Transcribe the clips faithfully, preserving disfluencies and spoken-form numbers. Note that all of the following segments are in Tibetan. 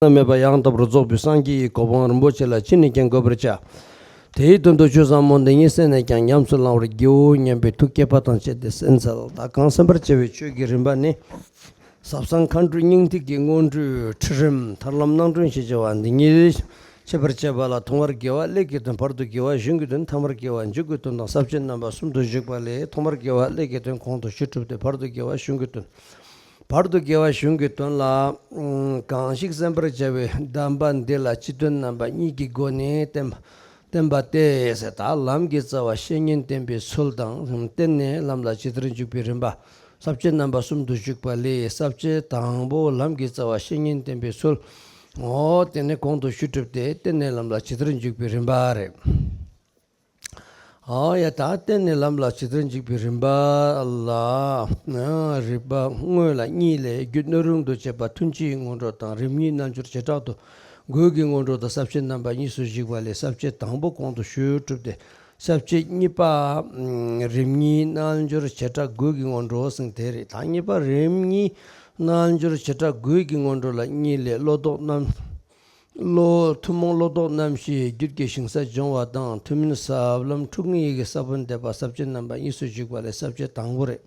ན་མེད་པ་ཡང་དག་པར་རྫོགས་པའི་སངས་རྒྱས་ཀྱི་གོ་འཕང་རིན་པོ་ཆེ་ལ་ཅི་ནས་ཀྱང་འགོད་པར་བྱ། དེའི་དོན་དུ་ཆོས་ཟབ་མོ་འདི་ཉིད་གསན་ནས་ཀྱང་ཉམས་སུ་བླང་བར་བགྱིའོ་སྙམ་པའི་ཐུགས་བསྐྱེད་པ་དང་བཅས་ཏེ་གསན་འཚལ། ད་གང་གསན་པར་བྱ་བའི་ཆོས་ཀྱི་རིམ་པ་ནི། ཟབ་གསང་མཁའ་འགྲོའི་སྙིང་ཐིག་གི་སྔོན་འགྲོའི་ཁྲིད་རིམ་ཐར་ལམ་རྣམ་གྲོལ་ཞེས་བྱ་བ་འདི་ཉིད་འཆད་པར་བྱེད་པ་ལ་ཐོག་མར་དགེ་བ་ཀླད་ཀྱི་དོན། བར་དུ་དགེ་བ་གཞུང་གི་དོན། ཐ་མར་དགེ་བ་མཇུག་གི་དོན་དང་ས་བཅད་རྣམ་པ་གསུམ་དུ་བཞུགས་པ་ལས། ཐོག་མར་དགེ་བ་ཀླད་ཀྱི་དོན་གོང་དུ་ཞུས་གྲུབ་སྟེ། བར་དུ་དགེ་བ་གཞུང་གི་དོན། བར་དུ་དགེ་བ་གཞུང་གི་དོན་ལ། ཨ་གང་ཞིག་གསན་པར་བྱ་བའི་གདམས་པ་འདི་ལ་སྤྱི་དོན་རྣམ་པ་གཉིས་ཀྱི་སྒོ་ནས་བསྟན་པ་བསྟན་པ་སྟེ། ད་ལམ་གྱི་རྩ་བ་བཤེས་གཉེན་བསྟེན་པའི་ཚུལ་དང་། བསྟེན་ནས་ལམ་ལ་ཇི་ལྟར་འཇུག་པའི་རིམ་པ། ས་བཅད་རྣམ་པ་གསུམ་དུ་བཞུགས་པ་ལས། ས་བཅད་དང་པོ་ལམ་གྱི་རྩ་བ་བཤེས་གཉེན་བསྟེན་པའི་ཚུལ། འོ་དེ་ནི་གོང་དུ་ཞུས་གྲུབ་སྟེ། བསྟེན་ནས་ལམ་ལ་ཇི་ལྟར་འཇུག་པའི་རིམ་པ་རེད། ཨོ་ཡ། ད་བསྟེན་ནས་ལམ་ལ་ཇི་ལྟར་འཇུག་པའི་རིམ་པ་ལ། རིམ་པ་དངོས་ལ་གཉིས་ལས། རྒྱུ་སྣོད་རུང་དུ་བྱེད་པ་ཐུན་གཅིག་སྔོན་འགྲོ་དང་། རིམ་གཉིས་རྣལ་འབྱོར་བྱེ་བྲག་ཏུ་དགོས་ཀྱི་སྔོན་འགྲོ་དང་། ས་བཅད་རྣམ་པ་གཉིས་སུ་བཞུགས་པ་ལས། ས་བཅད་དང་པོ་གོང་དུ་ཞུས་གྲུབ་སྟེ། ས་བཅད་གཉིས་པ། རིམ་གཉིས་རྣལ་འབྱོར་བྱེ་བྲག་དགོས་ཀྱི་སྔོན་འགྲོ་ཟེར་དེ་རེད། ད་གཉིས་པ་རིམ་གཉིས་རྣལ་འབྱོར་བྱེ་བྲག་དགོས་ཀྱི་སྔོན་འགྲོ་ལ་གཉིས་ལས། བློ་ལྡོག་རྣམ། བློ་ཐུན་མོང་བློ་ལྡོག་རྣམ་ཤེས་རྒྱུད་ཀྱི་ཞིང་ས་སྦྱོང་བ་དང་། ཐུན་མིན་ཟབ་ལམ་ཁྲོ་གཉེར་གྱི་ས་བོན་འདེབས་པ། ས་བཅད་རྣམ་པ་གཉིས་སུ་བཞུགས་པ་ལས། ས་བཅད་དང་པོ་རེད།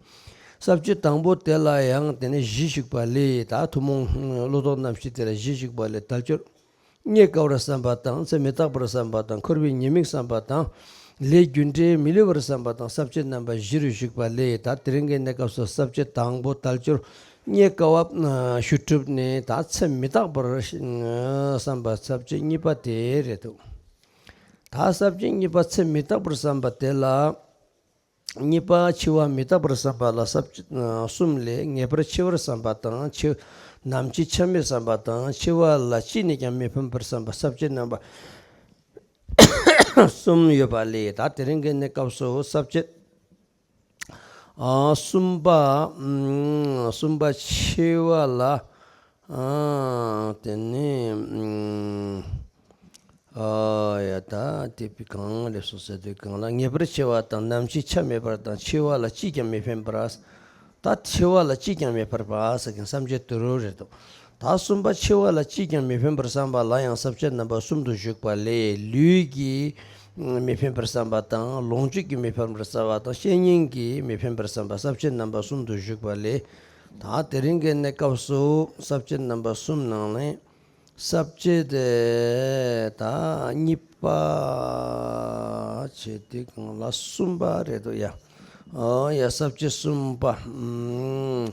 ས་བཅད་དང་པོ་དེ་ལ་ཡང་དེ་ནས་བཞི་བཞུགས་པ་ལས། ད་ཐུན་མོང་བློ་ལྡོག་རྣམ་ཤེས་དེ་ལ་བཞི་བཞུགས་པ་ལས། དལ་འབྱོར་རྙེད་དཀའ་བར་བསམ་པ་དང་། ཚེ་མི་རྟག་པར་བསམ་པ་དང་། འཁོར་བའི་ཉེས་དམིགས་བསམ་པ་དང་། ལས་རྒྱུ་འབྲས་མི་བསླུ་བར་བསམ་པ་དང་། ས་བཅད་རྣམ་པ་བཞི་རུ་བཞུགས་པ་ལས། ད་དེ་རིང་གི་གནས་སྐབས་སུ་ས་བཅད་དང་པོ་དལ་འབྱོར་རྙེད་དཀའ་བ་ཞུ་གྲུབ་ནས། ད་ཚེ་མི་རྟག་པར་བསམ་པ་ས་བཅད་གཉིས་པ་དེ་རེད་འདུག་ད་ས་བཅད་གཉིས་པ་ཚེ་མི་རྟག་པར་བསམ་པ་དེ་ལ། གཉིས་པ་འཆི་བ་མི་རྟག་པར་བསམ་པ་ལ་ས་བཅད་གསུམ་ལས། ངེས་པར་འཆི་བར་བསམ་པ་དང་། འཆི་ནམ་འཆི་ཆ་མེད་བསམ་པ་དང་། འཆི་བ་ལ་ཅི་ནས་ཀྱང་མི་ཕན་པར་བསམ་པ། ས་བཅད་རྣམ་པ་གསུམ་ཡོད་པ་ལས། ད་དེ་རིང་གི་གནས་སྐབས་སུ་ས་བཅད་ཨ་གསུམ་པ། ཨམ་གསུམ་པ་འཆི་བ་ལ། ཨ་དེ་ནི་ཨམ་ཨ་ཡ་ད་དེ་བི་གང་ལས་སོ་ཟེར་དུས་གང་ལ། ངེས་པར་འཆི་བ་དང་། ནམ་འཆི་ཆ་མེད་པར་དང་། འཆི་བ་ལ་ཅིས་ཀྱང་མི་ཕན་པར། ད་འཆི་བ་ལ་ཅིས་ཀྱང་མི་ཕན་པ་ཟེར་མཁན་ས་བཅད་དུ་རུ་རེད་དོ། ད་གསུམ་པ་འཆི་བ་ལ་ཅིས་ཀྱང་མི་ཕན་པར་བསམ་པ་ལ་ཡང་ས་བཅད་རྣམ་པ་གསུམ་དུ་བཞུགས་པ་ལས། ལུས་ཀྱིས་མི་ཕན་པར་བསམ་པ་དང་། ལོངས་སྤྱོད་ཀྱིས་མི་ཕན་པར་བསམ་པ་དང་། བཤེས་གཉེན་གྱིས་མི་ཕན་པར་བསམ་པ། ས་བཅད་རྣམ་པ་གསུམ་དུ་བཞུགས་པ་ལས། ད་དེ་རིང་གི་གནས་སྐབས་སུ་ས་བཅད་རྣམ་པ་གསུམ་ནང་ནས། ས་བཅད་དེ་ད་གཉིས་པ་བྱས་ཏེ་གང་ལ། གསུམ་པ་རེད་དོ་ཡ། ཨོ་ཡ། ས་བཅད་གསུམ་པ། ཨམ་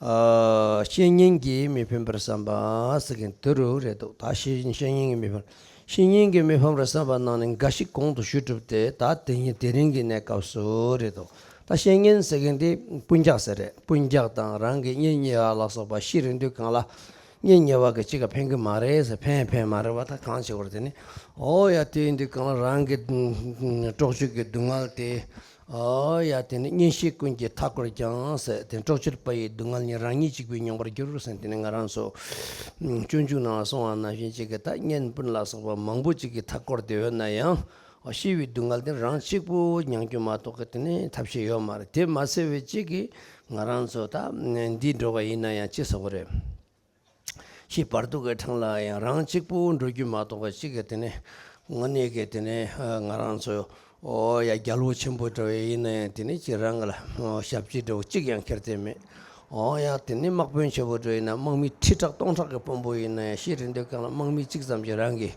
ཨ་བཤེས་གཉེན་གྱིས་མི་ཕན་པར་བསམ་པ་ཟེར་མཁན་དེ་རུ་རེད་དོ། ད་བཤེས་བཤེས་གཉེན་གྱིས་མི་ཕན། བཤེས་གཉེན་གྱིས་མི་ཕན་པར་བསམ་པ་ནང་ནས་འགའ་ཞིག་གོང་དུ་ཞུས་གྲུབ་སྟེ། ད་དེ་ཉིད་དེ་རིང་གི་གནས་སྐབས་སུ་རེད་དོ། ད་བཤེས་གཉེན་ཟེར་མཁན་དེ་སྤུན་ཀྱག་ཟེར་རེད། སྤུན་ཀྱག་དང་རང་གི་གཉེན་ཉེ་བ་ལ་སོགས་པ་ཤི་རན་དུས་གང་ལ། གཉེན་ཉེ་བ་གི་གཅིག་ག་ཕན་གི་མ་རེད་ཟེར། ཕན་ཕན་མ་རེད་བ། ད་གང་བྱེད་དགོས་རེད། དེ་ནི་ཨོ་ཡ། དེ་ཡིན་དུས་གང་ལ་རང་གི་སྲོག་གཅོད་ཀྱི་སྡུག་བསྔལ་དེ། ཨོ་ཡ། དེ་ནི་གཉེན་བཤེས་ཀུན་གྱིས་མཐའ་བསྐོར་ཀྱང་ཟེར། དེ་སྲོག་གཅོད་པ་ཡི་སྡུག་བསྔལ་ནི། རང་ཉིད་གཅིག་པུས་མྱོང་བར་འགྱུར་ཟེར། དེ་ནི་ང་རང་ཚོ་སྤྱོད་འཇུག་ནང་ལ་གསུངས་པ་ནང་བཞིན་གཅིག་གི་ད་གཉེན་སྤུན་ལ་སོགས་པ་མང་པོ་གཅིག་གིས་མཐའ་བསྐོར་ཏེ་ཡོད་ན་ཡང་། ཨོ་ཤི་བའི་སྡུག་བསྔལ་དེ་རང་གཅིག་པུ་མྱོང་རྒྱུ་མ་གཏོགས་གི་དེ་ནི་ཐབས་ཤེས་ཡོད་མ་རེད། དེ་མ་ཚད་པའི་གཅིག་གིས་ང་རང་ཚོ་ད་འདི་འགྲོ་བ་ཡིན་ན་ཡང་ཅི་ཟེར་དགོས་རེད། ཤི་བར་དུ་གི་འཕྲང་ལ་ཡང་རང་གཅིག་པུ་འགྲོ་རྒྱུ་མ་གཏོགས་གཅིག་གི་དེ་ནས་དངོས་གནས་ཀྱི་དེ་ནས་ང་རང་ཚོ་ཨོ་ཡ་རྒྱལ་པོ་ཆེན་པོ་འདྲ་བ་ཡིན་ན་ཡང་དེ་ནས་ཅི་རང་གི་ལ་ཞབས་ཕྱི་འདྲ་བོ་གཅིག་ཡང་ཁྱེར་ཏེ་མེད། ཨོ་ཡ་དེ་ནས་དམག་དཔོན་ཆེན་པོ་འདྲ་ཡིན་ན་དམག་མི་ཁྲི་ཕྲག་སྟོང་ཕྲག་གི་དཔོན་པོ་ཡིན་ན་ཡང་ཤི་རན་དུས་གང་ལ་དམག་མི་གཅིག་ཙམ་གྱིས་རང་གི་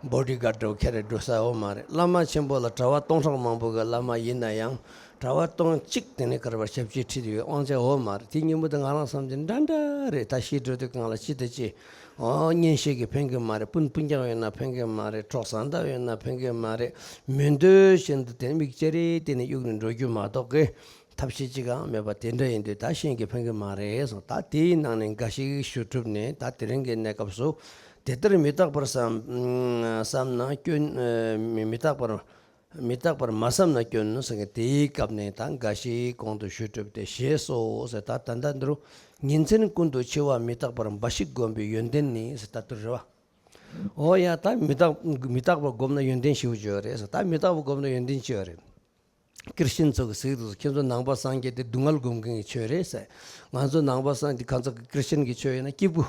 བོ་ཌི་གཱཌ་འདྲ་བོ་ཁྱེར་རེ་འགྲོ་ས་ཡོད་མ་རེད། བླ་མ་ཆེན་པོ་ལ་གྲྭ་པ་སྟོང་ཕྲག་མང་པོ་གི་བླ་མ་ཡིན་ན་ཡང་། གྲྭ་པ་སྟོང་གཅིག་དེ་ནས་གར་བར་ཞབས་ཕྱི་ཁྲིད་ཡོད་དབང་ཆ་ཡོད་མ་རེད། དེ་སྙིང་པོ་དེ་ང་རང་བསམ་གྱི་འདྲ་འདྲ་རེད། ད་ཤི་འགྲོ་དུས་གང་ལ་ཅི་དང་ཅི། ཨོ་གཉེན་བཤེས་ཀྱིས་ཕན་གི་མ་རེད། སྤུན་སྤུན་ཀྱག་ཡོད་ན་ཕན་གི་མ་རེད། གྲོགས་བཟའ་ཟླ་ཡོད་ན་ཕན་གི་མ་རེད། མི་འདོད་བཞིན་དུ་དེ་མིག་ཅེ་རེ་དེ་ནས་གཡུག་ནས་འགྲོ་རྒྱུ་མ་གཏོགས་གི་ཐབས་ཤེས་ཅི་གང་མེད་པ་དེ་འདྲ་ཡིན་དུས་ད་གཞན་གྱིས་ཕན་གི་མ་རེད་གསུངས། ད་དེའི་ནང་ནས་འགའ་ཞིག་ཞུ་གྲུབ་ནས་ད་དེ་རིང་གི་གནས་སྐབས་སུ་དེ་ལྟར་མི་རྟག་པར་བསམ་བསམ་ན་སྐྱོན་མི་མི་རྟག་པར། མི་རྟག་པར་མ་བསམ་ན་སྐྱོན་ཟེར་མཁན་དེའི་སྐབས་ནས་ད་འགའ་ཞིག་གོང་དུ་ཞུས་གྲུབ་སྟེ་ཞེས་སོ་ཟེར། ད་ད་ལྟ་འདི་རུ་ཉིན་མཚན་ཀུན་ཏུ་འཆི་བ་མི་རྟག་པར་འབའ་ཞིག་བསྒོམ་པའི་ཡོན་ཏན་ནི་ཟེར། ད་དུ་རེད་བ། ཨོ་ཡ་ད་མི་རྟག་མི་རྟག་པར་བསྒོམ་ན་ཡོན་ཏན་ཞེ་པོ་ཅིག་ཡོད་རེད་ཟེར། ད་མི་རྟག་པར་བསྒོམ་ན་ཡོན་ཏན་ཅི་ཡོད་རེད། ཀིར་ཤན་ཚོ་གི་ཟིག་དུ་ཁྱེད་ཚོ་ནང་པ་སངས་རྒྱས་དེ་སྡུག་བསྔལ་སྒོམ་མཁན་གྱི་ཆོས་རེད་ཟེར། ང་ཚོ་ནང་པ་སངས་རྒྱས་ཁ་ཚོ་གི་ཀིར་ཤན་གྱི་ཆོས་ཡིན་ན་སྐྱིད་པོ།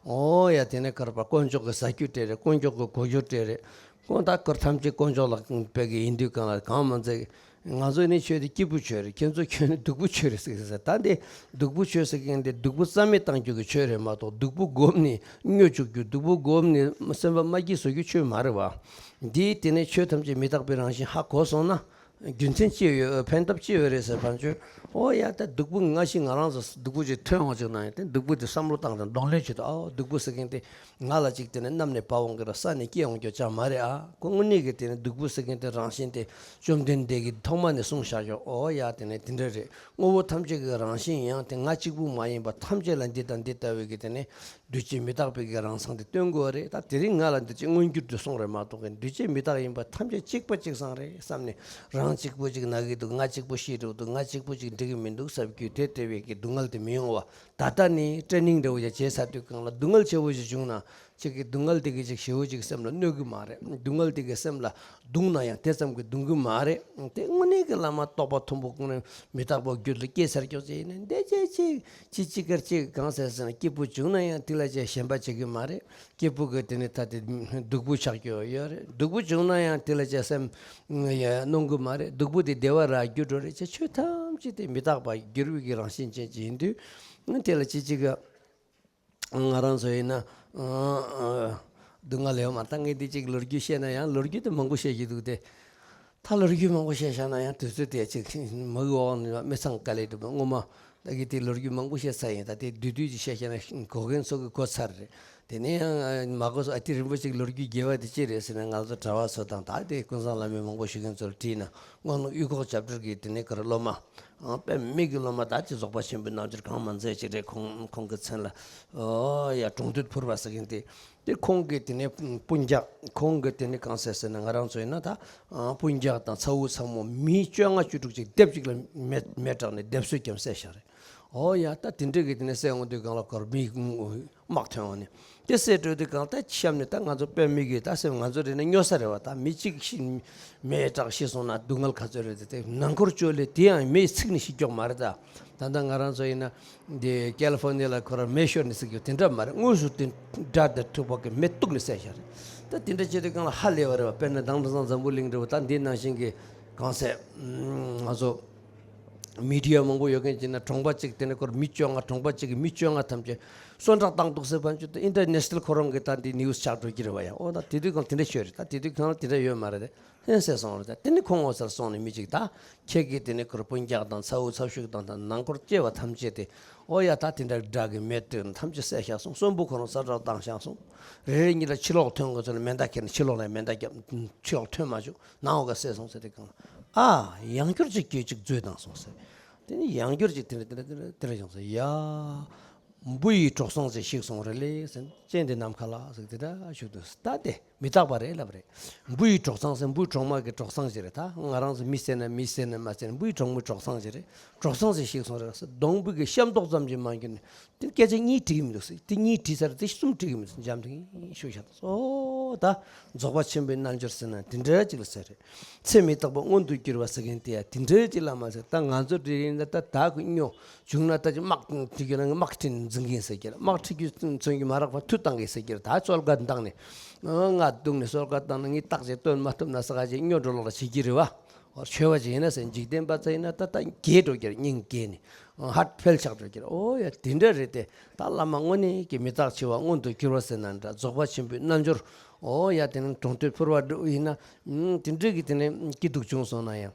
ཨོ་ཡ། དེ་ནས་གར་པ་དཀོན་མཆོག་གི་ཟ་རྒྱུ་སྤྲད་རེད། དཀོན་མཆོག་གི་གོ་རྒྱུ་སྤྲད་རེད། ཁོང་ད་ཁོར་ཐམས་ཅད་དཀོན་མཆོག་ལ་དཔེ་གི་ཡིན་དུས་གང་ལ་གང་མ་མཛད། ང་ཚོ་ནི་ཆོས་དེ་སྐྱིད་པོ་ཆོས་རེད། ཁྱེད་ཚོ་ཁྱོད་ནི་སྡུག་པོ་ཆོས་རེད་ཟེར་ཟེར། ད་འདི་སྡུག་པོ་ཆོས་ཟེར་མཁན་དེ་སྡུག་པོ་རྩ་མེད་བཏང་རྒྱུ་གི་ཆོས་རེད་མ་གཏོགས། སྡུག་པོ་བསྒོམས་ནས་སྨྱོ་བཅུག་རྒྱུ། སྡུག་པོ་བསྒོམས་ནས་སེམས་པ་མ་སྐྱིད་བཟོ་རྒྱུ་ཆོས་མ་རེད་བ། འདིས་དེ་ནས་ཆོས་ཐམས་ཅད་མི་རྟག་པའི་རང་བཞིན་ཧ་གོ་སོང་ན། རྒྱུ་མཚན་ཅི་ཡོད། ཕན་ཐབས་ཅི་ཡོད་རེད་ཟེར་བ་ཅོ། ཨོ་ཡ། ད་སྡུག་པོ་ང་ཞིག་ང་རང་ཚོ་སྡུག་པོ་ཅིག་ཐོན་འོང་ཅིག་ན་ཡང་དེ་སྡུག་པོ་དེ་བསམ་བློ་བཏང་དང་གདོང་ལེན་བྱེད་དོ། ཨོ་སྡུག་པོ་ཟེར་མཁན་དེ་ང་ལ་ཅིག་དེ་ནས་གནམ་ནས་བབས་འོང་གི་ར་ས་ནས་སྐྱེས་འོང་རྒྱུ་ཅང་མ་རེད་ཨ། ཁོ་དངོས་གནས་ཀྱི་དེ་ནས་སྡུག་པོ་ཟེར་མཁན་དེ་རང་བཞིན་དེ་བཅོམ་ལྡན་འདས་ཀྱིས་ཐོག་མ་ནས་གསུངས་བཞག་ཡོད། ཨོ་ཡ། དེ་ནས་དེ་འདྲ་རེད། དངོས་པོ་ཐམས་ཅད་ཀྱི་རང་བཞིན་ཡང་དེ་ང་གཅིག་པུ་མ་ཡིན་པ་ཐམས་ཅད་ལ་འདི་དང་འདི་ལྟ་བུའི་གི་དེ་ནས་འདུས་བྱས་མི་རྟག་པའི་གི་རང་མཚང་དེ་སྟོན་དགོས་རེད། ད་དེ་རིང་ང་ལ་འདུས་བྱས་མངོན་གྱུར་དུ་གསུངས་རེད་མ་གཏོགས་གི་འདུས་བྱས་མི་རྟག་ཡིན་པ་ཐམས་ཅད་གཅིག་པ་གཅིག་རྐྱང་རེད་བསམ་ནས། རང་གཅིག་པུ་གཅིག་ན་གི་འདུག་ང་གཅིག་པུ་ཤི་འགྲོ་འདུག་ང་གཅིག་པུ་གཅིག་འགྲིག་གི་མི་འདུག་ཟེར་རྒྱུ་དེ་ལྟ་བུའི་གི་སྡུག་བསྔལ་དེ་མི་ཡོང་བ། ད་ལྟ་ནས་ཊེ་ནིང་འདྲ་བོ་ཡ་བྱས་ཚར་དུས་གང་ལ་སྡུག་བསྔལ་ཆེ་བོ་ཞིག་བྱུང་ན། གཅིག་གི་སྡུག་བསྔལ་དེ་གི་ཅིག་ཞེ་བོ་ཅིག་སེམས་ལ་གནོད་གི་མ་རེད། སྡུག་བསྔལ་དེ་གི་སེམས་ལ་གདུང་ན་ཡང་དེ་ཙམ་གི་གདུང་གི་མ་རེད། དེ་དངོས་གནས་ཀྱི་བླ་མ་རྟོགས་པ་མཐོན་པོ་ཀུན་ནས་མི་རྟག་པ་རྒྱུད་ལ་སྐྱེས་ཚར་ཀྱོག་ཅིག་ཡིན་ན་འདི་ཅི་ཅི་ཅི་ཅི་གར་ཅིག་གང་ཟེར་ཟེར་ན་སྐྱིད་པོ་བྱུང་ན་ཡང་དེ་ལ་ཅི་ཞེན་པ་བྱེད་གི་མ་རེད། སྐྱིད་པོ་གི་དེ་ནི་ད་དེ་སྡུག་པོ་ཆགས་ཀྱོག་ཡོད་རེད། སྡུག་པོ་བྱུང་ན་ཡང་དེ་ལ་ཅི་སེམས་ཡ་གནོང་གི་མ་རེད། སྡུག་པོ་དེ་བདེ་བ་ར་འགྱུར་འགྲོ་རེད། ཅི་ཆོས་ཐམས་ཅད་དེ་མི་རྟག་པ་འགྱུར་བའི་གི་རང་བཞིན་ཅན་ཅིག་ཡིན་དུས་དེ་ལ་ཅི་ཅི་ག་ང་རང་ཚོ་ཡིན་ན་ཨ་ཨ་སྡུག་བསྔལ་ཡོད་མ་རེད། ད་ངས་འདི་གཅིག་ལོ་རྒྱུས་བཤད་ན་ཡང་ལོ་རྒྱུས་དེ་མང་པོ་བཤད་ཀྱི་འདུག་སྟེ། ད་ལོ་རྒྱུས་མང་པོ་བཤད་བཞག་ན་ཡང་དུས་ཚོད་དེ་གཅིག་མ་གི་འོག་ནས་མི་ཚང་དཀའ་ལས་འདུག་སྔོན་མ་ད་གི་དེ་ལོ་རྒྱུས་མང་པོ་བཤད་ཚར་ཡིན། ད་དེ་བསྡུས་བསྡུས་ཅིག་བཤད་བཞག་ན་གོ་མཁན་ཚོ་གི་གོ་ཚར་རེད། དེ་ནས་ཡང་མ་གོ་སོང་། ཨ་དེ་རིན་པོ་ཆེ་གི་ལོ་རྒྱུས་རྒྱས་པ་དེ་ཅི་རེད་ཟེར་ན། ང་ཚོ་གྲྭ་བ་ཚོ་དང་ད་དེ་ཀུན་བཟང་བླ་མས་མང་པོ་ཞུ་མཁན་ཚོར་དྲིས་ན། སྔོན་གཡུ་ཁོག་བྱབ་སྒྲུབ་ཀྱི་དེ་ནས་ག་རེ་སློབ་མ། ཨ་དཔེ་མི་གི་སློབ་མ་ད་ཅི་རྫོགས་པ་ཆེན་པོའི་རྣལ་འབྱོར་གང་མ་མཛད་ཅིག་རེད། ཁོང་ཁོང་གི་མཚན་ལ། ཨོ་ཡ། གྲོང་སྟོད་ཕུར་པ་ཟེར་མཁན་དེ། དེ་ཁོང་གི་དེ་ནས་སྤུན་ཀྱག་ཁོང་གི་དེ་ནས་གང་ཟེར་ཟེར་ན། ང་རང་ཚོ་ཡིན་ན་ད་ཨ་སྤུན་ཀྱག་དང་ཚ་བོ་ཚ་མོ་མི་བཅོ་ལྔ་བཅུ་དྲུག་ཅིག་སྡེབ་གཅིག་ལ་མེ་མེ་དྲག་ནས་སྡེབ་གསོད་ཀྱང་བསད་བཞག་རེད། ཨོ་ཡ། ད་དེ་འདྲ་གི་དེ་ནས་བསད་འོང་དུས་གང་ལ་གར་མི་དམག་ཐོན་འོང་ནས་དེ་བསད་འགྲོ་དུས་གང་ལ་ད་གཤམ་ནས་ད་ང་ཚོ་དཔེ་མི་གི་ད་སེམས་ང་ཚོ་རེད་ན་སྨྱོ་ས་རེད་བ། ད་མི་གཅིག་ཤི་མེ་དྲག་ཤི་སོང་ན་སྡུག་བསྔལ་ག་ཚོད་རེད། དེ་ནང་འཁོར་བཅོ་ལས་དེ་ཡང་མེ་ཚིག་ནས་ཤི་ཀྱོག་མ་རེད་ད། ད་ལྟ་ང་རང་ཚོ་ཡིན་ན་འདི་ཀལ་ཧྥོར་ནི་ཡ་ལ་ཁོ་རང་མེ་ཤོར་ནས་ཟེར་རྒྱུ་དེ་འདྲ་མ་རེད། དངོས་སུ་དེ་དགྲ་དང་ཐུག་པ་གི་མེ་གཏུགས་ནས་བསད་བཞག་རེད། ད་དེ་འདྲ་བྱེད་དུས་གང་ལ་ཧ་ལས་པ་རེད་བ། དཔེར་ན་དྭངས་བྲག་ཚང་འཛམ་བུ་གླིང་འདྲ་བོ་ད་འདི་ནང་བཞིན་གི་གང་ཟེར་ང་ཚོ་མི་ཌི་ཡ་མང་པོ་ཡོད་མཁན་ཅིག་ན་གྲོང་པ་གཅིག་དེ་ནས་ཁོར་མི་བཅོ་ལྔ་གྲོང་པ་གཅིག་གི་མི་བཅོ་ལྔ་ཐམས་ཅད་གསོན་ཁྲག་བཏང་འདུག་ཟེར་བ་ཅིག་ད་ཨིན་ཊར་ནེ་ཤ་ནལ་ཁོ་རང་གི་ད་འདི་ནིའུ་སི་ཆགས་འགྲོ་གི་རེད་བ་ཡ། ཨོ་ད་དེ་དུས་གང་དེ་འདྲ་ཤོད་རེད། ད་དེ་དུས་གང་ལ་དེ་འདྲ་ཡོད་མ་རེད་དེ། ལྷན་སེ་སོང་རེད། ད་དེ་ནི་ཁོང་ངོ་སར་སོང་ནས་མི་གཅིག་ད་ཁྱེད་ཀྱིས་དེ་ནི་ཁོར་སྤུན་ཀྱག་དང་ཚ་བོ་ཚ་ཤུག་དང་དང་ནང་སྐོར་སྐྱེ་བ་ཐམས་ཅད་དེ་ཨོ་ཡ་ད་དེ་འདྲ་དགྲ་གི་མེ་བཏོན་ཐམས་ཅད་བསད་བཞག་སོང་། གསོན་པོ་ཁོ་རང་ས་བསྲེགས་བཏང་བཞག་སོང་། རེ་རེ་གཉིས་ལ་ཕྱི་ལོགས་ཐོན་དགོས་ཚོད་ལ་མེ་མདའ་ཁྱེར་ནས་ཕྱི་ལོགས་ལ་མེ་མདའ་བརྒྱབ། ཕྱི་ལོགས་ཐོན་མ་བཅུག་ནང་འོག་ག་བསད་སོང་ཟེར་དེ་གང་ཨ་ཡང་བསྐྱར་ཅིག་སྐྱེ་ཅིག་མཛོད་བཏང་སོང་ཟེར། དེ་ནི་ཡང་བསྐྱར་ཅིག་དེ་འདྲ་དེ་འདྲ་དེ་འདྲ་དེ་འདྲ་བྱུང་ཟེར་ཡ། འབུ་ཡི་གྲོག་ཚང་ཞིག་ཤི་སོང་རེད་ལེ་ཟེར། སྤྱན་དེ་ནམ་མཁའ་ལ་ཟེར་དེ་འདྲ་ཞུ་འདུག་ད་དེ་མི་རྟག་པ་རེད་ལབ་རེད། འབུ་ཡི་གྲོག་ཚང་ཟེར་འབུ་གྲོག་མ་གི་གྲོག་ཚང་ཞིག་རེད། ད་ང་རང་ཚོ་མི་བསད་ན་མི་བསད་ན་མ་བསད་ན་འབུ་ཡི་གྲོག་མའི་གྲོག་ཚང་ཞིག་རེད། གྲོག་ཚང་ཞིག་ཤི་སོང་རེད་ཟེར། སྡོང་འབུ་གི་ཤ་མདོག་ཙམ་གྱིས་མ་གྱུར་ནས་དེ་སྐད་ཆ་གཉིས་དྲིས་མི་འདུག་ཟེར། དེ་གཉིས་དྲིས་ཚར་དེ་གསུམ་དྲིས་གི་མི་འདུག་འཇམ་ཐིང་ཤུགས་བཞག་ད་སོ། ད་རྫོགས་པ་ཆེན་པོའི་རྣལ་འབྱོར་ཟེར་ན་དེ་འདྲ་ཅིག་ལ་ཟེར་རེད། ཚེ་མི་རྟག་པ་མངོན་དུ་གྱུར་པ་ཟེར་མཁན་དེ་ཡང་དེ་འདྲའི་ཅིག་ལ་མ་ཟད། ད་ང་ཚོ་འདྲ་ཡིན་ན་ད་བདག་གི་སྨྱོ་བྱུང་ན་ད་ཅིག་དམག་ཁྲིད་རྒྱུ་ན་དམག་ཁྲིད་ནས་འཛིང་གིན་ཟེར་གྱི་རེད། དམག་ཁྲིད་རྒྱུ་མཚོན་གྱི་མ་རག་པ་མཐུ་བཏང་གིན་ཟེར་གྱི་རེད། ད་གསོལ་ཁ་བཏང་ནས་ང་སྡུག་ནས་གསོལ་ཁ་བཏང་ན་ངས་བརྟག་དཔྱད་སྟོན་མ་ཐུབ་ན་ས་ག་ཅིག་སྨྱོ་འགྲོ་ལོག་ལ་བྱེད་ཀྱི་རེད་བ། འོ་ཆོས་པ་ཅིག་ཡིན་ན་ཟེར། འཇིག་རྟེན་པ་ཚོ་ཡིན་ན་ད་ལྟ་རྒས་འགྲོ་གྱི་རེད། སྙིང་རྒས་ནས་ཧར་ཕེལ་ཆགས་འགྲོ་གྱི་རེད། ཨོ་ཡ་དེ་འདྲ་རེད་དེ། ད་བླ་མ་དངོས་གནས་ཀྱི་མི་རྟག་འཆི་བ་མངོན་དུ་གྱུར་པ་ཟེར་ན་འདྲ། རྫོགས་པ་ཆེན་པོའི་རྣལ་འབྱོར། ཨོ་ཡ་དེ་ནི་གྲོང་སྟོད་ཕུར་པ་འདྲ་བོ་ཡིན་ན། ཨུམ། དེ་འདྲ་གི་དེ་ནས་སྐྱིད་སྡུག་བྱུང་སོང་ན་ཡང་།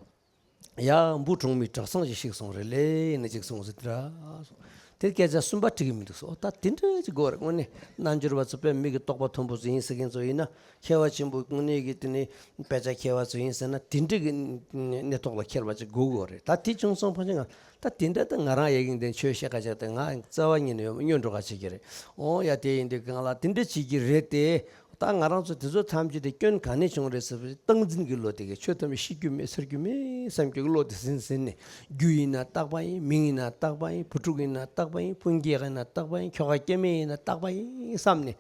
ཡ་འབུ་གྲོག་མའི་གྲོག་ཚང་ཞིག་ཤི་སོང་རེད་ལེ་ནི་ཅིག་གསུངས་ཟེར་དེ་ར། དེ་སྐད་ཆ་གསུམ་པ་འགྲིག་གི་མི་འདུག་ཟེར། ཨོ་ད་དེ་འདྲ་ཅིག་དགོས་རེད། དངོས་གནས་རྣལ་འབྱོར་པ་ཚོ་དཔེ་མི་གི་རྟོགས་པ་མཐོན་པོ་ཚོ་ཡིན་ཟེར་མཁན་ཚོ་ཡིན་ན། མཁས་པ་ཆེན་པོ་དངོས་གནས་ཀྱི་དེ་ནི་དཔེ་ཆ་མཁས་པ་ཚོ་ཡིན་ཟེར་ན་དེ་འདྲ་གི་གནས་ཐོག་ལ་འཁེལ་བ་ཅིག་དགོས་དགོས་རེད། ད་དེ་བྱུང་སོང་ཕན་ཆད་ང་ད་དེ་འདྲ་ད་ང་རང་ཡ་གིན་དེ་ཆོས་བཤད་ཁ་ཆག་དེ་ང་རྩ་བ་ཉིད་ནས་ཡོད་སྨྱོ་འགྲོ་ཁ་ཆག་གི་རེད། ཨོ་ཡ་དེ་ཡིན་དུས་གང་ལ་དེ་འདྲ་བྱེད་ཀྱི་རེད་དེ། ད་ང་རང་ཚོ་དེ་ཚོ་ཐམས་ཅད་དེ་སྐྱོན་ག་ནས་བྱུང་རེད་ཟེར་བ་སྟངས་འཛིན་གྱི་བློ་དེ་གི་ཆོས་ཐམས་ཅད་ཤི་རྒྱུ་མེད་ཚར་རྒྱུ་མེད་བསམ་རྒྱུ་གི་བློ་དེ་ཟིན་ཟིན་ནས། རྒྱུ་ཡིན་ན་རྟག་པ་ཡིན། མིང་ཡིན་ན་རྟག་པ་ཡིན། བུ་ཕྲུག་ཡིན་ན་རྟག་པ་ཡིན། སྤུན་ཀྱག་ཡིན་ན་རྟག་པ་ཡིན། ཁྱོ་ག་སྐྱེ་དམན་ཡིན་ན་རྟག་པ་ཡིན་བསམ་ནས།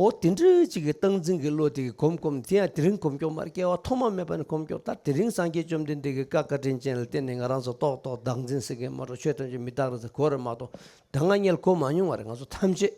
འོ་དེ་འདྲ་ཅིག་གི་སྟངས་འཛིན་གྱི་བློ་དེ་གི་གོམ་གོམ་དེ་ཡང་དེ་རིང་གོམ་ཀྱོག་མར་སྐྱེ་བ་ཐོག་མ་མེད་པ་ནས་གོམ་ཀྱོག་ད་དེ་རིང་སངས་རྒྱས་བཅོམ་ལྡན་འདས་ཀྱི་བཀའ་བཀའ་དྲིན་ཅན་ལ་བརྟེན་ནས་ང་རང་ཚོ་ཏོག་ཏོག་བདག་འཛིན་ཟེར་མཁན་མ་གཏོགས་ཆོས་ཐམས་ཅད་མི་རྟག་རེད་ཟེར་གོ་རེ་མ་གཏོགས། ད་སྔ་ཉལ་གོ་མ་མྱོང་བ་རེད། ང་ཚོ་ཐམས་ཅད།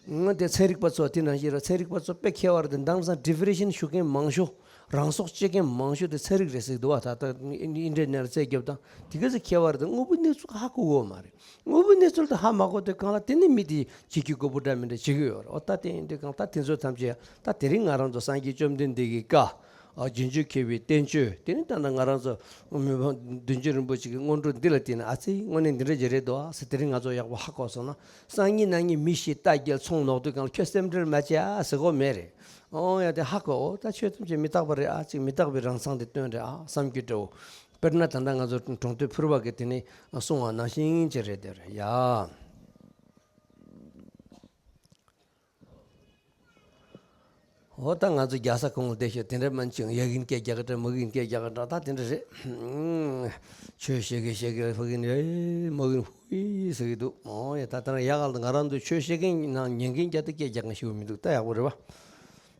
ང་དེ་ཚན་རིག་པ་ཚོ་དེ་ནང་བཞིན་ར། ཚན་རིག་པ་ཚོ་དཔེ་མཁས་པ་རེད་དེ། དེང་སང་ཌི་བི་རི་ཤན་ཞུ་མཁན་མང་ཤོས། རང་སྲོག་བཅད་མཁན་མང་ཤོས་དེ་ཚན་རིག་རེད་ཟེར་གྱི་འདུག་བ། ད་ལྟ་ཨིན་ཊར་ནེཊ་རྩད་རྒྱབ་དང་དེ་ག་ཚོད་མཁས་པ་རེད་དེ། དངོས་པོའི་གནས་ཚུལ་ཧ་གོ་གི་ཡོད་མ་རེད། དངོས་པོའི་གནས་ཚུལ་དེ་ཧ་མ་གོ་དུས་སྒང་ལ་དེ་ནི་མི་དེ་བྱེད་ཀྱི་དགོས་པོ་འདྲ་མི་འདྲ་བྱེད་ཀྱི་ཡོད་རེད། འོ་ད་དེ་ཡིན་དུས་སྒང་ད་དེ་ཚོ་ཐམས་ཅད་ད་དེ་རིང་ང་རང་ཚོ་སངས་རྒྱས་བཅོམ་ལྡན་འདས་ཀྱི་བཀའ། ཨ། རྗེས་འཇུག་མཁས་པའི་བསྟན་བཅོས་དེ་ནི་ད་ལྟ་ང་རང་ཚོ་མི་ཕམ་བདུད་འཇོམས་རིན་པོ་ཆེ་གི་སྔོན་འགྲོ་འདི་ལ་བརྟེན་ནས། ཨ་ཙི་དངོས་གནས་འདི་འདྲ་ཅིག་རེད་འདུག་ཨ་ཟེར། དེ་རིང་ང་ཚོ་ཡག་པོ་ཧ་གོ་སོང་ན། སང་ཉིན་གནངས་ཉིན་མི་ཤི་རྟ་རྒྱལ་ཚོང་ནོག་དུས་སྒང་ལ་ཁྱོད་སེམས་ཁྲལ་མ་བྱེད་ཨ་ཟེར་གོ་མེད་རེད། ཨོ་ཡ་དེ་ཧ་གོ། ཨོ་ད་ཆོས་ཐམས་ཅད་མི་རྟག་པ་རེད་ཨ། ཅིག་མི་རྟག་པའི་རང་མཚང་དེ་སྟོན་རེད་ཨ་བསམ་རྒྱུ་འདྲ་བོ། དཔེར་ན་ད་ལྟ་ང་ཚོ་གྲོང་སྡེ་ཕུར་པ་གི་དེ་ནས་གསུངས་པ་ནང་བཞིན་ཅིག་རེད་དེ་རེད་ཡ། འོ་ད་ང་ཚོ་རྒྱལ་ས་ཁོངས་ལ་བསྡད་ཤོག་དེ་འདྲ་མིན་ཅིག་ཡ་གིན་སྐད་རྒྱག་གི་འདྲ། མ་གིན་སྐད་རྒྱག་གི་འདྲ། ད་དེ་འདྲ་རེད། ཆོས་བཤད་གིན་བཤད་གིན་ཕ་གིན་ཨེ་མ་གིན་ཧུའི་ཟེར་གི་འདུག་ཨོ་ཡ་ད་ལྟ་ཡག་ག་ལ་ང་རང་ཚོ་ཆོས་བཤད་མཁན་ནང་ཉན་མཁན་རྒྱ་དེ་སྐད་རྒྱག་མཁན་ཞིག་མི་འདུག་ད་ཡག་པོ་རེད་བ།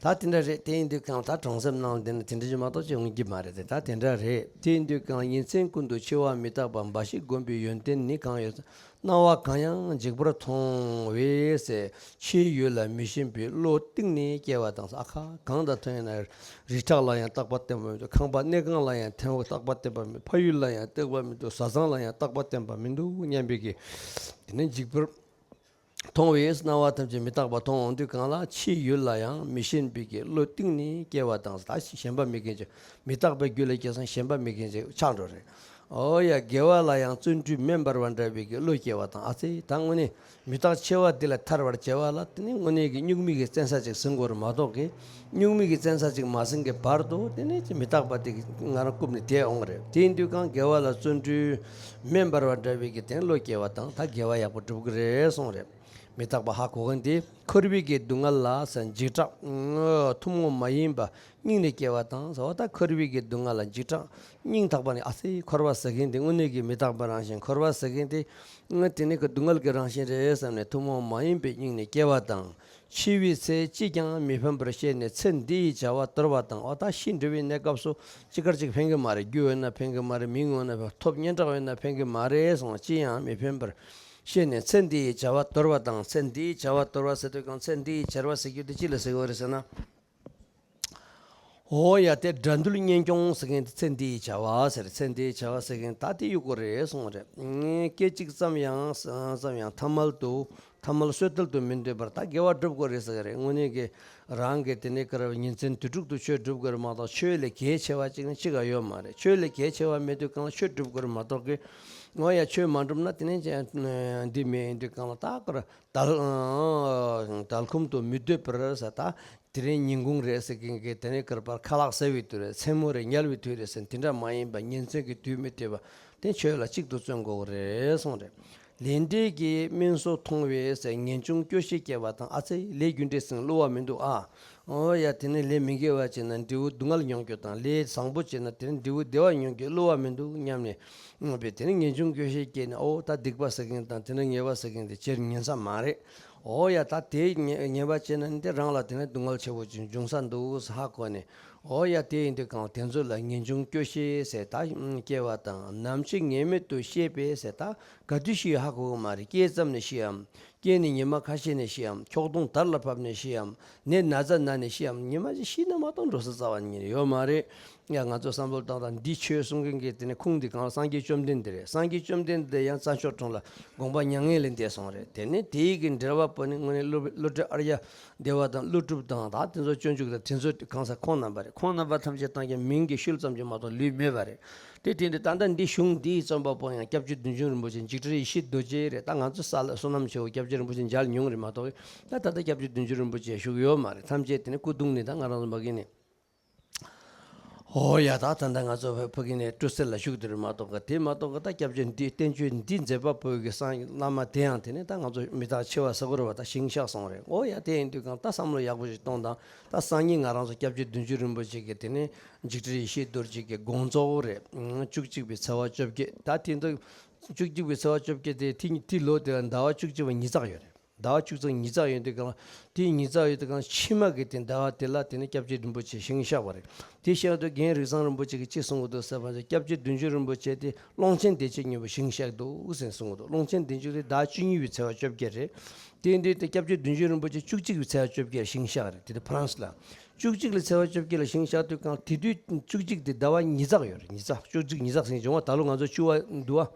ད་དེ་འདྲ་རེད། དེ་ཡིན་དུས་སྒང་ད་གྲོང་གསེབ་ནང་ལ་བསྡད་ན་དེ་འདྲ་ཅིག་མ་གཏོགས་ཅིག་འོང་གི་མ་རེད་དེ། ད་དེ་འདྲ་རེད། དེ་ཡིན་དུས་སྒང་ཉིན་མཚན་ཀུན་ཏུ་འཆི་བ་མི་རྟག་པ། འབའ་ཞིག་བསྒོམས་པའི་ཡོན་ཏན་ནི། གང་ཡོད་སྣང་བ་གང་ཡང་འཇིག་པར་མཐོང་བས་ཟེར། ཕྱིའི་ཡུལ་ལ་མི་ཞེན་པའི་བློ་གཏིང་ནས་སྐྱེ་བ་དང་། ཨ་ཁ་གང་དང་མཐུན་ཡིན་ན། རི་བྲག་ལ་ཡང་རྟག་པ་བརྟན་པ་མི་འདུག་ཁང་པ་གནས་ཁང་ལ་ཡང་ཐེམ་པ་རྟག་པ་བརྟན་པ་མི་འདུག་ཕ་ཡུལ་ལ་ཡང་རྟག་པ་མི་འདུག་བཟའ་ཚང་ལ་ཡང་རྟག་པ་བརྟན་པ་མི་འདུག་སྙམ་པའི་གི། དེ་ནི་འཇིག་པར་མཐོང་བས་སྣང་བ་ཐམས་ཅད་མི་རྟག་པ་མཐོང་འོང་དུས་སྒང་ལ། ཕྱིའི་ཡུལ་ལ་ཡང་མི་ཞེན་པའི་གི་བློ་གཏིང་ནས་སྐྱེ་བ་དང་། ད་ཞེན་པ་མེད་མཁན་ཅིག་མི་རྟག་པའི་རྒྱུད་ལ་སྐྱེས་སོང་ཞེན་པ་མེད་མཁན་ཅིག་ཆགས་འགྲོ་རེད། ཨོ་ཡ། དགེ་བ་ལ་ཡང་བརྩོན་འགྲུས་མེ་འབར་བ་འདྲ་བའི་གི་བློ་སྐྱེ་བ་དང་། ཨ་ཙི་ད་དངོས་གནས་མི་རྟག་འཆི་བ་འདི་ལས་ཐར་བར་བྱེད་པ་ལ་དེ་ནི་དངོས་གནས་ཀྱི་གཉུག་མའི་གི་བཙན་ས་ཅིག་ཟིན་དགོས་རེད་མ་གཏོགས་གི། གཉུག་མའི་གི་བཙན་ས་ཅིག་མ་ཟིན་གི་བར་དུ་དེ་ནི་མི་རྟག་པ་དེ་གི་ང་རང་བཀུག་ནས་བསྡད་འོང་གི་རེད། དེ་ཡིན་དུས་སྒང་དགེ་བ་ལ་བརྩོན་འགྲུས་མེ་འབར་བ་འདྲ་བའི་གི་དེ་ནི་བློ་སྐྱེ་བ་དང་། ད་དགེ་བ་ཡག་པོ་སྒྲུབ་གི་རེད་གསུངས་རེད། མི་རྟག་པ་ཧ་གོ་མཁན་དེ། འཁོར་བའི་གི་སྡུག་བསྔལ་ལ་ཟེར། འཇིགས་སྐྲག་ཐུན་མོང་མ་ཡིན་པ་སྙིང་ནས་སྐྱེ་བ་དང་ཟེར་བ། ད་འཁོར་བའི་གི་སྡུག་བསྔལ་ལ་འཇིགས་སྐྲག་སྙིང་ཐག་པ་ནས། ཨ་ཙི་འཁོར་བ་ཟེར་མཁན་དེ་དངོས་གནས་ཀྱི་མི་རྟག་པའི་རང་བཞིན། འཁོར་བ་ཟེར་མཁན་དེ་དེ་ནི་གི་སྡུག་བསྔལ་གྱི་རང་བཞིན་རེད་བསམ་ནས་ཐུན་མོང་མ་ཡིན་པའི་སྙིང་ནས་སྐྱེ་བ་དང་། འཆི་བའི་ཚེ་ཅིས་ཀྱང་མི་ཕན་པར་ཤེས་ནས་ཚེ་འདི་ཡི་བྱ་བ་དོར་བ་དང་། འོ་ད་ཤི་འགྲོ་བའི་གནས་སྐབས་སུ་ཅི་དགར་ཅིག་ཕན་གི་མ་རེད། རྒྱུ་ཡོད་ན་ཕན་གི་མ་རེད། མིང་ཡོད་ན་ཕན། ཐོབ་སྙན་གྲགས་ཡོད་ན་ཕན་གི་མ་རེད་གསུངས། ཅི་ཡང་མི་ཕན་པར་ཤེས་ནས་ཚེ་འདི་ཡི་བྱ་བ་དོར་བ་དང་། ཚེ་འདི་ཡི་བྱ་བ་དོར་བ་ཟེར་དུས་སྒང་། ཚེ་འདི་ཡི་བྱ་བ་ཟེར་རྒྱུ་དེ་ཅི་ལ་ཟེར་གི་ཡོད་རེད་ཟེར་ན། འོ་ཡ། དེ་དགྲ་འདུལ་གཉེན་སྐྱོང་ཟེར་མཁན་དེ་ཚེ་འདི་ཡི་བྱ་བ་ཟེར། ཚེ་འདི་ཡི་བྱ་བ་ཟེར་མཁན་ད་དེ་ཡོད་དགོས་རེད་གསུངས་རེད། སྐད་ཅིག་ཙམ་ཡང་ཙམ་ཡང་ཐ་མལ་དུ། ཐ་མལ་སོས་དལ་དུ་མི་འདོད་པར་ད་དགེ་བ་སྒྲུབ་དགོས་རེད་ཟེར་གི་རེད། དངོས་གནས་ཀྱི་རང་གི་དེ་ནས་ཀར་ཉིན་མཚན་དུས་དྲུག་ཏུ་ཆོས་སྒྲུབ་དགོས་རེད་མ་གཏོགས་ཆོས་ལས་གལ་ཆེ་བ་ཅིག་ནི་ཅི་ག་ཡོད་མ་རེད། ཆོས་ལས་གལ་ཆེ་བ་མེད་དུས་སྒང་ལ་ཆོས་སྒྲུབ་དགོས་རེད་མ་གཏོགས་ཀྱི། འོ་ཡ། ཆོས་མ་སྒྲུབ་ན་དེ་ནས་ཅི་འདི་མེད་དུས་སྒང་ལ་ད་ཀར་དལ་དལ་ཁོམ་དུ་མི་སྡོད་པར་ཟེར། ད་དེ་རིང་ཉིན་གུང་རེད་ཟེར་མཁན་གྱི་དེ་ནས་ཀར་པར་ཁ་ལག་ཟ་བའི་དུས་རེད། མཚན་མོ་རེད། ཉལ་བའི་དུས་རེད་ཟེར། དེ་འདྲ་མ་ཡིན་པ་ཉིན་མཚན་གྱི་དུས་མི་སྤྲད་པ་དེ་ཆོས་ལ་གཅིག་ཏུ་བརྩོན་དགོས་རེད་གསུངས་རེད། ལས་འབྲས་ཀྱི་དམན་སོགས་མཐོང་བས་ཟེར། ངེས་འབྱུང་སྐྱོ་ཤས་སྐྱེ་བ་དང་། ཨ་ཙི་ལས་རྒྱུ་འབྲས་ཟེར་བསླུ་བ་མི་འདུག་ཨ། འོ་ཡ། དེ་ནས་ལས་མི་དགེ་བ་བྱས་ན་འབྲས་བུ་སྡུག་བསྔལ་མྱོང་རྒྱུ་དང་། ལས་བཟང་པོ་བྱས་ན་དེ་ནས་འབྲས་བུ་བདེ་བ་མྱོང་རྒྱུ་བསླུ་བ་མི་འདུག་སྙམ་ནས། འོ་བས་དེ་ནས་ངེས་འབྱུང་སྐྱོ་ཤས་སྐྱེས་ནས། འོ་ད་སྡིག་པ་ཟེར་མཁན་དང་དེ་འདྲ་ཉེས་པ་ཟེར་མཁན་དེ་བྱེད་ཉན་ས་མ་རེད། འོ་ཡ། ད་དེ་ཉེས་ཉེས་པ་བྱས་ན་དེ་རང་ལ་དེ་ནས་སྡུག་བསྔལ་ཆེ་བོ་ཅིག་འབྱུང་ས་འདུག་ཧ་གོ་ནས། འོ་ཡ། དེ་ཡིན་དུས་སྒང་དེ་ཚོ་ལ་ངེས་འབྱུང་སྐྱོ་ཤས་ཟེར་ད་སྐྱེ་བ་དང་། ནམ་འཆི་ངེས་མེད་དུ་ཤེས་པས་ཟེར། ད་ག་དུས་ཤི་ཡོད་ཧ་གོ་གི་མ་རེད། སྐྱེས་ཙམ་ནས་ཤི་འམ། སྐྱེས་ནས་ཉི་མ་ཁ་ཤས་ནས་ཤི་འམ། འཁྱོག་གདོང་དར་ལ་བབས་ནས་ཤི་འམ། ནད་ན་ཚ་ན་ནས་ཤི་འམ། ཉི་མ་ཅིག་ཤི་ན་མ་གཏོགས་འགྲོ་ས་རྩ་བ་ནས་ཡོད་མ་རེད། ཡ། ང་ཚོ་བསམ་བློ་བཏང་དང་། འདི་ཆོས་གསུང་མཁན་གྱི་དེ་ནས་ཁུངས་འདི་གང་། སངས་རྒྱས་བཅོམ་ལྡན་འདས་རེད། སངས་རྒྱས་བཅོམ་ལྡན་འདས་ཡང་རྩྭ་མཆོག་གྲོང་ལ་དགོངས་པ་མྱ་ངན་ལས་འདས་སོང་རེད། དེ་ནས་དེའི་གི་འགྲེལ་པ་པོ་ནི་དངོས་གནས་བློ་བློ་གྲོས་ཨརྱ་དེ་བ་དང་། ཀླུ་སྒྲུབ་དང་། ད་དེ་ཚོ་སྤྱོད་འཇུག་དང་དེ་ཚོ་གང་ཟག་ཁོང་རྣམ་པ་རེད། ཁོང་རྣམ་པ་ཐམས་ཅད་བཏང་ཀྱང་མིང་གི་ཤུལ་ཙམ་གྱིས་མ་གཏོགས་ལུས་མེད་པ་རེད། དེ་དེ་འདྲ། ད་ལྟ་འདི་གཞུང་འདིའི་རྩོམ་པ་པོ་ཡང་སྐྱབས་རྗེ་བདུད་འཇོམས་རིན་པོ་ཆེ་འཇིགས་བྲལ་ཡེ་ཤེས་རྡོ་རྗེ་རེད། ད་ང་ཚོ་ས་ལ་བསོད་ནམས་ཆེ་བོ་སྐྱབས་རྗེ་རིན་པོ་ཆེ་མཇལ་མྱོང་རེད་མ་གཏོགས། ད་ད་ལྟ་སྐྱབས་རྗེ་བདུད་འཇོམས་རིན་པོ་ཆེ་བཞུགས་ཡོད་མ་རེད། ཐམས་ཅད་དེ་ནི་སྐུ་གདུང་ནས་ད་ང་རང་ཚོ་མ་གི་ནས། ཨོ་ཡ། ད་ད་ལྟ་ང་ཚོ་ཕ་གི་ནས་སྤྲོ་གསེང་ལ་བཞུགས་དེ་རེད་མ་གཏོགས་ག་དེ་མ་གཏོགས་ག་ད་སྐྱབས་རྗེ་འདི་བསྟན་བཅོས་འདི་མཛད་པ་པོ་གི་སང་བླ་མ་དེ་ཡང་དེ་ནི་ད་ང་ཚོ་མི་རྟག་འཆི་བ་ཟེར་གོ་རེད་བ། ད་ཞིང་གཤེགས་སོང་རེད། ཨོ་ཡ། དེ་ཡིན་དུས་གང་ད་བསམ་བློ་ཡག་པོ་ཞིག་གཏོང་དང་། ད་སང་ཉིན་ང་རང་ཚོ་སྐྱབས་རྗེ་བདུད་འཇོམས་རིན་པོ་ཆེ་གི་དེ་ནི་འཇིགས་བྲལ་ཡེ་ཤེས་རྡོ་རྗེ་གི་དགོངས་རྫོགས་རེད། བཅུ་གཅིག་པའི་ཚེས་པ་བཅོ་བརྒྱད། ད་དེ་འདུག་བཅུ་གཅིག་པའི་ཚེས་པ་བཅོ་བརྒྱད་དེ་དེ་དེ་ལོ་དེ་ཟླ་བ་བཅུ་གཅིག་པ་ཉི་ཚག་ཡོད་རེད། ཟླ་བ་བཅུ་ཚེག་ཉིས་བརྩེགས་ཡོད་དུས་གང་ལ། དེའི་ཉིས་བརྩེགས་ཡོད་དུས་གང་ཕྱི་མ་གི་དེ་ཟླ་བ་དེ་ལ་དེ་ནི་སྐྱབས་རྗེ་རིན་པོ་ཆེ་ཞིང་གཤེགས་པ་རེད། དེ་བཤད་དུས་རྒན་རིགས་བཟང་རིན་པོ་ཆེ་གིས་ཅི་གསུང་གི་འདུག་ཟེར་བ་ན། སྐྱབས་རྗེ་བདུད་འཇོམས་རིན་པོ་ཆེ་དེ་ཀློང་ཆེན་བདེ་ཆེན་སྙིང་པོ་ཞིང་གཤེགས་འདུག་ཟེར་གསུང་གི་འདུག་ཀློང་ཆེན་བདེ་ཆེན་དེ་ཟླ་བཅུ་གཉིས་པའི་ཚེས་པ་བཅོ་བརྒྱད་རེད། དེ་ཡིན་དུས་དེ་སྐྱབས་རྗེ་བདུད་འཇོམས་རིན་པོ་ཆེ་བཅུ་གཅིག་པའི་ཚེས་པ་བཅོ་བརྒྱད་ཞིང་གཤེགས་རེད། དེ་དེ་ཕ་རན་སི་ལ། བཅུ་གཅིག་ལ་ཚེས་པ་བཅོ་བརྒྱད་ལ་ཞིང་གཤེགས་དུས་གང་དེ་དུས་བཅུ་གཅིག་དེ་ཟླ་བ་ཉིས་བརྩེགས་ཡོད་རེད། ཉིས་བརྩེགས། བཅུ་གཅིག་ཉིས་བརྩེགས་ཟིན་བྱུང་བ། ད་ལོ་ང་ཚོ་བཅུ་པ་འདུག་བ།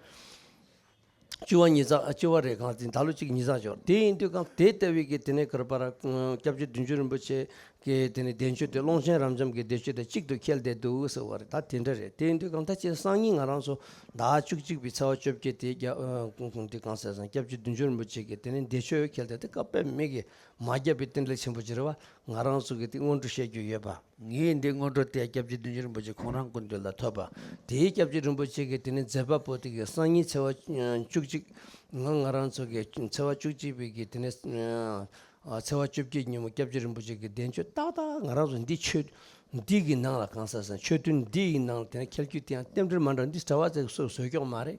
བཅུ་པ་ཉིས་བརྩེགས། བཅུ་པ་རེད། གང་ཟིན་ད་ལོ་གཅིག་ཉིས་བརྩེགས་འབྱོར། དེ་ཡིན་དུས་གང་དེ་ལྟ་བུའི་གི་དེ་ནས་ག་རེ་པ་ར་སྐྱབས་རྗེ་བདུད་འཇོམས་རིན་པོ་ཆེ་གི་དེ་ནས་བདེན་བརྗོད་དེ་ཀློང་ཆེན་རབ་འབྱམས་ཀྱི་བདེན་བརྗོད་དེ་གཅིག་ཏུ་འཁེལ་བསྡད་འདུག་ཟེར་བ་རེད། ད་དེ་འདྲ་རེད། དེ་ཡིན་དུས་གང་ད་ཅི་སང་ཉིན་ང་རང་ཚོ་ཟླ་བཅུ་གཅིག་པའི་ཚེས་པ་བཅོ་བརྒྱད་དེ་རྒྱ་ཨ་ཁོང་དེ་གང་ཟེར་སང་སྐྱབས་རྗེ་བདུད་འཇོམས་རིན་པོ་ཆེ་གི་དེ་ནས་བདེན་བརྗོད་འཁེལ་བསྡད་དེ་བཀའ་པད་མི་གི་མ་བརྒྱབ་པའི་རྟེན་འབྲེལ་ཆེན་པོ་ཅིག་རེད་བ། ང་རང་ཚོ་གི་དེ་སྔོན་འགྲོ་བཤད་རྒྱུ་ཡོད་པ། ངས་འདི་སྔོན་འགྲོ་དེ་སྐྱབས་རྗེ་བདུད་འཇོམས་རིན་པོ་ཆེ་ཁོང་རང་སྐུ་མདུན་ལ་ཐོབ་པ། དེའི་སྐྱབས་རྗེ་རིན་པོ་ཆེ་གིས་དེ་ནི་མཛད་པ་པོ་དེ་གི་སང་ཉིན་ཚེས་པ་བཅུ་གཅིག་ང་ང་རང་ཚོ་གི་ཚེས་པ་བཅུ་གཅིག་པའི་གི་དེ་ནི་ཚེས་པ་བཅོ་བརྒྱད་ཉིན་མོ་སྐྱབས་རྗེ་རིན་པོ་ཆེ་གི་བདེན་བརྗོད་ཏག་ཏག་ང་རང་ཚོ་འདི་ཆོས་འདི་གི་ནང་ལ་གང་ཟག་སང་ཆོས་ཐུན་འདི་ཡི་ནང་ལ་དེ་ནི་འཁེལ་རྒྱུ་དེ་ཡང་རྟེན་འབྲེལ་མ་འདྲ། འདི་གྲྭ་པ་ཚོས་སུ་བཟོས་ཀྱོག་མ་རེད།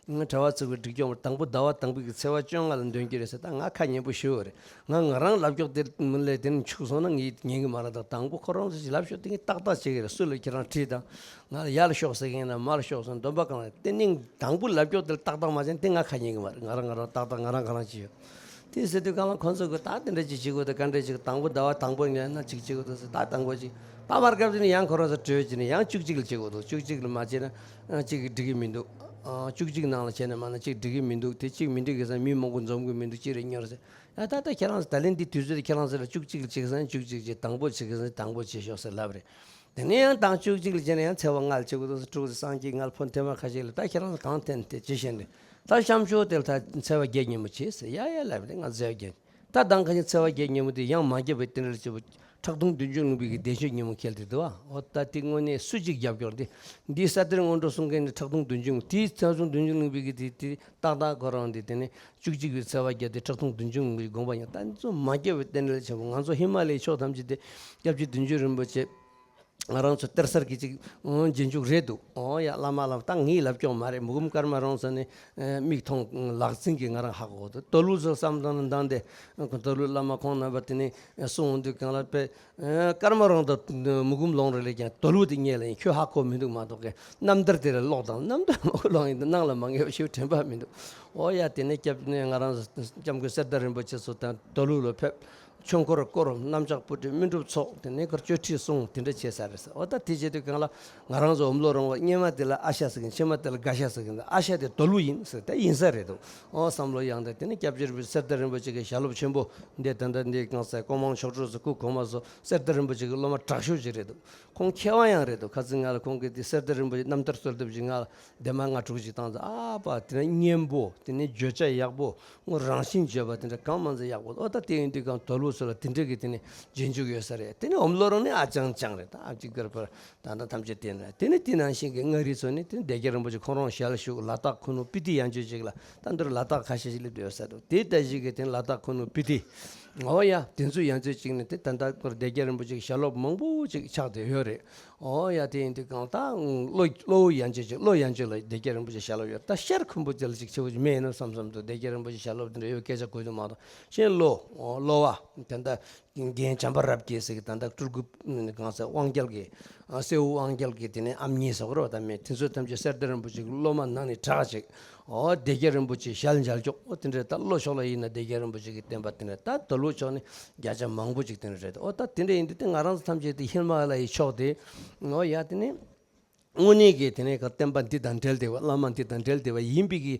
ང་གྲྭ་པ་ཚོ་གི་སྒྲིག་སྐྱོང་དང་པོ་ཟླ་བ་དང་པོ་གི་ཚེས་པ་བཅོ་ལྔ་ལ་འདོན་གྱི་རེད་ཟེར། ད་ང་ཁ་ཉན་པོ་ཞུ་བ་རེད། ང་ང་རང་ལབ་ཀྱོག་དེ་མི་ལས་དེ་ནི་འཆུག་སོང་ན་ངས་ཉན་གི་མ་རེད། ད་དང་པོ་ཁོ་རང་ཚོ་ཞིག་ལབ་ཤོག་དེ་ངས་ཏག་ཏག་བྱེད་ཀྱི་རེད། སུ་ལ་ཁྱེད་རང་དྲིས་དང་། ང་ལ་ཡར་ལ་ཤོག་ཟེར་གི་ཡིན་ན་མར་ལ་ཤོག་ཟེར་འདོན་པ་གང་ལ་དེ་ནི་དང་པོ་ལབ་ཀྱོག་དེ་ལ་ཏག་ཏག་མ་བྱས་ན་དེ་ང་ཁ་ཉན་གི་མ་རེད། ང་རང་ང་རང་ཏག་ཏག་ང་རང་ག་རང་བྱེད་ཡོད། དེ་ཟེར་དུས་གང་ལ་ཁོང་ཚོ་གི་ད་དེ་འདྲ་ཅིག་བྱེད་དགོས་འདུག་ག་འདྲ་ཅིག་དང་པོ་ཟླ་བ་དང་པོ་ཉན་ན་ཅིག་བྱེད་དགོས་འདུག་ཟེར། ད་དང་པོ་ཅིག་ད་བར་སྐབས་དེ་ནི་ཡང་ཁོ་རང་ཚོ་གྲོས་བྱས་ནས་ཡང་བཅུ་གཅིག་ལ་བྱེད་དགོས་འདུག་བཅུ་གཅིག་ལ་མ་བྱས་ན་ཅིག་གི་འགྲིག་གི་མི་འདུག་བཅུ་གཅིག་ནང་ལ་བྱས་ན་མ་ན་ཅིག་འགྲིག་གི་མི་འདུག་དེ་གཅིག་མི་འགྲིག་གི་ས་མི་མང་པོ་འཛོམས་གི་མི་འདུག་ཅི་རེད་ཉོ་རེད་ཟེར། ཡ་ད་ལྟ་ཁྱེད་རང་ཚོ་ད་ལན་འདི་དུས་ཚོད་དེ་ཁྱེད་རང་ཚོ་ལ་བཅུ་གཅིག་ལ་བྱེད་ས་ན་བཅུ་གཅིག་བྱེད། དང་པོ་བྱེད་ས་ན་དང་པོ་བྱེད་ཤོག་ཟེར་ལབ་རེད། དེ་ནས་ཡང་དང་བཅུ་གཅིག་ལ་བྱས་ན་ཡང་ཚེས་པ་ལྔ་ལ་བྱེད་དགོས་འདུག་ཟེར། དྲུག་ཟེར་སངས་རྒྱས་ལྔ་ལ་ཕོ་ཐེངས་མ་ཁ་ཤས་ལ་ད་ཁྱེད་རང་ཚོ་གང་འཐེན་དེ་ཇི་བཞིན་རེད། ད་གཤམ་ཤོག་དེ་ལ་ད་ཚེས་པ་བརྒྱད་ཉིན་མོ་བྱེད་ཟེར། ཡ་ཡ་ལབ་རེད། ང་ཚེས་པ་བརྒྱད། ད་དང་ཁ་ཤས་ཚེས་པ་བརྒྱད་ཉིན་མོ་དེ་ཡང་མ་བརྒྱབ་པའི་རྟེན་འབྲེལ་ཆེ་པོ་ཁྲག་འཐུང་བདུད་འཇོམས་ལུང་པའི་གི་བདེ་མཆོག་ཉིན་མོ་འཁེལ་དེ་འདུག་ཨ། འོ་ད་དེ་དངོས་གནས་སུ་གཅིག་རྒྱབ་སྐྱོར་དེ་འདི་གསེར་ལྡན་སྔོན་འགྲོ་གསུང་མཁན་ནི་ཁྲག་འཐུང་བདུད་འཇོམས་དེའི་ཁྲག་འཐུང་བདུད་འཇོམས་ལུང་པའི་གི་དེ་དེ་ཏག་ཏག་ཁོ་རང་དེ་དེ་ནས་བཅུ་གཅིག་པའི་ཚེས་པ་བརྒྱད་དེ་ཁྲག་འཐུང་བདུད་འཇོམས་ལུང་པའི་དགོངས་པ་ཡང་ད་ཚོ་མ་བརྒྱབ་པའི་རྟེན་འབྲེལ་ཆེ་པོ། ང་ཚོ་ཧི་མ་ལའི་ཕྱོགས་ཐམས་ཅད་དེ་སྐྱབས་རྗེ་བདུད་འཇོམས་རིན་པོ་ཆེ། ང་རང་ཚོ་གཏེར་གསར་གྱི་ཅིག་ཨོ་རྗེས་འཇུག་རེད་འདུག་ཨོ་ཡ་བླ་མ་ལ་ད་ངས་ལབ་ཀྱོག་མ་རེད། མུ་གུམ་ཀརྨ་རོང་ས་ནས་མིག་མཐོང་ལག་འཛིན་གྱི་ང་རང་ཧ་གོ་འདུག་དོལ་པོ་ཚོ་བསམ་བཏང་ན་འདང་དེ་དོལ་པོའི་བླ་མ་ཁོང་རྣམ་པ་དེ་ནས་གསུང་འོང་དུས་གང་ལ་པས་ཀརྨ་རོང་དང་མུ་གུམ་ལོང་རེ་ལས་ཀྱང་དོལ་པོ་དེ་ཉེ་ལ་ཡིན། ཁྱོད་ཧ་གོ་མི་འདུག་མ་གཏོགས་ཀྱི་རྣམ་ཐར་དེ་ལ་ཀློག་དང་རྣམ་ཐར་མ་གོ་ལོང་ཡིན་དུ་ནང་ལ་མ་ངེས་པ་ཞིག་དྲན་པ་མི་འདུག་ཨོ་ཡ་དེ་ནས་སྐྱབས་ནས་ང་རང་སྐྱབས་མགོན་གསེར་རྟ་རིན་པོ་ཆེ་ཚོ་དང་དོལ་པོ་ལ་ཕེབས། ཆོས་འཁོར་བསྐོར། གནམ་ལྕགས་སྤུ་གྲི་སྨིན་གྲུབ་ཚོགས། དེ་ནས་ཁར་གཅོད་ཁྲིད་གསུང་དེ་འདྲ་བྱས་ས་རེད་ཟེར། འོ་ད་དེ་བྱེད་དུས་གང་ལ་ང་རང་ཚོ་འོམ་ལོ་རོང་བ་སྔོན་མ་དེ་ལ་ཨ་ཤ་ཟེར་གིན་ཕྱི་མ་དེ་ལ་དགའ་ཤ་ཟེར་གིན། ཨ་ཤ་དེ་དོལ་པོ་ཡིན་ཟེར་ད་ཡིན་ས་རེད་འདུག་ཨོ་བསམ་བློ་ཡང་དེ་དེ་ནས་སྐྱབས་རྗེ་རིན་པོ་ཆེ་གསེར་རྟ་རིན་པོ་ཆེ་གི་ཞལ་སློབ་ཆེན་པོ་འདི་ད་ལྟ་འདི་གང་ཟེར་ཀོ་མང་མཆོག་སྤྲུལ་ཟེར་སྐུ་གོང་མ་ཚོ་གསེར་རྟ་རིན་པོ་ཆེ་གི་སློབ་མ་དྲག་ཤོས་ཅིག་རེད་འདུག་ཁོང་མཁས་དབང་ཡང་རེད་འདུག་ཁ་སང་ང་ལ་ཁོང་གིས་དེ་གསེར་རྟ་རིན་པོ་ཆེ་རྣམ་ཐར་གསོལ་འདེབས་ཅིག་ང་ལ་དེ་མ་ལྔ་དྲུག་ཅིག་བཏང་ཚེ་ཨ་ཕ་དེ་ནས་སྙན་པོ་དེ་ནས་བརྗོད་བྱ་ཡག་པོ། ངོ་རང་བཞིན་བརྗོད་པ་དེ་འདྲ་གང་མང་ཚེ་ཡག་པོ། ཨོ་ད་དེ་ཡིན་དུས་གང་དོལ་པོ་ཚོ་ལ་དེ་འདྲ་གི་དེ་ནི་རྗེས་འཇུག་ཡོད་ས་རེད། དེ་ནི་འོམ་ལོ་རང་ནི་ཨ་ཅང་ཅང་རེད། ད་ཨ་ཅིག་གར་པར་ད་ལྟ་ཐམས་ཅད་བསྟན་ན་དེ་ནི་དེ་ནང་བཞིན་གྱི་མངའ་རིས་ཚོ་ནི་དེ་ནི་སྡེ་རྒྱ་རིན་པོ་ཆེ་ཁོང་རང་ཞལ་བཞུགས་ལ་དྭགས་ཁུ་ནུ་སྤི་ཏི་ཡན་ཆོད་ཅིག་ལ་ད་འདིར་ལ་དྭགས་ཁ་ཤས་ཤིག་སླེབས་ཡོད་ས་འདུག་དེ་ལྟ་ཞིག་གི་དེ་ནི་ལ་དྭགས་ཁུ་ནུ་སྤི་ཏི། ཨོ་ཡ་དེ་ཚོ་ཡན་ཆོད་ཅིག་ནི་དེ་ད་ལྟ་སྡེ་རྒྱ་རིན་པོ་ཆེ་གི་ཞལ་སློབ་མང་པོ་ཅིག་ཆགས་བསྡད་ཡོད་རེད། ཨོ་ཡ་དེ་ཡིན་དུས་གང་ལྟ་བློ་བློ་ཡན་ཆོད་ཅིག་བློ་ཡན་ཆོད་ལ་སྡེ་རྒྱ་རིན་པོ་ཆེ་ཞལ་སློབ་ཡོད། ད་ཤར་ཁུམ་བུ་ཅལ་ཅིག་ཆེ་བོ་ཅིག་མེད་ན་བསམ་བསམ་དུ་སྡེ་རྒྱ་རིན་པོ་ཆེ་ཞལ་སློབ་དེ་འདྲ་ཡོད་སྐད་ཆ་གོ་དུ་མ་གཏོགས་ཤེས་བློ་བློ་བ་དེ་འདྲ་རྒན་བྱམས་པ་རབ་རྒྱས་ཟེར་གི་ད་ལྟ་སྤྲུལ་སྐུ་གང་ཟེར་དབང་རྒྱལ་གི་སེའུ་དབང་རྒྱལ་གི་དེ་ནས་ཨ་མྱེས་ཟེར་གི་རེད་བ། ད་མེད་དེ་ཚོ་ཐམས་ཅད་གསེར་རྟ་རིན་པོ་ཆེ་གི་སློབ་མ་ནང་ནས་དྲག་ཅིག་ཨོ་སྡེ་རྒྱ་རིན་པོ་ཆེ་ཞལ་མཇལ་ཀྱོག་ཨོ་དེ་འདྲ་ད་བློ་ཕྱོགས་ལ་ཡིན་ན་སྡེ་རྒྱ་རིན་པོ་ཆེ་གི་བསྟན་པ་དེ་འདྲ་ད་དོལ་པོ་ཕྱོགས་ནས་བརྒྱ་ཆ་མང་པོ་ཅིག་དེ་འདྲ་རེད། ཨོ་ད་དེ་འདྲ་ཡིན་དུས་དེ་ང་རང་ཚོ་ཐམས་ཅད་དེ་ཧི་མ་ལ་ཡའི་ཕྱོགས་དེ་ཨོ་ཡ་དེ་ནས། དངོས་གནས་ཀྱི་དེ་ནས་ཀ་བསྟན་པ་འདི་དང་འབྲེལ་བསྡད་པ་བླ་མ་འདི་དང་འབྲེལ་བསྡད་པ་ཡིན་པའི་གི་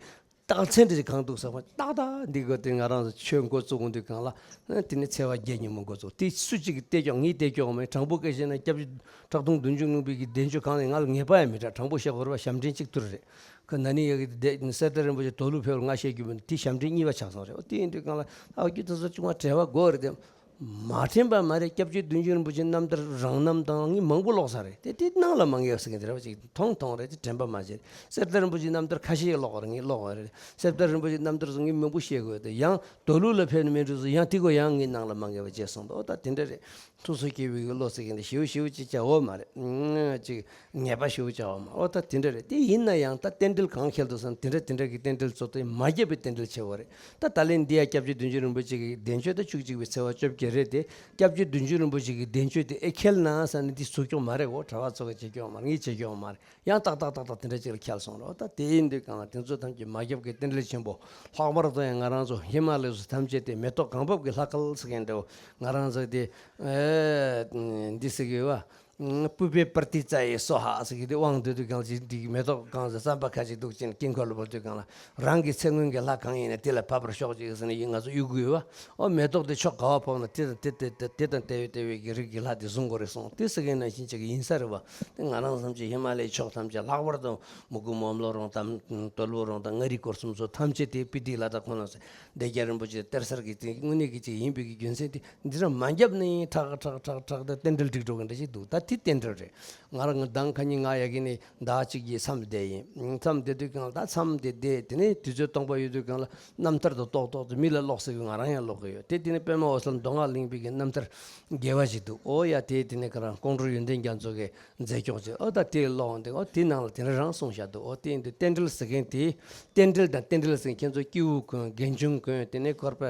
རྟགས་མཚན་དེ་གང་འདུག་ཟེར་བ་ཏག་ཏག་འདི་གོ་དེ་ང་རང་ཚོ་ཆོས་འགོ་བཙུགས་འོང་དུས་གང་ལ་དེ་ནས་ཚེས་པ་བརྒྱད་ཉིན་མོ་འགོ་བཙུགས་དེ་སུ་གཅིག་གིས་བལྟས་ཀྱང་ངས་བལྟས་ཀྱང་མེད། དྲང་པོ་སྐད་བཤད་ན་སྐྱབས་རྗེ་ཁྲག་འཐུང་བདུད་འཇོམས་ལུང་པའི་གི་བདེན་བརྗོད་གང་ལ་ང་ལ་ངེས་པ་ཡང་མི་འདྲ། དྲང་པོ་བཤད་དགོས་རེད་བ། ཞབས་འདྲེན་གཅིག་ཏུ་རེད། ཁ་ན་ནིང་ཡ་གི་དེ་གསེར་རྟ་རིན་པོ་ཆེ་དོལ་པོ་ཕེབས་ལ་ང་བཤད་རྒྱུ་མིན། དེ་ཞབས་འདྲེན་གཉིས་པ་ཆགས་སོང་རེད། འོ་དེ་ཡིན་དུས་གང་ལ་ཨ་རྒྱུ་དེ་ཚོ་ཅུང་བྲེལ་བ་དགོས་རེད་དེ། མ་དྲན་པ་མ་རེད། སྐྱབས་རྗེ་བདུད་འཇོམས་རིན་པོ་ཆེ་རྣམ་ཐར་རང་རྣམ་དང་ངས་མང་པོ་ཀློག་ས་རེད་དེ། དེ་སྣང་ལ་མ་ངེས་པ་ཟེར་མཁན་དེ་རེད་བ། ཅིག་མཐོང་མཐོང་རེད་དེ། དྲན་པ་མ་བརྗེད། གསེར་རྟ་རིན་པོ་ཆེའི་རྣམ་ཐར་ཁ་ཤས་ཀློག་རེད། ངས་ཀློག་པ་རེད། གསེར་རྟ་རིན་པོ་ཆེའི་རྣམ་ཐར་སོགས་ངས་མང་པོ་བཤད་དགོས་དེ། ཡང་མདོ་ལུགས་ལ་ཕེབས་ནས་མེད་འགྲོ་སོང་། ཡང་དེ་ཀོ་ཡང་ངའི་སྣང་ལ་མ་ངེས་པ་བྱས་སོང་། ཨོ་ད་དེ་འདྲ་རེད། ཐུགས་སུ་སྐྱེ་བའི་བློ་ཟེར་མཁན་དེ་ཞེའུ་ཞེའུ་ཅིག་བྱ་འོ་མ་རེད། ཅིག་ངེས་པ་ཞེའུ་བྱ་འོ་མ། ཨོ་ད་དེ་འདྲ་རེད། དེ་ཡིན་ན་ཡང་ད་རྟེན་འབྲེལ་གང་ཁེལ་འདུག་ཟེར་ན། དེ་འདྲ་དེ་འདྲ་གི་རྟེན་འབྲེལ་ཚོ་དེ་མ་བརྒྱབ་པའི་རྟེན་འབྲེལ་ཆེ་བ་རེད། ད་ད་ལན་འདི་ཡ་སྐྱབས་རྗེ་བདུད་འཇོམས་རིན་པོ་ཆེ་གི་བདེན་བརྗོད་དེ་བཅུ་གཅིག་པའི་ཚེས་པ་བཅོ་བརྒྱད་རེད་དེ། སྐྱབས་རྗེ་བདུད་འཇོམས་རིན་པོ་ཆེ་གི་བདེན་བརྗོད་དེ་ཨེ་ཁེལ་ན་ཟེར་ནས་འདི་ཟུག་སྐྱོང་མ་རེད། འོ་གྲྭ་པ་ཚོ་གི་བྱེད་སྐྱོང་མ་རེད། ངས་བྱེད་སྐྱོང་མ་རེད། ཡང་ཏག་ཏག་ཏག་ཏག་དེ་འདྲ་ཅིག་ལ་ཁེལ་སོང་རོགས། ད་དེ་ཡིན་དུས་གང་ལ་དེ་ཚོ་ཐམས་ཅད་མ་བརྒྱབ་ཀྱི་རྟེན་འབྲེལ་ཆེན་པོ། ལྷག་པར་དུ་ཡང་ང་རང་ཚོ་ཧི་མ་ལ་ཡ་ཚོ་ཐམས་ཅད་དེ་མེ་ཏོག་གང་བབས་ཀྱི་ལྷ་སྐལ་ཟེར་མཁན་འདྲ་བོ། ང་རང་ཚོ་དེ་ཨེ་འདི་ཟེར་གི་ཡོད་བ། པུ་པེ་པར་ཏི་ཙ་ཡེ་སྭཱ་ཧཱ་ཟེར་གི་དེ་དབང་འདོད་དུས་གང་ལ་ཅིག་འདི་གི་མེ་ཏོག་གང་ཟེར་བསམ་པ་ཁ་ཅིག་འདུག་ཅིང་དཀྱིལ་འཁོར་ལ་བབས་དུས་གང་ལ། རང་གི་ཚེ་སྔོན་གྱི་ལྷ་གང་ཡིན་ན་དེ་ལ་བབས་པར་ཤོག་ཅིག་ཟེར་ནས་ཡིན་ང་ཚོ་གཡུག་གི་ཡོད་བ། ཨོ་མེ་ཏོག་དེ་ཕྱོགས་ག་བ་ཕོག་ན་དེ་དང་དེ་དང་དེ་དང་དེ་བའི་དེ་བའི་གི་རིགས་ཀྱི་ལྷ་དེ་བཟུང་དགོས་རེད་གསུངས། དེ་ཟེར་མཁན་ནང་བཞིན་ཅིག་ཡིན་ས་རེད་བ། དེ་ང་རང་བསམ་ཅིག་ཧི་མ་ལ་ཡའི་ཕྱོགས་ཐམས་ཅད་ལྷག་པར་དུ་མུ་གུ་མོམ་ལོ་རོང་དང་དོལ་པོ་རོང་དང་མངའ་རིས་སྐོར་གསུམ་ཚོ་ཐམས་ཅད་དེ་སྤི་ཏི་ལ་དྭགས་ཁོ་ན་སྡེ་རྒྱ་རིན་པོ་ཆེ་གཏེར་གསར་གྱི་དེ་དངོས་གནས་ཀྱི་ཅིག་ཡིན་པའི་གི་རྒྱུ་མཚན་དེ། འདི་ར་མ་བརྒྱབ་ནས་ཁྲག་ཁྲག་ཁྲག་ཁྲག་དང་རྟེན་འབྲེལ་འགྲིག་འགྲོ་གི་འདྲ་ཞིག་འདུག་ད་དེ་རྟེན་འབྲེལ་རེད། ང་རང་གི་མདང་ཁ་ཉིན་ང་ཡ་གི་ནས་ཟླ་གཅིག་གི་མཚམས་བསྡད་ཡིན། མཚམས་བསྡད་དུས་གང་ལ་ད་མཚམས་དེ་བསྡད་དེ་ནས་དུས་ཚོད་སྟོང་པ་ཡོད་དུས་གང་ལ་རྣམ་ཐར་དུ་ཏོག་ཏོག་ཏུ་མི་ལ་ཀློག་ཟེར་གི་ང་རང་ཡང་ཀློག་གི་ཡོད་དེ། དེ་ནས་པདྨ་འོད་གསལ་མདོ་སྔགས་གླིང་པའི་གི་རྣམ་ཐར་དགེ་བ་ཞིག་འདུག་ཨོ་ཡ་དེ་དེ་ནས་ཁ་རང་ཀོང་སྤྲུལ་ཡོན་ཏན་རྒྱ་མཚོ་གི་མཛད་སྐྱོང་བྱས། ཨོ་ད་དེ་ཀློག་འདི་ཨོ་དེ་ནང་ལ་དེ་འདྲ་རང་གསུངས་བཞག་འདུག་ཨོ་དེ་ཡིན་དུས་རྟེན་འབྲེལ་ཟེར་མཁན་དེ། རྟེན་འབྲེལ་དང་རྟེན་འབྲེལ་ཟེར་མཁན་ཚོ་སྐྱེས་བུ་གོན་རྒན་ཆུང་གོན་དེ་ནས་འཁོར་པ་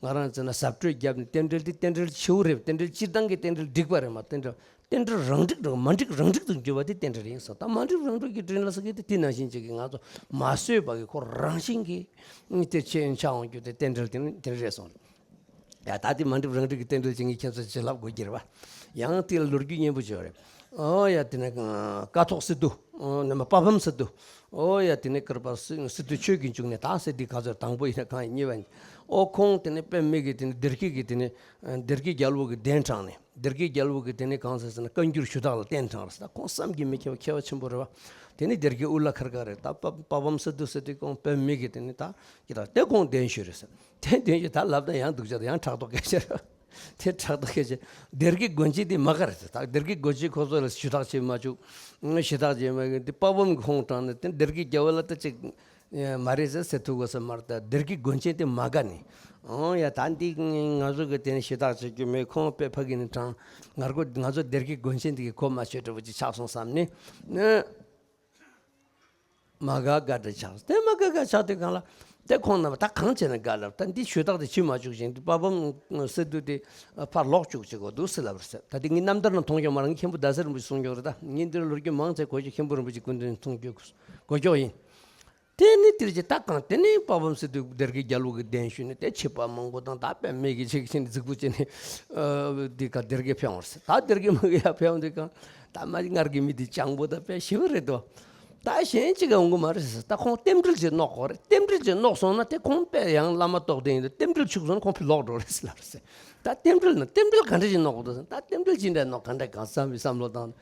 ང་རང་ཚོ་ན་ཟབ་སྤྲོས་བརྒྱབ་ནས་རྟེན་འབྲེལ་དེ་རྟེན་འབྲེལ་ཆེ་བོ་རེད། རྟེན་འབྲེལ་སྤྱིར་བཏང་གི་རྟེན་འབྲེལ་འགྲིག་པ་རེད་མ། རྟེན་འབྲེལ་རྟེན་འབྲེལ་རང་འགྲིག་རང་མ་འགྲིག་རང་འགྲིག་ཏུ་འགྱུར་བ་དེ་རྟེན་འབྲེལ་ཡིན་སོང་། ད་མ་འགྲིག་རང་འགྲིག་གི་དྲིན་ལ་ཟེར་གི་དེ་དེ་ནང་བཞིན་ཅིག་གི་ང་ཚོ་མ་བཟོད་པ་གི་ཁོ་རང་བཞིན་གི་དེ་ཆེ་ཆ་འོང་རྒྱུ་དེ་རྟེན་འབྲེལ་དེ་ནི་དེ་རེད་སོང་། ཡ་ད་དེ་མ་འགྲིག་རང་འགྲིག་གི་རྟེན་འབྲེལ་ཅིག་ངས་ཁྱེད་ཚོ་བྱིན་རླབས་དགོས་ཀྱི་རེད་བ། ཡང་དེ་ལ་ལོ་རྒྱུས་སྙན་པོ་བྱོས་རེད། ཨོ་ཡ་དེ་ནས་ཀ་ཐོག་སི་ཏུ། ཨོ་ནས་མ་པ་བམ་སི་ཏུ། ཨོ་ཡ་དེ་ནས་ཀར་པ་སི་སི་ཏུ་ཆོས་ཀྱི་འབྱུང་གནས་ད་སི་ཏི་ག་ཚོད་དང་པོ་ཡིན་ན་གང་ཡིན་གཉིས་པ་ཡིན། ཨོ་ཁོང་དེ་ནས་པདྨ་གི་དེ་ནས་སྡེ་དགེ་གི་དེ་ནས་སྡེ་དགེ་རྒྱལ་པོ་གི་གདན་དྲངས་ནས་སྡེ་དགེ་རྒྱལ་པོ་གི་དེ་ནས་གང་ཟེར་ཟེར་ན་བཀའ་འགྱུར་ཞུ་དག་ལ་གདན་དྲངས་རེད་ཟེར། ད་ཁོང་བསམ་གྱིས་མི་ཁྱབ་པ་མཁས་པ་ཆེན་པོ་རེད་བ། དེ་ནས་སྡེ་དགེ་ཨུ་ལ་ཁར་ཀ་རེད། ད་པ་པ་བམ་སི་ཏུ་སི་ཏུ་ཁོང་པདྨ་གི་དེ་ནས་ད་ཀྱི་ད་དེ་ཁོང་གདན་ཞུས་རེད་ཟེར། དེ་དོན་གྱི་ད་ལབ་ན་ཡང་སྡུག་ཅག་དང་ཡང་ཕྲག་དོག་སྐད་ཆ་རེད། དེ་ཕྲག་དོག་སྐད་ཆ། སྡེ་དགེ་དགོན་ཆེན་དེ་མ་ག་རེད་ད། སྡེ་དགེ་དགོན་ཆེན་ཁོ་ཚོ་ལ་ཞུ་དག་བྱེད་མ་བཅུག་ཞུ་དག་བྱེད་མ་གི་དེ་དཔའ་བོ་ཁོང་དྲངས་ནས་དེ་སྡེ་དགེ་རྒྱལ་པོ་ལ་ད་ཅིག་མ་རེད་ཟེར་ཟེར་ཐུབ་དགོས་ས་མ་རེད། ད་སྡེ་དགེ་དགོན་ཆེན་དེ་མ་ག་ནས། ཨོ་ཡ་ད་འདི་ང་ཚོ་གི་དེ་ནས་ཞུ་དག་བྱེད་རྒྱུ་མེད། ཁོང་དཔེ་ཕ་གི་ནས་དྲངས། ང་རྒོ་ང་ཚོ་སྡེ་དགེ་དགོན་ཆེན་དེ་གི་གོ་མ་ཆོད་འདྲ་བོ་ཅིག་ཆགས་སོང་བསམ་ནས། མ་དགའ་དགའ་འདྲ་ཆགས། དེ་མ་དགའ་དགའ་ཆགས་དུས་གང་ལ། དེ་ཁོང་རྣམས་ད་གང་བྱས་ན་དགའ་ལབ། ད་འདི་ཞུ་དག་དེ་བྱེད་མ་བཅུག་བཞིན་དུ་དཔའ་བོ་སི་ཏུ་དེ་ཕར་ལོག་བཅུག་བྱེད་དགོས་འདུག་ཟེར་ལབ་རེད་ཟེར། ད་དེ་ངའི་རྣམ་ཐར་ནང་མཐོང་ཡོད་མ་རེད། ངའི་མཁན་པོ་ཟླ་ཟེར་རིན་པོ་ཆེ་གསུང་མྱོང་རེད། ད་ངས་འདིར་ལོ་རྒྱུས་མང་ཆེ་གོ་ཤོག་མཁན་པོ་རིན་པོ་ཆེ་སྐུ་མདུན་མཐོང་རྒྱུ་གོ་ཤོག་ཡིན། དེ་ནི་དེར་ཅི་ད་གང་དེ་ནི་དཔའ་བོ་སི་ཏུ་སྡེ་དགེ་རྒྱལ་པོ་གི་གདན་ཞུས་ནས་དེ་ཆིབས་པ་མང་པོ་དང་ད་དཔེ་མེད་ཀྱི་ཆིག་ཆིན་རྫིག་པོ་བྱས་ནས་འདི་ག་སྡེ་དགེ་ཕེབས་འོང་རེད་ཟེར། ད་སྡེ་དགེ་མ་གི་ཡ་ཕེབས་འོང་དུས་གང་ད་མ་གི་སྔར་གྱི་མི་དེ་སྤྱང་པོ་དང་དཔེ་ཞི་བ་རེད་དོ། ད་གཞན་གཅིག་ག་འོང་གི་མ་རེད་ཟེར། ད་ཁོང་རྟེན་འབྲེལ་ཅིག་མནོག་གོ་རེད། རྟེན་འབྲེལ་ཅིག་མནོག་སོང་ན་དེ་ཁོང་དཔེ་ཡང་བླ་མ་རྟོགས་ལྡན་ཡིན་དུས་རྟེན་འབྲེལ་འཆུག་སོང་ན་ཁོང་ཕི་ལོག་འགྲོ་རེད་ཟེར་ལབ་རེད་ཟེར། ད་རྟེན་འབྲེལ་ན་རྟེན་འབྲེལ་ག་འདྲ་ཞིག་མནོག་གོ་འདུག་ཟེར། ད་རྟེན་འབྲེལ་ཅི་འདྲ་མནོག་ག་འདྲ་གང་བསམ་པའི་བསམ་བློ་བཏང་།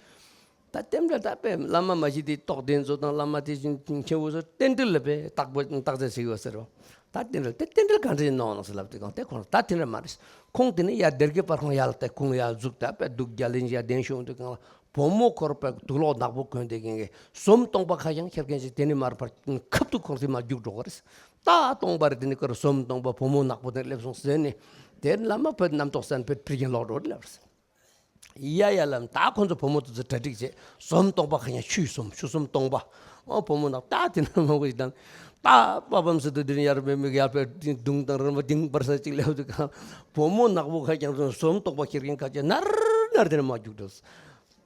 ད་རྟེན་འབྲེལ་ད་དཔེ་བླ་མ་མ་གཞི་དེ་རྟོགས་ལྡན་ཚོ་དང་བླ་མ་དེ་བཞིན་མཁན་པོ་ཚོ་རྟེན་འབྲེལ་ལ་དཔེ་བརྟག་པ་བརྟག་དཔྱད་བྱེད་དགོས་ཟེར་རོ། ད་རྟེན་འབྲེལ་དེ་རྟེན་འབྲེལ་ག་འདྲ་ཞིག་མནོག་ནོ་ཟེར་ལབ་དུས་གང་དེ་ཁོང་ད་དེ་འདྲ་མ་རེད། ཁོང་དེ་ནི་ཡར་སྡེ་དགེ་པར་ཁང་ཡར་ལ་བལྟས། ཁོང་ཡར་འཛུགས་ད་དཔེ་འདུག་རྒྱ་གླིང་ཡར་གདན་ཞུ་འོང་དུས་གང་ལ་བུ་མོ་ཁོར་དཔེ་དུག་ལོག་ནག་པོ་གོན་དེ་གིན་གི་ཟོམ་སྟོང་པ་ཁ་བྱང་ཁྱེར་མཁན་ཞིག་དེ་ནི་མར་ཕར་ཁབ་ཏུ་ཁོང་དེ་མར་རྒྱུག་འགྲོ་གི་རེད། ད་སྟོང་པ་རེད། དེ་ནི་ཁོར་ཟོམ་སྟོང་པ་བུ་མོ་ནག་པོ་དེ་སླེབས་སོང་ཟེར་ནས་དེ་བླ་མ་བོད་རྣམ་རྟོག་ས་ནས་བོད་ཕྲུག་རྒྱན་ལོག་འགྲོ་རེད་ལབ་རེད། ཡ་ཡ་ལམ་ད་ཁོ་ཚོ་བུ་མོ་དེ་ཚོ་གྲ་སྒྲིག་བྱས། ཟོམ་སྟོང་པ་ཁ་ཡང་ཆུའི་ཟོམ་ཆུ་ཟོམ་སྟོང་པ། ཨོ་བུ་མོ་ནག་ད་དེ་ན་མང་པོ་ཞིག་དང་། ད་པ་བམ་སི་ཏུ་དེ་ནི་ཡར་བེ་མིག་ཡར་བེ་དུང་དང་རིན་པ་དིང་བར་ས་གཅིག་ལེའུ་དུ་གང་བུ་མོ་ནག་པོ་ཁ་ཀྱང་ཚོ་ཟོམ་སྟོང་པ་ཁྱེར་མཁན་ཁ་ཅན་ནར་ནར་དེ་ནས་མ་རྒྱུག་འགྲོ།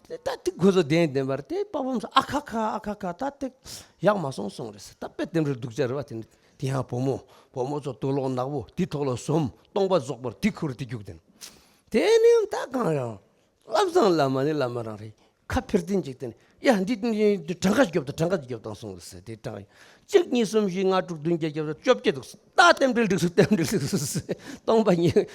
དེ་ད་དེ་ཁོ་ཚོ་བདེན་བདེན་པར་དེ་པ་བམ་སི་ཨ་ཁ་ཁ་ཨ་ཁ་ཁ་ད་དེ་ཡག་མ་སོང་སོང་རེད་ཟེར། ད་དཔེ་དེ་འདྲ་སྡུག་ཅག་རེད་བ། དེ་ནི་དེ་ཡང་བུ་མོ་བུ་མོ་ཚོ་དུག་ལོག་ནག་པོ་དེ་ཐོག་ལ་ཟོམ་སྟོང་པ་རྫོགས་པར་དེ་ཁུར་དེ་རྒྱུག་དེ་ནི། དེ་ནི་ད་གང་ཡང་། བླ་བཟང་བླ་མ་ནི་བླ་མ་རང་རེད། ཁ་ཕིར་ཏིན་ཅིག་དེ་ནི་ཡ་འདི་འདི་གྲངས་ཀ་རྒྱོབ་དང་གྲངས་ཀ་རྒྱོབ་དང་གསུངས་རེད་ཟེར། དེ་གྲངས་གཅིག་གཉིས་གསུམ་བཞི་ལྔ་དྲུག་བདུན་བརྒྱད་བརྒྱད་དང་བཅོ་བརྒྱད་འདུག་ཟེར། ད་ ད་རྟེན་འབྲེལ་འགྲིག་སོང་། རྟེན་འབྲེལ་འགྲིག་སོང་། སྟོང་པ་ཉིད།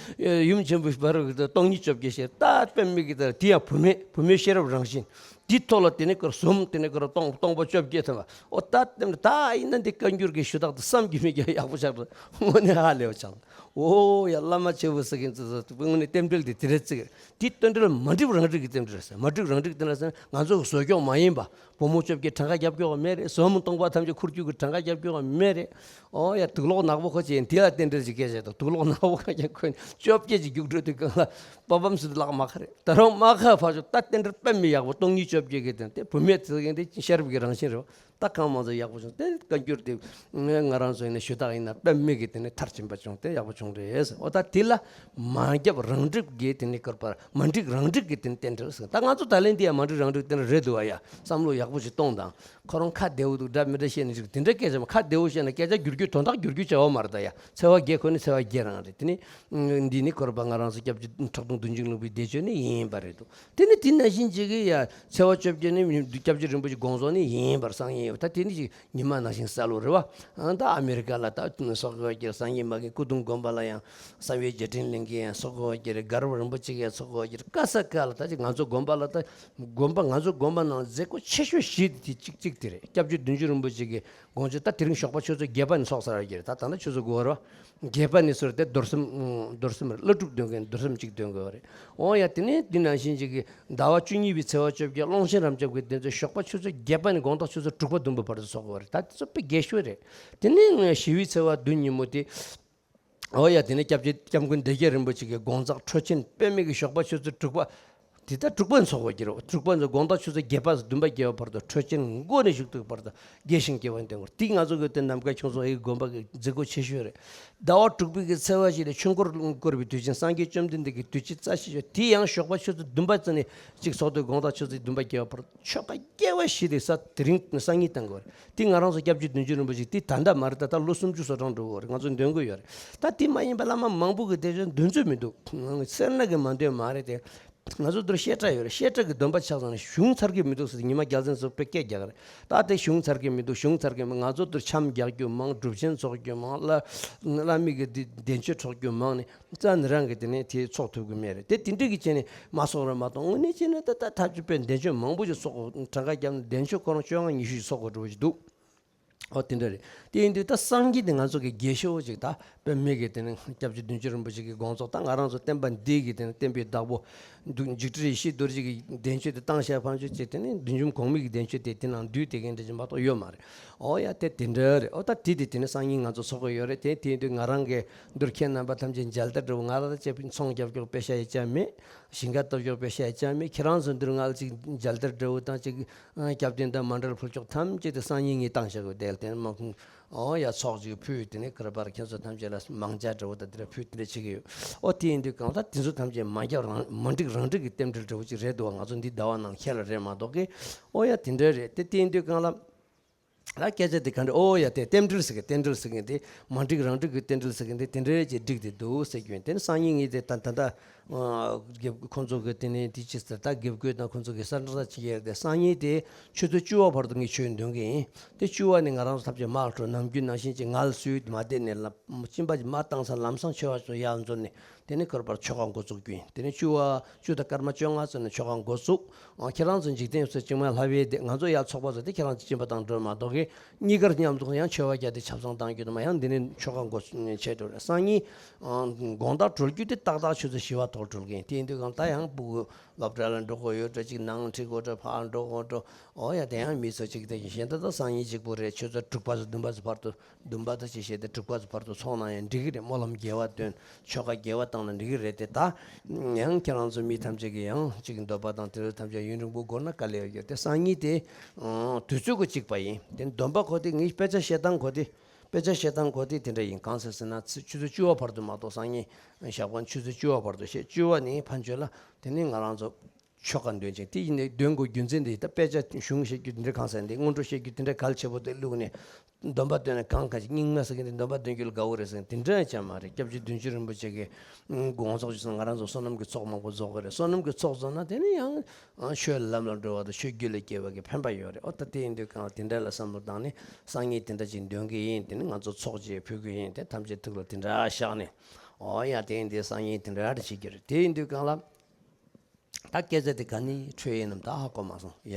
ཡུམ་ཆེན་པོ་བར་གྱི་སྟོང་ཉིད་བཅོ་བརྒྱད་ཞེས་ད་དཔེ་མེད་ཀྱི། ད་དེ་ཡང་བུད་མེད། བུད་མེད་ཤེས་རབ་རང་བཞིན་དེའི་ཐོག་ལ། དེ་ནས་ཁོར་ཟོམ། དེ་ནས་ཁོར་སྟོང་། སྟོང་པ་བཅོ་བརྒྱད་ཐམ་པ། ཨོ་ད་རྟེན་འབྲེལ། ད་ཡིན་ན་འདི་བཀའ་འགྱུར་གྱི་ཞུ་དག་དེ་བསམ་གྱིས་མི་ཁྱབ་ཡག་པོ་ཆགས་འགྲོ། དངོས་གནས་ཧ་ལས་པ་ཆགས། ཨོ་ཡ། བླ་མ་ཆེ་བོ་ཟེར་མཁན་ཚོ་དངོས་གནས་རྟེན་འབྲེལ་དེ་དེ་རེད་ཟེར། དེ་རྟེན་འབྲེལ་མ་འགྲིག་རང་འགྲིག་གི་རྟེན་འབྲེལ་ཟེར། མ་འགྲིག་རང་འགྲིག་རྟེན་འབྲེལ་ཟེར་ན་ང་ཚོ་གི་བཟོ་སྐྱོང་མ་ཡིན་པ། བུ་མོ་བཅོ་བརྒྱད་གྲངས་ཀ་རྒྱབ་སྐྱོར་བ་མེད་རེད། ཟོམ་སྟོང་པ་ཐམས་ཅད་ཁུར་རྒྱུག་གི་གྲངས་ཀ་རྒྱབ་སྐྱོར་བ་མེད་རེད། ཨོ་ཡ། དུག་ལོག་ནག་པོ་ཁ་ཅན་དེ་ལ་རྟེན་འབྲེལ་ཅིག་སྐད་ཆ་དང་། དུག་ལོག་ནག་པོ་ཁ་ཅན་ཁོས་བཅོ་བརྒྱད་ཅིག་རྒྱུག་འགྲོ་དུས་སྒང་ལ་པ་ཕམ་སུ་ལག་མ་ཁ་རེད། ད་རུང་མ་ཁ་ཕར་ཞོག། ད་རྟེན་འབྲེལ་དཔེ་མི་ཡག་པོ། སྟོང་ཉིད་བཅོ་བརྒྱད་ཀྱི་རྟེན་དེ་བུད་མེད་ཚེ་རིང་དེ་ཤེས་རབ་ཀྱི་རང་བཞིན་རེད་བ། ད་གང་མང་ཚོ་ཡག་པོ་བྱུང་། དེ་བཀའ་འགྱུར་དེ་ང་རང་ཚོ་ཡིན་ན་ཞུ་དག་ཡིན་ན་དཔེ་མི་གི་དེ་ནས་མཐར་ཕྱིན་པ་བྱུང་། དེ་ཡག་པོ་བྱུང་རེད། ཨོ་ད་དེ་ལ་མ་རྒྱབ་རང་འགྲིག་གི་དེ་ནས་བཀོད་པར་མ་འགྲིག་རང་འགྲིག་གི་དེ་ནས་རྟེན་འབྲེལ་ཟེར། ད་ང་ཚོ་ད་ལན་འདི་ཡང་མ་འགྲིག་རང་འགྲིག་རྟེན་འབྲེལ་རེད་འདུག་བ། ཡ། བསམ་བློ་ཡག་པོ་ཞིག་གཏོང་དང་། ཁོ་རང་ཁ་བདེ་བོ་འདུག་འདྲ་མི་འདྲ་བཤད་ནས་ཅིག་དེ་འདྲ་སྐད་ཆ་མ། ཁ་བདེ་བོ་བཤད་ན་སྐད་ཆ་བསྒྱུར་རྒྱུ། དོན་དག་བསྒྱུར་རྒྱུ་བྱ་བ་མ་རེད་ད། ཡ། ཚེས་པ་བརྒྱད་ཁོ་ནི་ཚེས་པ་བརྒྱད་རང་རེད། དེ་ནི་འདི་ནི་བཀོད་པ་ང་རང་ཚོ་སྐྱབས་རྗེ་ཁྲག་འཐུང་བདུད་འཇོམས་ལུགས་པའི་བཟླས་བརྗོད་ནི་ཡིན་པ་རེད་འདུག་དེ་ནི་དེ་ནང་བཞིན་ཅིག་གི། ཡ། ཚེས་པ་བཅོ་བརྒྱད་ནི་སྐྱབས་རྗེ་རིན་པོ་ཆེ་དགོངས་རྫོགས་ནི་ཡིན་པར་བསམ་གྱིན་ཡོད། ད་དེ་ནི་ཅིག་ཉི་མ་ནང་བཞིན་གསལ་ལོ་རེད་བ། ཨ། ད་ཨ་མེ་རི་ཀ་ལ་ད་ཚོགས་དགོས་ཀྱི་རེད། སངས་རྒྱས་མ་གི་སྐུ་གདུང་དགོན་པ་ལ་ཡང་གསང་བའི་རྒྱས་འབྲིང་གླིང་གིས་ཡང་ཚོགས་དགོས་ཀྱི་རེད། གར་བ་རིན་པོ་ཆེ་གིས་ཡང་ཚོགས་དགོས་ཀྱི་རེད། ཀ་ས་ཀ་ལ་ད་ཅིག་ང་ཚོ་དགོན་པ་ལ། ད་དགོན་པ། ང་ཚོ་དགོན་པ་ནང་མཛད་སྒོ་ཆེ་ཤོས་བཞི་དེ་གཅིག་གཅིག་དེ་རེད། སྐྱབས་རྗེ་བདུད་འཇོམས་རིན་པོ་ཆེ་གི་དགོངས་རྫོགས། ད་དེ་རིང་ཞོགས་པ་ཆུ་ཚོད་བརྒྱད་པ་ནས་ཚོགས་ཚར་ཡོད་ཀྱི་རེད། ད་ད་ལྟ་ཆུ་ཚོད་དགུ་པ་རེད་བ། བརྒྱད་པ་ནས་ཟུར་དེ་རྡོར་སེམས། རྡོར་སེམས་རེད། བླ་སྒྲུབ་འདོན་མཁན་རྡོར་སེམས་གཅིག་འདོན་དགོས་པ་རེད། འོ་ཡ། དེ་ནས་འདི་ནང་བཞིན་ཅིག་གི་ཟླ་བ་བཅུ་གཉིས་པའི་ཚེས་པ་བཅོ་བརྒྱད། ཀློང་ཆེན་རབ་འབྱམས་ཀྱི་གདན་ཚོགས་ཞོགས་པ་ཆུ་ཚོད་བརྒྱད་པ་ནས་དགོང་དག་ཆུ་ཚོད་དྲུག་པ་བདུན་པ་བར་དུ་ཚོགས་དགོས་པ་རེད། ད་དེ་ཚོ་དཔེ་རྒྱས་ཤོས་རེད། དེ་ནས་ཞི་བའི་ཚེས་པ་བདུན་ཉིན་མོ་དེ། འོ་ཡ། དེ་ནས་སྐྱབས་རྗེ་སྐྱབས་མགོན་བདེ་རྒྱལ་རིན་པོ་ཆེ་གི་དགོངས་རྫོགས་འཕྲོ་ཆེན་དཔེ་མེད་ཀྱི་ཞོགས་པ་ཆུ་ཚོད་དྲུག་པ། དེ་ལྟར་དྲུག་པ་ནས་ཚོགས་དགོས་ཀྱི་རེད། དྲུག་པ་ནས་དགོང་དག་ཆུ་ཚོད་བརྒྱད་པ་ནས་བདུན་པ་བརྒྱད་པ་བར་དུ་འཕྲོ་ཆེན་མགོ་ནས་མཇུག་ཏུ་བར་དུ་རྒྱས་ཤིང་རྒྱས་པ་འདོན་དགོས། དེ་ང་ཚོ་གི་དེ་ནམ་མཁའ་ཁྱུང་ཚོགས་ཨེ་དགོན་པ་གི་མཛད་སྒོ་ཆེ་ཤོས་རེད། ཟླ་བ་དྲུག་པའི་གི་ཚེས་པ་བཞི་ནས་ཆོས་འཁོར་བསྐོར་བའི་དུས་ཆེན། སངས་རྒྱས་བཅོམ་ལྡན་འདས་ཀྱི་དུས་ཆེན་རྩ་ཆེ་ཤོས་དེ་ཡང་ཞོགས་པ་ཆུ་ཚོད་བདུན་པ་ཙམ་ནས་གཅིག་ཚོགས་དུས། དགོང་དག་ཆུ་ཚོད་བདུན་པ་བརྒྱད་པ་བར་དུ་ཆོ་ག་རྒྱས་པ་བཞི་དེ་ས་དེ་རིང་སང་ཉིན་བཏང་དགོས་རེད། དེ་ང་རང་ཚོ་སྐྱབས་རྗེ་བདུད་འཇོམས་རིན་པོ་ཆེ་དེ་ད་ལྟ་མ་རེད། ད་ལྟ་ལོ་སུམ་ཅུ་སོ་གྲངས་འགྲོ་གི་ཡོད་རེད། ང་ཚོ་འདོན་གི་ཡོད་རེད། ད་དེ་མ་ཡིན་པ་བླ་མ་མང་པོ་གི་དེ་ཚོ་འདོན་ཚོད་མི་འདུག་སེར་སྣ་གི་མ་འདོན་མ་རེད་དེ། ང་ཚོ་འདིར་བཤད་གྲྭ་ཡོད་རེད། བཤད་གྲྭ་གི་སྡོམ་པ་ཆགས་ཙང་ནས་གཞུང་ཚར་གི་མི་འདུག་ཟེར་ཉི་མ་རྒྱལ་མཚན་ཚོ་དཔེ་སྐད་རྒྱག་གི་རེད། ད་དེ་གཞུང་ཚར་གི་མི་འདུག་གཞུང་ཚར་གི་མི། ང་ཚོ་འདིར་འཆམ་རྒྱག་རྒྱུ་མང་། སྒྲུབ་ཆེན་ཚོགས་རྒྱུ་མང་། བླ་བླ་མའི་གི་འདི་འདས་མཆོད་འཕྲོག་རྒྱུ་མང་ནས་རྩ་ནས་རང་གི་དེ་ནས་དེ་ཚོགས་ཐུབ་གི་མེད་རེད། དེ་དེ་འདྲ་གི་བྱས་ནས་མ་ཚོགས་རེད་མ་གཏོགས། དངོས་གནས་བྱས་ན་ད་ད་ཐབས་ཇུས་དཔེ་འདས་མཆོད་མང་པོ་ཞིག་ཚོགས། གྲངས་ཀ་བརྒྱབ་ན་འདས་མཆོད་ཁོ་རང་བཅོ་ལྔ་ཉི་ཤུ་ཞིག་ཚོགས་དགོས་འགྲོ་གི་འདུག་འོ་དེ་འདྲ་རེད། དེ་ཡིན་དུས་ད་སང་ཉིན་དེ་ང་ཚོ་གི་རྒྱས་ཤོས་ཅིག་ད་དཔེ་མེད་ཀྱི་དེ་ནི་སྐྱབས་རྗེ་བདུད་འཇོམས་རིན་པོ་ཆེ་གི་དགོངས་རྫོགས། ད་ང་རང་ཚོ་བསྟན་པ་འདི་གི་དེ་ནི་བསྟན་པའི་བདག་པོ་འདུག་འཇིགས་བྲལ་ཡེ་ཤེས་རྡོ་རྗེ་གི་འདས་མཆོད་དེ་བཏང་བཞག་ཕན་ཆོད་ཅིག་དེ་ནི་བདུད་འཇོམས་གོང་མའི་གི་འདས་མཆོད་དེ་དེ་ནང་འདུས་དེ་གན་འདྲ་ཅིག་མ་གཏོགས་ཡོད་མ་རེད། འོ་ཡ། དེ་དེ་འདྲ་རེད། འོ་ད་དེ་དེ་དེ་ནི་སང་ཉིན་ང་ཚོ་ཚོགས་ཀྱི་ཡོད་རེད། དེ་དེ་དུས་ང་རང་གི་འདིར་ཁྱེད་རྣམ་པ་ཐམས་ཅད་མཇལ་དར་འདྲ་བོ། ང་ལ་ད་ཅེ་ཚོང་རྒྱབ་སྐྱོར་དཔེ་ཤ་ཡི་ཅང་མེད། ཞིང་ཁ་སྟོབས་ཤུགས་དཔེ་བཤད་ཅང་མེད། ཁྱེད་རང་ཚོ་འདིར་ང་ལ་ཅིག་མཇལ་དར་འདྲ་བོ་དང་ཅིག་སྐྱབས་རྟེན་དང་མཎྜལ་ཕུལ་ཆོག་ཐམས་ཅད་དེ་སང་ཉིན་ངས་བཏང་བཞག་གི། དེ་ལ་བརྟེན་མ་ཁུངས། འོ་ཡ། ཚོགས་ཅིག་ཕུལ། དེ་ནས་ཁར་བར་ཁྱེད་ཚོ་ཐམས་ཅད་ལ་མང་ཇ་འདྲ་བོ་དང་དེ་འདྲ་ཕུལ། དེ་འདྲ་བྱེད་ཀྱི་ཡོད། འོ་དེ་ཡིན་དུས་གང་ལྟར་དེ་ཚོ་ཐམས་ཅད་མ་རྒྱབ་རང་མ་འགྲིག་རང་འགྲིག་གི་རྟེན་འབྲེལ་འདྲ་བོ་ཅིག་རེད་འདུག་བ། ང་ཚོ་འདི་ཟླ་བ་ནང་ཁྱེད་ལ་རེད་མ་གཏོགས་གི། འོ་ཡ། དེ་འདྲ་རེད། དེ་དེ་ཡིན་དུས་གང་ལ། ད་སྐད་ཆ་དེ་ག་འདྲ། ཨོ་ཡ། དེ་རྟེན་འབྲེལ་ཟེར་གི། རྟེན་འབྲེལ་ཟེར་གི་དེ་མ་འགྲིག་རང་འགྲིག་གི་རྟེན་འབྲེལ་ཟེར་གི་དེ་དེ་འདྲ་ཅིག་འགྲིག་བསྡད་འདུག་ཟེར་རྒྱུ་ཡིན། དེ་ནི་སང་ཉིན་ངས་དེ་ད་ད་ད་དགེ་ཁོང་ཚོ་གི་དེ་ནས་དེ་ཅི་ཟེར། ད་དགེ་བསྐོས་དང་ཁོང་ཚོ་གི་གསལ་བསྒྲགས་ཅིག་ཡོད་རེད། དེ་སང་ཉིན་དེ་ཆུ་ཚོད་བཅུ་པ་བར་དུ་ངས་ཆོས་འདོན་གི་ཡིན། དེ་བཅུ་པ་ནས་ང་རང་ཚོ་ཐམས་ཅད་མར་འགྲོ། ནམ་རྒྱུན་ནང་བཞིན་གྱི་ང་ལ་སུས་མ་བསྡད་ནས་ལ་གཅིན་པ་ཅིག་མར་བཏང་ཚར། ལམ་སང་མཆོད་པ་ཚོ་ཡར་འཛོལ་ནས། དེ་ནས་ཁར་བར་ཆོ་ག་འགོ་བཙུགས་རྒྱུ་ཡིན། དེ་ནས་བཅུ་པ་བཅུ་དང་སྐར་མ་བཅོ་ལྔ་ཙམ་ནས་ཆོ་ག་འགོ་བཙུགས། ཨ། ཁྱེད་རང་ཚོ་འཇིག་རྟེན་ཚོ་ཅིག་མ་ལྷ་བའི་སྡེ། ང་ཚོ་ཡར་ཚོགས་པ་ཚོ་དེ་ཁྱེད་རང་ཚོ་སྦྱིན་པ་བཏང་འགྲོ་མ་གཏོགས་གི། གཉིས་ཀར་མཉམ་དུ་ཡང་མཆོད་པ་རྒྱག་སྟེ་ཆབ་གསང་བཏང་རྒྱུ་དུ་མ། ཡང་འདི་ནས་ཆོ་ག་འགོ་བྱེད་འགྲོ་རེད། སང་ཉིན། ཨ། དགོང་དག་གྲོལ་རྒྱུ་དེ་ཏག་ཏག་ཆུ་ཚོད་བཞི་པ་ཐོག་གྲོལ་གི་ཡིན། དེ་ཡིན་དུས་གང་ལྟར་ཡང་སྤུ་གུ་སློབ་གྲྭ་ལ་འགྲོ་དགོས་ཡོད་འགྲོ། ཅིག་ནང་ཁྲིད་དགོས་འགྲོ། ཕར་འགྲོ་དགོས་འགྲོ། འོ་ཡ། དེ་ཡང་མི་ཚོ་ཅིག་དེ་གཞན་ད་ལྟ་སང་ཉིན་གཅིག་པུ་རེད། ཆུ་ཚོད་དྲུག་པ་ཚོ་བདུན་པ་ཚོ་བར་དུ། བདུན་པ་དང་ཅི་བྱས་ཏེ་དྲུག་པ་ཚོ་བར་དུ་ཚོགས་ན་ཡང་འགྲིག་གི་རེད། སྨོན་ལམ་དགེ་བ་འདོན། ཆོ་ག་དགེ་བ་བཏང་ན་འགྲིག་གི་རེད་དེ། ད་ཡང་ཁྱེད་རང་ཚོ་མི་ཐམས་ཅད་ཀྱི་ཡང་ཅིག་འདོད་པ་དང་དེ་ཚོ་ཐམས་ཅད་ཡུན་རིང་པོ་འགོར་ན་དཀའ་ལས་ཡོད་ཀྱི། དེ་སང་ཉིན་དེ་དུས་ཚོད་གོ་གཅིག་པ་ཡིན། དེ་འདོན་པ་གོ་དེ་ངས་དཔེ་ཆ་བཤད་སྟངས་གོ་དེ། དཔེ་ཆ་བཤད་སྟངས་གོ་དེ་དེ་འདྲ་ཡིན། གང་ཟེར་ཟེར་ན་ཆུ་ཚོད་བཅུ་པ་བར་དུ་མ་གཏོགས། སང་ཉིན་ཞག་པ་ཆུ་ཚོད་བཅུ་པ་བར་དུ་བཤད། བཅུ་པ་ནས་ཕན་ཆོད་ལ་དེ་ནས་ང་རང་ཚོ། ཆོ་ག་འདོན་ཅིང་། དེ་ཡིན་ནའི་འདོན་དགོས་རྒྱུ་མཚན་དེ་ད་དཔེ་ཆ་གཞུང་བཤད་རྒྱུ་དེ་འདྲ་གང་ཟེར་འདི་སྔོན་འགྲོ་བཤད་རྒྱུ་དེ་འདྲ་གལ་ཆེ་པོ་དེ་བླུགས་ནས། སྡོམ་པ་འདོན་ན་གང་ག་ཅིག་རྙིང་མ་ཟེར་གྱི་འདི་སྡོམ་པ་འདོན་རྒྱུ་ལ་དགའ་བོ་རེད་ཟེར་དེ་འདྲ་ཡང་ཅང་མ་རེད། སྐྱབས་རྗེ་བདུན་ཅུ་རིན་པོ་ཆེ་གི་དགོངས་རྫོགས་ཀྱི་སོང་ང་རང་ཚོ་བསོད་ནམས་ཀྱི་ཚོགས་མང་པོ་རྫོགས་ཀྱི་རེད། བསོད་ནམས་ཀྱི་ཚོགས་རྫོགས་ན་དེ་ནི་ཡང་ཆོས་ལམ་ལ་འགྲོ་བ་དང་ཆོས་རྒྱུད་ལ་སྐྱེ་བ་གི་ཕན་པ་ཡོད་རེད། ཨོ་ད་དེ་ཡིན་དུས་གང་ལ་དེ་འདྲ་ལ་བསམ་བློ་བཏང་ནས་སང་ཉིན་དེ་འདྲ་ཅིག་འདོན་གི་ཡིན། དེ་ནི་ང་ཚོ་ཚོགས་ཅིག་ཕུལ་གི་ཡིན། དེ་ཐམས་ཅད་ཐུགས་ལ་དེ་འདྲ་བཞག་ནས། ཨོ་ཡ་དེ་ཡིན་དུས་སང་ཉིན་དེ་འདྲ་ཅིག་གི་རེད། དེ་ཡིན་དུས་གང་ལ། ད་སྐད་ཆ་དེ་ག་ནས་འཕྲོས་ཡིན་ནམ་ད་ཧ་གོ་མ་སོང་ཡ།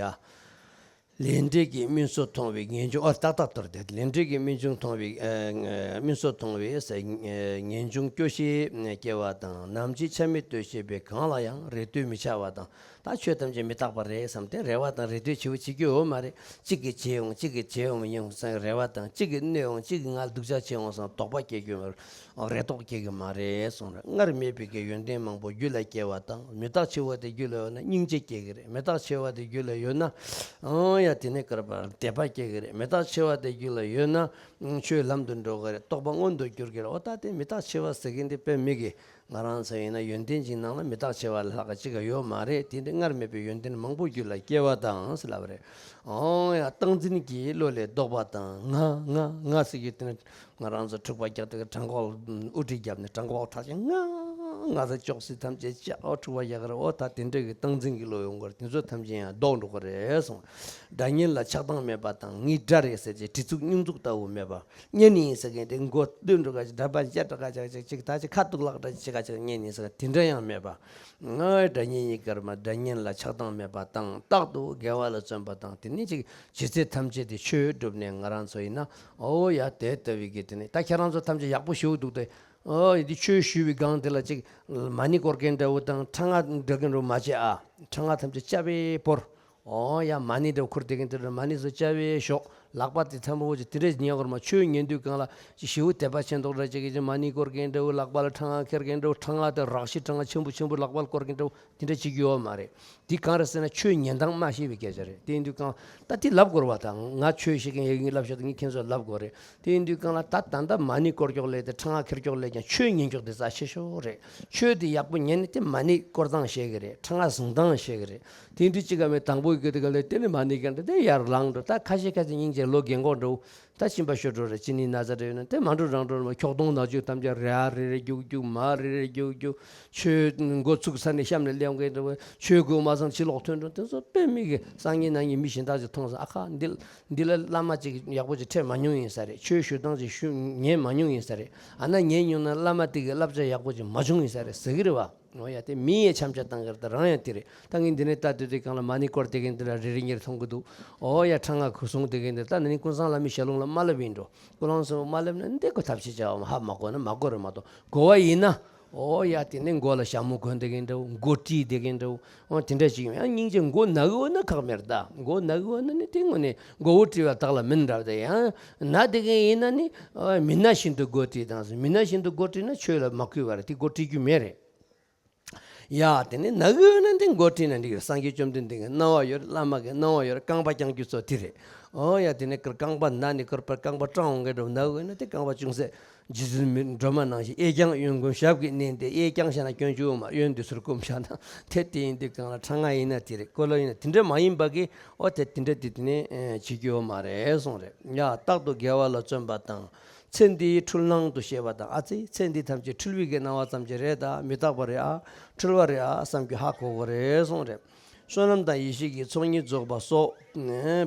ལས་འབྲས་ཀྱི་སྨིན་སོ་མཐོང་བའི་ངེས་འབྱུང་། ཨོ་ཏག་ཏག་ཏོར་དེ་ལས་འབྲས་ཀྱི་སྨིན་འབྱུང་མཐོང་བའི་ཨ་སྨིན་སོ་མཐོང་བའི་ས་ངེས་འབྱུང་སྐྱོ་ཤས་སྐྱེ་བ་དང་། ནམ་འཆི་ཆ་མེད་ལྟོས་བྱེད་པའི་གང་ལ་ཡང་རེ་ལྟོས་མི་འཆའ་བ་དང་། ད་ཆོས་ཐམས་ཅད་མི་རྟག་པ་རེད་བསམ་སྟེ་རེ་བ་དང་རེ་ལྟོས་བྱེད་པོ་བྱེད་རྒྱུ་ཡོད་མ་རེད། གཅིག་གིས་བྱེད་འོང་གཅིག་གིས་བྱེད་འོང་ཡིན་འོང་བསམ་རེ་བ་དང་གཅིག་གིས་གནོད་འོང་གཅིག་གིས་ང་སྡུག་ཅག་བྱེད་འོང་བསམ་དོགས་པ་སྐྱེ་རྒྱུ་མ་རེད། རེ་དོགས་སྐྱེ་གི་མ་རེད་གསུངས་རེད། སྔར་མེད་པའི་གི་ཡོན་ཏན་མང་པོ་རྒྱུད་ལ་སྐྱེ་བ་དང་། མི་རྟག་འཆི་བ་དེ་རྒྱུད་ལ་ཡོད་ན་སྙིང་རྗེ་སྐྱེ་གི་རེད། མི་རྟག་འཆི་བ་དེ་རྒྱུད་ལ་ཡོད་ན་ཨང་ཡ་དེ་ནས་བསྐལ་པར་དད་པ་སྐྱེ་གི་རེད། མི་རྟག་འཆི་བ་དེ་རྒྱུད་ལ་ཡོད་ན་ཆོས་ལམ་དུ་འགྲོ་གི་རེད། རྟོགས་པ་མངོན་དུ་འགྱུར་གི་རེད། འོ་ད་དེ་མི་རྟག་འཆི་བ་ཟེར་གི་འདི་དཔེ་མི་གི་ང་རང་ཚོ་ཡིན་ན་ཡོན་ཏན་གྱི་ནང་ལ་མི་རྟག་འཆི་བ་ལས་ལྷག་ག་ཅི་ག་ཡོད་མ་རེད། དེ་འདི་སྔར་མེད་པའི་ཡོན་ཏན་མང་པོ་རྒྱུད་ལ་སྐྱེ་བ་དང་ཟེར་ལབ་པ་རེད། ཨང་ཡ་སྟངས་འཛིན་གྱི་བློ་ལས་ལྡོག་པ་དང་། ང་ང་ང་ཟེར་རྒྱུ་དེ་ནི་ང་རང་ཚོ་འཁྲུག་པ་རྒྱག་དུས་བྲང་ཁོག་དབུ་ཁྲིད་བརྒྱབ་ནས་བྲང་ཁོག་ཐག་ཆེ་ང་ང་ཟེར་ཅོག་ཙེ་ཐམས་ཅད་བཅག་ཨོ་འཁྲུག་པ་རྒྱག་གི་རེད། ཨོ་ད་དེ་འདྲ་གི་སྟངས་འཛིན་གྱི་བློ་ཡོང་གི་རེད། དེ་ཚོ་ཐམས་ཅད་ཡང་ལྡོག་འགྲོ་གི་རེད་གསུངས། སྒྲ་སྙན་ལ་ཆགས་སྡང་མེད་པ་དང་། ངའི་སྒྲ་རེད་ཟེར་གྱི་གྲི་ཚུགས་སྙུང་ཚུགས་ལྟ་བུ་མེད་པ། སྙན་ཡིན་ཟེར་མཁན་དེ་མགོ་བཏོན་འགྲོ་ག་ཅིག་སྒྲ་པ་བཤད་འགྲོ་ག་ཅིག་ཅིག་ཅིག་ད་ཅིག་ཁ་གཏུག་ལག་འདྲ་ཅིག་ག་ཅིག་སྙན་ཡིན་ཟེར་དེ་འདྲ་ཡང་མེད་པ། ང་སྒྲ་སྙན་ཡི་གར་མ་སྒྲ་སྙན་ལ་ཆགས་སྡང་མེད་པ་དང་། རྟག་ཏུ་དགེ་བ་ལ་བརྩོན་པ་དང་། དེ་ནི་ཅིག་ཇི་སྲིད་ཐམས་ཅད་དེ་ཆོས་བསྒྲུབས་ནས་ང་རང་ཚོ་ཡིན་ན་ཨོ་ཡ་དེ་ལྟ་བུའི་གི་དེ་ནི་ད་ཁྱེད་རང་ཚོ་ཐམས་ཅད་ཡག་པོ་ཞུ་འདུག་སྟེ། ཨོ་ཡ་དེ་ཆོས་ཞུ་བའི་སྒང་དེ་ལ་ཅིག་མ་ཎི་བསྐོར་མཁན་འདྲ་བོ་དང་ཁྲག་རྔ་འདྲ་མཁན་འདྲ་བོ་མ་བྱེད་ཨ། ཁྲག་རྔ་ཐམས་ཅད་སྐྱབས་པས་བོར། ཨོ་ཡ་མ་ཎི་འདྲ་བོ་འཁུར་བསྡད་མཁན་དེ་ལ་མ་ཎི་ཚོ་སྐྱབས་པས་ཞོག་ལག་པ་དེ་ཐལ་མོ་ཅིག་དེ་འདྲས་ཉན་དགོས་མ། ཆོས་ཉན་དུས་སྒང་ལ་ཅིག་ཞེ་པོ་དད་པ་ཆེ་མདོག་འདྲ་ཅིག་གིས་ཅིག་མ་ཎི་བསྐོར་མཁན་འདྲ་བོ། ལག་པ་ལ་ཁྲག་རྔ་འཁྱེར་མཁན་འདྲ་བོ། ཁྲག་རྔ་དེ་རགས་ཤིག་ཁྲག་རྔ་ཆེན་པོ་ཆེན་པོ་ལག་པ་ལ་བསྐོར་མཁན་འདྲ་བོ་དེ་འདྲ་བྱེད་རྒྱུ་ཡོད་མ་རེད། དེ་གང་རེད་ཟེར་ན་ཆོས་ཉན་སྟངས་མ་ཤེས་པའི་སྐད་ཆ་རེད། དེ་ཡིན་དུས་གང་ད་དེ་ལབ་དགོས་རེད་བ། ད་ང་ཆོས་ཤེས་མཁན་ཡིན་གྱི་ལབ་ཤོག་དེ་ངས་ཁྱེད་ཚོར་ལབ་དགོས་རེད། དེ་ཡིན་དུས་གང་ལ་ད་ད་ལྟ་མ་ཎི་བསྐོར་ཀྱོག་ལས་དེ་ཁྲག་རྔ་འཁྱེར་ཀྱོག་ལས་ཀྱང་ཆོས་ཉན་ཀྱོག་དེ་རྩ་ཆེ་ཤོས་རེད། ཆོས་དེ་ཡག་པོ་ཉན་ནས་དེ་མ་ཎི་བསྐོར་སྟངས་ཤེས་གི་རེད། ཁྲག་རྔ་བཟུང་སྟངས་ཤེས་གི་རེད། དེ་འདྲ་ཅིག་ག་མེད་དང་པོ་གི་དེ་ག་ལས་དེ་ནི་མ་ཎི་ག་འདྲ་དེ་ཡར་ལངས་འགྲོ། ད་ཁ་ཤས་ཁ་ཤས་སྙིང་རྗེ་ལོ་རྒན་གོག་འགྲོ། ད་གཅིན་པ་ཤོར་འགྲོ་རེད། གཅིན་སྙི་ན་ཚ་འདྲ་ཡོད་ན་དེ་མ་འགྲོ་རང་འགྲོ་རེད་མ། ཁྱོག་གདོང་ནག་ཆུ་ཐམས་ཅད་རེ་ཨ་རེ་རེ་རྒྱུག་རྒྱུག་མ་རེ་རེ་རྒྱུག་རྒྱུག་ཆོས་འགོ་ཚུགས་ས་ནས་གཤམ་ནས་སླེབས་མཁན་འདྲ་བོ། ཆོས་གོ་མ་སོང་ཕྱི་ལོགས་ཐོན་འགྲོ། དེ་ཚོ་དཔེ་མི་གི་སང་ཉིན་གནངས་ཉིན་མི་གཞན་དག་ཅིག་མཐོང་སོང་། ཨ་ཁ་འདི་འདི་ལ་བླ་མ་ཅིག་ཡག་པོ་ཅིག་འཕྲད་མ་མྱོང་ཡིན་ས་རེད། ཆོས་ཞུ་སྟངས་ཅིག་ཞུ་ཉན་མ་མྱོང་ཡིན་ས་རེད། ཨ་ན་ཉན་མྱོང་ན་བླ་མ་དེ་གི་བསླབ་བྱ་ཡག་པོ་ཅིག་མ་བྱུང་ཡིན་ས་རེད་ཟེར་གི་རེད་བ། འོ་ཡ་དེ་མི་ཡས་འཆམ་འཆམ་བཏང་གི་རེད། ད་རང་ཡང་དེ་རེད། ད་ངས་འདི་ནས་ལྟ་དུས་དེ་གང་ལ་མ་ཎི་བསྐོར་བསྡད་མཁན་དེ་འདྲ་རེ་རེ་གཉིས་རེ་མཐོང་གི་འདུག་འོ་ཡ་ཁྲག་རྔ་ཁུ་སོང་བསྡད་མཁན་དེ་ད་ནི་ཀུན་བཟང་བླ་མའི་ཞལ་ལུང་ལ་མ་བསླབས་ཡིན་འགྲོ། ཀུན་བཟང་བླ་མས་མ་བསླབས་ན་འདི་ཁོ་ཐབས་ཤེས་བྱ་བ་ཧ་མ་གོ་ན་མ་གོ་རེད་མ་གཏོགས་གོ་བ་ཡིན་ན། འོ་ཡ་དེ་ནས་མགོ་ལ་ཞྭ་མོ་གོན་བསྡད་མཁན་འདྲ་བོ། མགོ་བཀྲུས་བསྡད་མཁན་འདྲ་བོ། འོ་དེ་འདྲ་ཞིག་ཡིན། ཡང་སྙིང་རྗེ་མགོ་ན་གི་འོ་ན་ཁག་མེད་རེད་ད། མགོ་ན་གི་འོ་ན་ནི་དེ་དངོས་གནས་མགོ་བོ་བཀྲུས་པ་དག་ལ་མིན་འདྲ་བ་དེ། ཡང་ན་བསྡད་མཁན་ཡིན་ན་ནི་མི་ན་བཞིན་དུ་མགོ་བཀྲུས་དང་། མི་ན་བཞིན་དུ་མགོ་བཀྲུས་ན་ཆོས་ལ་མ་གུས་པ་རེད། དེ་མགོ་བཀྲུས་རྒྱུ་མེད་རེད། ཡ་དེ་ནི་ན་གི་ན་འདི་མགོ་བཀྲུས་ན་འགྲིག་གི་རེད། སངས་རྒྱས་བཅོམ་ལྡན་འདས་ཀྱི་གནང་བ་ཡོད་རེད། བླ་མ་གི་གནང་བ་ཡོད་རེད། རྐང་པ་བརྐྱང་རྒྱུ་ཚོ་དེ་རེད། ཨོ་ཡ་དེ་ནི་རྐང་པ་ན་ནི་ཁོ་རང་རྐང་པ་སྐྲངས་འོང་གི་འགྲོ། ན་གི་ན་དེ་རྐང་པ་ཅུང་ཟད་རྗེ་བཙུན་མི་སྒྲོལ་མ་ནང་བཞིན་གཡས་བརྐྱང་གཡོན་བསྐུམ་ཞབས་ཀྱིས་མནན་ཏེ། གཡས་བརྐྱང་བཞག་ན་སྐྱོན་བཅུག་མ། གཡོན་དེ་ཚུར་བསྐུམ་བཞག་ན་དེ། དེ་ཡིན་དུས་གང་ལ་ཁྲག་རྔ་ཡིན་ན་དེ་རེད། ཀོ་ལོ་ཡིན་ན་དེ་འདྲ་མ་ཡིན་པ་གི་ཨོ་དེ་དེ་འདྲ་དེ་དེ་ནི་བྱེད་རྒྱུ་ཡོད་མ་རེད་གསུངས་རེད། ཡ་རྟག་ཏུ་དགེ་བ་ལ་བརྩོན་པ་དང་། ཚེ་འདིའི་འཁྲུལ་སྣང་དུ་ཤེས་པ་དང་། ཨ་ཙི་ཚེ་འདི་ཐམས་ཅད་འཁྲུལ་བའི་གི་སྣང་བ་ཙམ་ཅིག་རེད་ད། མི་རྟག་པ་རེད་ཨ། འཁྲུལ་བ་རེད་ཨ་བསམ་རྒྱུ་ཧ་གོ་གི་རེད་གསུངས་རེད། བསོད་ནམས་དང་ཡེ་ཤེས་ཀྱི་ཚོགས་གཉིས་རྫོགས་པ་སོགས་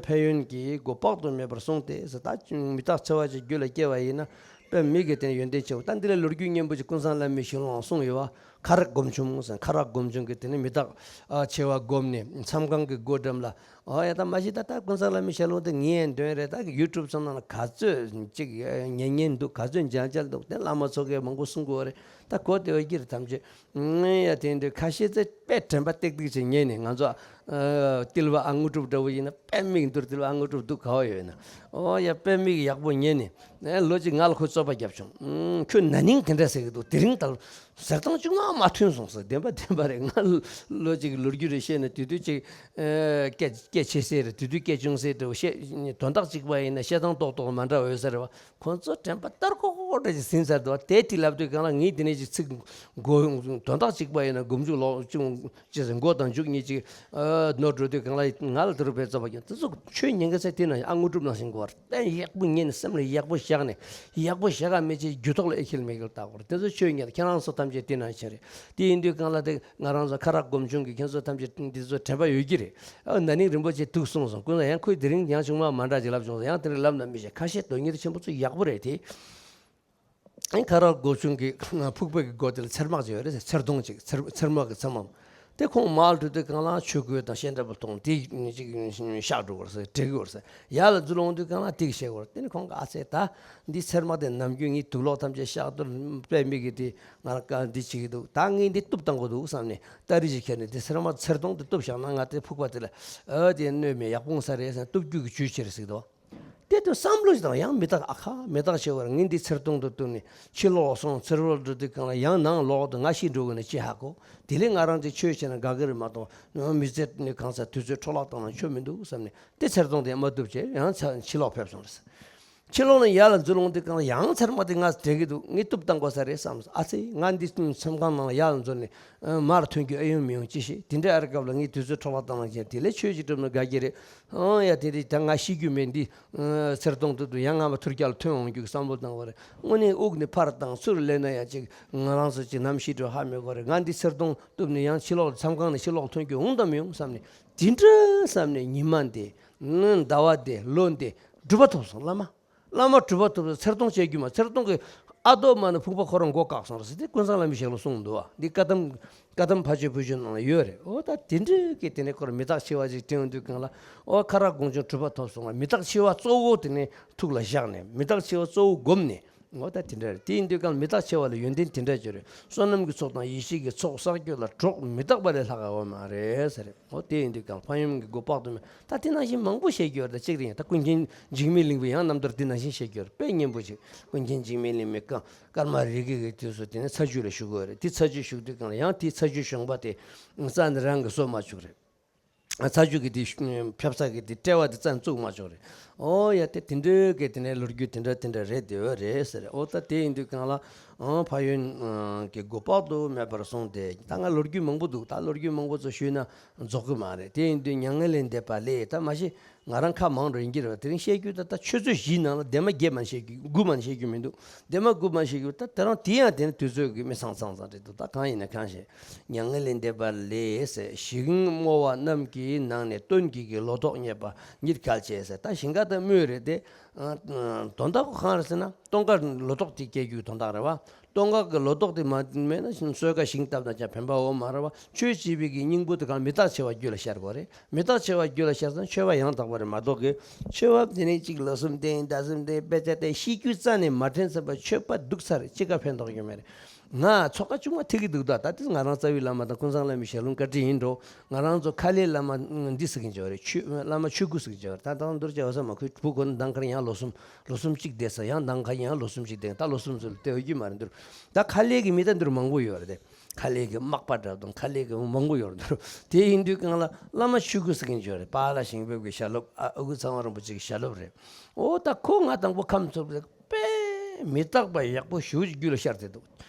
ཕན་ཡོན་གྱི་སྒོ་དཔག་ཏུ་མེད་པར་གསུངས་ཏེ་ཟེར། ད་མི་རྟག་འཆི་བ་ཅིག་རྒྱུད་ལ་སྐྱེ་བ་ཡིན་ན་དཔེ་མི་གི་དེ་ཡོན་ཏན་ཆེ་བོ། ད་འདི་ལ་ལོ་རྒྱུས་སྙན་པོ་ཅིག་ཀུན་བཟང་བླ་མའི་ཞལ་ལུང་གསུངས་ཡོད་བ། ཁ་རག་སྒོམ་ཆུང་ཟེར། ཁ་རག་སྒོམ་ཆུང་གི་དེ་ནི་མི་རྟག་འཆི་བ་བསྒོམས་ནས་མཚམས་ཁང་གི་སྒོ་འགྲམ་ལ། ཨོ་ཡ་ད་མ་གཞི་ད་ལྟ་ཀུན་བཟང་བླ་མའི་ཞལ་ལུང་དེ་ངས་འདོན་རེད། ད་ཡུ་ཊུབ་ཚོ་ནང་ལ་ག་ཚོད་ཅིག་ཉན་ཉན་འདུག་ག་ཚོད་མཇལ་མཇལ་འདུག་དེ་བླ་མ་ཚོ་གིས་མང་པོ་གསུང་གི་ཡོད་རེད། ད་གོ་བདེ་བ་ཀྱི་རེད། ཐམས་ཅད་ཡ་དེ་འདྲ་ཁ་ཤས་ཚེ་དཔེ་དྲན་པ་ཏིག་ཏིག་ཅིག་ཉན་ནས། ང་ཚོ་ཨ་ཏིལ་བ་ཨ་དངོས་གྲུབ་འདྲ་བོ་ཡིན་ན་དཔེ་མིག་འདུར། ཏིལ་བ་ཨ་དངོས་གྲུབ་འདུག་ག་བ་ཡོད་ན། ཨོ་ཡ་དཔེ་མིག་ཡག་པོ་ཉན་ནས་ལོ་གཅིག་ང་ལ་ཁོས་རྩོད་པ་བརྒྱབ་བྱུང་། ཁྱོད་ན་ནིང་དེ་འདྲ་ཟེར་གི་འདུག་དེ་རིང་ད། ཟེར་སྟངས་ཅུང་མ་མཐུན་སོང་ཟེར། བདེན་པ་བདེན་པ་རེད། ང་ལོ་གཅིག་ལོ་རྒྱུས་རེ་བཤད་ན་དུས་དུས་གཅིག་ཨ་སྐད་སྐད་ཆེ་སེ་རེད། དུས་དུས་སྐད་ཆུང་སེ་རེད། བཤད་དོན་དག་གཅིག་པ་ཡིན་ན་བཤད་སྟངས་ཏོག་ཏོག་མ་འདྲ་བ་ཡོད་ས་རེད་བ། ཁོང་ཚོ་དྲན་པ་སྟར་ཀོ་ཀོ་འདྲ་ཞིག་ཟིན་ཚར་འདུག་བ། དེ་དེ་ལབ་དུས་གང་ལ་ངས་དེ་ནས་ཅིག་ཚིག་མགོ་དོན་དག་གཅིག་པ་ཡིན་ན་མགོ་མཇུག་ལོག་ཅུང་ཅི་ཟེར། མགོ་དང་མཇུག་གཉིས་ཅིག་ཨ་ནོར་འགྲོ་དུས་གང་ལ་ང་ལ་དེ་རུ་བས་རྩོད་པ་ཀྱང་དེ་ཚོ་ཆོས་ཉན་གི་ཚེ་དེ་ན་ཨ་དངོས་གྲུབ་ནང་བཞིན་གོ་བར་བརྟེན་ཡག་པོ་ཉན་ནས་སེམས་ལ་ཡག་པོ་བཞག་ནས་ཡག་པོ་བཞག་ག་མི་བྱེད་རྒྱུ་ཐོག་ལ་ཨེ་ཁེལ་མེད་ཁེལ་བལྟ་དགོས་རེད། དེ་ཚོ་ཆོས་ཉན་ཁྱེད་རང་ཚོ་ཐམས་ཅད་དེ་ནང་བཞིན་རེད། དེ་ཡིན་དུས་གང་ལ་དེ་ང་རང་ཚོ་ཁ་རག་སྒོམ་ཆུང་གི་ཁྱེད་ཚོ་ཐམས་ཅད་འདི་ཚོ་དྲན་པ་ཡོད་ཀྱི་རེད། ཨ་ན་ནིང་རིན་པོ་ཆེ་འདུག་གསུངས་སོང་། ཀུན་ལ་ཡང་ཁོས་དེ་རིང་ཡང་ཆུང་མ་མ་འདྲ་ཅིག་ལབ་བྱུང་སོང་། ཡང་དེ་རིང་ལབ་ན་མི་ཤེས། ཁ་ཤས་དོན་གཉེར་ཆེན་པོ་ཚོ་ཡག་པོ་རེད་དེ། ཁ་རག་སྒོམ་ཆུང་གི་ཕུག་པའི་གི་སྒོ་དེ་ལ་ཚེར་མག་ཅིག་ཡོད་རེད། ཚེར་སྡོང་ཅིག་ཚེར་ཚེར་མག་གི་ཚེར་མ། དེ་ཁོང་མར་འགྲོ་དུས་གང་ལ་ཆོས་གོས་དང་ཤེས་འདྲ་པོ་མཐོང་དེ་ཅིག་གཤགས་འགྲོ་བར་ཟེར། བྲེག་གི་བར་ཟེར། ཡར་ལ་འཛུལ་འོང་དུས་གང་ལ་དེ་གི་བཤད་གི་བར། དེ་ནི་ཁོང་གི་ཨ་ཙེ་ད་འདི་ཚེར་མག་དེ་ནམ་རྒྱུན་ངའི་དུག་ལོག་ཐམས་ཅད་བཤགས་གཏོར་པའི་མི་གི་དེ་ང་ལ་བཀའ་འདི་བྱེད་ཀྱི་འདུག་ད་ངས་འདི་གཏུབ་བཏང་དགོས་འདུག་བསམ་ནས་སྟ་རི་ཅིག་ཁྱེར་ནས་དེ་ཚེར་མག་ཚེར་སྡོང་དེ་གཏུབ་བཞག་ན་ང་དེ་ཕུག་པ་དེ་ལ་ཨ་དེ་གནོད་མེད་ཡག་པོ་ས་རེད་ཟེར། གཏུབ་རྒྱུ་གི་ཇུས་ཆེ་རེད་ཟེར་གི་འདུག་དེ་དུས་བསམ་བློ་ཞིག་དང་ཡང་མི་རྟག་ཨ་ཁ་མི་རྟག་ཆེ་བར་ངས་འདི་ཚེར་སྡོང་དུ་གཏུབས་ནས་ཕྱི་ལོགས་སོང་། ཚེར་བོར་འགྲོ་དུས་གང་ལ་ཡང་ནང་ལོག་ཏུ་ང་ཤི་འགྲོ་གི་ནས་ཅི་ཧ་གོ། དེ་ལས་ང་རང་ཚོས་ཆོས་བྱས་ན་དགའ་གི་རེད་མ་གཏོགས་མི་ཚེ་ནི་གང་ཚ་དུས་ཚོད་འཕྲོ་བརླག་བཏང་ན་ཆོ་མི་འདུག་བསམ་ནས་དེ་ཚེར་སྡོང་དེ་མ་གཏུབ་བྱས་ཡང་ཚ་ཕྱི་ལོགས་ཕེབས་སོང་རེད། ཕྱི་ལོགས་ནས་ཡར་ལ་འཛུལ་འོང་དུས་གང་ལ་ཡང་ཚེར་མག་དེ་ང་དྲན་གི་འདུག་ངས་གཏུབ་བཏང་དགོས་ས་རེད་བསམ། ཨ་ཙི་ང་འདི་མཚམས་ཁང་ནང་ལ་ཡར་ལ་འཛུལ་ནས་མར་ཐོན་རྒྱུ་ཨེ་ཡོང་མི་ཡོང་ཅི་ཤེས། དེ་འདྲའི་ཨ་རི་སྐབས་ལ་ངས་དུས་ཚོད་འཕྲོ་བརླག་བཏང་ན་བྱས་དེ་ལས་ཆོས་ཅིག་སྒྲུབ་ན་དགའ་གི་རེད། ཨང་ཡ་དེ་དེ་ད་ང་ཤི་རྒྱུ་མེད། འདི་ཚེར་སྡོང་དུ་དུ་ཡང་ང་མ་ཐུར་རྒྱག་ལ་ཐོན་འོང་རྒྱུ་གི་བསམ་བློ་བཏང་བ་རེད། དངོས་གནས་དབུགས་ནི་ཕར་བཏང་ཚུར་ལེན་ན་ཡང་ཅིག་ང་རང་ཚོ་ཅིག་ནམ་ཤི་འགྲོ་ཧ་མི་གོ་རེད། ང་འདི་ཚེར་སྡོང་གཏུབ་ནས་ཡང་ཕྱི་ལོགས་མཚམས་ཁང་ནས་ཕྱི་ལོགས་ཐོན་རྒྱུ་འོང་དམ་མི་འོང་བསམ་ནས་དེ་འདྲ་བསམ་ནས་ཉི་མ་འདི་ཟླ་བ་འདི་ལོ་འདི་གྲུབ་པ་ཐོབ་སོང་བླ་མ། བླ་མ་གྲུབ་པ་ཐོབ་སོང་། ཚེར་སྡོང་བཅད་རྒྱུ་མ་ཚེར་སྡོང་གི་ཨ་རྡོ་མ་ནི་ཕུག་པ་ཁོ་རང་མགོ་བཀག་སོང་རེད་ཟེར་ཏེ་ཀུན་བཟང་བླ་མའི་ཞལ་ལུང་གསུངས་འདུག་བ། འདི་བཀའ་གདམས་བཀའ་གདམས་ཕ་ཆོས་བུ་ཆོས་ནང་ལ་ཡོད་རེད། འོ་ད་དེ་འདྲའི་གི་དེ་ནས་ཁོར་མི་རྟག་འཆི་བ་ཅིག་དྲན་ཡོང་དུས་གང་ལ་འོ་ཁ་རག་སྒོམ་ཆུང་གྲུབ་པ་ཐོབ་སོང་བ། མི་རྟག་འཆི་བ་གཙོ་བོ་དེ་ནས་ཐུགས་ལ་བཞག་ནས་མི་རྟག་འཆི་བ་གཙོ་བོ་བསྒོམས་ནས། འོ་ད་དེ་འདྲ་རེད། དེ་ཡིན་དུས་གང་ལ་མི་རྟག་འཆི་བ་ལ་ཡོན་ཏན་དེ་འདྲ་ཅིག་ཡོད་རེད། བསོད་ནམས་ཀྱི་ཚོགས་དང་ཡེ་ཤེས་ཀྱི་ཚོགས་བསགས་རྒྱུ་ལ་གྲོགས་མི་རྟག་པ་ལས་ལྷག་ག་ཡོད་མ་རེད་ཟེར་རེད། འོ་དེ་ཡིན་དུས་གང་ལ་ཕ་ཡུམ་གྱི་སྒོ་དཔག་ཏུ་མེད། ད་དེ་ནང་བཞིན་མང་པོ་བཤད་རྒྱུ་ཡོད་རེད། ད་གཅིག་རེད། ཡང་ད་ཀུན་མཁྱེན་འཇིགས་མེད་གླིང་པས་ཡང་རྣམ་ཐར་དེ་ནང་བཞིན་བཤད་རྒྱུ་ཡོད་རེད། དཔེ་སྙན་པོ་ཅིག་ཀུན་མཁྱེན་འཇིགས་མེད་གླིང་པས་ཀ་ཀརྨ་རི་གི་གི་དུས་སུ་དེ་ནས་ཚ་རྒྱུད་ལ་ཞུགས་ཀྱི་ཡོད་རེད། དེ་ཚ་རྒྱུད་ཞུགས་དུས་གང་ལ་ཡང་དེ་ཚ་རྒྱུད་གཞོང་པ་དེ་རྩ་ནས་རང་གིས་གསོ་མ་བཅུག་རེད། ཚ་རྒྱུད་ཀྱི་དེ་ཕྱག་ཚ་གི་དེ་དཔྲལ་བ་དེ་རྩ་ནས་བཙུགས་མ་བཅུག་རེད། ཨོ་ཡ་དེ་དེ་འདྲའི་གི་དེ་ནས་ལོ་རྒྱུས་དེ་འདྲ་དེ་འདྲ་རེད་དེ་འོ་རེད་ཟེར། ཨོ་ད་དེ་ཡིན་དུས་གང་ལ་ཨང་ཕ་ཡུལ་གི་སྒོ་དཔག་ཏུ་མེད་པར་སོང་སྟེ། ད་ང་ལོ་རྒྱུས་མང་པོ་འདུག་ད་ལོ་རྒྱུས་མང་པོ་ཚོ་ཞུས་ན་རྫོགས་གི་མ་རེད། དེ་ཡིན་དུས་མྱ་ངན་ལས་འདས་པ་ལས་ད་མ་གཞི་ང་རང་ཁ་མང་འགྲོ་ཡིན་གྱི་རེད་བ། དེ་རིང་བཤད་རྒྱུ་ད་ལྟ་ཆུ་ཚོད་བཞིའི་ནང་ལ་ལྡེབ་མ་བརྒྱད་མ་བཤད་རྒྱུ་དགུ་མ་བཤད་རྒྱུ་མི་འདུག་ལྡེབ་མ་དགུ་མ་བཤད་རྒྱུ་ད་དེ་རང་དེ་ཡང་དེ་ནི་དུས་ཚོད་ཀྱི་མི་ཚང་ཚང་ཚང་རེད་འདུག་ད་གང་ཡིན་ན་གང་ཞེས། མྱ་ངན་ལས་འདས་པ་ལས་ཟེར། ཞིང་རྨོ་བ་རྣམས་ཀྱི་ནང་ནས་སྟོན་ཀྱི་གི་ལོ་ཏོག་རྙེད་པ་ཉིད་གལ་ཆེ་ཟེར། ད་ཞིང་ཁ་ད་རྨོས་རེད་དེ། དོན་དག་གང་རེད་ཟེར་ན་སྟོན་ཀ་ལོ་ཏོག་དེ་སྐྱེ་རྒྱུའི་དོན་དག་རེད་བ། སྟོན་ཀ་གི་ལོ་ཏོག་དེ་མ་མེད་ན་གསོལ་ཀ་ཞིང་བཏབ་ན་ཀྱང་ཕན་པ་འོ་མ་རེད་བ། ཆོས་བྱེད་པའི་གི་སྙིང་པོ་དེ་གང་མི་རྟག་འཆི་བ་རྒྱུད་ལ་ཤར་དགོས་རེད། མི་རྟག་འཆི་བ་རྒྱུད་ལ་ཤར་ཙང་ཆོས་པ་ཡང་དག་པ་རེད་མ་གཏོགས་གི། ཆོས་པ་དེ་ནས་གཅིག་ལོ་གསུམ་བསྟེན་ཟླ་གསུམ་བསྟེན་དཔེ་ཆ་བལྟས་ཤི་རྒྱུ་རྩ་ནས་མ་དྲན་ཙམ་པ་ཆོས་པ་སྡུག་ཚར་གཅིག་ཀ་ཕན་ཐོགས་ཀྱི་མེད་རེད། ང་ཚོགས་ཁ་ཆུང་མ་ཐིག་གི་འདུག་ད་ད་དེ་ང་རང་རྩ་བའི་བླ་མ་དང་ཀུན་བཟང་བླ་མའི་ཞལ་ལུང་བཀའ་དྲིན་ཡིན་འགྲོ། ང་རང་ཚོ་ཁ་ལས་བླ་མ་འདི་ཟེར་གིན་བྱོས་རེད། ཆོས་བླ་མ་ཆོས་སྐུ་ཟེར་གིན་བྱོས་རེད། ད་དང་འདུར་བྱ་བ་ས་མ་ཁུལ་བུ་གོ་ན་མདང་ཁར་ཡང་ལོ་གསུམ་ལོ་གསུམ་གཅིག་བསྡད་ས་ཡང་མདང་ཁ་ཡང་ལོ་གསུམ་གཅིག་བསྡད། ད་ལོ་གསུམ་ཚོ་ལ་བལྟ་འོས་རྒྱུ་མ་རེད་འདུར། ད་ཁ་ལས་གི་མི་ད་འདུར་མང་པོ་ཡོད་རེད་དེ། ཁ་ལས་གི་མག་པ་འདྲ་དང་ཁ་ལས་གི་མང་པོ་ཡོད་རེད་འདུར། དེ་ཡིན་དུས་གང་ལ་བླ་མ་ཆོས་སྐུ་ཟེར་གིན་བྱོས་རེད། པཱ་ལགས་ཞིང་ཕེབས་ཀྱི་ཞལ་སློབ་ཨ་ཨ་ཁུ་ཚང་བ་རིན་པོ་ཆེ་གི་ཞལ་སློབ་རེད། འོ་ད་ཁོ་ང་དང་པོ་ཁམས་ཚུགས་པའི་དཔེ་མི་རྟག་པ་ཡག་པོ་ཞེ་པོ་ཅིག་རྒྱུད་ལ་ཤར་ཏེ་འདུག་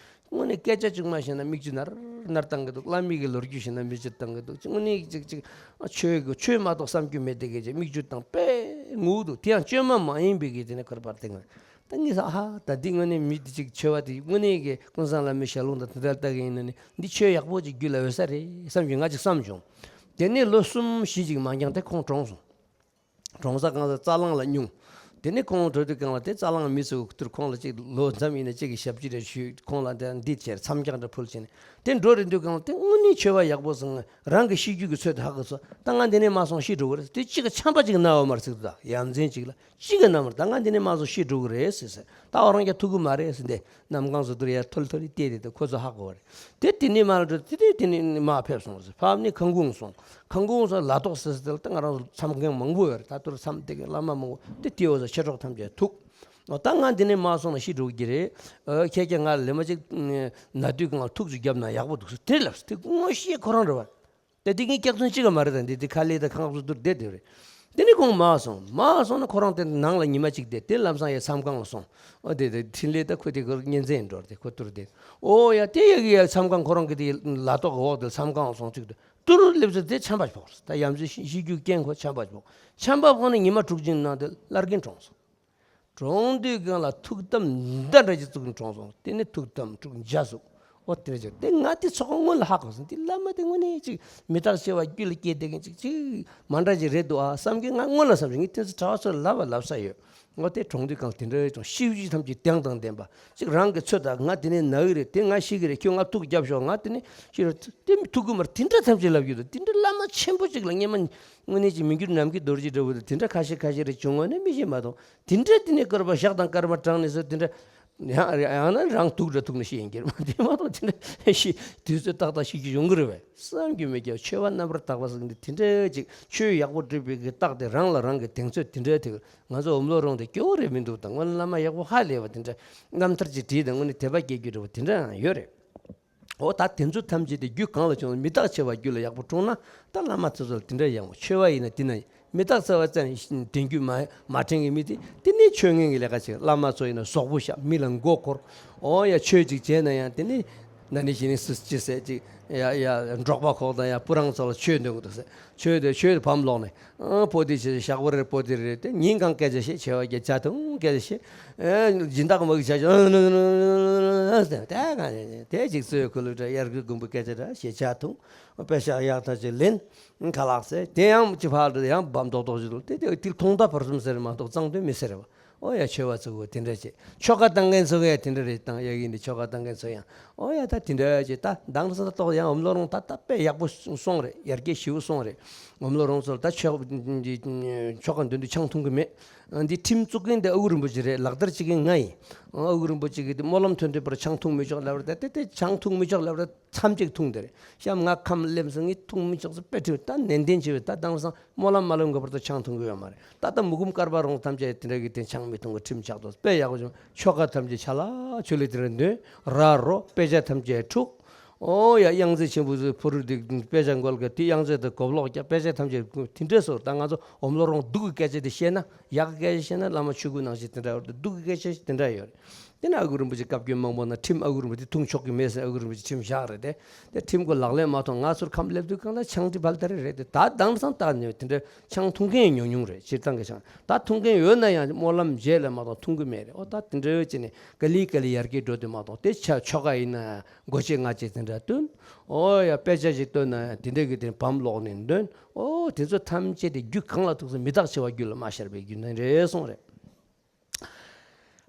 དངོས་གནས་སྐད་ཆ་ཅིག་མ་བཤད་ན་མིག་ཆུ་ནར་ནར་བཏང་གི་འདུག་བླ་མའི་གི་ལོ་རྒྱུས་བཤད་ན་མིག་ཆུ་བཏང་གི་འདུག་དངོས་གནས་ཅིག་ཅིག་ཆོས་གི་ཆོས་མ་གཏོགས་བསམ་རྒྱུ་མེད་དེ་གི་ཅིག་མིག་ཆུ་བཏང་དཔེ་ངུ་འདུག་དེ་ཡང་བཅོས་མ་མ་ཡིན་པའི་གི་དེ་ནས་ཁོར་པར་བསྟན། ད་ངས་ཨ་ཧ་ད་འདི་དངོས་གནས་མི་འདི་ཅིག་ཆོས་པ་དེ་དངོས་གནས་གི་ཀུན་བཟང་བླ་མའི་ཞལ་ལུང་དང་དེ་འདྲ་ལྟ་གི་ཡིན་ན་ནི་འདི་ཆོས་ཡག་པོ་ཅིག་རྒྱུད་ལ་ཡོད་ས་རེད་བསམ་གྱི་ང་ཅིག་བསམ་བྱུང་། དེ་ནས་ལོ་གསུམ་བཞི་ཅིག་མ་འགྱངས་ཏེ་ཁོང་གྲོངས་སོང་། གྲོངས་ས་གང་ས་རྩ་གླང་ལ་སྙུང་། དེ་ནས་ཁོང་གྲོངས་དུས་གང་ལ་དེ་རྩ་གླང་མི་ཚོ་དུར་ཁོང་ལ་ཅིག་ལོ་མཚམས་ཡིན་ན་ཅིག་གི་ཞབས་ཕྱི་རེ་ཞུས། ཁོང་ལ་དེ་འདི་བྱས་མཚམས་འགྱངས་འདྲ་ཕུལ་བྱས་ནས་དེ་འགྲོ་རེ་འདུག་གང་ལ་དེ་དངོས་གནས་ཆོས་པ་ཡག་པོ་སོང་། རང་གི་ཤི་རྒྱུ་གི་ཚོད་དུ་ཧ་གོ་སོང་། ད་ང་འདི་ནས་མ་སོང་ཤི་འགྲོ་གི་རེད། དེ་གཅིག་གི་ཆམ་པ་ཅིག་ན་འོ་མར་ཚིག་ད་ཡ་མཚན་ཅིག་ལ། གཅིག་གི་རྣམ་པར་ད་ང་འདི་ནས་མ་སོང་ཤི་འགྲོ་གི་རེད་ཟེར་ཟེར། ད་འོ་རང་རྒྱ་ཐུག་གི་མ་རེད་ཟེར། འདི་གནམ་གང་བཟོ་དུར་ཡ་ཐོལ་ཐོལ་བལྟས་ཏེ་ད་ཁོ་ཚོ་ཧ་གོ་བ་རེད། དེ་དེ་ནས་མར་འགྲོ་དེ་དེ་དེ་ནས་མར་ཕེབས་སོང་ཟེར། ཕབ་ནས་ཁང་ཁུང་སོང་། ཁང་ཁུང་སོང་ལ་ཏོག་ཟེར་ཟེར་དེ་ལ་ད་ང་རང་ཚོ་མཚམས་མཁན་མང་པོ་ཡོད་རེད། ད་དུར་མཚམས་དེ་གི་བླ་མ་མང་པོ་དེ་དེ་འོ་ཟེར་མཆེད་གྲོགས་ཐམས་ཅད་ཐུག་ཨོ་ད་ང་འདི་ནས་མར་སོང་ན་ཤི་འགྲོ་གི་རེད། ཨོ་ཁྱེད་ཀྱིས་ང་ལ་ལེ་མ་ཅིག་ན་དུས་ང་ལ་ཐུག་ཅིག་བརྒྱབ་ན་ཡག་པོ་འདུག་ཟེར་དེ་ལབ་སོང་། དེ་ངོ་ཤེས་ཁོ་རང་རེད་བ། དེ་འདི་ངའི་སྐྱག་རྫུན་གཅིག་ག་མ་རེད། ད་འདི་འདི་ཁ་ལས་ད་ཁང་ཚུ་དུར་བསྡད་བསྡད་རེད། དེ་ནས་ཁོང་མར་སོང་། མར་སོང་ན་ཁོ་རང་དེ་ནང་ལ་ཉི་མ་གཅིག་བསྡད། དེ་ལམ་སང་ཡ་མཚམས་ཁང་ལ་སོང་། ཨོ་དེ་དེ་འཕྲིན་ལས་ད་ཁོ་དེ་ཁོ་གཉེན་ཚན་འགྲོ་རེད། ཁོ་ཐུར་དེ་ཨོ་ཡ་དེ་ཡ་གི་ཡ་མཚམས་ཁང་ཁོ་རང་གི་དེ་ལ་ཏོག་གི་འོག་དེ་མཚམས་ཁང་ལ་སོང་ཅིག་དུ་ཏུར་སླེབས་ཚེ་དེ་ཆམ་པ་ཕོག་རེད། ད་ཡ་མཚན་ཤི་ཤི་རྒྱུ་རྐྱེན་ཁོ་ཆམ་པ་ཕོག་ཆམ་པ་ཕོག་ནས་ཉི་མ་དྲུག་ཅུ་ནང་དེ་བླ་རྒན་གྲོངས་སོང་། གྲོངས་དུས་སྒང་ལ་ཐུགས་དམ་འདི་འདྲ་ཅིག་བཙུགས་ནས་གྲོངས་སོང་། དེ་ནས་ཐུགས་དམ་དྲུག་འཇའ་ཟུག་ཨོ་དེ་འདྲ་ཅིག་དེ་ང་དེ་ཚོ་ཁོ་སྔོན་ལ་ཧ་གོ་སོང་། དེ་བླ་མ་དེ་དངོས་གནས་ཅིག་མི་རྟག་འཆི་བ་རྒྱུད་ལ་སྐྱེས་བསྡད་མཁན་ཅིག་ཅིག་མ་འདྲ་ཅིག་རེད་འདུག་ཨ་བསམ་གི་ང་སྔོན་ལ་བསམ་བྱུང་། ངས་དེ་ཚོ་གྲྭ་བ་ཚོ་ལ་ལབ་པ་ལབ་ས་ཡོད། ངོ་དེ་གྲོངས་དུས་སྒང་དེ་འདྲ་ཅིག་ཤི་བཞི་ཐམས་ཅད་གདེང་དང་ལྡན་པ་ཅིག་རང་གི་ཚོད་ལྟ། ང་དེ་ནས་ན་གི་རེད། དེ་ང་ཤི་གི་རེད། ཁྱོད་ང་ཐུག་རྒྱབ་ཤོག་ང་དེ་ནས་ཤི་རེད། དེ་མི་ཐུག་གི་མ་རེད། དེ་འདྲ་ཐམས་ཅད་ལབ་ཡོད་དོ། དེ་འདྲ་བླ་མ་ཆེན་པོ་ཅིག་ལ་སྔོན་མ་དངོས་གནས་ཅིག་མི་འགྱུར་ནམ་མཁའི་རྡོ་རྗེ་འདྲ་བོ་དེ་འདྲ་ཁ་ཤས་ཁ་ཤས་རེ་བྱུང་བ་ནི་མི་ཤེས་མ་གཏོགས། དེ་འདྲ་དེ་ནས་སྐར་མ་ཞག་དང་སྐར་མ་གྲངས་ནས་སུ་དེ་འདྲ་ཡང་ཡང་ན་རང་སྡུག་འདྲ་ཐུག་ན་ཤི་ཡིན་གྱི་རེད་མ། དེ་མ་གཏོགས་དེ་འདྲ་ཤི་དུས་ཚོད་ཏག་ཏག་ཤི་རྒྱུ་ཡོང་གི་རེད་བས་བསམ་རྒྱུ་མེད་ཀྱང་། ཆོས་པ་རྣམ་པར་དག་པ་ཟེར་གྱི་འདི་དེ་འདྲ་ཅིག་ཆོས་ཡག་པོ་སྒྲུབ་པའི་གི་རྟགས་དེ་རང་ལ་རང་གི་གདེང་ཚོད་དེ་འདྲ་དེ། ང་ཚོ་འོམ་ལོ་རོང་དེ་སྐྱོ་བོ་རེད་མི་འདུག་ད་སྔོན་བླ་མ་ཡག་པོ་ཧ་ལས་པ་དེ་འདྲ་རྣམ་ཐར་ཅིག་བྲིས་དང་། དངོས་གནས་དད་པ་སྐྱེ་རྒྱུ་འདྲ་བོ་དེ་འདྲ་ཡང་ཡོད་རེད། འོ་ད་དེ་ཚོ་ཐམས་ཅད་དེ་རྒྱུ་གང་ལ་བྱུང་། མི་རྟག་འཆི་བ་རྒྱུད་ལ་ཡག་པོ་འཁྲུངས་ན་ད་བླ་མ་ཚོ་ཚོ་དེ་འདྲ་ཡག་པོ། ཆོས་པ་ཡིན་ན་དེ་ན་མི་རྟག་འཆི་བ་ཙམ་དྲན་རྒྱུ་མ་མ་དྲན་གི་མི་དེ་དེ་ནི་ཆོས་ངན་གི་ལས་ཀ་བྱེད། བླ་མ་ཚོ་ཡིན་ན་ཟོག་པོ་བཤའ། མི་ལ་མགོ་འཁོར། འོ་ཡ་ཆོས་ཅིག་བྱས་ན་ཡང་དེ་ནི་ན་ནི་ཞི་ནི་སུ་ཅི་ཟེར་ཅིག་ཡ་ཡ་འབྲོག་པ་ཁོག་དང་ཡ་སྤུ་རང་ཚོ་ལ་ཆོས་འདོན་གི་འདུག་ཟེར། ཆོས་དེ་ཆོས་དེ་བམ་ལོག་ནས། ཨ་པོ་ཏི་ཆེ་ཞག་པོ་རེ་པོ་ཏི་རེ་དེ་ཉིན་གང་སྐད་ཆ་བཤད། ཆེ་བ་སྐད་ཆ་ཐུང་སྐད་ཆ་བཤད། ཨ་སྦྱིན་བདག་མ་གི་ཆ་ཆ་དེ་ག་དེ་ཅིག་གཙོས་ཁུ་ལུ་འདྲ་དབྱར་དགུན་དགུན་པོ་སྐད་ཆ་འདྲ་བཤད་ཆ་ཐུང་། དཔེ་ཤག་ཡག་ཐག་ཆོད་ལེན་ཁ་ལག་ཟེར། དེ་ཡང་ཅི་ཕར་དེ་ཡང་བམ་རྡོག་རྡོག་ཅིག་འདུག་དེ་དེ་དེ་ཐུང་མཐའ་བར་གསུམ་ཟེར་མ་གཏོགས་གཙང་དོན་མི་ཟེར་བ། ཨོ་ཡ་ཆོས་པ་ཚོ་གོ་དེ་འདྲ་བྱེད། ཆོ་ག་བཏང་མཁན་ཚོ་གས་དེ་འདྲ་རེད། བཏང་ཡག་ཡིན་དེ་ཆོ་ག་བཏང་མཁན་ཚོ་ཡང་ཨོ་ཡ་ད་དེ་འདྲ་བྱེད། ད་མདང་ས་ཏོག་ཡང་འོམ་ལོ་རོང་ད་ད་དཔེ་ཡག་པོ་སོང་རེད། ཡར་རྒྱས་ཞེ་པོ་སོང་རེད། འོམ་ལོ་རོང་ཚོ་ལ་ད་ཆོ་ཆོ་ག་འདོན་དུས་ཆང་འཐུང་གི་མེད། འདི་ཁྲིམས་བཙུགས་མཁན་དེ་ཨ་ཁུ་རིན་པོ་ཆེ་རེད། ལག་བསྟར་བྱེད་མཁན་ང་ཡིན། ཨ་ཁུ་རིན་པོ་ཆེ་གིས་དེ་སྨོན་ལམ་ཐོན་དུས་བར་ཆང་འཐུང་མི་ཆོག་ལབ་རེད། ད་དེ་དེ་ཆང་འཐུང་མི་ཆོག་ལབ་རེད། མཚམས་གཅིག་འཐུང་དེ་རེད། གཤམ་ང་ཁམས་སླེབས་སོང་། ངས་འཐུང་མི་ཆོག་ཟེར་དཔེ་ཁྲིམས་ད་ནན་ཏན་བྱས་པས། ད་དེང་སང་སྨོན་ལམ་མ་ལོན་གོ་བར་དུ་ཆང་འཐུང་གི་ཡོད་མ་རེད། ད་ལྟ་མུ་ཁུམ་དཀར་པ་རོང་ཐམས་ཅད་དེ་འདྲ་གི་དེ་ཆང་མི་འཐུང་གི་ཁྲིམས་ཆགས་ཏོ། དཔེ་ཡག་པོ་བྱུང་། ཆོ་ག་ཐམས་ཅད་ཆ་ལག་ཆོས་ལུགས་དེ་འདྲ་འདོན་ར་རོ། དཔེ་ཆ་ཐམས་ཅད་འཁྲུག་ཨོ་ཡ་གཡང་རྩེ་ཆེན་པོ་ཚོས་ཕུ་རུ་དེ་དཔེ་ཆ་འགོལ་གི་དེ་གཡང་རྩེ་དེ་གོབ་ལོག་རྒྱབ། དཔེ་ཆ་ཐམས་ཅད་དེ་འདྲ་སོ། ད་ང་ཚོ་འོམ་ལོ་རོང་སྡུག་གི་སྐད་ཆ་དེ་བཤད་ན། ཡག་གི་སྐད་ཆ་བཤད་ན་བླ་མ་ཆོས་སྐུ་ནང་བཞིན་དེ་འདྲ་ཡོད་རེད། སྡུག་གི་སྐད་ཆ་དེ་འདྲ་ཡོད་རེད། དེ་ན་ཨ་ཁུ་རིན་པོ་ཆེ་བཀའ་བཀྱོན་མང་པོ་ན་ཁྲིམས་ཨ་ཁུ་རིན་པོ་ཆེ་འཐུང་ཆོག་གི་མེད་ཟེར། ཨ་ཁུ་རིན་པོ་ཆེ་ཁྲིམས་བཞག་རེད་དེ། དེ་ཁྲིམས་ཁོ་ལག་ལེན་མ་ཐོག་ང་ཚོར་ཁམས་སླེབས་དུས་གང་ལ་ཆང་དེ་བལ་དར་རེད་དེ། ད་དེང་སང་ད་ནི་དེ་འདྲ་ཆང་འཐུང་མཁན་ཉུང་ཉུང་རེད། སྤྱིར་བཏང་གི་ཆང་ད་འཐུང་མཁན་ཡོད་ན་ཡང་སྨོན་ལམ་རྗེས་ལ་མ་གཏོགས་འཐུང་གི་མེད་རེད། ཨོ་ད་དེ་འདྲ་བྱས་ནས་ག་ལེ་ག་ལེ་ཡར་རྒྱས་འགྲོ་དུས་མ་གཏོགས། དེ་ཆ་ཆོ་ག་ཡིན་ན་སྒོ་ཕྱེ་ང་བཅས་དེ་འདྲ་སྟོན། ཨོ་ཡ་དཔེ་ཆ་ཞིག་སྟོན་ན་དེ་འདྲ་གི་དེ་བམ་ལོག་ནས་འདོན། ཨོ་དེ་ཚོ་ཐམས་ཅད་དེ་རྒྱུ་གང་ལ་ཐུག་ཟེར། མི་རྟག་འཆི་བ་རྒྱུད་ལ་མ་ཤར་བའི་རྒྱུ་མཚན་རེད་གསུངས་རེད།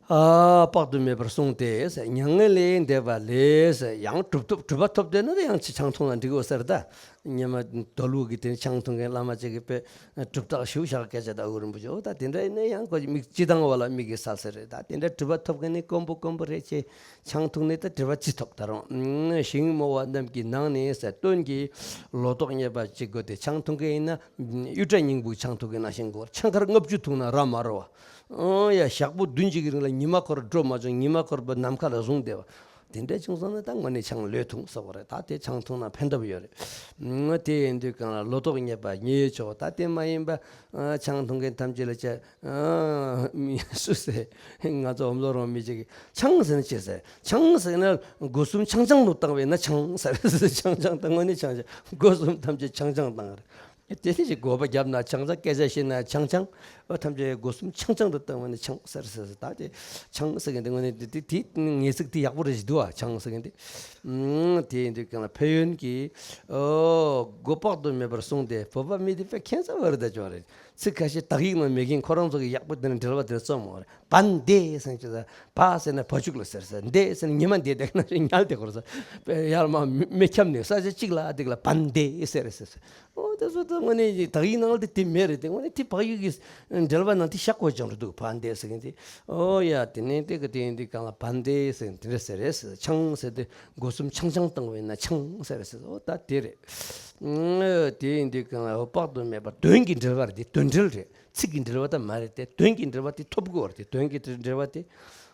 ཨ་དཔག་ཏུ་མེད་པར་གསུངས་ཏེ་ཟེར། མྱ་ངན་ལས་འདས་པ་ལས་ཟེར། ཡང་གྲུབ་ཐོབ་གྲུབ་པ་ཐོབ་བསྡད་ན་ད་ཡང་ཆང་འཐུང་ན་འགྲིག་གོ་ཟེར། ད་སྔོན་མ་དོལ་པོ་གི་དེ་ཆང་འཐུང་མཁན་བླ་མ་ཅིག་གིས་དཔེ་གྲུབ་རྟགས་ཞིག་བཞག་སྐད་ཆ་ད་ཨ་ཁུ་རིན་པོ་ཆེ། ཨོ་ད་དེ་འདྲ་ཡིན་ན་ཡང་ཁོ་མིག་སྤྱི་བཏང་བ་ལ་མིག་གིས་གསལ་གསལ་རེད། ད་དེ་འདྲ་གྲུབ་པ་ཐོབ་མཁན་ནི་དཀོན་པོ་དཀོན་པོ་རེད་ཅེས། ཆང་འཐུང་ནས་ད་གྲུབ་པ་ཅི་ཐོབ། ད་རུང་ཞིང་རྨོ་བ་རྣམས་ཀྱི་ནང་ནས་ཟེར། སྟོན་གྱི་ལོ་ཏོག་རྙེད་པ་ཅིག་དགོས་ཏེ། ཆང་འཐུང་མཁན་ཡིན་ན་གཡུ་སྐྲ་སྙིང་པོ་ཆང་འཐུང་མཁན་ནང་བཞིན་དགོས། ཆང་ཁར་ལྔ་བཅུ་འཐུང་ན་ར་མ་རོ་བ། ཨང་ཡ་ཞག་པོ་བདུན་གཅིག་གི་རིང་ལ་ཉི་མ་འཁོར་འགྲོ་མ་བྱུང་། ཉི་མ་འཁོར་བ་ནམ་མཁའ་ལ་བཟུང་བསྡད་པ། དེ་འདྲ་བྱུང་སོང་ན་ད་དངོས་གནས་ཆང་ལོས་འཐུང་ཟེར་བ་རེད། ད་དེ་ཆང་འཐུང་ན་ཕན་ཐོགས་ཡོད་རེད། ཨང་དེ་ཡིན་དུས་གང་ལ་ལོ་ཏོག་རྙེད་པ་ཉེས་ཆོག་ད་དེ་མ་ཡིན་པ་ཨང་ཆང་འཐུང་མཁན་ཐམས་ཅད་ལ་བྱ། ཨང་མི་སུ་ཟེར། ང་ཚོ་འོམ་ལོ་རོང་མི་ཅིག་གིས་ཆང་ཟེར་ན་ཅི་ཟེར། ཆང་ཟེར་ན་སྒོ་གསུམ་ཆང་ཆང་དུ་བཏང་བས་ན་ཆང་ཟེར། ཆང་ཆང་བཏང་བ་ནི་ཆང་ཆང་། སྒོ་གསུམ་ཐམས་ཅད་ཆང་ཆང་བཏང་རེད། དེ་ནི་ཅིག་དགོད་པ་བརྒྱབ་ན་ཆང་ཆང་། སྐད་ཆ་བཤད་ན་ཆང་ཆང་། ཨོ་ཐམས་ཅད་སྒོ་གསུམ་ཆང་ཆང་དུ་བཏང་བ་ནི་ཆང་ཟེར་ཟེར་ཟེར། ད་དེ་ཆང་ཟེར་མཁན་དེ་དངོས་གནས་དེ་དེ་དེ་ངེས་ཚིག་དེ་ཡག་པོ་རེ་ཞིག་འདུག་ཨ། ཆང་ཟེར་མཁན་དེ། ཨང་དེ་ཡིན་དུས་གང་ལ་ཕན་ཡོན་གྱི་ཨོ་སྒོ་དཔག་ཏུ་མེད་པར་གསུངས་ཏེ། བོད་པ་མི་དེ་དཔེ་ཁྱད་མཚར་བ་རེད། ད་ཅོག་རེད། ཚིག་ཁ་ཤས་དག་ཡིག་ནང་མེད་མཁན་ཁོ་རང་ཚོ་གི་ཡག་པོ་དེ་ནས་འགྲེལ་པ་དེ་རྩོམ་འོང་རེད། བན་དེ་ཟེར་གྱི་ཟེར། བ་ཟེར་ན་བ་ཕྱུགས་ལ་ཟེར་ཟེར། དེ་ཟེར་ན་ཉི་མ་འདས་དེ་ན་ཉལ་དེ་ཁོར་ཟེར། ཡར་མར་མེ་མེ་ཁྱབ་ནས་ས་ཆ་གཅིག་ལ་དེ་ལ་བན་དེ་ཟེར་ཟེར་ཟེར། ཨོ་དེ་ཚོ་ད་དངོས་གནས་དག་ཡིག་ནང་ལ་དེ་དེ་མེད་རེད། དེ་དངོས་གནས་དེ་བག་ཡིག་གི་འགྲེལ་པ་ནང་དེ་ཤག་གོ་ཅང་རེད་འདུག་བན་དེ་ཟེར་མཁན་དེ། ཨོ་ཡ་དེ་ནས་དེ་ག་དེ་ཡིན་དུས་གང་ལ་བན་དེ་ཟེར་དེ་འདྲ་ཟེར་རེད་ཟེར། ཆང་ཟེར་དེ་སྒོ་གསུམ་ཆང་ཆང་བཏང་བས་ན་ཆང་ཟེར་ཟེར། ཨོ་ད་དེ་རེད། ཨང་དེ་ཡིན་དུས་གང་ལ་དཔག་ཏུ་མེད་པ་དོན་གྱི་འགྲེལ་པ་རེད་དེ། དོན། འབྲེལ་རེད། ཚིག་གི་འབྲེལ་བ་དང་མ་རེད་དེ། དོན་གྱི་འབྲེལ་བ་དེ་ཐོབ་དགོས་པ་རེད་དེ། དོན་གྱི་འབྲེལ་བ་དེ།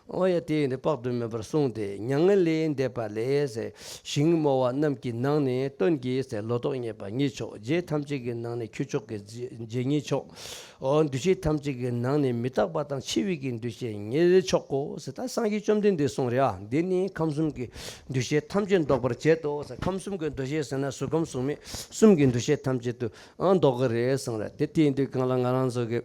ཨོ་ཡ། དེ་ཡིན་དེ་དཔག་ཏུ་མེད་པར་གསུངས་ཏེ། མྱ་ངན་ལས་འདས་པ་ལས་ཟེར། ཞིང་རྨོ་བ་རྣམས་ཀྱི་ནང་ནས་སྟོན་གྱི་ཟེར། ལོ་ཏོག་རྙེད་པ་རྙེད་ཆོག་རྗེ་ཐམས་ཅད་ཀྱི་ནང་ནས་ཁྱུ་མཆོག་གི་རྗེ་རྙེད་ཆོག་ཨོ། འདུ་བྱེད་ཐམས་ཅད་ཀྱི་ནང་ནས་མི་རྟག་པ་དང་འཆི་བའི་གི་འདུ་བྱེད་རྙེད་ཆོག་གོ་ཟེར། ད་སངས་རྒྱས་བཅོམ་ལྡན་འདས་གསུངས་རེད་ཨ། འདི་ནི་ཁམས་གསུམ་གྱི་འདུ་བྱེད་ཐམས་ཅད་ལྡོག་པར་བྱེད་དོ་ཟེར། ཁམས་གསུམ་གྱི་འདུ་བྱེད་ཟེར་ན་གཟུགས་ཁམས་གཟུགས་མེད་གསུམ་གྱི་འདུ་བྱེད་ཐམས་ཅད་དུ་ཨ་ལྡོག་གི་རེད་གསུངས་རེད་དེ། དེ་ཡིན་དུས་གང་ལ་ང་རང་ཚོ་གི་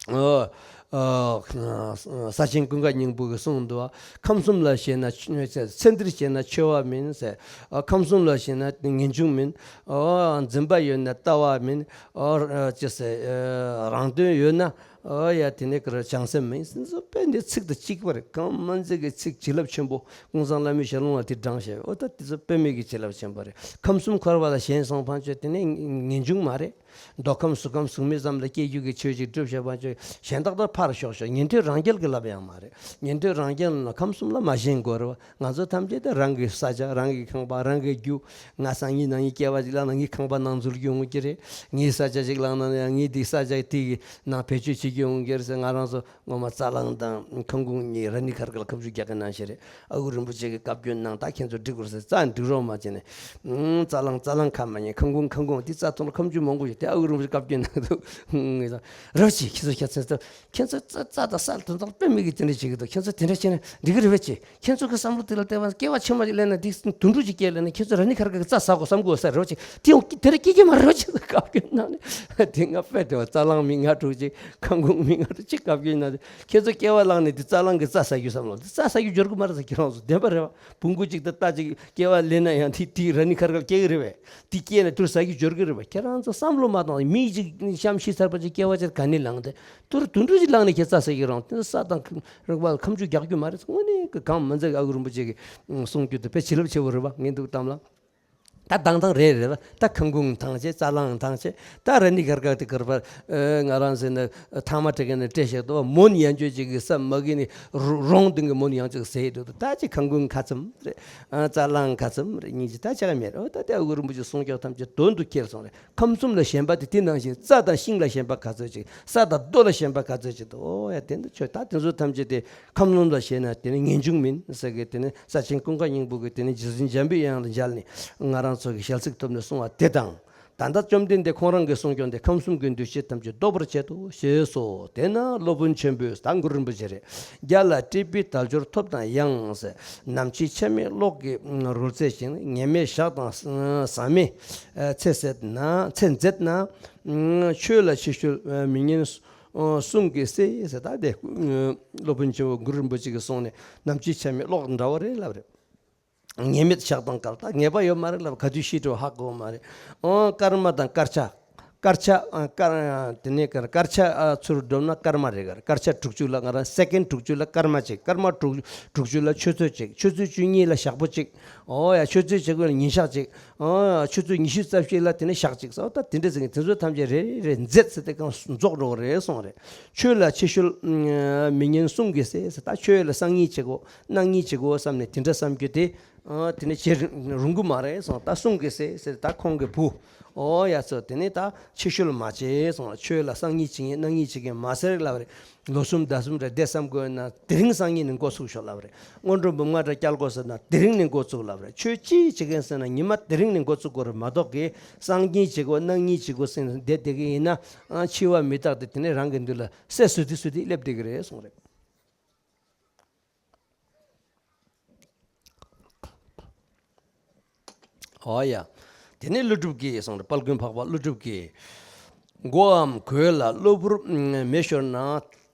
ཨ་ཨ་ས་ཆེན་ཀུན་དགའ་སྙིང་པོ་གིས་གསུངས་འདུག་ཁམས་གསུམ་ལ་ཞེན་ན་ཆོས་ཚེ་འདིར་ཞེན་ན་ཆོས་པ་མིན་ཟེར། ཨ་ཁམས་གསུམ་ལ་ཞེན་ན་ངེས་འབྱུང་མིན། ཨ་འཛིན་པ་ཡོད་ན་ལྟ་བ་མིན། ཨ་ཅི་ཟེར། ཨ་རང་དོན་ཡོད་ན་ཨ་ཡ་དེ་ནས་ཀར་བྱང་སེམས་མིན་ཟེར། དཔེ་འདི་ཚིག་དང་གཅིག་པ་རེད། གང་མ་ཚད་ཀྱི་ཚིག་བྱིན་རླབས་ཆེན་པོ་ཀུན་བཟང་བླ་མའི་ཞལ་ལུང་ལ་དེ་དྲངས་བཞག་ཨོ་ད་དེ་ཚོ་དཔེ་མེད་ཀྱི་བྱིན་རླབས་ཆེན་པོ་རེད། ཁམས་གསུམ་འཁོར་བ་ལ་ཞེན་སོང་ཕན་ཆོད་དེ་ནས་ངེས་འབྱུང་མ་རེད། མདོ་ཁམས་གཟུགས་ཁམས་གཟུགས་མེད་ཙམ་ལ་སྐྱེ་རྒྱུ་གི་ཆོས་ཅིག་སྒྲུབ་བྱེད་པ་ཆོས་གཞན་དག་ཏུ་ཕར་ཞོག་ཞོག་ཉན་ཐོས་རང་རྒྱལ་གྱི་ལབ་ཡང་མ་རེད། ཉན་ཐོས་རང་རྒྱལ་ལ་ཁམས་གསུམ་ལ་མ་ཞེན་དགོས་རེད་བ། ང་ཚོ་ཐམས་ཅད་ད་རང་གི་ས་ཆ་རང་གི་ཁང་པ་རང་གི་རྒྱུ། ང་སང་ཉིན་གནངས་ཉིན་སྐྱེ་བ་ཅིག་བླངས་ན་ངའི་ཁང་པ་ནང་འཛུལ་རྒྱུ་ཡོང་གི་རེད། ངའི་ས་ཆ་ཅིག་བླངས་ན་ཡང་ངའི་དེ་ས་ཆ་དེ་གི་ནང་བེད་སྤྱོད་བྱེད་རྒྱུ་ཡོང་གི་རེད་ཟེར། ང་རང་ཚོ་ངོ་མ་རྩ་རླངས་དང་ཁང་ཁུང་གཉིས་ར་ནི་ཁར་ཁར་ཁ་མཆུ་རྒྱག་གི་ནང་བཞིན་རེད། ཨ་ཁུ་རིན་པོ་ཆེ་གིས་བཀའ་བཀྱོན་གནང་། ད་ཁྱེད་ཚོ་འགྲིག་དགོས་ཟེར་རྩ་འགྲིག་རོགས་མ་བྱས་ནས། ཨང་རྩ་རླངས་རྩ་རླངས་ཁ་མ་ཉན། ཁང་ཁུང་ཁང་ཁུང་དེ་རྩ་ཐོག་ལ་ཁ་མཆུ་མང་པོ་ཞིག་དེ་ཨ་ཁུ་རིན་པོ་ཆེ་བཀའ་བཀྱོན་གནང་འདུག་ངས་ད་རོགས་བྱེད། ཁྱེད་ཚོ་ཁྱེད་ཚོ་ཁྱེད་ཚོ་རྩ་རྩ་དང་ས་དོན་དག་དཔེ་མེད་ཀྱི་དེ་འདྲ་བྱེད་ཀྱི་འདུག་ཁྱེད་ཚོ་དེ་འདྲ་བྱས་ན་འགྲིག་གི་རེད་པས་ཅེས། ཁྱེད་ཚོ་གི་བསམ་བློ་དེ་ལ་བལྟས་པ་སྐྱེ་བ་ཕྱི་མ་ཞིག་སླེབས་ན་དེ་དུད་འགྲོ་ཅིག་སྐྱེས་སླེབས་ན་ཁྱེད་ཚོ་ར་ནི་ཁར་ཁར་གི་རྩ་ཟ་དགོས་བསམ་དགོས་ས་རེད་པས་ཅེས། དེ་ཡང་དེ་འདྲ་སྐྱེ་གི་མ་རེད་པས་ཅེས་བཀའ་བཀྱོན་གནང་ནས། དེ་ང་དཔེ་དེ་བ་རྩ་རླངས་མི་ལྔ་དྲུག་ཅིག་ཁང་ཁུང་མི་ལྔ་དྲུག་ཅིག་བཀའ་བཀྱོན་གནང་སྟེ། ཁྱེད་ཚོ་སྐྱེ་བ་བླངས་ནས་དེ་རྩ་རླངས་ཀྱི་རྩ་ཟ་རྒྱུ་བསམ་བློ་དེ་རྩ་ཟ་རྒྱུ་འབྱོར་གི་མ་རེད་ཟེར། ཁྱེད་རང་ཚོ་བདེན་པ་རེད་བ། བོང་བུ་གཅིག་དང་རྟ་གཅིག་སྐྱེ་བ་ལེན་ན་ཡང་དེ་དེ་ར་ནི་ཁར་ཁར་སྐྱེ་གི་རེད་པས། དེ་སྐྱེས་ན་དུ་ཟ་རྒྱུ་འབྱོར་གི་རེད་པས། ཁྱེད་རང་ཚོ་བསམ་བློ་མ་བཏང་། མི་གཅིག་གཤམ་ཤི་ཚར་བ་ཅིག་སྐྱེ་བ་ཅིག་ག་ནས་ལངས་ཏེ་དུ་ར་དུད་འགྲོ་ཅིག་ལངས་ནས་ཁྱེད་རྩ་ཟ་གི་རང་དེ་ས་དང་རིག་པ་ལ་ཁ་མཆུ་རྒྱག་རྒྱུ་མ་རེད། དངོས་གནས་གི་གང་མ་མཛད་ཨ་ཁུ་རིན་པོ་ཆེ་གི་གསུང་རྒྱུ་དེ་དཔེ་བྱིན་རླབས་ཆེ་བོ་རེད་པ། ངས་འདུག་གཏམ་ལ། ད་དང་དང་རེད་རེད་ལ། ད་ཁང་ཁུང་ཐང་ཆད། རྩ་རླངས་ཐང་ཆད། ད་ར་ནི་གར་གར་དེ་གར་པར་ཨེ་ང་རང་ཟེར་ན་ཐང་མ་སྤྲད་མཁན་ནི་སྤྲད་བཞག་འདུག་མོན་ཡན་ཆོད་ཅིག་གི་ས་མ་གི་ནི་རོང་སྟེང་གི་མོན་ཡང་ཅིག་ཟེར་འདུག་ད་ཅི་ཁང་ཁུང་ཁ་ཙམ་རེད། ཨ་རྩ་རླངས་ཁ་ཙམ་རེད། སྙིང་རྗེ་ད་ཆ་ག་མེད་རེད། ཨོ་ད་དེ་ཨ་ཁུ་རིན་པོ་ཆེ་གསུང་སྐྱོག་ཐམས་ཅད་དོན་དུ་ཁྱེར་སོང་རེད། ཁམས་གསུམ་ལ་ཞེན་པ་དེ་དེ་ནང་བཞིན་རྩྭ་དང་ཤིང་ལ་ཞེན་པ་ག་ཚོད་ཅིག་ས་དང་རྡོ་ལ་ཞེན་པ་ག་ཚོད་ཅིག་འདུག་ཨོ་ཡ་དེ་འདི་ཆོས་ད་དེ་ཚོ་ཐམས་ཅད་དེ། ཁམས་གསུམ་ལ་ཞེན་ན་དེ་ནི་ངེས་འབྱུང་མིན་ཟེར་གི་དེ་ནི་ས་ཆེན་ཀུན་དགའ་སྙིང་པོ་གི་དེ་ནི་རྗེ་བཙུན་འཇམ་པའི་དབྱངས་ལ་མཇལ་ནས་ང་རང་ཚོ་གི་ཞལ་གཟིགས་ཐོབ་ནས་གསུང་བ་དེ་དང་། ད་ལྟ་བཅོམ་ལྡན་འདས་ཁོང་རང་གིས་གསུང་སྐྱོང་དེ་ཁམས་གསུམ་གྱི་འདུ་བྱེད་ཐམས་ཅད་ལྡོག་པར་བྱེད་དོ་ཞེས་སོ། དེས་ན་སློབ་དཔོན་ཆེན་པོས་ད་གུ་རུ་རིན་པོ་ཆེ་རེད། རྒྱ་ལ་སྤྲུལ་པའི་དལ་འབྱོར་ཐོབ་དང་ཡང་ཟེར། ནམ་འཆི་ཆ་མེད་གློག་གི་རོལ་རྩེད་ཅིང་། ངེས་མེད་ཞག་དང་ཟ་མའི་ཚེ་ཟད་ན་ཚེ་འཛད་ན། ཆོས་ལ་ཕྱི་བཤོལ་མི་ཉན། གསུང་གི་སྲས་ཟེར། ད་དེ་སློབ་དཔོན་ཆེན་པོ་གུ་རུ་རིན་པོ་ཆེ་གིས་གསུངས་ནས་ནམ་འཆི་ཆ་མེད་གློག་འདྲ་བ་རེད་ལབ་རེད། ངེས་མེད་ཞག་དང་སྐར། ད་ངེས་པ་ཡོད་མ་རེད་ལབ། ག་དུས་ཤི་འགྲོ་ཧ་གོ་མ་རེད། ཨོ་སྐར་མ་དང་སྐར་ཆ། སྐར་ཆ་ཨ་སྐར་ཨ་དེ་ནས་སྐར་སྐར་ཆ་ཨ་ཚུར་བསྒྲུབས་ན་སྐར་མ་རེད་ག་རེད། སྐར་ཆ་དྲུག་ཅུ་ལ་ང་རང་སེ་ཀེན་དྲུག་ཅུ་ལ་སྐར་མ་གཅིག་སྐར་མ་དྲུག་དྲུག་ཅུ་ལ་ཆུ་ཚོད་གཅིག་ཆུ་ཚོད་བཅུ་གཉིས་ལ་ཞག་པོ་གཅིག་ཨོ་ཡ་ཆུ་ཚོད་གཅིག་པོ་ལ་ཉིན་ཞག་གཅིག་ཨ་ཆུ་ཚོད་ཉི་ཤུ་རྩ་བཞི་ལ་དེ་ནས་ཞག་གཅིག་ཟེར། ད་དེ་འདྲ་ཟེར་མཁན་དེ་ཚོ་ཐམས་ཅད་རེ་རེ་རེ་འཛད་ཟེར་ཏེ་གང་རྫོགས་འགྲོ་གི་རེད་གསུངས་རེད། ཆོས་ལ་ཕྱི་བཤོལ་མི་ཉན་གསུང་གི་སྲས་ཟེར། ད་ཆོས་ལ་སང་ཉིན་བྱེད་དགོས་གནངས་ཉིན་བྱེད་དགོས་བསམ་ནས་དེ་འདྲ་བསམ་རྒྱུ་དེ་ཨ་དེ་ནས་བྱེད་རུང་གི་མ་རེད་གསུངས། ད་གསུང་གི་སྲས་ཟེར་ད་ཁོང་གི་བུ། ཨོ་ཡ་ཚོ་དེ་ནས་ད་ཕྱི་བཤོལ་མ་བྱེད་གསུངས་ལ། ཆོས་ལ་སང་ཉིན་བྱེད་མཁན་གནངས་ཉིན་བྱེད་མཁན་མ་ཟེར་ལབ་རེད། ལོ་གསུམ་ཟླ་གསུམ་རེ་བསྡད་བསམ་དགོས་ན་དེ་རིང་སང་ཉིན་ནས་འགོ་ཚུགས་ཤོག་ལབ་རེད། སྔོན་འགྲོ་འབུམ་ལྔ་རེ་བསྐྱལ་དགོས་ཟེར་ན་དེ་རིང་ནས་འགོ་ཚུགས་ལབ་རེད། ཆོས་ཅི་བྱེད་མཁན་ཟེར་ན་ཉི་མ་དེ་རིང་ནས་འགོ་ཚུགས་དགོས་རེད་མ་གཏོགས་གི་སང་ཉིན་བྱེད་དགོས་གནངས་ཉིན་བྱེད་དགོས་ཟེར་ནས་བསྡད་བསྡད་གི་ཡིན་ན་ཨ་འཆི་བ་མི་རྟག་སྟེ་དེ་ནས་རང་གི་མདུན་ལ་སད་བཟོས་ཏེ་བཟོས་ཏེ་སླེབས་བསྡད་གི་རེད་གསུངས་རེད། ཨོ་ཡ། དེ་ནས་ཀླུ་སྒྲུབ་ཀྱིས་གསུངས་རེད། དཔལ་མགོན་འཕགས་པ་ཀླུ་སྒྲུབ་ཀྱིས། མགོའམ་གོས་ལ་གློ་བུར་མེ་ཤོར་ན།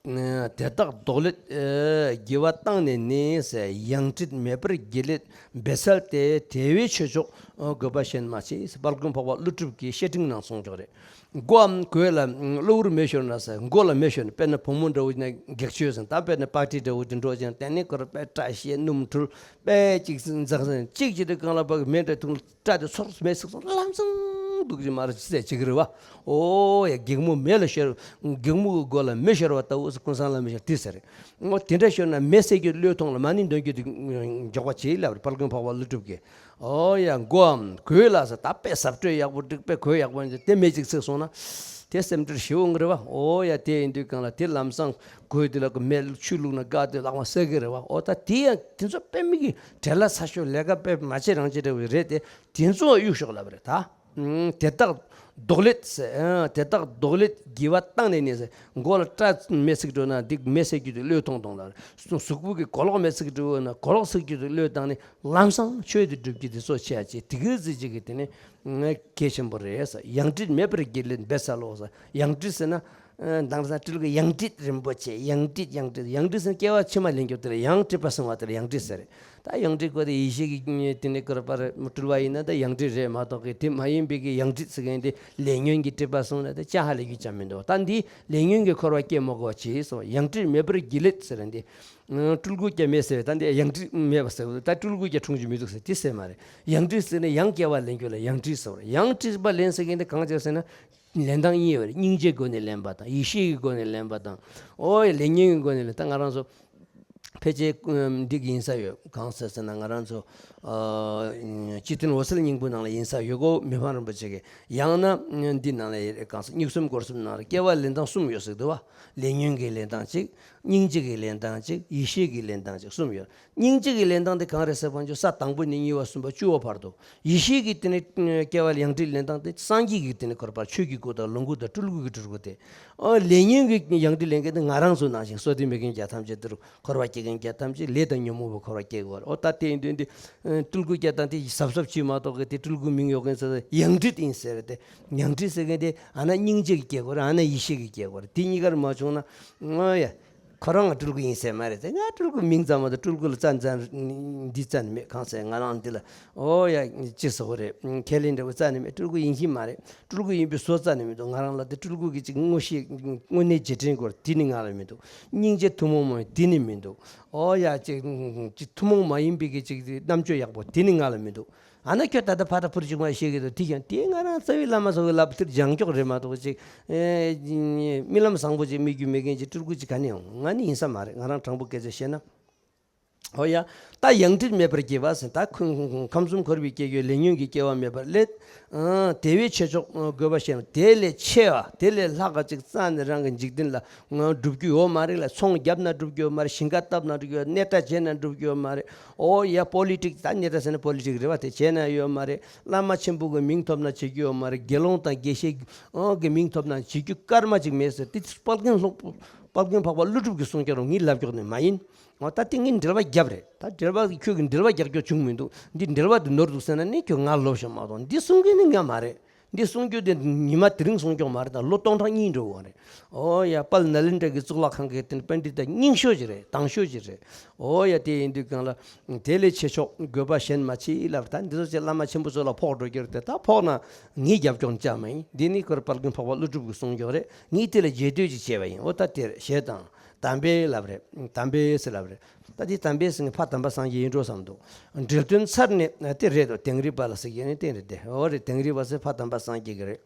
དེ་དག་རྡོག་ལེབ་ཨེ་བགྱི་བ་བཏང་ནས་ནི་ཟེར། ཡང་སྲིད་མེད་པར་བགྱི་ལེབ་འབད་འཚལ་ཏེ། དེ་བས་ཆོས་མཆོག་དགོས་པ་གཞན་མ་མཆིས་ཟེར། དཔལ་མགོན་འཕགས་པ་ཀླུ་སྒྲུབ་ཀྱིས་བཤེས་སྤྲིང་ནང་གསུངས་ཀྱོག་རེད། མགོའམ་གོས་ལ་གློ་བུར་མེ་ཤོར་ན་ཟེར། མགོ་ལ་མེ་ཤོར་ན་དཔེར་ན་བུ་མོ་འདྲ་བོ་ཡིན་ན་གེགས་བྱོས་ཟེར། ད་དཔེར་ན་པར་ཊི་འདྲ་བོ་དེ་འགྲོ་ཅིང་དེ་ནས་ཁོ་རང་དཔེ་བཀྲ་ཤིས་སྣུམ་འཁྲུལ་དཔེ་གཅིག་འཛག་ཟེར། གཅིག་བྱས་ཏེ་རྐང་ལག་པ་གི་མེ་འདྲ་ཐུག་བཀྲ་དེ་ཚོར་མེ་ཚིག་སོང་ལམ་སང་འདུག་ཅིག་མ་རེད་ཟེར་བྱེད་ཀྱི་རེད་བ། ཨོ་ཡ་སྒེག་མོ་མེ་ལ་ཤོར། སྒེག་མོ་གི་མགོ་ལ་མེ་ཤོར་བ་ལྟ་བུ་ཟེར། ཀུན་བཟང་བླ་མའི་ཞལ་དེ་ཟེར་རེད། ཨོ་དེ་འདྲ་ཤོར་ན་མེ་བསད་རྒྱུ་བློས་ཐོངས་ལ་མ་ཎི་འདོན་རྒྱུ་དེ་མགྱོགས་པ་བྱེད་ལབ་རེད། དཔལ་མགོན་འཕགས་པ་ཀླུ་སྒྲུབ་ཀྱིས། ཨོ་ཡ་མགོའམ་གོས་ལ་ཟེར། ད་དཔེ་གཟབ་སྤྲོས་ཡག་པོ་འགྲིག་དཔེ་གོས་ཡག་པོ་ཡིན་ཟེར། དེ་མེ་ཅིག་ཚིག་སོང་ན་ དེ་སེམས་ཁྲལ་ཞེ་པོ་ཡོང་གི་རེད་བ། ཨོ་ཡ། དེ་ཡིན་དུས་གང་ལ་དེ་ལམ་སང་གོས་དེ་ལ་གི་མེ་ཆུ་བླུགས་ན་དགའ་དེ་ལག་མ་སད་གི་རེད་བ། ཨོ་ད་དེ་ཡང་དེ་ཚོ་དཔེ་མི་གི་བྲེལ་བ་ཚ་ཤོས་ལས་ཀ་དཔེ་མ་བྱེད་རང་བྱེད་འདྲ་བོ་རེད་དེ། དེ་ཚོ་གཡུག་ཤོག་ལབ་རེད་ད། ཨང་། དེ་དག་རྡོག་ལེབ་ཟེར། ཨང་། དེ་དག་རྡོག་ལེབ་གྱི་བ་བཏང་ནས་ནས་ཟེར། མགོ་ལ་སྐྲ་མེ་ཚིག་འགྲོ་ན་འདི་མེ་སད་རྒྱུ་དེ་བློས་ཐོངས་ཐོངས་ལ་རེད། གཟུགས་པོ་གི་གོ་ལོག་མེ་ཚིག་འགྲོ་ན་གོ་ལོག་སད་རྒྱུ་དེ་བློས་བཏང་ནས་ལམ་སང་ཆོས་དེ་སྒྲུབ་ཀྱི་དེ་ཚོ་བྱེད་ཡ་ཅེ་དེ་གི་ཟིག་ཅིག་གི་དེ་ནས། ང་གལ་ཆེན་པོ་རེད་ཟེར། ཡང་སྲིད་མེད་པར་དགེ་ལེགས་འབད་འཚལ་ལོ་ཟེར། ཡང་སྲིད་ཟེར་ན། ཨ། དེང་སང་སྤྲུལ་སྐུ་ཡང་སྲིད་རིན་པོ་ཆེ། ཡང་སྲིད་ཡང་སྲིད་ཡང་སྲིད་ཟེར་ན་སྐྱེ་བ་ཕྱི་མ་ལེན་རྒྱུ་དེ་ལ་ཡང་སྲིད་པ་གསུང་བ་དེ་ལ་ཡང་སྲིད་ཟེར་རེད། ད་ཡང་སྲིད་གོ་དེ་ཡེ་ཤེས་ཀྱི་དེ་ནས་གོ་པར་སྤྲུལ་པ་ཡིན་ན་ད་ཡང་སྲིད་རེད་མ་གཏོགས་གི་དེ་མ་ཡིན་པའི་གི་ཡང་སྲིད་ཟེར་མཁན་དེ་ལས་ཉོན་གྱི་སྲིད་པ་གསུང་ན་དེ་ཅང་ཧ་ལས་རྒྱུ་ཅང་མི་འདུག་ད་འདི་ལས་ཉོན་གྱི་འཁོར་བ་སྐྱེ་མི་དགོས་པ་བྱས་སོ། ཡང་སྲིད་མེད་པར་དགེ་ལེགས་ཟེར་ར་འདི། སྤྲུལ་སྐུ་སྐྱེ་མེད་ཟེར་བས་ད་འདི་ཡང་སྲིད་མེད་པ་ཟེར་བ་ད་སྤྲུལ་སྐུ་སྐྱེ་འཁྲུངས་རྒྱུ་མི་འདུག་ཟེར་དེ་ཟེར་མ་རེད། ཡང་སྲིད་ཟེར་ནས་ཡང་སྐྱེ་བ་ལེན་རྒྱུ་ལ་ཡང་སྲིད་ཟེར་བ་རེད། ཡང་སྲིད་པ་ལེན་ཟེར་མཁན་དེ་གང་བྱས་ཟེར་ན། ལེན་སྟངས་གཉིས་ཡོད་རེད། སྙིང་རྗེའི་སྒོ་ནས་ལེན་པ་དང་ཡེ་ཤེས་ཀྱི་སྒོ་ནས་ལེན་པ་དང་། ཨོ་ཡ། ལས་ཉོན་གྱི་སྒོ་ནས་ལེན། ད་ང་རང་ཚོ་ཕལ་ཆེར་འདི་གི་ཡིན་ས་ཡོད། གང་ཟེར་ཟེར་ན་ང་རང་ཚོ་ཨ། སྤྱི་དོན་འོད་གསལ་སྙིང་པོའི་ནང་ལ་ཡིན་ས་ཡོད་གོ། མི་ཕམ་རིན་པོ་ཆེ་གི་ཡང་ན་འདི་ནང་ལ་ཡོད་རེད། གང་ཟེར་དམྱིགས་གསུམ་སྐོར་གསུམ་ནང་ལ་སྐྱེ་བ་ལེན་སྟངས་གསུམ་ཡོད་ཟེར་འདུག་བ། ལས་ཉོན་གྱི་ལེན་སྟངས་གཅིག་སྙིང་རྗེ་གི་ལེན་སྟངས་གཅིག་ཡེ་ཤེས་ཀྱི་ལེན་སྟངས་གཅིག་གསུམ་ཡོད། སྙིང་རྗེ་གི་ལེན་སྟངས་དེ་གང་རེད་ཟེར་བ་ཅིན་ས་དང་པོ་ནས་གཉིས་པ་གསུམ་པ་བཅུ་པ་བར་དུ། ཡེ་ཤེས་ཀྱི་དེ་ནི་སྐྱེ་བ་ཡང་སྲིད་ལེན་སྟངས་དེ་སངས་རྒྱས་ཀྱི་དེ་ནི་འཁོར་བར་ཆོས་ཀྱི་སྐུ་དང་ལོངས་སྐུ་དང་སྤྲུལ་སྐུ་གི་སྤྲུལ་སྐུ་དེ། ཨོ། ལས་ཉོན་གྱི་ཡང་སྲིད་ལེན་མཁན་དེ་ང་རང་ཚོ་ནང་བཞིན་བསོད་བདེ་མི་རྒན་བརྒྱ་ཐམས་ཅད་དེ་རུ་འཁོར་བ་སྐྱེ་མཁན་བརྒྱ་ཐམས་ཅད་ལས་དང་ཉོན་མོངས་པའི་འཁོར་བ་སྐྱེ་དགོས་རེད། ཨོ་ད་དེ་ཡིན་དུས་འདི་སྤྲུལ་སྐུ་སྐྱེ་སྟངས་དེ་གཟབ་གཟབ་བྱེད་མ་གཏོགས་གི་དེ་སྤྲུལ་སྐུ་མིང་ཡོད་མཁན་ཚོ་ཡང་སྲིད་ཡིན་ཟེར་ཏེ། ཡང་སྲིད་ཟེར་མཁན་དེ་ཨ་ན་སྙིང་རྗེ་གི་སྐྱེ་དགོས་རེད། ཨ་ན་ཡེ་ཤེས་ཀྱི་སྐྱེ་དགོས་རེད། དེ་གཉིས་ཀར་མ་བྱུང་ན། ཨོ་ཡ། ཁོ་རང་ང་སྤྲུལ་སྐུ་ཡིན་ཟེར་མ་རེད་ཟེར། ང་སྤྲུལ་སྐུ་མིང་ཙམ་མ་གཏོགས་སྤྲུལ་སྐུ་ལ་རྩ་འཛིན་འདི་རྩ་ནས་མེད། གང་ཟེར་ང་རང་འདི་ལ་ཨོ་ཡ་ཅི་ཟེར་དགོས་རེད། ཁས་ལེན་འདྲ་བོ་རྩ་ནས་མེད། སྤྲུལ་སྐུ་ཡིན་གྱི་མ་རེད། སྤྲུལ་སྐུ་ཡིན་པའི་བཟོ་རྩ་ནས་མི་འདུག་ང་རང་ལ་དེ་སྤྲུལ་སྐུ་གི་ཅིག་དངོས་གཞི་དངོས་གནས་རྗེས་དྲན་སྐོར་དེ་ནི་ང་ལ་མི་འདུག་སྙིང་རྗེ་ཐུན་མོང་མ་ཡིན་དེ་ནི་མི་འདུག་ཨོ་ཡ་ཅིག་ཅིག་ཐུན་མོང་མ་ཡིན་པའི་གི་ཅིག་རྣམ་དཔྱོད་ཡག་པོ་དེ་ནི་ང་ལ་མི་འདུག་ཨ་ན་ཁྱོད་ད་ལྟ་ཕ་ད་ཕུར་ཅིག་མ་ཤེས་གི་འདུག་དེ་ཀྱང་དེ་ང་རང་རྩ་བའི་བླ་མ་ཚོ་གི་ལབ་དེར་སྦྱང་ཀྱོག་རེད་མ་གཏོགས་ཅིག་རྨི་ལམ་བཟང་པོ་ཅིག་རྨི་རྒྱུ་མེད་མཁན་ཅིག་སྤྲུལ་སྐུ་ཅིག་ག་ནས་ཡོང་། ང་ནི་ཡིན་ས་མ་རེད། ང་རང་དྲང་པོ་སྐད་ཆ་བཤད་ན། ཨོ་ཡ། ད་ཡང་སྲིད་མེད་པར་སྐྱེ་བ་ཟེར། ད་ཁམས་གསུམ་འཁོར་བའི་སྐྱེ་རྒྱུ་ལས་ཉོན་གྱི་སྐྱེ་བ་མེད་པར་སླད། དེ་བས་ཆེ་མཆོག་དགོས་པ་གཞན། དེ་ལས་ཆེ་བ་དེ་ལས་ལྷག་ག་ཅིག་རྩ་ནས་རང་གི་འཇིག་རྟེན་ལ་སྒྲུབ་རྒྱུ་ཡོད་མ་རེད་ལ། ཚོང་བརྒྱབ་ན་སྒྲུབ་རྒྱུ་ཡོད་མ་རེད། ཞིང་ཁ་བཏབ་ན་སྒྲུབ་རྒྱུ་ཡོད་མ་རེད། གནས་ཁྲ་བྱས་ན་སྒྲུབ་རྒྱུ་ཡོད་མ་རེད། ཨོ་ཡ། པོ་ལི་ཊིག་ད་གནས་ཁྲ་ཟེར་ན་པོ་ལི་ཊིག་རེད་བ། དེ་བྱས་ན་ཡོད་མ་རེད། བླ་མ་ཆེན་པོ་གི་མིང་ཐོབ་ན་བྱེད་རྒྱུ་ཡོད་མ་རེད། དགེ་སློང་དང་དགེ་བཤེས་གི་མིང་ཐོབ་ན་བྱེད་རྒྱུ་སྐར་མ་ཅིག་མེད་ཟེར། དེ་དཔལ་ལྡན་སློབ་དཔལ་ལྡན་འཕགས་པ་ཀླུ་སྒྲུབ་ཀྱིས་གསུངས་ཀྱང་རུང་ངའི་ལབ་ཀྱོག་ནི་མ་ཡིན། འོ་ད་དེ་ངས་འགྲེལ་པ་བརྒྱབ་རེད། ད་འགྲེལ་པ་ཁྱོད་ཀྱིས་འགྲེལ་པ་རྒྱག་རྒྱུ་བྱུང་མི་འདུག་འདི་འགྲེལ་པ་འདི་ནོར་འདུག་ཟེར་ན་ནི་ཁྱོད་ང་ལོབས་ཤོག་མ་གཏོགས། འདི་གསུང་མཁན་ནི་ང་མ་རེད། འདི་གསུང་རྒྱུ་དེ་ཉི་མ་དེ་རིང་གསུང་རྒྱུ་མ་རེད། ད་ལོ་སྟོང་ཕྲག་གཉིས་འགྲོ་གི་རེད། ཨོ་ཡ། དཔལ་ནཱ་ལེནྡྲ་གི་གཙུག་ལག་ཁང་གི་དེ་ནི་པཎྜི་ཏ་རྙིང་ཤོས་ཅིག་རེད། དྭངས་ཤོས་ཅིག་རེད། ཨོ་ཡ། དེ་ཡིན་དུས་གང་ལ་དེ་ལས་ཆེ་མཆོག་དགོས་པ་གཞན་མ་མཆིས་ལབ། ད་འདི་ཚོ་ཅིག་བླ་མ་ཆེན་པོ་ཚོ་ལ་ཕོག་འགྲོ་རྒྱུ་རེད་དེ། ད་ཕོག་ན་ངའི་རྒྱབ་སྐྱོར་ནི་ཅང་མ་ཡིན། འདི་ནི་ཁོ་ར་དཔལ་ལྡན་འཕགས་པ་ཀླུ་སྒྲུབ་ཀྱིས་གསུང་རྒྱུ་རེད། ངས་དེ་ལ་རྗེས་ཟློས་ཅིག་བྱས་པ་ཡིན། ཨོ་ད་དེ་རེད། ཞེས་དང་། དམ་པས་ལབ་རེད། དམ་པས་ཟེར་ལབ་རེད། ད་དེ་དམ་པས་ཟེར་ནས་ཕ་དམ་པ་སངས་རྒྱས་ཡིན་འགྲོ་བསམ་འདུག་འགྲེལ་དོན་ཚར་ནས་དེ་རེད་དོ། དིང་རི་པ་ལ་ཟེར་གྱི་ནི་དེ་རེད་དེ། འོ་རེད། དིང་རི་པ་ཟེར་ཕ་དམ་པ་སངས་རྒྱས་ཀྱི་རེད།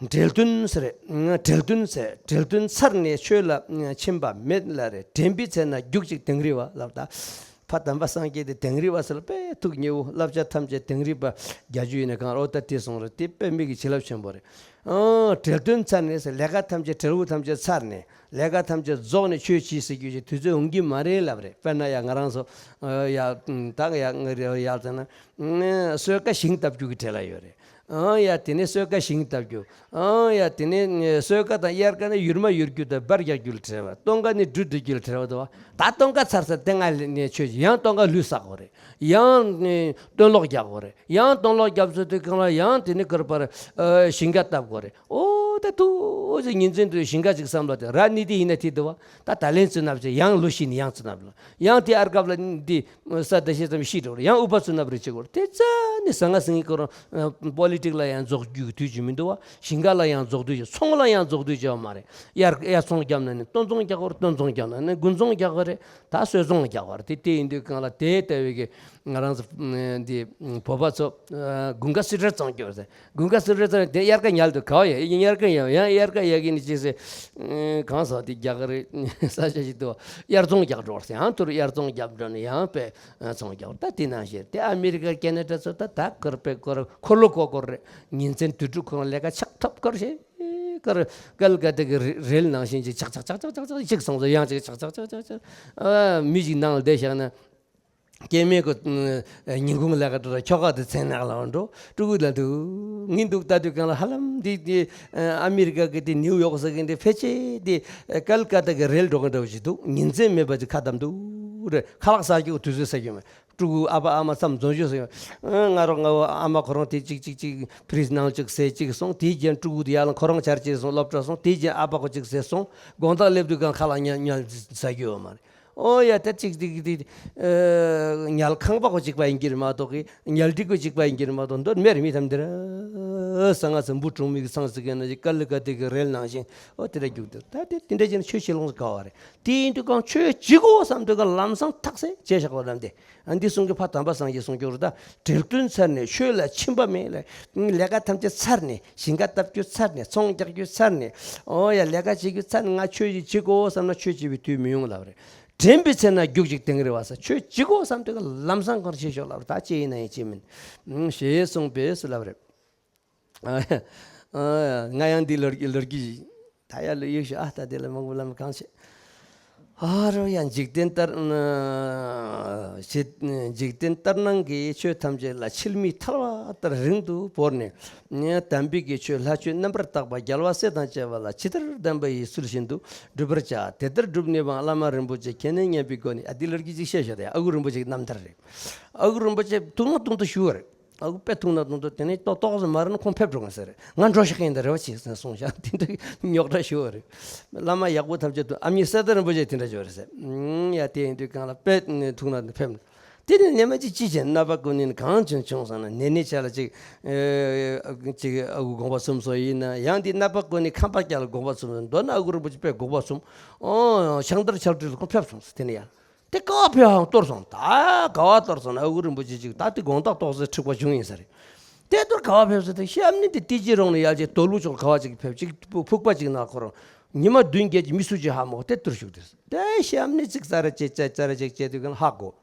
འགྲེལ་དོན་ཟེར་རེད། འགྲེལ་དོན་ཟེར། འགྲེལ་དོན་ཚར་ནས་ཆོས་ལ་ཕྱིན་པ་མེད་ལ་རེད། དྲན་པའི་ཚེ་ན་རྒྱུག་ཅིག་དིང་རི་པ་ལབ། ད་ཕ་དམ་པ་སངས་རྒྱས་དེ་དིང་རི་པ་ཟེར་ལ་དཔེ་ཐུགས་མཉེས་པོ། བསླབ་བྱ་ཐམས་ཅད་དིང་རི་པ་རྒྱག་རྒྱུ་ཡིན་ན་གང་རོགས། ད་དེ་སོང་རེད། དེ་དཔེ་མི་གི་བྱིན་རླབས་ཆེན་པོ་རེད། ཨང་། འགྲེལ་དོན་ཚར་ནས་ཟེར། ལས་ཀ་ཐམས་ཅད་བྲེལ་བོ་ཐམས་ཅད་ཚར་ནས། ལས་ཀ་ཐམས་ཅད་རྫོགས་ནས་ཆོས་བྱེད་ཟེར་རྒྱུ་ཞིག་དུས་ཚོད་འོང་གི་མ་རེད་ལབ་རེད། དཔེར་ན་ཡ་ང་རང་ཚོ་ཡ་ད་ཡ་ང་རེ་ཡ་ཟེར་ན་གསོལ་ཁ་ཞིང་བཏབ་རྒྱུ་གི་བྲེལ་བ་ཡོད་རེད། ཨང་། ཡ་དེ་ནས་གསོལ་ཁ་ཞིང་བཏབ་རྒྱུ། ཨང་། ཡ་དེ་ནས་གསོལ་ཁ་དང་དབྱར་ཁ་ནས་ཡུར་མ་ཡུར་རྒྱུ་དང་སྦར་རྒྱག་རྒྱུ་ལ་བྲེལ་བ། སྟོན་ཁ་ནས་འབྲུ་འདེབས་རྒྱུ་ལ་བྲེལ་བ་འདུག་བ། ད་སྟོན་ཁ་ཚར་ཚར་དེ་ང་ནས་ཆོས་ཡང་སྟོན་ཁ་ལུད་བསག་དགོས་རེད། ཡང་ནས་སྟོན་ལོག་རྒྱག་དགོས་རེད། ཡང་སྟོན་ལོག་རྒྱབ་ཚོད་དུས་གང་ལ་ཡང་དེ་ནས་ཁར་པར་ཞིང་ཁ་བཏབ་དགོས་རེད། ཨོ་ད་ཐུགས་རྗེ་ཉིན་མཚན་དུ་ཞིང་ཁ་ཅིག་བསམ་ལ་དེ་ར་ནི་དེ་ཡིན་ན་དེ་འདུག་བ། ད་ད་ལན་ཚོད་ནབ་ཅིག་ཡང་ལོ་ཤི་ནི་ཡང་ཚོད་ནབ་ལ་ཡང་དེ་ཨར་ཀབ་ལ་འདི། ས་ད་ཤེས་ཙམ་ཤི་འགྲོ་རེད། ཡང་ཨུ་པ་ཚུ་ནབ་རེ་བྱེད་དགོས་རེད། དེ་ཙ་ནི་ཟ་ང་ཟིང་གི་ཁོ་རང་པོ་ལི་ཊིག་ལ་ཡང་རྫོགས་རྒྱུ་གི་དུས་ཅིག་མི་འདུག་བ། ཞིང་ཁ་ལ་ཡང་རྫོགས་དུས་ཅིག་ཚོང་ལ་ཡང་རྫོགས་དུས་ཅིག་ཡོད་མ་རེད། དབྱར་དབྱར་ཚོང་བརྒྱབ་ན་ནི་སྟོན་ཚོང་རྒྱག་དགོས་རེད། སྟོན་ཚོང་བརྒྱབ་ན་ནི་དགུན་ཚོང་རྒྱག་དགོས་རེད། ད་སོལ་ཚོང་རྒྱག་དགོས་རེད། དེ་དེ་ཡིན་དུས་གང་ལ་དེ་ལྟ་བུའི་གི་ང་རང་ཚོ་འདི་བོད་པ་ཚོ་དགུན་ཁ་སི་ཊར་བཙོང་རྒྱུ་རེད། དགུན་ཁ་སི་ཊར་བཙོང་དེ་དབྱར་ཁ་ཉལ་དུ་ག་བ་ཡ་དབྱར་ཁ་ཡ་ཡང་དབྱར་ཁ་ཡ་གི་ནི་ཅི་ཟེར་གང་ཟག་དེ་རྒྱག་གི་རེད། ས་ཆ་ཞིག་ཏུ་དབྱར་ཚོང་རྒྱག་འགྲོ་བར་ཡང་དུར་དབྱར་ཚོང་རྒྱབ་འགྲོ་ནས་ཡང་པས་ཚོང་རྒྱག་ད་དེ་ནང་བཞིན་དེ་ཨ་མི་རི་ཀ་ཁེ་ན་ཌ་ཚོ་ད་ད་ཁོར་པས་ཁོར་འཁོར་ལོ་ཁོ་ཁོར་རེད། ཉིན་མཚན་དུས་དྲུག་ཁོང་ལས་ཀ་ཆག་ཐབས་ཁོར་ཞེས། ཀར་ཀལ་ཀ་ཏ་གི་རེ་རེལ་ནང་བཞིན་ཅིག་ཆག་ཆག་ཆག་ཆག་ཆག་ཆག་ཅིག་སོང་ཙང་ཡང་ཅིག་ཆག་ཆག་ཆག་ཆག་ཆག་ཨ་མི་ཞིག་ནང་ལ་བསྡད་བཞག་ན། སྐྱེ་དམན་གྱི་ཉིན་གུང་ལས་ཀ་འགྲོ་ར་ཁྱོ་ག་དེ་མཚན་ནག་ལ་འགྲོ་ཕྲུ་གུ་ལ་འདུག་ངས་འདུག་ལྟ་དུས་གང་ལ་ཧ་ལམ་འདི་འདི་ཨ་མི་རི་ཀ་གི་དེ་ནིའུ་ཡོག་ཟེར་གི་འདི་ཕལ་ཆེར་དེ་ཀལ་ཀ་ཏ་གི་རེལ་འགྲོ་གི་འདྲ་བོ་ཞིག་འདུག་ཉིན་མཚན་མེད་པ་ཅིག་ཁ་བསྡམས་འདུག་རེད། ཁ་ལག་ཟ་རྒྱུ་དུས་ཚོད་ཟ་རྒྱུ་མེད། ཕྲུ་གུ་ཨ་ཕ་ཨ་མ་མཚམས་འཛོམས་ཞུ་ཟེར། ང་རོ་ང་བོ་ཨ་མ་ཁོ་རང་དེ་གཅིག་གཅིག་གཅིག་ཕི་རིས་ནང་གཅིག་ཟས་གཅིག་སོང་། དེའི་རྗེས་ཕྲུ་གུ་དེ་ཡར་ལ་ཁོ་རང་ཆར་ཅིག་སོང་སློབ་གྲྭ་སོང་། དེའི་རྗེས་ཨ་ཕ་ཁོ་གཅིག་ཟས་སོང་། དགོང་དག་སླེབས་དུས་གང་ཁ་ལག་ཉལ་ཉལ་ཟ་རྒྱུ་ཡོད་མ་རེད། ཨོ་ཡ་ད་གཅིག་གཅིག་དེ་ཉལ་ཁང་པ་ཁོ་གཅིག་པ་ཡིན་གྱི་རེད་མ་གཏོགས་གི་ཉལ་ཁྲི་ཁོ་གཅིག་པ་ཡིན་གྱི་རེད་མ་གཏོགས་འདོད་མེད་རེད། མི་ཐམས་འདི་ར་ས་ང་ཚོ་འབུ་གྲོང་མི་གི་ཚང་ཟིག་གི་ན་ཅིག་ཀལ་ཀ་ཏ་གི་རེལ་ནང་བཞིན་ཨོ་དེ་འདྲ་རྒྱུག་འདུག་ད་དེ་དེ་འདྲ་བྱས་ན་ཆོས་བྱེད་ལོང་ཟིག་ག་བ་རེད། དེ་ཡིན་དུས་གང་ཆོས་བྱེད་དགོས་བསམ་དུས་གང་ལམ་སང་ཐག་སེ་བྱས་བཞག་པ་རམ་དེ། ཨ་འདི་གསུང་གི་ཕ་དམ་པ་སངས་རྒྱས་གསུང་སྐྱོར་ད་འབྲེལ་དོན་ཚར་ནས་ཆོས་ལ་ཕྱིན་པ་མེད་ལ། ལས་ཀ་ཐམས་ཅད་ཚར་ནས་ཞིང་ཁ་བཏབ་རྒྱུ་ཚར་ནས་ཚོང་རྒྱག་རྒྱུ་ཚར་ནས་ཨོ་ཡ་ལས་ཀ་བྱེད་རྒྱུ་ཚར་ནས་ང་ཆོས་ཅིག་བྱེད་དགོས་བསམ་ན་ཆོས་བྱེད་པའི་དུས་མི་ཡོང་ལབ་རེད། དྲན་པའི་ཚེ་ན་རྒྱུག་ཅིག་དེང་རེ་བ་ས་ཆོས་བྱེད་དགོས་བསམ་དུས་ལམ་སང་གང་བྱེད་ཤོག་ལབ་རེད། ད་ཅི་ཡིན་ན་ཡིན་ཅི་མིན་ཞེས་གསུངས་པས་སུ་ལབ་རེད། ང་ཡང་འདི་ལོར་གི་ལོར་གི་ད་ཡ་ལོ་ཡོད་ཤོག་ཨ་ད་དེ་ལ་མང་པོ་ལམ་གང་བྱེད། ཨ་རོ་ཡ་འཇིག་རྟེན་ལྟར་ཞེས་འཇིག་རྟེན་ལྟར་སྣང་གི་ཆོས་ཐམས་ཅད་ལ་ཆད་མེད་ཐལ་བ་ལྟར་རིང་དུ་བོར་ནས། དམ་པའི་གི་ཆོས་ལྷ་ཆོས་རྣམ་པར་དག་པ་རྒྱལ་བ་སྲས་དང་བཅས་པ་ལ་ཇི་ལྟར་བདམས་པ་ཡི་ཚུལ་བཞིན་དུ་སྒྲུབ་པར་བྱ། དེ་ལྟར་སྒྲུབ་ནུས་པའང་བླ་མ་རིན་པོ་ཆེ་ཁས་ལེན་སྙམ་པའི་སྒོ་ནས། ཨ་འདི་ལོར་གི་ཅིག་བཤད་ཤོག་དེ་ཨ་ཁུ་རིན་པོ་ཆེ་གི་རྣམ་ཐར་རེད། ཨ་ཁུ་རིན་པོ་ཆེ་ཐུགས་སྣང་གཏོང་དུ་ཞུ་བ་རེད། ཨ་ཁུ་དཔེ་ཐུགས་སྣང་གཏོང་དུ་དེ་ནས་ཏོག་ཏོག་ཙམ་མ་རེད་ན་ཁོང་ཕེབས་འགྲོ་གི་ཟེར། ང་འགྲོ་ཤེས་ཀྱི་ཡིན་ད་རེ་བ་བྱེད་ཟེར་གསུངས་ཤག་དེ་འདྲ་རྙོག་དྲ་ཞུ་བ་རེད། བླ་མ་ཡག་པོ་ཐམས་ཅད་དུ་ཨ་མྱེས་གསེར་རྟ་རིན་པོ་ཆེ་དེ་འདྲ་ཞུ་བ་རེད་ཟེར། ཡ་དེ་ཡིན་དུས་གང་ལ་དཔེ་ཐུགས་སྣང་ཕེབས། དེ་ནས་ཉི་མ་གཅིག་ཅི་བྱས་ནད་པ་ཀུན་ནས་གང་བྱུང་བྱུང་སོང་ན་ནད་ནི་ཆ་ལ་ཅིག་ཅིག་ཨ་ཁུ་དགོངས་པ་ཚོམས་སོ་ཡིན་ན་ཡང་དེ་ནད་པ་ཀུན་ནས་ཁམས་པ་རྒྱལ་ལ་དགོངས་པ་ཚོམས་སོ་མདོར་ན་ཨ་ཁུ་རིན་པོ་ཆེ་དཔེ་དགོངས་པ་ཚོམས། ཨོ་ཕྱག་འདར་ཕྱག་འདྲི་ལ་ཁོང་ཕེབས་སོང་ཟེར་དེ་ནས་ཡང་། དེ་ག་བ་ཕེབས་ཧང་གཏོར་སོང་། ད་ག་བ་གཏོར་སོང་ན་ཨ་ཁུ་རིན་པོ་ཆེ་ཅིག་ད་དེ་དགོང་དག་ཏོག་ཙམ་འཁྲིག་པ་བྱུང་ཡིན་ས་རེད། དེ་གཏོར་ག་བ་ཕེབས་ཟེར་ཏེ་ཤམ་ནི་དེ་ཏི་ཅི་རོང་ནས་ཡར་ཅིག་དོ་ལུ་ཕྱོགས་ག་བ་ཅིག་ཕེབས་ཅིག་ཕུག་པ་ཅིག་ན་ཁོ་རང་ཉི་མ་བདུན་བརྒྱད་ཀྱི་མི་སུ་ཅིག་ཧ་མོ་དེ་གཏོར་བཞུགས་དེ་དེ་ཤམ་ནི་ཅིག་ཙ་ར་ཅེ་ཙ་ཙ་ར་ཅིག་ཅེ་དུས་གང་ཧ་གོ།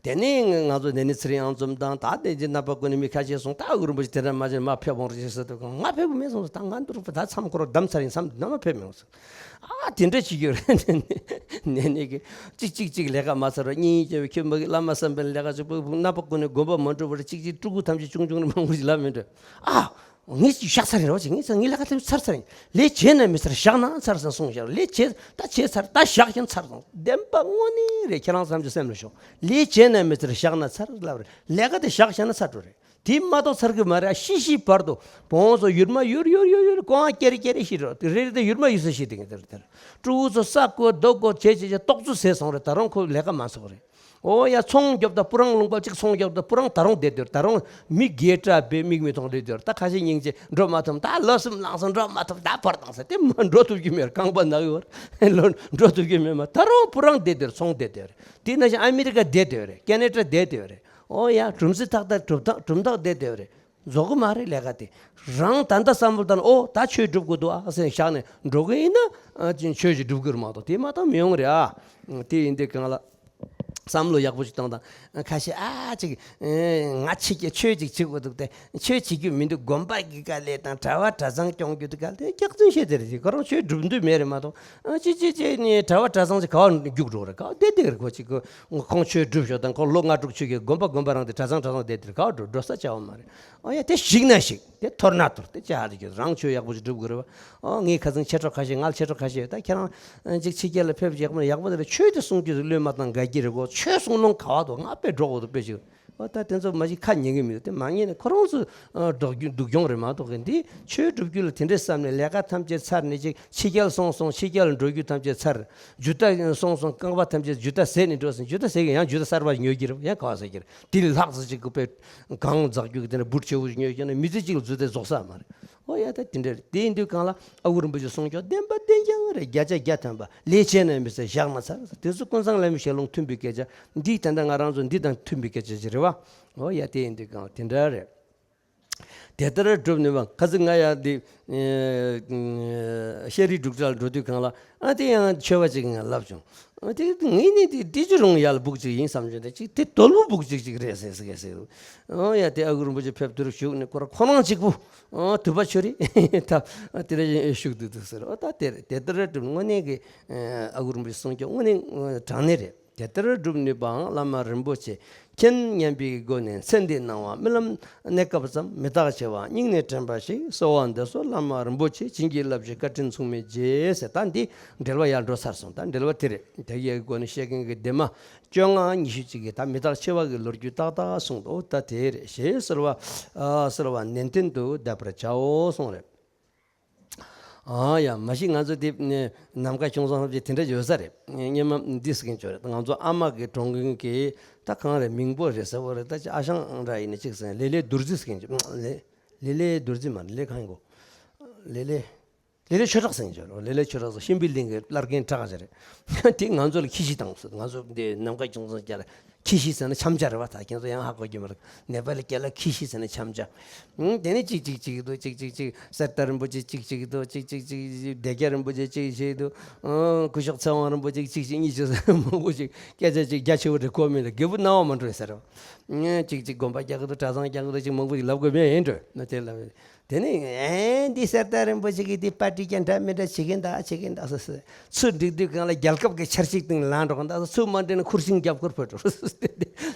དེ་ནས་ང་ཚོ་དེ་ནས་ཚེ་རིང་ཨང་ཚོམ་དང་ད་དེ་རྗེས་རྣམ་པ་ཀུན་ནས་མི་ཁ་ཤས་སོང་། ད་ཨ་ཁུ་རིན་པོ་ཆེ་དེ་འདྲ་མ་བྱེད་མ་ཕེབས་འོང་རེ་ཟེར་དུས་གང་ང་ཕེབས་གི་མེད་སོང་ཟེར། ད་ང་འདུག་ད་མཚམས་ཁོ་རང་བསྡམས་ཚར་ཡིན་བསམ་ནམ་མ་ཕེབས་མི་འོང་ཟེར། ཨ་དེ་འདྲ་བྱེད་རྒྱུ་རེད། ནས་ནས་གི་གཅིག་གཅིག་གཅིག་ལས་ཀ་མ་ཚར་བ་གཉིས་གཉིས་བྱས་པའི་ཁྱོད་མ་གི་བླ་མ་བསམ་པའི་ལས་ཀ་བྱེད་པོ་རྣམ་པ་ཀུན་ནས་དགོངས་པ་མ་འགྲུབ་པར་གཅིག་གཅིག་ཕྲུ་གུ་ཐམས་ཅད་ཆུང་ཆུང་རེ་མང་པོ་ཞིག་ལབ་མི་འདྲ། ཨ་ངས་ཅིག་བཞག་ཚར་ཡིན་རོ་ཅིག་ངས་ངའི་ལས་ཀ་ཐམས་ཅད་ཚར་ཚར་ཡིན། ལས་བྱས་ན་མི་ཚར་བཞག་ན་ཚར་སོང་གསུངས་བཞག་ལས་བྱས་ད་བྱས་ཚར་ད་བཞག་ཀྱང་ཚར་སོང་། བདེན་པ་དངོས་གནས་རེད། ཁྱེད་རང་བསམ་རྒྱུ་སེམས་ལ་ཤོག་ལས་བྱས་ན་མི་ཚར་བཞག་ན་ཚར་ལབ་རེད། ལས་ཀ་དེ་བཞག་བཞག་ན་ཚར་འགྲོ་རེད། དེ་མ་གཏོགས་ཚར་གི་མ་རེད། ཤི་ཤི་བར་དུ་བོང་སོ་ཡུར་མ་ཡུར་ཡུར་ཡུར་ཡུར་ཀོང་ཀེ་རེ་ཀེ་རེ་ཤི་རོ་དེ་རེ་རེ་དེ་ཡུར་མ་ཡུར་ས་ཤི་དེ་གི་དེར་དེར་ཕྲུ་གུ་ཚོ་ས་བཀོད་རྡོ་བཀོད་བྱས་བྱས་བྱས་ཏོག་ཙུ་ཟས་སོང་རེད། ད་རུང་ཁོ་ལས་ཀ་མ་ཚོགས་རེད། ཨོ་ཡ་ཚོང་རྒྱོབ་ད་སྤུ་རང་ལུང་པ་གཅིག་ཚོང་རྒྱོབ་ད་སྤུ་རང་ད་རུང་བསྡད་དེར་ད་རུང་མི་རྒས་དྲག་པའི་མིག་མི་མཐོང་རེད་དེར་ད་ཁ་ཤས་སྙིང་རྗེ་འགྲོ་མ་ཐུབ་ད་ལོ་གསུམ་ལངས་སོང་འགྲོ་མ་ཐུབ་ད་བར་བཏང་ས་དེ་མ་འགྲོ་ཐུབ་ཀྱི་མེད་རྐང་པ་ན་གི་བར་ལོ་འགྲོ་ཐུབ་ཀྱི་མེད་མ་ད་རུང་སྤུ་རང་བསྡད་དེར་ཚོང་བསྡད་དེར་དེ་ན་བཞིན་ཨ་མི་རི་ཀ་བསྡད་དེར་ཀེ་ན་ཌ་བསྡད་དེར། ཨོ་ཡ་གྲུམ་ཚིག་ཐག་ཐག་གྲུབ་ཐག་གྲུམ་ཐག་བསྡད་དེར། རྫོགས་གི་མ་རེད་ལས་ཀ་དེ། རང་ད་ལྟ་བསམ་བློ་བཏང་ན་ཨོ་ད་ཆོས་སྒྲུབ་དགོས་འདུག་ཨ་ཟེར་བཞག་ནས་འགྲོ་གི་ཡིན་ན་ཨ་ཅིག་ཆོས་ཞིག་སྒྲུབ་དགོས་རེད་མ་གཏོགས་དེ་མ་གཏོགས་མི་ཡོང་རེད་ཨ། དེ་ཡིན་དུས་གང་ལ་བསམ་བློ་ཡག་པོ་ཞིག་བཏང་དང་ཁ་ཤས་ཨ་ཅིག་ང་ཕྱི་རྒྱལ་ཆོས་ཅིག་བྱེད་དགོས་འདུག་སྟེ་ཆོས་བྱེད་རྒྱུ་མི་འདུག་དགོན་པ་གི་དཀའ་ལས་དང་གྲྭ་བ་གྲྭ་ཚང་སྐྱོང་རྒྱུ་དེ་དཀའ་ལས་སྐྱག་རྫུན་བཤད་དེ་རེད། ཁོ་རང་ཆོས་སྒྲུབ་འདོད་མེད་རེད་མ་གཏོགས་ཨ་ཅི་ཅི་ཅི་ནས་གྲྭ་བ་གྲྭ་ཚང་ཅིག་ག་བ་རྒྱུགས་འགྲོ་རེད། ག་བ་བསྡད་བསྡད་རེད། ཁོ་ཅིག་ཁོ་ཁོང་ཆོས་སྒྲུབ་ཤོག་དང་ཁོ་ལོ་ལྔ་དྲུག་ཆོས་ཀྱི་དགོན་པ་དགོན་པ་རང་དེ་གྲྭ་ཚང་གྲྭ་ཚང་བསྡད་དེར་ག་བ་འགྲོ་འགྲོ་ས་བྱ་བ་མ་རེད། ཨོ་ཡ་དེ་ཞིག་ན་ཞིག་དེ་འཐོར་ན་འཐོར་དེ་ཅི་ཧ་ལས་ཀྱི་རང་ཆོས་ཡག་པོ་ཞིག་སྒྲུབ་དགོས་རེད་བ། ཨོ་ངའི་ཁ་སང་མཆེད་གྲོགས་ཁ་ཤས་ང་ལ་མཆེད་གྲོགས་ཁ་ཤས་ཡོད་ད་ཁྱེད་རང་ཅིག་ཕྱི་རྒྱལ་ལ་ཕེབས་ཡག་པོ་ཡག་པོ་དེ་ལ་ཆོས་དེ་གསུང་རྒྱུ་དེ་བློས་མ་བཏང་དགའ་གི་རེད་གོ་ཆོས་གསུང་ལུང་ག་བ་དོ་ང་དཔེ་འགྲོ་དགོས་འདུག་དཔེ་ཞིག་ཨོ་ད་དེ་ཚོ་མ་གཞི་ཁ་ཉན་གི་མི་འདུག་དེ་མ་ཉན་ནས་ཁོ་རང་ཚོ་སྡུག་རྒྱུ་སྡུག་གྱོང་རེད་མ་གཏོགས་གི་འདི་ཆོས་སྒྲུབ་རྒྱུ་ལ་དེ་འདྲས་བསམ་ནས་ལས་ཀ་ཐམས་ཅད་ཚར་ནས་ཅིག་ཕྱི་རྒྱལ་སོང་སོང་ཕྱི་རྒྱལ་འགྲོ་རྒྱུ་ཐམས་ཅད་ཚར། རྒྱུ་ད་སོང་སོང་རྐང་པ་ཐམས་ཅད་རྒྱུ་ད་ཟད་ནས་འགྲོ་ཟིན་རྒྱུ་ད་ཟད་གི་ཡང་རྒྱུ་ད་གསར་པ་ཉོ་གི་རེད་ཡང་ག་བ་ཟ་གི་རེད། དེ་ལ་ལྷག་ཙམ་ཅིག་གི་དཔེ་གང་འཛག་རྒྱུ་གི་དེ་འདྲ་འབུར་ཆེ་བོ་ཞིག་ཉོས་ཀྱང་ན་མི་ཚེ་གཅིག་ལ་རྫུ་དེ་རྫོགས་ས་མ་རེད། ཨོ་ཡ་ད་དེ་འདྲ་རེད། དེ་ཡིན་དུས་གང་ལ་ཨ་ཁུ་རིན་པོ་ཆེ་གསུང་ཆོག་བདེན་པ་བདེན་རྐྱང་རེད། བརྒྱ་ཆ་བརྒྱ་ཐམ་པ་ལས་བྱས་ན་མི་ཚེ་བཞག་ན་ཚར་དེ་ཚོ་ཀུན་བཟང་བླ་མའི་ཞལ་ལུང་མཐུན་པའི་སྐད་ཆ་འདི་ད་ལྟ་ང་རང་ཚོ་འདི་དང་མཐུན་པའི་སྐད་ཆ་ཞིག་རེད་བ། ཨོ་ཡ་དེ་ཡིན་དུས་གང་ལ་དེ་འདྲ་རེད། དེ་ལྟར་སྒྲུབ་ནུས་པ། ཁ་སང་ང་ཡང་འདི་ཤེས་རིག་སྒྲུབ་གྲྭ་ལ་འགྲོ་དུས་སྒང་ལ། ཨ་དེ་ཡང་ཆོས་པ་ཅིག་ང་ལབ་བྱུང་། ཨ་དེ་ངས་ནི་དེ་འདི་ཅི་རུང་ཡ་ལ་སྦུག་ཅིག་ཡིན་བསམ་བྱུང་། དེ་ཅིག་དེ་དོལ་པོ་སྦུག་ཅིག་ཅིག་རེད་ཟེར་ཟེར་ཟེར། ཨོ་ཡ་དེ་ཨ་ཁུ་རིན་པོ་ཆེ་ཕེབས་དུས་བཞུགས་ནས་ཁོ་རང་ཁོ་རང་གཅིག་པུ། ཨོ་དུ་བ་ཆོ་རི་ད་དེ་རེ་བཞུགས་འདུག་འདུག་ཟེར། ཨོ་ད་དེ་རེད། དེ་ལྟར་སྒྲུབ་དངོས་གནས་ཀྱི་ཨ་ཁུ་རིན་པོ་ཆེ་གསུང་སྐྱོ་དངོས་གནས་དྲང་གནས་རེད། དེ་ལྟར་སྒྲུབ་ནུས་པའང་བླ་མ་རིན་པོ་ཆེ་མཁྱེན་སྙམ་པའི་སྒོ་ནས་མཚན་འདི་གནང་བ་རྨི་ལམ་གནས་སྐབས་ཙམ་མི་རྟག་བྱེད་པ་སྙིང་ནས་དྲན་པ་ཞིག་གསོལ་བ་འདེབས་སོ། བླ་མ་རིན་པོ་ཆེ་བྱིན་གྱིས་བརླབ་ཤིག་བཀའ་དྲིན་མཚུངས་མེད་རྗེ་ཟེར། ད་འདི་འགྲེལ་པ་ཡར་འགྲོ་ཚར་སོང་། ད་འགྲེལ་པ་དེ་རེད། དེ་ཡི་སྒོ་ནས་བཤད་མཁན་གྱི་སྡེ་མ་བཅོ་ལྔ་ཉི་ཤུ་གཅིག་གིས་ད་མི་རྟག་འཆི་བ་གི་ལོ་རྒྱུས་ཏག་ཏག་གསུངས་འདུག། ད་དེ་རེད། ཞེས་གསོལ་བ་ཨ་གསོལ་བ་ནན་ཏན་དུ་གདབ་པར་བྱའོ་གསུངས་རེད། ཨ་ཡ་མ་གཞི་ང་ཚོ་དེ་ནམ་མཁའ་ཁྱུང་ཚང་ལྷ་བརྒྱ་དེ་འདྲ་ཡོད་ས་རེད། སྔོན་མ་འདི་ཟེར་མཁན་ཅིག་ཡོད་རེད། ང་ཚོ་ཨ་མ་གི་གྲོངས་མཁན་གྱི་ད་གང་རེད། མིང་པོ་རེད་ཟེར་བ་རེད། ད་ཅི་ཨ་ཞང་འདྲ་ཡིན་ན་ཅིག་ཟེར། ལེ་ལེ་རྡོ་རྗེ་ཟེར་མཁན་ཅིག། ལེ་ལེ་རྡོ་རྗེ་མ་རེད། ལེ་གང་ཡིན་གོ། ལེ་ལེ་ལེ་ལེ་ཆོས་གྲགས་ཟེར་མཁན་ཅིག་ཡོད་རེད། ལེ་ལེ་ཆོས་གྲགས་ཟེར་གཤིན་པོའི་གླིང་གི་བླ་རྒན་གྲགས་ཅིག་རེད། དེ་ང་ཚོ་ལ་ཁྱི་གཤིས་བཏང་སོང་། ང་ཚོ་འདི་ནམ་མཁའ་ཁྱུང་ཚང་རྒྱ་ལ། ཁྱི་གཤིས་ཟེར་ན་འཆམ་ཇ་རེད་བ། ད་ཁྱེད་ཚོ་ཡང་ཧ་གོ་གི་མ་རེད། ནེ་པ་ལི་སྐད་ལ་ཁྱི་གཤིས་ཟེར་ན་འཆམ་ཇ། ཨང་དེ་ནས་གཅིག་གཅིག་གཅིག་འདུག། གཅིག་གཅིག་གཅིག་གསེར་རྟ་རིན་པོ་ཆེ་གཅིག་གཅིག་འདུག། གཅིག་གཅིག་གཅིག་སྡེ་རྒྱ་རིན་པོ་ཆེ་གཅིག་གཅིག་འདུག། ཨང་སྐུ་ཞབས་ཚེ་དབང་རིན་པོ་ཆེ་གཅིག་གཅིག་གཉིས་གཅིག་ཟེར་མང་པོ་ཞིག་སྐད་ཆ་གཅིག་རྒྱ་ཆེ་བོ་རེད། གོ་མིན་ལ་རྒད་པོ་སྣང་བ་མ་འགྲོ་ཟེར་བ། ཨང་གཅིག་གཅིག་དགོན་པ་རྒྱག་གི་འདུག། གྲྭ་ཚང་རྒྱག་གི་འདུག། གཅིག་མང་པོ་ཞིག་ལབ་དགོས་མེད་ཡིན་འགྲོ། ན་དེ་ལབ། དེ་ནས་ཨེ་འདི་གསེར་རྟ་རིན་པོ་ཆེ་གིས་འདི་པར་སྐྲུན་རྒྱག་འདྲ་མི་འདྲ་བྱེད་ཀྱིན་གདའ། བྱེད་ཀྱིན་གདའ་ཟེར་ཟེར། ཚུར་འགྲིག་དུས་སྒང་ལ་རྒྱལ་ཁབ་ཀྱི་འཆར་གཞིའི་སྟེང་ལངས་འགྲོ་གི་འདུག། ཚུར་མ་འགྲིག་ན་ཁུར་ཤིང་རྒྱབ་ཁུར་ཕོད་འགྲོ།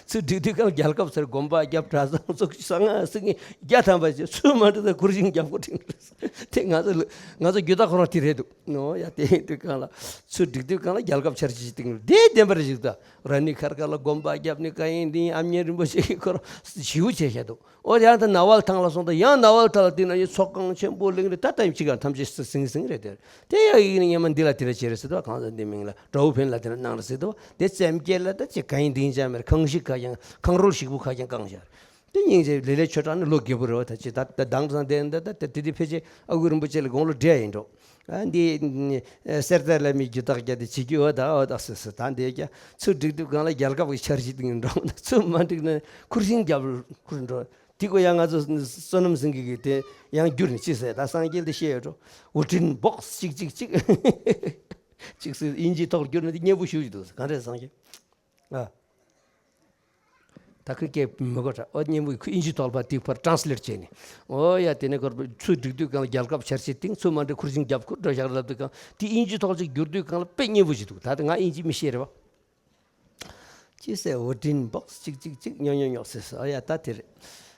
ཚུར་འགྲིག་དུས་སྒང་ལ་རྒྱལ་ཁབ་ཟེར། དགོན་པ་རྒྱབ། གྲྭ་ཚང་བཙུགས། གསང་སྔགས་སེང་གེ་བརྒྱ་ཐམ་པ་བྱས། ཚུར་མ་འགྲིག་ན་ཁུར་ཤིང་རྒྱབ་ཁུར་ཁྲིད་འགྲོ། དེ་ང་ཚོ་ང་ཚོ་རྒྱུ་དག་ཁོ་རང་དེ་རེད་འདུག། ཨོ་ཡ་དེ་ཡིན་དུས་སྒང་ལ་ཚུར་འགྲིག་དུས་སྒང་ལ་རྒྱལ་ཁབ་འཆར་གཞིའི་སྟེང་ལ་དེ་བདེན་པ་རེད་ཞིག་ད། ར་ནི་ཁར་ཁར་ལ་དགོན་པ་བརྒྱབ་ནི་ག་ཡིན་འདི་ཡིན། ཨ་མྱེས་རིན་པོ་ཆེ་གིས་ཁོ་རང་ཞེ་པོ་བྱས་བཞག་འདུག། ཨོ་ཡང་ད་ནགས་ཝལ་ཐང་ལ་སོང་། ད་ཡང་ནགས་ཝལ་ཐང་ལ་དེ་ན་ཡི་ཚོགས་ཁང་ཆེན་པོ་གླིང་རེད། ད་ལྟ་ཡི་ཕྱི་ག་ཐམས་ཅད་ཟིང་ཟིང་རེད་དེ། དེ་ཡང་ཡིན་ན་སྔོན་མ་འདི་ལ་དེ་འདྲ་བྱས་རེད་ཟེར་དུས། གང་ཟག་འདི་མིང་ལ་དགྲ་བོ་ཕན་ལ་དེ་འདྲ་གནང་རེད་ཟེར་དུས། དེ་བཙན་སྐྱེལ་ལ་ད་ཅི་ག་ཡིན་འདི་ཡིན་ཅང་མེད། ཁང་ཞིག་ག་ཡང་ཁང་རོལ་ཞིག་པོ་ག་ཡང་བཀང་བཞག། དེ་སྙིང་རྗེ། ལེ་ལེ་ཆོས་གྲགས་ནི་ལོ་རྒས་པོ་རེད་བ། ད་ཅི་ད་ད་དེང་སང་དེ་འདི་ད་ད་དེ་དེ་ཕལ་ཆེར་ཨ་ཁུ་རིན་པོ་ཆེ་ལ་དགུང་ལོ་བགྲེས་ཡིན་འགྲོ། ཨ་འདི་གསེར་རྟ་བླ་མའི་རྒྱུ་དག་རྒྱ་དེ་བྱེད་རྒྱུ་འོ་ད་འོ་ད་ཟེར་ཟེར། ད་འདི་རྒྱ་ཚུར་འགྲིག་དུས་སྒང་ལ་རྒྱལ་ཁབ་ཀྱི་འཆར་གཞི་སྟེང་འགྲོ། ཚུར་མ་འགྲིག་ན་ཁུར་ཤིང་རྒྱབ་ཁུར་འགྲོ། དེ་ཀོ་ཡང་ང་ཚོ་བསོད་ནམས་སེང་གེ་གིས་དེ་ཡང་བསྒྱུར་ནས་ཅི་ཟེར། ད་སངས་རྒྱས་དེ་བཤད་ཡོད་འགྲོ། ཝུ་ཊིན་བོག་སི་གཅིག་གཅིག་གཅིག་གཅིག་ཟེར། དབྱིན་ཇིའི་ཐོག་བསྒྱུར་ནས་དེ་སྙན་པོ་ཞུ་གི་འདུག། གང་རེད་སངས་རྒྱས། ཨ། ད་ཁོས་སྐད་མི་གོ་དྲ། ཨོ་སྙན་པོ་ཁོས་དབྱིན་ཇིའི་ཐོག་ལ་ཕར་དེ་ཕར་ཊྲན་སི་ལེཊ་བྱས་ནས། ཨོ་ཡ་དེ་ནས་ཁོར་ཚུར་འགྲིག་དུས་སྒང་ལ་རྒྱལ་ཁབ་འཆར་གཞི་སྟེང་། ཚུར་མ་འགྲིག་ཁུར་ཤིང་རྒྱབ་ཁུར་འགྲོ་བཞག་ལབ་དུས་སྒང་དེ་དབྱིན་ཇིའི་ཐོག་ཅིག་བསྒྱུར་དུས་སྒང་ལ་དཔེ་སྙན་པོ་ཞིག་འདུག། ད་དེ་ང་དབྱིན་ཇི་མི་ཤེས་རེད་བ། ཅི་ཟེར། ཝུ་ཊིན་བོག་སི་གཅིག་གཅིག་གཅིག་ཉོག་ཉོག་ཉོག་ཟེར་ཟེར། ཨ་ཡ་ད་དེ་རེད།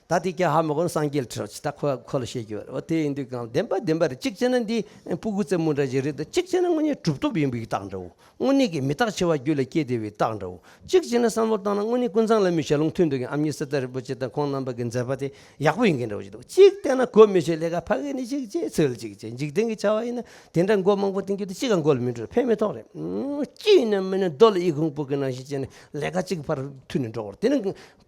ད་དེ་སྐད་ཧ་མ་གོ་ན་སངས་རྒྱས་ལ་དྲི་རོགས་བྱེད། ད་ཁོ་ཁོ་ལ་བཤད་རྒྱུ་རེད། འོ་དེ་ཡིན་དུས་སྒང་བདེན་པ་བདེན་པ་རེད། གཅིག་བྱས་ན་འདི་སྤུ་གུ་རྩེད་མོ་འདྲ་ཞིག་རེད་དོ། གཅིག་བྱས་ན་དངོས་གནས་གྲུབ་ཐོབ་ཡིན་པའི་རྟགས་འདྲ་བོ། དངོས་གནས་ཀྱི་མི་རྟག་འཆི་བ་རྒྱུད་ལ་སྐྱེས་བསྡད་པའི་རྟགས་འདྲ་བོ། གཅིག་བྱས་ན་བསམ་བློ་བཏང་ན་དངོས་གནས་ཀུན་བཟང་བླ་མའི་ཞལ་ལུང་ཐོས་མདོག་གི་ཨ་མྱེས་གསེར་རྟ་རིན་པོ་ཆེ་དང་ཁོང་རྣམ་པ་གི་མཛད་པ་དེ་ཡག་པོ་ཡིན་མཁན་འདྲ་བོ་ཞིག་འདུག། གཅིག་བལྟས་ན་གོ་མི་ཆོད། ལས་ཀ་ཕ་གི་ནས་གཅིག་བྱས་ཚོད་ལ་གཅིག་བྱས། འཇིག་རྟེན་གྱི་བྱ་བ་ཡིན་ན་དེ་འདྲ་མགོ་མང་པོ་གཏིང་རྒྱུ་དེ་གཅིག་ག་མགོ་ལ་མི་འགྲོ། ཕན་མི་ཐོགས་རེད། ཨང་གཅིག་ཡིན་ན་མིན་ན་རྡོ་ལ་ཨི་ཁུང་སྤུ་གི་ནང་བཞིན་བྱས་ནས་ལས་ཀ་གཅིག་ཕར་མཐུད་ནས་འགྲོ་བར། དེ་ནི་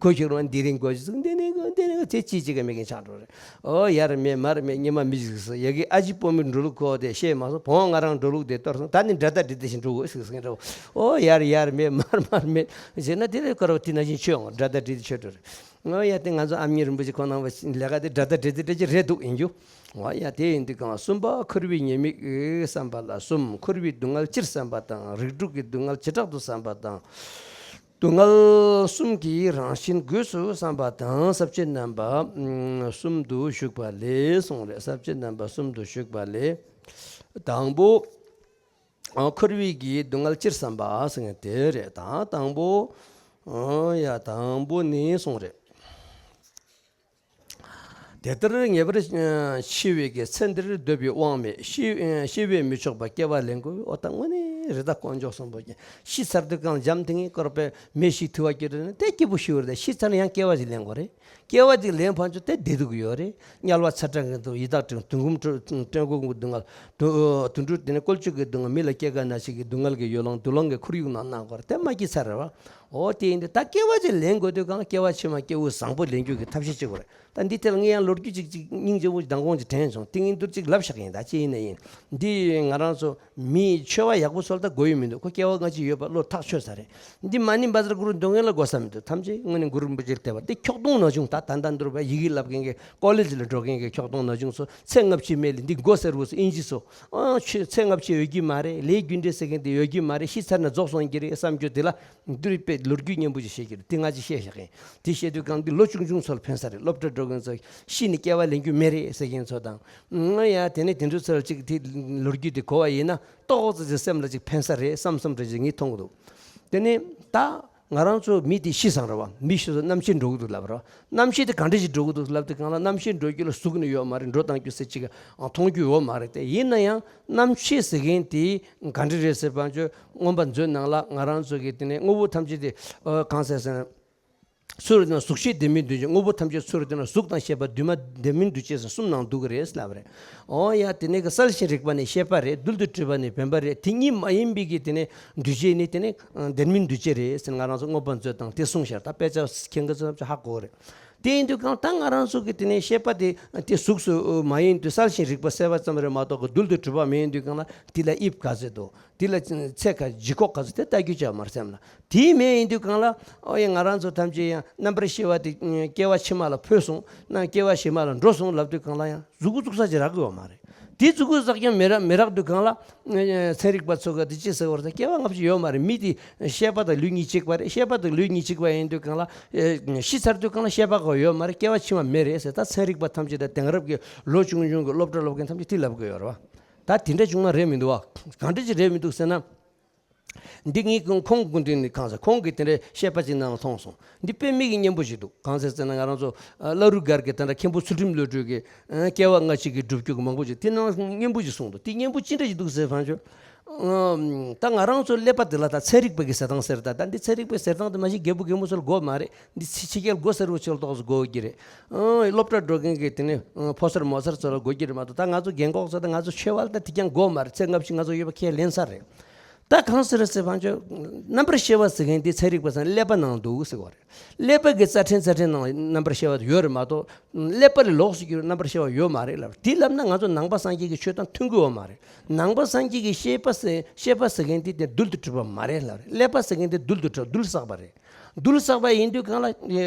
གོ་ཤོར་བ་འདི་རིང་གོ་ཤོར་ཟིག། འདི་ནི་གོ་འདི་ནི་གོ་ཚེ་གཅིག་གཅིག་ག་མེད་མཁན་ཆགས་འགྲོ་རེད། ཨོ་ཡར་མེད་མར་མེད། སྙེ་མ་མི་ཞིག་ཟེར། ཡ་གི་ཨ་ཅེ་སྤོ་མི་འགྲོ་ལུགས་གོ་དེ་བཤད་མ་སོང་། བོང་ང་རང་འགྲོ་ལུགས་དེ་གཏོར་སོང་། ད་ནི་དགྲ་དང་འདྲེ་དེ་བཞིན་འགྲོ་དགོས་ཟིག་ཟེར་འགྲོ། ཨོ་ཡར་ཡར་མེད་མར་མར་མེད་ཟེར་ན། དེ་ལས་ཁོ་རང་དེ་ནང་བཞིན་ཆོས་འོང་། དགྲ་དང་འདྲེ་དེ་ཆོས་འགྲོ་རེད། ཨོ་ཡ་དེ་ང་ཚོ་ཨ་མྱེས་རིན་པོ་ཆེ་ཁོང་རྣམ་པ་ལས་ཀ་དེ་དགྲ་དང་འདྲེ་དེ་འདྲ་ཅིག་རེད་འདུག། ཡིན་རྒྱུ། ཨོ་ཡ་དེ་ཡིན་དུས་སྒང་གསུམ་པ་འཁོར་བའི་ཉེས་དམིགས་བསམ་པ་ལ་གསུམ། འཁོར་བའི་སྡུག་བསྔལ་སྤྱིར་བསམ་པ་དང་། རིགས་དྲུག་གི་སྡུག་བསྔལ་བྱེ་བྲག་ཏུ་བསམ་པ་དང་། སྡུག་བསྔལ་གསུམ་གྱི་རང་བཞིན་སྒོས་སུ་བསམ་པ་དང་། ས་བཅད་རྣམ་པ་གསུམ་དུ་ཞུགས་པ་ལས་གསུངས་རེད། ས་བཅད་རྣམ་པ་གསུམ་དུ་ཞུགས་པ་ལས། དང་པོ། འཁོར་བའི་གི་སྡུག་བསྔལ་སྤྱིར་བསམ་པ་ཟེར་མཁན་དེ་རེད། ད་དང་པོ། ཨོ་ཡ་དང་པོ་ནི་གསུངས་རེད། དེ་ལྟར་ངེས་པར་འཆི་བའི་གི་ཚེ་འདིར་སྡོད་པའི་དབང་མེད། ཤི་ཤི་བས་མི་ཆོག་པ་སྐྱེ་བ་ལེན་དགོས། ཨོ་ད་དངོས་གནས་རི་དྭགས་དཀོན་མཆོག་གསུམ་པོ་ཀྱང་ཤི་ཚར་དུས་སྒང་འཇམ་ཐིང་ངེ་སྐོར་པའི་མེ་ཤི་ཐུ་བ་སྐྱེ་འགྲོ་ན་དེ་སྐྱིད་པོ་ཞིག་རེད། ད་ཤི་ཚར་ན་ཡང་སྐྱེ་བ་ཞིག་ལེན་དགོས་རེད། སྐྱེ་བ་ཅིག་ལེན་ཕན་ཆོག་དེ་བདེ་སྡུག་ཡོད་རེད། དམྱལ་བ་ཚ་གྲང་གི་སྡུག། ཡི་དྭགས་བྲན་བྲན་ཀུན་གྱི་སྡུག་བསྔལ། དུ་དུད་འགྲོ་དེ་ནས་བཀོལ་སྤྱོད་ཀྱི་སྡུག་བསྔལ། མི་ལ་སྐྱེ་རྒ་ན་འཆི་གི་སྡུག་བསྔལ་གྱི་ཡོ་ལང་དུ་ལོང་གི་ཁོར་ཡུག་ནང་སྣང་དགོས་རེད། དེ་མ་སྐྱིད་ཚར་རེད་བ། འོ་དེ་ཡིན་དུས་ད་སྐྱེ་བ་ཅིག་ལེན་དགོས་དུས་སྒང་སྐྱེ་བ་ཕྱི་མ་སྐྱེ་བོ་བཟང་པོ་ལེན་རྒྱུ་གི་ཐབས་ཤེས་བྱེད་དགོས་རེད། ད་འདི་ཐད་ལ་ངས་ཡང་ལོ་རྒྱུས་ཅིག་ཅིག་སྙིང་རྗེ་བོ་མདང་དགོང་ཅིག་དྲན་བྱུང་། ཏིང་ངེ་འདུག་ཅིག་ལབ་བཞག་ཡིན། ད་ཅི་ཡིན་ན་ཡིན། འདི་ང་རང་ཚོ་མི་ཆོས་པ་ཡག་པོ་ཚོ་ལ་ད་དགོས་ཡོད་མི་འདུག། ཁོ་སྐྱེ་བ་སྔ་ཕྱི་ཡོད་པ་བློ་ཐག་ཆོད་ས་རེད། འདི་མ་ཎི་བཛྲ་གུ་རུ་འདོན་མཁན་ལ་དགོས་ས་མི་འདུག། ཐམས་ཅད་དངོས་གནས་གུ་རུ་རིན་པོ་ཆེར་དད་པ་འདི་ཁྱོག་གཏོང་ནང་བྱུང་། ད་ ད་ལྟ་འདུར་བ་ཡི་གེ་བསླབ་མཁན་གྱི་ཀོ་ལེ་ཇི་ལ་འགྲོ་མཁན་གྱི་ཁྱོག་གཏོང་ན་ཆུང་ཚོ་ཚེ་སྔ་ཕྱི་མེད་ལ་འདི་མགོ་སེར་བོ་སུ་ཨིན་ཇི་སོ། ཨ་ཆོས་ཚེ་སྔ་ཕྱི་ཡོད་ཀྱི་མ་རེད། ལས་རྒྱུ་འབྲས་ཟེར་མཁན་དེ་ཡོད་ཀྱི་མ་རེད། ཤི་ཚར་ན་རྫོགས་སོང་གི་རེད་བསམ་རྒྱུ་དེ་ལ་འདུར་པའི་ལོ་རྒྱུས་སྙན་པོ་ཅིག་བཤད་ཀྱི་རེད། དེ་ང་ཅིག་བཤད་བཞག་གིན། དེ་བཤད་དུས་གང་འདི་ལོ་ཆུང་ཆུང་ཚོ་ལ་ཕན་ས་རེད། སློབ་གྲྭ་འགྲོ་མཁན་ཚོ་ཤི་ནས་སྐྱེ་བ་ལེན་རྒྱུ་མེད་རེད་ཟེར་མཁན་ཚོ་དང་། ང་ཡ་དེ་ནས་དེ་འདྲ་ཚོ་ལ་ཅིག་དེ་ལོ་རྒྱུས་དེ་གོ་བ་ཡིན་ན་ཏོག་ཙམ་ཅིག་སེམས་ལ་ཅིག་ཕན་ས་རེད་བསམ་བསམ་རེ་ཅིག་ངས་མཐོང་གི་འདུག་དེ་ནས་ད། ང་རང་ཚོ་མི་དེ་ཤི་སོང་རེད་བ། མི་ཤི་སོང་རྣམ་ཤེས་འགྲོ་གི་འདུག་ལབ་རེད་བ། རྣམ་ཤེས་དེ་ག་འདྲ་ཞིག་འགྲོ་གི་འདུག་ལབ་དུས་གང་ལ་རྣམ་ཤེས་འགྲོ་རྒྱུ་ལ་གཟུགས་ནི་ཡོད་མ་རེད། འགྲོ་བཏང་རྒྱུ་ཟེར་ཅིག་མཐོང་རྒྱུ་ཡོད་མ་རེད། དེ་ཡིན་ན་ཡང་རྣམ་ཤེས་ཟེར་མཁན་དེ་ག་འདྲ་རེད་ཟེར་བ་ཅོ་མངོན་པ་མཛོད་ནང་ལ་ང་རང་ཚོ་གི་དེ་ནས་དངོས་པོ་ཐམས་ཅད་དེ་གང་ཟེར་ཟེར་ན། ཚུར་དེ་ན་གཟུགས་ཤེས་ལྡན་མིན་འདུས་བྱས། དངོས་པོ་ཐམས་ཅད་ཚུར་དེ་ན་གཟུགས་དང་ཤེས་པ་འདུས་མ་ལྡན་མིན་འདུས་བྱས་ཟེར་གསུམ་ནང་འདུ་གི་རེད་ལབ་རེད། འོ་ཡ་དེ་ནས་གི་གསལ་ཞིང་རིག་པ་ནི་ཤེས་པ་རེད། རྡུལ་དུ་གྲུབ་པ་ནི་བེམ་པ་རེད། དེ་གཉིས་མ་ཡིན་པའི་གི་དེ་ནས་འདུས་བྱས་ནི་དེ་ནས་ལྡན་མིན་འདུས་བྱས་རེད་ཟེར་ང་རང་ཚོ་མངོན་པ་མཛོད་དང་དེ་གསུངས་ཤར། ད་དཔེ་ཆ་མཁྱེན་གི་ཚོ་ཧ་གོ་རེད། དེ་ཡིན་དུས་གང་ད་ང་རང་ཚོ་གི་དེ་ནས་ཤེས་པ་དེ་དེ་གཟུགས་སུ་མ་ཡིན་དུས་གསལ་ཞིང་རིག་པ་གསལ་བ་ཙམ་རེད་མ་གཏོགས་གི་རྡུལ་དུ་གྲུབ་པ་མ་ཡིན་དུས་གང་ལ་དེ་ལ་དབྱིབས་ག་ཚོད་འདུག་དེ་ལ་ཚད་ག་ལྗིད་ཁོག་ག་ཚོད་དེ་ལྟ་རྒྱུ་ཅིག་མ་རེད་སེམས་ལ། དེ་མེད་ཡིན་དུས་གང་ལ་ཨོ་ཡ་ང་རང་ཚོ་ཐམས་ཅད་ཡང་རྣམ་པར་ཤེས་པ་དེ་སྐྱེ་བ་ཕྱི་མ་ལ་འཕོས་སོང་ན་སྐྱེ་བ་ཕྱི་མ་ལ་འགྲོ་སོང་ལབ་དུས་གང་ལ་ཡང་མཛུ་གུ་བཙུགས་ས་ཅིག་རག་གི་ཡོད་མ་རེད། དེ་མཛུ་གུ་བཙུགས་ཀྱང་མི་རག་མི་རག་དུས་གང་ལ་ཚན་རིག་པ་ཚོ་ག་དེ་ཅི་ཟེར་བར་ད་སྐྱེ་བ་སྔ་ཕྱི་ཡོད་མ་རེད། མི་དེ་ཤེས་པ་དང་ལུས་གཉིས་གཅིག་པ་རེད། ཤེས་པ་དང་ལུས་གཉིས་གཅིག་པ་ཡིན་དུས་གང་ལ་ཤི་ཚར་དུས་གང་ལ་ཤེས་པ་ག་ཡོད་མ་རེད། སྐྱེ་བ་ཕྱི་མ་མེད་རེད་ཟེར། ད་ཚན་རིག་པ་ཐམས་ཅད་ད་དེང་རབས་ཀྱི་ལོ་ཆུང་ཆུང་གི་སློབ་གྲྭ་སློབ་མཁན་ཐམས་ཅད་དེ་ལབ་གི་ཡོད་རེད་བ། ད་དེ་འདྲ་བྱུང་ན་རེད་མི་འདུག་བ། གང་འདྲ་ཅིག་རེད་མི་འདུག་ཟེར་ན། འདི་ངས་ཁོང་སྐུ་མདུན་ནས་གང་ཟེར་ཁོང་གིས་དེ་འདྲའི་བཤད་པ་ཅིག་ནང་ལ་མཐོང་སོང་། འདི་དཔེ་མི་གི་སྙན་པོ་ཞིག་འདུག་གང་ཟེར་ཟེར་ན་ང་རང་ཚོ་བླ་རུང་སྒར་གྱི་དེ་འདྲ་མཁན་པོ་ཚུལ་ཁྲིམས་བློ་གྲོས་ཀྱི་སྐྱེ་བ་སྔ་ཕྱི་གི་སྒྲུབ་བརྒྱུད་ཀྱི་མང་པོ་ཅིག་དེ་ནང་སྙན་པོ་ཞིག་གསུངས་འདུག་དེ་སྙན་པོ་ཅི་འདྲ་ཞིག་འདུག་ཟེར་བ་ཅོ། ད་ང་རང་ཚོ་ཀླད་པ་དེ་ལ་ད་ཚན་རིག་པ་གི་ཟེར་སྟངས་ཟེར། ད་ད་འདི་ཚན་རིག་པའི་ཟེར་སྟངས་དེ་མ་གཞི་རྒད་པོ་རྒན་མོ་ཚོ་ལ་དགོས་མ་རེད། འདི་ཕྱི་ཕྱི་རྒྱལ་མགོ་སེར་བོ་ཚོ་ལ་ཏོག་ཙམ་དགོས་ཀྱི་རེད། སློབ་གྲྭ་འགྲོ་མཁན་གྱི་དེ་ནས་ཕོ་གསར་མོ་གསར་ཚོ་ལ་དགོས་ཀྱི་རེད་མ་གཏོགས་ད་ང་ཚོ་རྒན་གོག་ཚོ་ད་ང་ཚོ་ཆོས་བ་ལ་ད་དེ་ཀྱང་དགོས་མ་རེད། ཚེ་སྔ་ཕྱི་ང་ཚོ་ཡོད་པ་ཁས་ལེན་ས་རེད། ད་གང་ཟེར་ཟེར་བ་ཅོ། རྣམ་པར་ཤེས་པ་ཟེར་མཁན་དེ་ཚན་རིག་པ་ཚོ་ཀླད་པ་ནང་འདུག་ཟེར་བ་རེད། ཀླད་པ་གི་རྩ་ཕྲན་རྩ་ཕྲན་ནང་རྣམ་པར་ཤེས་པ་ཡོད་རེད་མ་གཏོགས་ཀླད་པ་ལས་ལོགས་སུ་གྱུར་རྣམ་པར་ཤེས་པ་ཡོད་མ་རེད་ལབ། དེ་ལབ་ན་ང་ཚོ་ནང་པ་སངས་རྒྱས་ཀྱི་ཆོས་དང་མཐུན་གྱི་ཡོད་མ་རེད། ནང་པ་སངས་རྒྱས་ཀྱི་ཤེས་པ་ཟེར་ཤེས་པ་ཟེར་མཁན་དེ་དེ་རྡུལ་དུ་གྲུབ་པ་མ་རེད་ལབ་རེད། ཀླད་པ་ཟེར་མཁན་དེ་རྡུལ་དུ་གྲུབ་རྡུལ་བསགས་པ་རེད། རྡུལ་བསགས་པ་ཡིན་དུས་གང་ལ་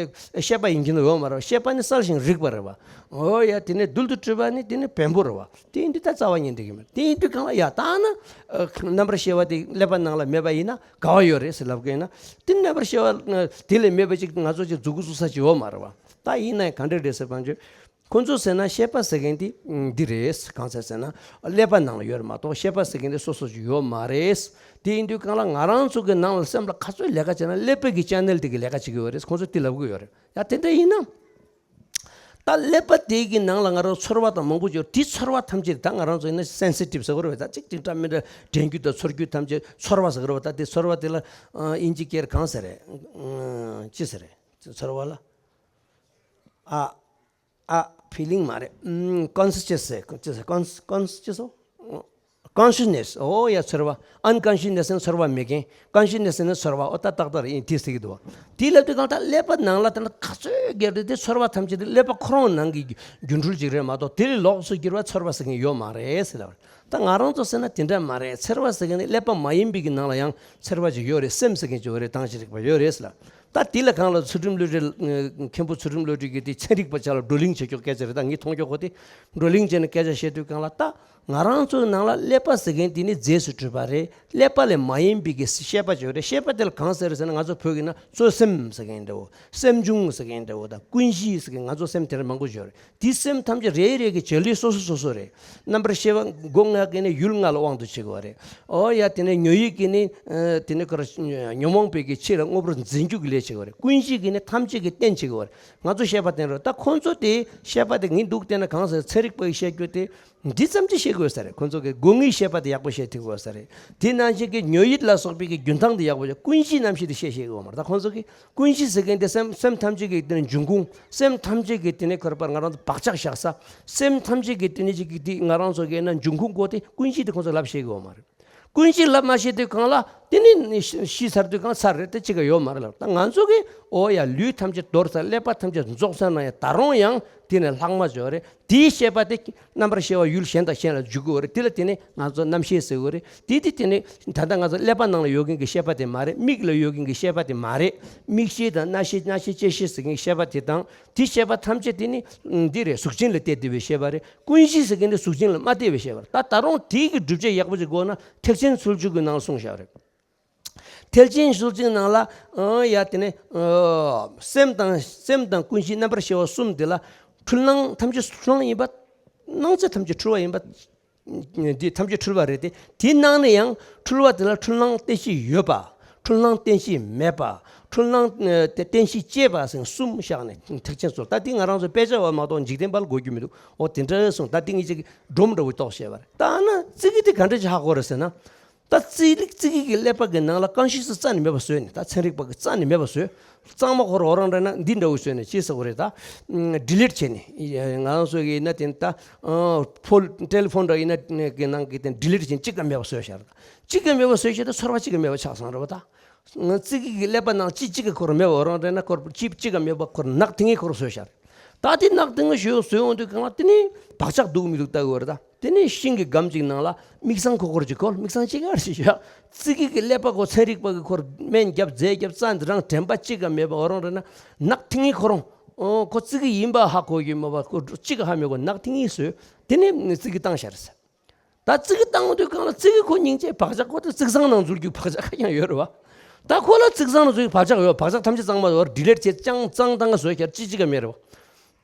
ཤེས་པ་ཡིན་གྱི་ཡོད་མ་རེད། ཤེས་པ་ནི་གསལ་ཞིང་རིག་པ་རེད་བ། འོ་ཡ་དེ་ནས་རྡུལ་དུ་གྲུབ་པ་ནི་དེ་ནི་བེམ་པོ་རེད་བ། དེ་ཡིན་དུས་ད་རྩ་བ་ཉིད་འགྲིག་གི་མེད། དེ་ཡིན་དུས་གང་ལ་ཡ་ད་ན་རྣམ་པར་ཤེས་པ་དེ་ཀླད་པ་ནང་ལ་མེད་པ་ཡིན་ན་ག་བ་ཡོད་རེད་ཟེར་ལབ་གི་ཡིན་ན། དེ་རྣམ་པར་ཤེས་པ་དེ་ལས་མེད་པ་ཅིག་ང་ཚོ་ཅིག་མཛུ་གུ་བཙུགས་ས་ཅིག་ཡོད་མ་རེད་བ། ད་ཡིན་ན་ཡང་ག་འདྲ་རེད་ཟེར་བ་ཅོ། ཁོ་ཚོ་ཟེར་ན་ཤེས་པ་ཟེར་མཁན་དེ་འདི་རེད། གང་ཟེར་ཟེར་ན་ཀླད་པ་ནང་ལ་ཡོད་རེད་མ་གཏོགས་ཤེས་པ་ཟེར་མཁན་དེ་སོ་སོ་ཅིག་ཡོད་མ་རེད། དེ་ཡིན་དུས་གང་ལ་ང་རང་ཚོ་གི་ནང་ལ་སེམས་ལ་ག་ཚོད་ལས་ཀ་བྱས་ན་ཀླད་པ་གི་ཅེ་ནལ་དེ་གི་ལས་ཀ་བྱེད་ཀྱི་ཡོད་རེད། ཁོ་ཚོ་དེ་ལབ་གི་ཡོད་རེད། ཡ་དེ་འདྲ་ཡིན་ན། ད་ཀླད་པ་དེ་གི་ནང་ལ་ང་རང་ཚོར་བ་དང་མང་པོ་ཡོད། དེ་ཚོར་བ་ཐམས་ཅད་ད་ང་རང་ཚོ་ཡིན་ན་སེན་སི་ཊིབ་ཟེར་གི་རེད་བ། ད་ཅིག་ཅིག་འདྲ་མི་འདྲ་དྲན་རྒྱུ་དང་ཚོར་རྒྱུ་ཐམས་ཅད་ཚོར་བ་ཟེར་གི་རེད་བ། ད་དེ་ཚོར་བ་དེ་ལ་ཨིན་ཇི་སྐད་གང་ཟེར་རེད། ཅི་ཟེར་རེད། ཚོར་བ་ལ། ཨ། ཨ། ཕི་ལིང་མ་རེད། ཀོན་ཤ་སི་ཅེས་ཟེར། ཅི་ཟེར། ཀོན་ཀོན་ཅི་ཟེར། ཀོན་ཤ་ནེ་སི། ཨོ་ཡ་ཚོར་བ། ཨན་ཀོན་ཤ་ནེ་སི་ནི་ཚོར་བ་མེད་མཁན། ཀོན་ཤ་ནེ་སི་ནི་ཚོར་བ། ཨོ་ད་ཏག་ཏག་རེད། ཡིན་དེ་ཟེར་གི་འདུག་བ། དེ་ལབ་དུས་གང་ལྟར་ཀླད་པ་ནང་ལ་ད་ནི་ག་ཚོད་བརྒྱབ་རེད་དེ་ཚོར་བ་ཐམས་ཅད་དེ་ཀླད་པ་ཁོ་རང་ནང་གི་རྒྱུ་འགྲུལ་ཅིག་རེད་མ་གཏོགས་དེ་ལས་ལོགས་སུ་གྱུར་བ་ཚོར་བ་ཟེར་མཁན་ཡོད་མ་རེད་ཟེར་ལབ། ད་ང་རང་ཚོ་ཟེར་ན་དེ་འདྲ་མ་རེད། ཚོར་བ་ཟེར་མཁན་ནི་ཀླད་པ་མ་ཡིན་པའི་གི་ནང་ལ་ཡང་ཚོར་བ་ཅིག་ཡོད་རེད། སེམས་ཟེར་མཁན་ཅིག་ཡོད་རེད། དྭངས་ཤིང་རིག་པ་ཡོད་རེད་ཟེར་ལབ། ད་དེ་ལ་གང་ལ་ཚུལ་ཁྲིམས་བློ་གྲོས། མཁན་པོ་ཚུལ་ཁྲིམས་བློ་གྲོས་ཀྱིས་དེ་ཚན་རིག་པ་ཅག་ལ་བགྲོ་གླེང་བྱེད་ཆོག་སྐད་ཆ་རེད། ད་ངས་མཐོང་ཆོག་གོ། དེ་བགྲོ་གླེང་བྱས་ནས་སྐད་ཆ་བཤད་དུས་གང་ལ་ད་ང་རང་ཚོའི་ནང་ལ་ཀླད་པ་ཟེར་མཁན་དེ་ནི་རྫས་སུ་གྲུབ་པ་རེད། ཀླད་པ་ལས་མ་ཡིན་པའི་གི་ཤེས་པ་ཅིག་ཡོད་རེད། ཤེས་པ་དེ་ལ་གང་ཟེར་ཟེར་ན་ང་ཚོ་བོད་ཀྱི་ནང་གཙོ་སེམས་ཟེར་མཁན་འདྲ་བོ། སེམས་བྱུང་ཟེར་མཁན་འདྲ་བོ་དང་ཀུན་གཞི་ཟེར་མཁན་ང་ཚོ་སེམས་དེ་འདྲ་མང་པོ་ཅིག་ཡོད་རེད། དེ་སེམས་ཐམས་ཅད་རེ་རེ་གི་བྱེད་ལས་སོ་སོ་སོ་སོ་རེད། རྣམ་པར་ཤེས་པ་སྒོ་ལྔ་གིས་ནི་ཡུལ་ལྔ་ལ་དབང་དུ་བྱེད་དགོས་པ་རེད། ཨོ་ཡ་དེ་ནས་ཉོ་ཡིད་ཀྱིས་ནི་དེ་ནས་ཁོ་ར་ཉོན་མོངས་པའི་གི་ཕྱི་ལ་དངོས་པོར་འཛིན་རྒྱུ་གི་ལས་བྱེད་དགོས་རེད། ཀུན་གཞི་གིས་ནི་ཐམས་ཅད་ཀྱི་རྟེན་བྱེད་དགོས་པ་རེད། ང་ཚོ་ཤེས་པ་བསྟན་རོགས། ད་ཁོང་ཚོ་དེ་ཤེས་པ་དེ་ངས་འདུག་བསྟན་ན་གང་ཟེར་ཚན་རིག་པ་ཡིས་བཤད་རྒྱུ་དེ་འདི་ཙམ་ཅིག་ཤེས་དགོས་ས་རེད། ཁོང་ཚོ་གི་སྒོ་ལྔའི་ཤེས་པ་དེ་ཡག་པོ་ཤེས་ཐུབ་དགོས་ས་རེད། དེ་ནང་བཞིན་གྱི་ཉོ་ཡིད་ལ་སོགས་པའི་གི་རྒྱུན་ཐང་དེ་ཡག་པོ་ཤེས། ཀུན་གཞིའི་རྣམ་ཤེས་དེ་ཤེས་ཤེས་དགོས་མ་རེད། ད་ཁོང་ཚོ་གི་ཀུན་གཞི་ཟེར་མཁན་དེ་སེམས་སེམས་ཐམས་ཅད་ཀྱི་དེ་ནི་འབྱུང་ཁུངས། སེམས་ཐམས་ཅད་ཀྱི་དེ་ནི་ཁོ་ར་པར་ང་རང་ཚོ་བག་ཆགས་བཞག་ས། སེམས་ཐམས་ཅད་ཀྱི་དེ་ནི་ཅིག་གི་དེ་ང་རང་ཚོ་གི་ན་འབྱུང་ཁུངས་སྐོར་དེ་ཀུན་གཞི་དེ་ཁོང་ཚོ་ལབ་ཤེས་དགོས་མ་རེད། ཀུན་གཞི་ལབ་མ་ཤེས་དུས་གང་ལ་ དེ་ནི་ཤི་ཤི་ཚར་དུས་གང་ཚར་རེད། དེ་གཅིག་ག་ཡོད་མ་རེད་ལབ། ད་ང་ཚོ་གིས་འོ་ཡ་ལུས་ཐམས་ཅད་འདོར་ཚར། ཀླད་པ་ཐམས་ཅད་རྫོགས་ཚར་ན་ཡང་ད་རུང་ཡང་དེ་ནི་ལྷག་མ་ཅིག་ཡོད་རེད། དེའི་ཤེས་པ་དེ་རྣམ་པར་ཤེས་པ་ཡུལ་གཞན་དང་གཞན་ལ་འཇུག་གི་ཡོད་རེད། དེ་ལ་དེ་ནི་ང་ཚོ་རྣམ་ཤེས་ཟེར་གི་ཡོད་རེད། དེ་དེ་དེ་ནི་ད་ལྟ་ང་ཚོ་ཀླད་པ་ནང་ལ་ཡོད་མཁན་གྱི་ཤེས་པ་དེ་མ་རེད། མིག་ལ་ཡོད་མཁན་གྱི་ཤེས་པ་དེ་མ་རེད། མིག་ཤེས་དང་རྣ་ཤེས། རྣ་ཤེས་ལྕེ་ཤེས་ཟེར་མཁན་གྱི་ཤེས་པ་དེ་དང་། དེ་ཤེས་པ་ཐམས་ཅད་དེ་ནི་འདི་རེད། གཟུགས་ཅན་ལ་གཏད་བསྡད་པའི་ཤེས་པ་རེད། ཀུན་གཞི་ཟེར་མཁན་དེ་གཟུགས་ཅན་ལ་མ་གཏད་པའི་ཤེས་པ་རེད། ད་ད་རུང་དེའི་གི་སྒྲུབ་བྱེད་ཡག་པོ་ཅིག་དགོས་ན་ཐེག་ཆེན་ཚུལ་འཆོས་ཀྱི་ནང་ལ་གསུངས་བཞག་རེད། ཐེག་ཆེན་ཚུལ་འཆོས་ནང་ལ་ཨ་ཡ་དེ་ནས་ཨ་སེམས་དང་སེམས་དང་ཀུན་གཞི་རྣམ་པར་ཤེས་པ་གསུམ་དེ་ལ་འཁྲུལ་སྣང་ཐམས་ཅད་འཁྲུལ་སྣང་ཡིན་པ། སྣང་ཚད་ཐམས་ཅད་འཁྲུལ་བ་ཡིན་པ། འདི་ཐམས་ཅད་འཁྲུལ་བ་རེད་དེ། དེའི་ནང་ནས་ཡང་འཁྲུལ་བ་དེ་ལ་འཁྲུལ་སྣང་རྟེན་གཞི་ཡོད་པ། འཁྲུལ་སྣང་རྟེན་གཞི་མེད་པ། འཁྲུལ་སྣང་ཨ་རྟེན་གཞི་བཅས་པ་ཟེར་གསུམ་བཞག་ནས་ཐེག་ཆེན་ཚུལ། ད་འདི་ང་རང་ཚོ་དཔེ་ཆ་བ་མ་གཏོགས་འཇིག་རྟེན་པ་ལ་གོ་རྒྱུ་མི་འདུག། འོ་དེ་འདྲ་གསུངས། ད་འདི་ངེད་ཅག་གི་སྒྲོམ་འདྲ་བོ་གཏོགས་བཤད་པ་རེད། ད་ཨ་ན་ཙི་གི་དེ་ག་འདྲ་ཅིག་ཧ་གོ་རེད་ཟེར་ན། ད་ཙི་ལིག་ཙི་གི་གི་ཀླད་པ་གི་ནང་ལ་རྐང་བཞི་སུ་རྩ་ནས་མེད་པ་བཟོས་ནས། ད་ཚན་རིག་པ་གི་རྩ་ནས་མེད་པ་བཟོས། གཙང་མ་ཁོ་རང་རང་འདྲ་ན་འདི་འདྲ་བོ་བཟོས་ནས་ཅི་ཟེར་བ་རེད། ད་ཌི་ལིཊ་བྱས་ནས། ང་རང་ཚོ་གི་ཡིན་ན་དེ་ད་ཕོ་ཊེ་ལི་ཕོན་འདྲ་ཡིན་ན་གི་ནང་གི་དེ་ཌི་ལིཊ་བྱས་ནས་གཅིག་ཀ་མེད་པ་བཟོས་བཞག་རེད། གཅིག་ཀ་མེད་པ་བཟོས་བཞག་ད་ཚོར་བ་གཅིག་ཀ་མེད་པ་ཆགས་སོང་རེད་བ། ད་ཙི་གི་གི་ཀླད་པ་ནང་ཅི་གཅིག་ག་ཁོ་རང་མེད་པ་རང་འདྲ་ན། ཁོ་ཅི་གཅིག་ཀ་མེད་པ་ཁོ་ནག་ཐིང་ངེ་ཁོ་རང་བཟོས་བཞག་རེད། ད་དེ་ནག་དེ་ངོ་ཞོ་བཟོས་འོང་དུས་གང་ལ་དེ་ནི་བག་ཆགས་འདུག་མི་འདུག་ལྟ་དགོས་རེད། ད་དེ་ནི་ཤིང་གི་སྒམ་གཅིག་ནང་ལ་མིག་ཚང་ཁོ་ཁོར་གཅིག་ཁོལ། མིག་ཚང་གཅིག་གར་ཞིག་བཞག། ཙི་གི་གི་ཀླད་པ་ཁོ་ཚན་རིག་པ་གི་ཁོར་སྨན་རྒྱབ་རྫས་རྒྱབ་རྩ་འདི་རང་དྲན་པ་གཅིག་ག་མེད་པ། འོ་རང་རེད་ན་ནག་ཐིང་ངེ་ཁོ་རང་། ཨོ་ཁོ་ཙི་གི་ཡིན་པ་ཧ་གོ་གི་མེད་པ། ཁོ་གཅིག་ག་ཧ་མི་གོ། ནག་ཐིང་ངེ་བཟོས། དེ་ནི་ཙི་གི་བཏང་བཞག་རེད། ད་ཙི་གི་བཏང་དུས་གང་ལ་ཙི་གི་ཁོ་སྙིང་རྗེ་བག་ཆགས་ཁོ་ད་ཙིག་ཚང་ནང་འཛུལ་རྒྱུ་བག་ཆགས་ཁ་ཀྱང་ཡོད་རེད་བ། ད་ཁོ་ལ་ཙིག་ཚང་ནང་འཛུལ་རྒྱུ་བག་ཆགས་ཡོད། བག་ཆགས་ཐམས་ཅད་གཙང་མ་ཡོད། ཌི་ལིཊ་བྱས་ཅང་གཙང་ཏང་ག་བཟོས་ཁྱེར་ཅི་གཅིག་ག་མེད་རེད་བ།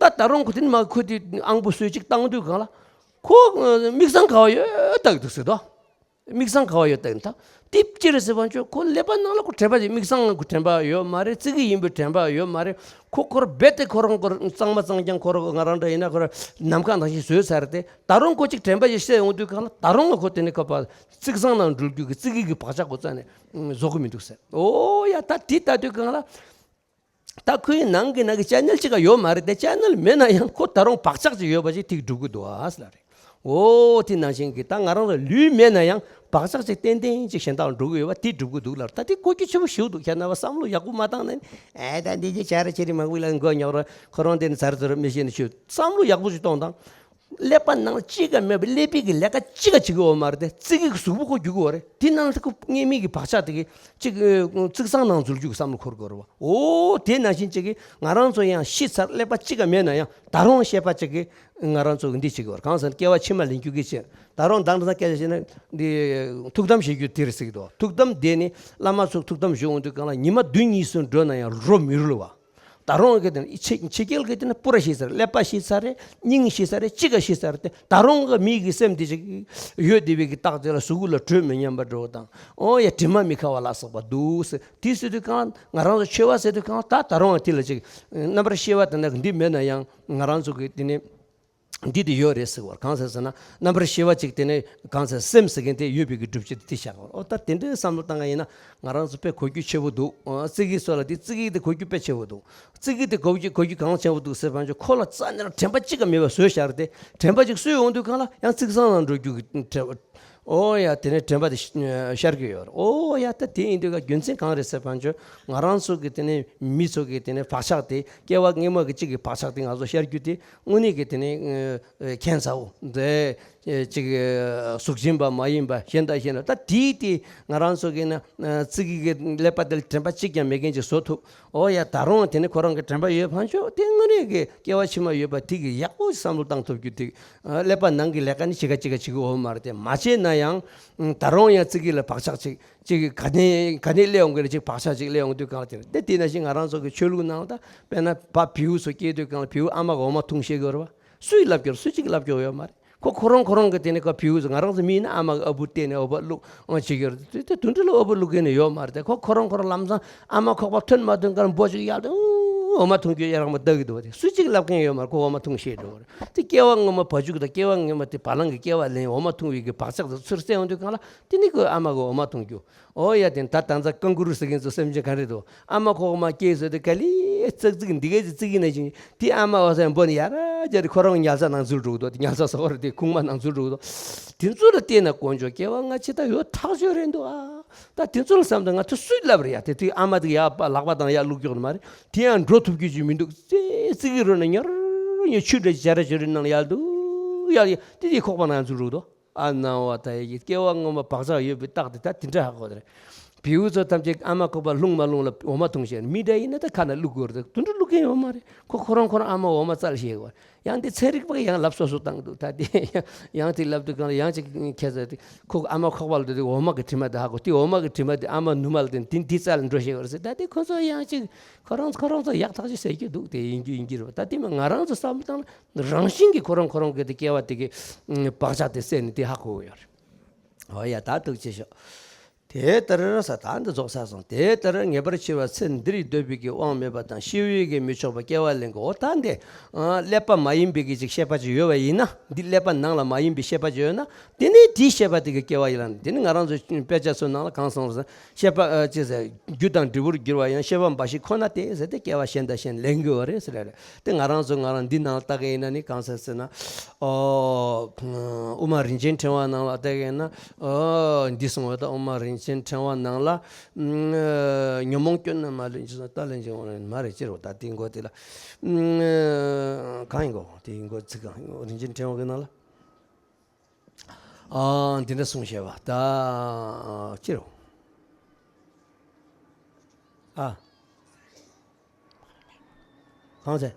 ད་ད་རུང་ཁོ་དེ་ནི་མ་ཁོ་དེ་ཨང་པོ་སོས་གཅིག་བཏང་དུས་གང་ལ་ཁོ་མིག་ཚང་ག་བ་ཡོད་ལྟ་གི་འདུག་ཟེར་དོ། མིག་ཚང་ག་བ་ཡོད་ལྟ་གི་འདུག། ད་དེ་ཅི་རེད་ཟེར་བ་ཅོ། ཁོ་ཀླད་པ་ནང་ལ་ཁོ་དྲན་པ་ཅིག། མིག་ཚང་ཁོ་དྲན་པ་ཡོད་མ་རེད། ཙི་གི་ཡིན་པའི་དྲན་པ་ཡོད་མ་རེད། ཁོ་ཁོར་རྦད་དེ་ཁོ་རང་ཁོར་གཙང་མ་གཙང་རྐྱང་ཁོ་རང་ང་རང་འདྲ་ཡིན་ན་ཁོ་རང་ནམ་མཁའ་ནང་བཞིན་བཟོས་ཚར་ཏེ། ད་རུང་ཁོ་གཅིག་དྲན་པ་ཞིག་སད་ཡོང་དུས་གང་ལ་ད་རུང་ལ་ཁོ་དེ་ནས་ཁོ་པ་ཙིག་ཚང་ནང་འགྲུལ་རྒྱུ་གི་ཙི་གི་གི་བག་ཆགས་ཁོ་རྩ་ནས་བཟོ་གི་མི་འདུག་ཟེར། ཨོ་ཡ། ད་དེ་ལྟ་དུས་གང་ལ་ད་ཁོའི་ནང་གི་ནང་གི་ཅེ་ནལ་གཅིག་ག་ཡོད་མ་རེད་དེ། ཅེ་ནལ་མེད་ན་ཡང་ཁོ་ད་རུང་བག་ཆགས་ཅིག་ཡོད་པ་ཞིག་ཐིག་སྒྲུབ་གི་འདུག་ཨ་ཟེར་རེད། ཨོ་དེ་ནང་བཞིན་གི་ད་ང་རང་ལ་ལུས་མེད་ན་ཡང་བག་ཆགས་ཅིག་ཏན་ཏན་ཅིག་གཞན་དག་ལ་འགྲོ་གི་ཡོད་པ་དེ་སྒྲུབ་གི་འདུག་ལབ། ད་དེ་གོ་རྒྱུ་ཆེ་པོ་ཞིག་འདུག། ཁྱེད་རྣམ་པ་བསམ་བློ་ཡག་པོ་མ་བཏང་ན་ནི། ཨེ་ད་འདི་ཅི་བྱ་ར་ཅི་རི་མང་པོ་ལ་མགོ་ཉོག་ར་ཁོ་རང་དེ་ནི་ཚར་ཚུར་མི་ཤེས་ནི་ཆུ་བསམ་བློ་ཡག་པོ་ཞིག་གཏོང་དང་། ཀླད་པ་ནང་གཅིག་ཀ་མེད་པའི་ཀླད་པའི་གི་ལས་ཀ་གཅིག་ཀ་བྱེད་གི་ཡོད་མ་རེད་དེ། ཙི་གི་གི་གཟུགས་པོ་ཁོ་རྒྱུག་གི་ཡོད་རེད། དེ་ནང་ལ་ཁོ་ངེས་མེད་ཀྱི་བག་ཆགས་དེ་གི་གཅིག་ཙིག་ཚང་ནང་འཛུལ་རྒྱུ་གི་བསམ་བློ་འཁོར་གི་ཡོད་རེད་བ། ཨོ་དེ་ནང་བཞིན་གཅིག་གི་ང་རང་ཚོ་ཡང་ཤི་ཚར། ཀླད་པ་གཅིག་ཀ་མེད་ན་ཡང་ད་རུང་ཤེས་པ་གཅིག་གི་ང་རང་ཚོ་གི་འདི་བྱེད་ཀྱི་ཡོད་རེད། གང་ཟེར་ན་སྐྱེ་བ་ཕྱི་མ་ལེན་རྒྱུ་གི་ཆེད། ད་རུང་མདང་དེ་སྐད་ཆ་བཤད་ན་འདི་ཐུགས་དམ་བཞེས་རྒྱུ་དེ་རེད་ཟེར་གི་འདུག། ཐུགས་དམ་དེ་ནི་བླ་མ་ཚོ་ཐུགས་དམ་བཞེས་འོང་དུས་གང་ལ་ཉི་མ་བདུན་གཉིས་སུ་འགྲོ་ན་ཡང་རོ་མི་རུལ་བ། ད་རུང་གི་དེ་ཕྱི་ཕྱི་རྒྱལ་གི་དེ་ནི་པུ་ར་ཤི་ས་རེད། ཀླད་པ་ཤི་ས་རེད། སྙིང་ཤི་ས་རེད། གཅིག་ག་ཤི་ས་རེད་དེ། ད་རུང་གི་མི་གི་སེམས་དེ་ཅིག་ཡོད་བསྡད་པའི་གི་རྟགས་དེ་ལ་གཟུགས་ལ་དྲོད་མི་ཉམས་པ་འགྲོ་དང་། ཨོ་ཡ་དྲི་མ་མི་ཁ་བ་ལ་སོགས་པ་འདུག་ཟེར། དེ་ཟེར་དུས་གང་ང་རང་ཚོ་མཆོད་པ་ཟེར་དུས་གང་ད་ད་རུང་དེ་ལ་ཅིག་རྣམ་པར་ཤེས་པ་དེ་འདྲ་འདི་མེད་ན་ཡང་ང་རང་ཚོ་གི་དེ་ནི་འདི་དེ་ཡོད་རེད་ཟེར་བར། གང་ཟེར་ཟེར་ན་རྣམ་པར་ཤེས་པ་ཅིག་དེ་ནི་གང་ཟེར་སེམས་ཟེར་མཁན་དེ་ཡོད་པའི་གི་སྒྲུབ་བྱེད་དེ་བཞག་པར། ཨོ་ད་དེ་འདྲའི་བསམ་བློ་བཏང་ག་ཡིན་ན་ང་རང་ཚོ་དཔེ་གོ་རྒྱུ་ཆེ་བོ་འདུག། ཨ་ཙི་གི་སོགས་ལ་དེ་ཙི་གི་དེ་གོ་རྒྱུ་དཔེ་ཆེ་བོ་འདུག། ཙི་གི་དེ་གོ་རྒྱུ་གོ་རྒྱུ་གང་ཆེ་བོ་འདུག་ཟེར་བ་ཅིག་ཁོ་ལ་རྩ་ནས་དྲན་པ་གཅིག་ཀ་མེད་པ་བཟོས་བཞག་རེད་དེ། དྲན་པ་ཅིག་གསོས་ཡོང་དུས་གང་ལ་ཡང་ཙིག་ཚང་ནང་འགྲོ་རྒྱུ་གི་དྲན་པ། ཨོ་ཡ་དེ་ནས་དྲན་པ་དེ་ཤ་ཤར་གྱི་ཡོད་རེད། ཨོ་ཡ་ད་དེ་ཡིན་དུས་ཀ་རྒྱུ་མཚན་གང་རེད་ཟེར་བ་ཅིག་ང་རང་ཚོ་གི་དེ་ནས་མི་ཚོ་གི་དེ་ནས་བག་ཆགས་དེ་སྐྱེ་བ་སྔོན་མ་གི་གཅིག་གི་བག་ཆགས་དེ་ང་ཚོ་ཤར་རྒྱུ་དེ་དངོས་གནས་ཀྱི་དེ་ནས་ཁྱད་མཚར་བོ་འདི། ཅིག་གཟུགས་ཅན་པ་མ་ཡིན་པ་གཞན་དང་གཞན་ལ་ད་དེའི་དེ་ང་རང་ཚོ་གི་ན་ཙི་གི་གི་ཀླད་པ་དེ་ལ་དྲན་པ་གཅིག་ཀྱང་མེད་མཁན་ཅིག་བཟོ་ཐུབ། ཨོ་ཡ་ད་རུང་དེ་ནི་ཁོ་རང་གི་དྲན་པ་ཡོད་ཕན་ཆོད་དེ་དངོས་གནས་ཀྱི་སྐྱེ་བ་ཕྱི་མ་ཡོད་པ་དེ་གི་ཡག་པོ་བསམ་བློ་བཏང་ཐུབ་རྒྱུ་དེ་ཀླད་པ་ནང་གི་ལས་ཀ་ནི་གཅིག་ག་གཅིག་ག་བྱེད་ཀྱི་ཡོད་མ་རེད་དེ། མ་བྱས་ན་ཡང་ད་རུང་ཡང་ཙི་གི་ལ་བག་ཆགས་ཅིག་ཅིག་ག་ནས་ག་ནས་སླེབས་ཡོང་གི་རེད། ཅིག་བག་ཆགས་ཅིག་སླེབས་ཡོང་དུས་གང་དེ་རེད་དེ། དེ་ནང་བཞིན་ང་རང་ཚོ་གི་ཆོས་ལུགས་ནང་ད་དཔེར་ན་ཕ་བེའུ་ཚོ་སྐྱེས་དུས་གང་ལ་བེའུ་ཨ་མ་གི་འོ་མ་འཐུང་ཤེས་ཀྱི་ཡོད་རེད་བ། སུས་ལབ་ཀྱི་ཡོད་རེད། སུ་གཅིག་གིས་ལབ་ཀྱི་ཡོད་མ་རེད། ཁོ་ཁོ་རང་ཁོ་རང་གི་དེ་ནས་ཁོ་བེའུ་ང་རང་ཚོ་མི་ཡིན་ན་ཨ་མ་གི་ཨ་བུ་བལྟས་ནས་འོ་བ་བླུག་ཨང་བྱེད་ཀྱི་ཡོད་རེད། དེ་དེ་དུད་འགྲོ་ལ་འོ་བ་བླུག་མཁན་ནི་ཡོད་མ་རེད་དེ། ཁོ་ཁོ་རང་ཁོ་རང་ལམ་སང་ཨ་མ་ཁོག་པ་ཐོན་མ་ཐོན་གར་འབོ་ཅིག་གཡར་ཏེ་ཨང་འོ་མ་འཐུང་རྒྱུ་ཡ་རང་མ་ལྟ་གི་འདུག་བ། དེ་སུ་གཅིག་ལབ་མཁན་ཡོད་མ་རེད། ཁོ་འོ་མ་འཐུང་ཤེས་འགྲོ་བ་རེད། དེ་སྐྱེ་བ་སྔོན་མ་བ་ཕྱུགས་དང་སྐྱེ་བ་སྔོན་མ་དེ་བ་ལང་གི་སྐྱེ་བ་ལེན་འོ་མ་འཐུང་བའི་གི་བག་ཆགས་དེ་ཚུར་སད་ཡོང་དུས་གང་ལ་དེ་ནི་ཁོའི་ཨ་མ་གི་འོ་མ་འཐུང་རྒྱུ། ཨོ་ཡ་དེ་ད་ད་ཚ་ཀང་ཀུ་རུ་ཟེར་མཁན་ཚོ་སེམས་ཅན་ག་རེ་འདུག། ཨ་མ་ཁོག་མ་སྐྱེས་ཟེར་དུས་ག་ལེ་ཙག་ཙིག་འདི་གའི་ཙི་ཙིག་ཡིན་ན་ཅིང་དེ་ཨ་མ་བ་སེམས་པོ་ནི་ཡ་ར་ཅར་ཁོ་རང་ཉལ་ས་ནང་འཛུལ་འགྲོ་གི་འདུག། དེ་ཉལ་ས་ཟ་བར་དེ་ཁུག་མ་ནང་འཛུལ་འགྲོ་གི་འདུག། དེ་ཚོ་ལ་བལྟས་ན་དཀོན་མཆོག་སྐྱེ་བ་སྔ་ཕྱི་ད་ཡོད་ཐག་ཆོད་རེད་འདུག་ཨ། ད་དེ་ཚོ་ལ་བསམ་དང་ང་ཚོ་སུས་ལབ་རེད་ཡ། དེ་དུས་ཨ་མ་དེ་ཡ་པ་ལག་པ་དང་ཡ་བླུག་རྒྱུ་མ་རེད། དེ་ཡང་འགྲོ་ཐུབ་རྒྱུ་ཅིག་མི་འདུག་ཙི་ཙི་གི་རོ་ནས་ཉར་ཉར་ཆུ་འདྲ་ཅིག་ཇ་ར་ཇ་རི་ནང་ལ་ཡར་འདུག་ཡ། དེ་དེ་ཁོག་པ་ནང་ཚུར་རུག་དོ། ཨ་ནང་བ་ད་ཡ་སྐྱེ་བ་སྔོན་མ་བག་ཆགས་ཡོད་པའི་རྟགས་དེ་ད་དེ་འདྲ་ཧ་གོ་དེ་རེད། བེའུ་ཚོ་ཐམས་ཅད་ཨ་མ་ཁོག་པ་ལྷུང་མ་ལྷུང་ལ་འོ་མ་འཐུང་བྱས་མི་འདྲ་ཡིན་ན་ད་ཁ་ན་བླུག་དགོས་རེད། དེ་འདྲ་བླུག་མཁན་ཡོད་མ་རེད། ཁོ་ཁོ་རང་ཁོ་རང་ཨ་མ་འོ་མ་བཙལ་ཤེས་དགོས། ཡང་དེ་ཚན་རིག་པ་ཡང་ལབ་སོ་སོ་བཏང་འདུག་ད་དེ་ཡང་དེ་ལབ་དུས་གང་ལ་ཡང་ཅིག་ཁྱད་མཚར་དེ་ཁོ་ཨ་མ་ཁོག་པ་ལ་དེ་འོ་མ་གི་དྲི་མ་དེ་ཧ་གོ། དེ་འོ་མ་གི་དྲི་མ་དེ་ཨ་མ་ནུ་མ་ལ་དེ་དེ་འདི་རྩ་ལ་འགྲོ་ཤེས་པ་རེད་ཟེར། ད་དེ་ཁོ་ཚོ་ཡང་ཅིག་ཁོ་རང་ཁོ་རང་ཚོ་ཡག་ཐག་ཆོད་ཟེར་གྱི་འདུག་དེ་ཡིན་རྒྱུ་ཡིན་གྱི་རེད་པ། ད་དེ་མ་ང་རང་ཚོ་བསམ་བློ་བཏང་ན་རང་བཞིན་གྱིས་ཁོ་རང་ཁོ་རང་གི་དེ་སྐྱེ་བ་དེ་གི་བག་ཆགས་དེ་སད་ནས་དེ་ཧ་གོ་གི་ཡོད་རེད། འོ་ཡ། ད་ཐུགས་རྗེ་ཆེ་ཞུ། དེ་ལྟར་ས་ད་འདི་རྫོགས་ཚར་སོང་། དེ་ལྟར་ངེས་པར་འཆི་བ་ཚེ་འདིར་འདོད་པའི་གི་དབང་མེད་པ་དང་ཤི་བའི་གི་མི་ཆོག་པ་སྐྱེ་བ་ལེན་གི། འོ་ད་འདི་ཀླད་པ་མ་ཡིན་པའི་གི་ཅིག་ཤེས་པ་ཅིག་ཡོད་པ་ཡིན་ན། འདི་ཀླད་པ་ནང་ལ་མ་ཡིན་པའི་ཤེས་པ་ཅིག་ཡོད་ན། དེ་ནི་དེའི་ཤེས་པ་དེ་གི་སྐྱེ་བ་ཡིན་ལ། དེ་ནི་ང་རང་ཚོ་དཔེ་ཆ་ཚོའི་ནང་ལ་གང་གསུངས་རེད་ཟེར། ཤེས་པ་ཅི་ཟེར། རྒྱུ་དང་འབྲས་བུར་གྱུར་པ་ཡང་ཤེས་པ་འབའ་ཞིག་ཁོ་ན་སྟེ་ཟེར་ཏེ་སྐྱེ་བ་གཞན་དང་གཞན་ལེན་གི་ཡོད་རེད་ཟེར་རེད། དེ་ང་རང་ཚོ་ང་རང་འདི་ནང་ལ་ལྟ་གི་ཡིན་ན་ནི་གང་ཟེར་ཟེར་ན། ཨོ། དབུ་མ་རིན་ཆེན་ཕྲེང་བ་ནང་ལ་ལྟ་གི་ཡིན་ན། ཨོ། འདི་གསུངས་པ་ད་དབུ་མ་རིན་ཆེན་ཕྲེང་བ་ནང་ལ། ཉོན་མོངས་སྐྱོན་རྣམས་མ་ལུས་འཇིག་གསུངས། ད་ལན་ཅིག་འོང་རེད་མ་རེད་ཅི་རེད། ད་དེའི་མགོ་དེ་ལ། གང་ཡིན་གོ། དེའི་མགོ་ཚིག་གང་ཡིན་གོ། རིན་ཆེན་ཕྲེང་བ་གི་ནང་ལ། ཨ། འདི་འདྲ་གསུངས་བཞག་པ་ད་ཅི་རུང་། ཨ། གང་ཟེར།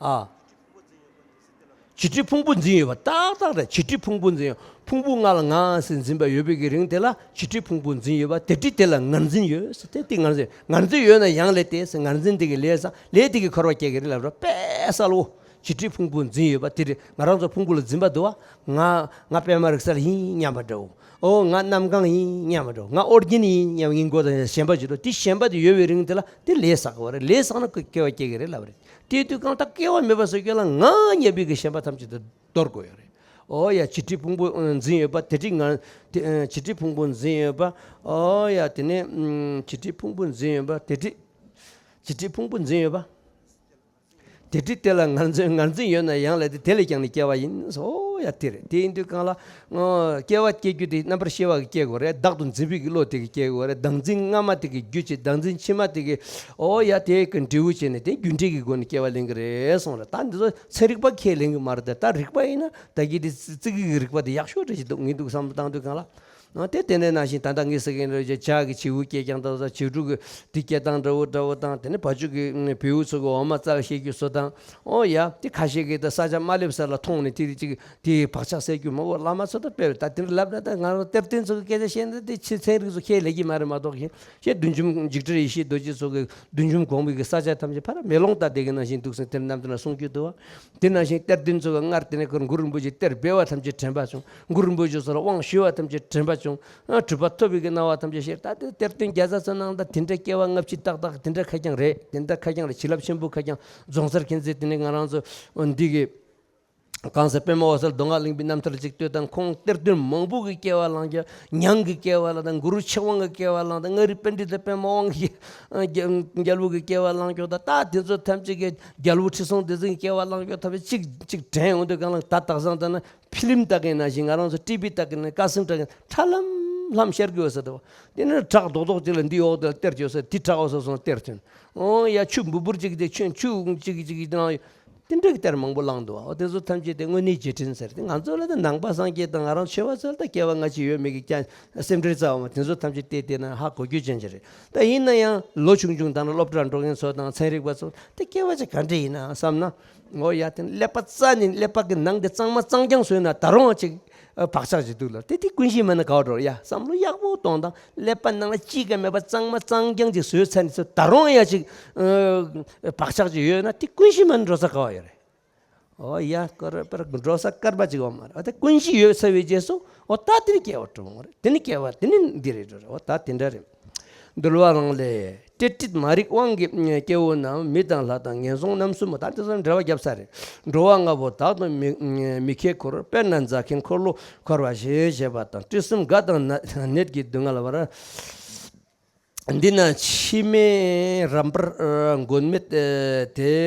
ཨ། བྱི་ཁྲིའི་ཕུང་པོ་འཛིན་ཡོད་པ་ཏག་ཏག་རེད། བྱི་ཁྲིའི་ཕུང་པོ་འཛིན་ཡོད། ཕུང་པོ་ང་ལ་ང་ཟེར་འཛིན་པ་ཡོད་པའི་གི་རིང་དེ་ལ་བྱི་ཁྲིའི་ཕུང་པོ་འཛིན་ཡོད་པ་དེ་ཁྲི་དེ་ལ་ངར་འཛིན་ཡོད་ཟེར་ཏེ། དེ་ངར་འཛིན་ངར་འཛིན་ཡོད་ན་ཡང་ལས་དེ་ཟེར། ངར་འཛིན་དེ་གི་ལས་བསགས། ལས་དེ་གི་འཁོར་བ་སྐྱེ་གི་རེད་ལབ་རོ། དཔེ་གསལ་བོ། བྱི་ཁྲིའི་ཕུང་པོ་འཛིན་ཡོད་པ་དེ་རེད། ང་རང་ཚོ་ཕུང་པོ་ལ་འཛིན་པ་འདུག་བ། ང་ང་པད་མ་རིག་གསལ་ཡིན་སྙམ་པ་འདྲ་བོ། ཨོ་ང་གནམ་གང་ཡིན་སྙམ་པ་འདྲ་བོ། ང་ཨོ་རྒྱན་ཡིན་སྙམ་ངའི་མགོ་དང་ཞེན་པ་བྱེད་དོ། དེ་ཞེན་པ་དེ་ཡོད་པའི་རིང་དེ་ལ་དེ་ལས་བསགས་པ་རེད། ལས་བསགས་ན་ཁོ་སྐྱེ་བ་སྐྱེ་གི་རེད་ལབ་རེད། དེ་དུས་གང་ལྟར་སྐྱེ་བ་མེད་པ་བཟོ་རྒྱུ་ལ་ང་སྙམ་པའི་གི་ཞེན་པ་ཐམས་ཅད་དེ་དོར་དགོས་ཡོད་རེད། ཨོ་ཡ། བྱི་ཁྲིའི་ཕུང་པོ་འཛིན་ཡོད་པ་དེ་ཁྲི་ང་དེ་བྱི་ཁྲིའི་ཕུང་པོ་འཛིན་ཡོད་པ། ཨོ་ཡ། དེ་ནས་བྱི་ཁྲིའི་ཕུང་པོ་འཛིན་ཡོད་པ་དེ་ཁྲི་བྱི་ཁྲིའི་ཕུང་པོ་འཛིན་ཡོད་པ། དེ་ཁྲི་དེ་ལ་ངར་འཛིན་ངར་འཛིན་ཡོད་ན་ཡང་ལས་དེ་དེ་ལས་ཀྱང་ནི་སྐྱེ་བ་ཡིན། ཨོ་ཡ། དེ་རེད། དེ་ཡིན་དུས་གང་ལ། སྐྱེ་བ་སྐྱེ་རྒྱུ་དེ་རྣམ་པར་ཤེས་པ་གིས་སྐྱེ་དགོས་རེད། བདག་ཏུ་འཛིན་པའི་གི་བློ་དེ་གིས་སྐྱེ་དགོས་རེད། བདག་འཛིན་སྔ་མ་དེ་གི་རྒྱུ་བྱེད། བདག་འཛིན་ཕྱི་མ་དེ་གི། ཨོ་ཡ། དེ་གི་འབྲས་བུ་བྱས་ནས་དེ་རྒྱུ་འབྲས་ཀྱི་སྒོ་ནས་སྐྱེ་བ་ལེན་གི་རེད་གསུངས་རེད། ད་འདི་ཚོ་ཚན་རིག་པ་ཁས་ལེན་གི་མ་རེད་དེ། ད་རིག་པ་ཡིན་ན་ད་གི་དེ་ཙི་གི་གི་རིག་པ་དེ་ཡག་ཤོས་འདྲ་ཞིག་འདུག་ངས་འདུག་བསམ་བློ་བཏང་དུས་གང་ལ། ཨ། དེ་དེ་འདྲ་ནང་བཞིན་ད་ལྟ་ངས་ཟེར་གྱིན་རེད། བྱ་གི་བྱིའུ་སྐྱེ་རྐྱང་དང་། བྱིའུ་ཕྲུག་གི་དེ་སྐྱེ་སྟངས་འདྲ་བོ་འདྲ་བོ་དང་། དེ་ནས་བ་ཕྱུགས་ཀྱི་བེའུ་ཚོ་གི་འོ་མ་བཙལ་ཤེས་རྒྱུ་བཟོ་སྟངས། ཨོ་ཡ། དེ་ཁ་ཤས་ཀྱིས་ད་ས་ཆ་མ་སླེབས་ས་ལ་མཐོང་ནས་དེ་ཅིག་དེའི་བག་ཆགས་སད་རྒྱུ་མང་པོ། བླ་མ་ཚོ་ད་དཔེར་ད་དེ་འདྲ་ལབ་ན་ད་ང་རང་གཏེར་སྟོན་ཚོ་གི་སྐད་ཆ་བཤད་ན་དེ་ཕྱི་ཚན་རིག་ཚོ་ཁས་ལེན་གྱི་མ་རེད་མ་གཏོགས། ཁྱེད་བདུད་འཇོམས་འཇིགས་བྲལ་ཡེ་ཤེས་རྡོ་རྗེ་ཚོ་གི་བདུད་འཇོམས་གོང་མའི་གི་ས་ཆ་ཐམས་ཅད་ཕར་མེ་ལོང་ལྟ་བསྡད་ཀྱི་ནང་བཞིན་འདུག་ཟེར་དེ་རྣམ་ཐར་ན་གསུང་རྒྱུ་འདུག་བ། དེ་ནང་བཞིན་གཏེར་སྟོན་ཚོ་གི་སྔར་དེ་ནས་ཁོར་གུ་རུ་རིན་པོ་ཆེ་གཏེར་སྦས་པ་ཐམས་ཅད་དྲན་པ་བྱུང་། གུ་རུ་རིན་པོ་ཆེ་ཚོ་ལ་དབང་ཞུས་པ་ཐམས་ཅད་དྲན་པ་བྱུང་། ཨ། གྲུབ་པ་ཐོབ་པའི་གི་སྣང་བ་ཐམས་ཅད་ཤར། ད་དེ་གཏེར་སྟོན་བརྒྱ་རྩ་ཚོ་ནང་ད་དེ་འདྲ་སྐྱེ་བ་ལྔ་བཅུ་ཏག་ཏག་དེ་འདྲ་ཁ་རྐྱང་རེད། དེ་འདྲ་ཁ་རྐྱང་རེད། བྱིན་རླབས་ཆེན་པོ་ཁ་རྐྱང་། རྫོང་སར་མཁྱེན་བརྩེ་དེ་ནས་ང་རང་ཚོ་འདི་གི་གང་ཟེར། པདྨ་འོད་གསལ་མདོ་སྔགས་གླིང་པའི་རྣམ་ཐར་ཅིག་ལྟོས་དང་། ཁོང་གཏེར་སྟོན་མང་པོ་གི་སྐྱེ་བ་བླངས་ཀྱང་། ཉང་གི་སྐྱེ་བ་ལ་དང་། གུ་རུ་ཆགས་དབང་གི་སྐྱེ་བ་བླངས་དང་། མངའ་རིས་པཎྜི་ཏ་པདྨ་དབང་གི་རྒྱལ་པོ་གི་སྐྱེ་བ་བླངས་ཀྱང་། ད་ད་དེ་ཚོ་ཐམས་ཅད་ཀྱི་རྒྱལ་པོ་ཁྲི་སྲོང་ལྡེ་བཙན་གྱི་སྐྱེ་བ་བླངས་ཀྱང་། ཐམས་ཅད་ཅིག་ཅིག་དྲན་ཡོང་དུས་གང་ལ་ད་དག་སང་ད་ན་ཕི་ལིམ་ལྟ་མཁན་ནང་བཞིན། ང་རང་ཚོ་ཊི་བི་ལྟ་མཁན་ནང་། ཁ་སང་ལྟ་མཁན་ཁྲ་ལམ་ལམ་ཤར་གི་ཡོད་ས་དེ་བ། དེ་ནས་བྲག་རྡོག་རྡོག་ཅིག་ལ་འདི་འོག་དེ་ལ་གཏེར་ཡོད་ས། དེ་བྲག་འོག་ས་སོང་གཏེར་ཐོན། ཨོ་ཡ། ཆུ་འབུར་འབུར་ཅིག་དེ་ཆུ་ཆུ་ཅིག་ཅིག་དེ་ནང་དེ་འདྲ་གི་གཏེར་མང་པོ་བླངས་འདུག་བ། དེ་ཚོ་ཐམས་ཅད་དེ་དངོས་གནས་རྗེས་དྲན་ཟེར་ཏེ། ང་ཚོ་ལ་དེ་ནང་པ་སངས་རྒྱས་དང་ང་རང་ཆོས་པ་ཚོ་ལ་ད་སྐྱེ་བ་སྔ་ཕྱི་ཡོད་མེད་ཀྱི་ཀྱང་སེམས་ཁྲལ་རྩ་བ་མ། དེ་ཚོ་ཐམས་ཅད་བལྟས་བལྟས་ན་ཧ་གོ་རྒྱུ་ཅན་ཅིག་རེད། ད་ཡིན་ན་ཡང་ལོ་ཆུང་ཆུང་དང་ན་སློབ་གྲྭར་འགྲོ་མཁན་ཚོ་དང་ཚན་རིག་པ་ཚོ་དེ་སྐྱེ་བ་ཅིག་ག་འདྲ་ཡིན་ན་བསམ་ན། ཨོ་ཡ། དེ་ཀླད་པ་རྩ་ནས་ཀླད་པ་གི་ནང་དེ་གཙང་མ་གཙང་རྐྱང་བཟོས་ན་ད་རུང་ཅིག་ཨ། བག་ཆགས་ཅིག་འདུག་ལ། དེ་དེ་ཀུན་གཞི་མིན་ན་ག་བ་འགྲོ་ཡ། བསམ་བློ་ཡག་པོ་གཏོང་དང་། ཀླད་པ་ནང་ལ་ཅི་ག་མེད་པ་གཙང་མ་གཙང་རྐྱང་ཅིག་བཟོས་ཚར་ནས་ཚོ་ད་རུང་ཡ་ཅིག་ཨ། བག་ཆགས་ཅིག་ཡོད་ན་དེ་ཀུན་གཞི་མིན་ན་འགྲོ་ས་ག་བ་ཡོད་རེད། ཨོ་ཡ། ཀ་ར་པར་འགྲོ་ས་སྐར་མ་ཅིག་ཡོད་མ་རེད། ཨ། དེ་ཀུན་གཞི་ཡོད་ཚར་བའི་རྗེས་སུ་ཨོ་ད་དེ་ནི་སྐྱེ་བ་འགྲོ་མ་རེད། དེ་ནི་སྐྱེ་བ་དེ་ནི་འདི་རེད་འགྲོ་རེད། ཨོ་ད་དེ་འདྲ་རེད། འདུལ་བ་གླང་ལས། སྤྲེལ་སྤྲིད་མ་རིག་དབང་གིས་སྐྱེ་བོ་རྣམས། མི་དང་ལྷ་དང་ངན་སོང་རྣམ་གསུམ་མོ། ད་དེ་ཚོ་འགྲེལ་བ་བརྒྱབ་ཚར་རེད། འགྲོ་བ་ལྔ་པོ་དག་ཏུ་མི་མི་ཁེགས་འཁོར། དཔེར་ན་རྫ་མཁན་འཁོར་ལོ་འཁོར་བ་ཞེས་བྱ་བ་དང་། སྤྲིན་གསུམ་དགའ་དང་ནད་ཀྱི་སྡུག་བསྔལ་བར། འདི་ན་འཆི་མེད་རབ་འབར་མགོན་མེད་དེ་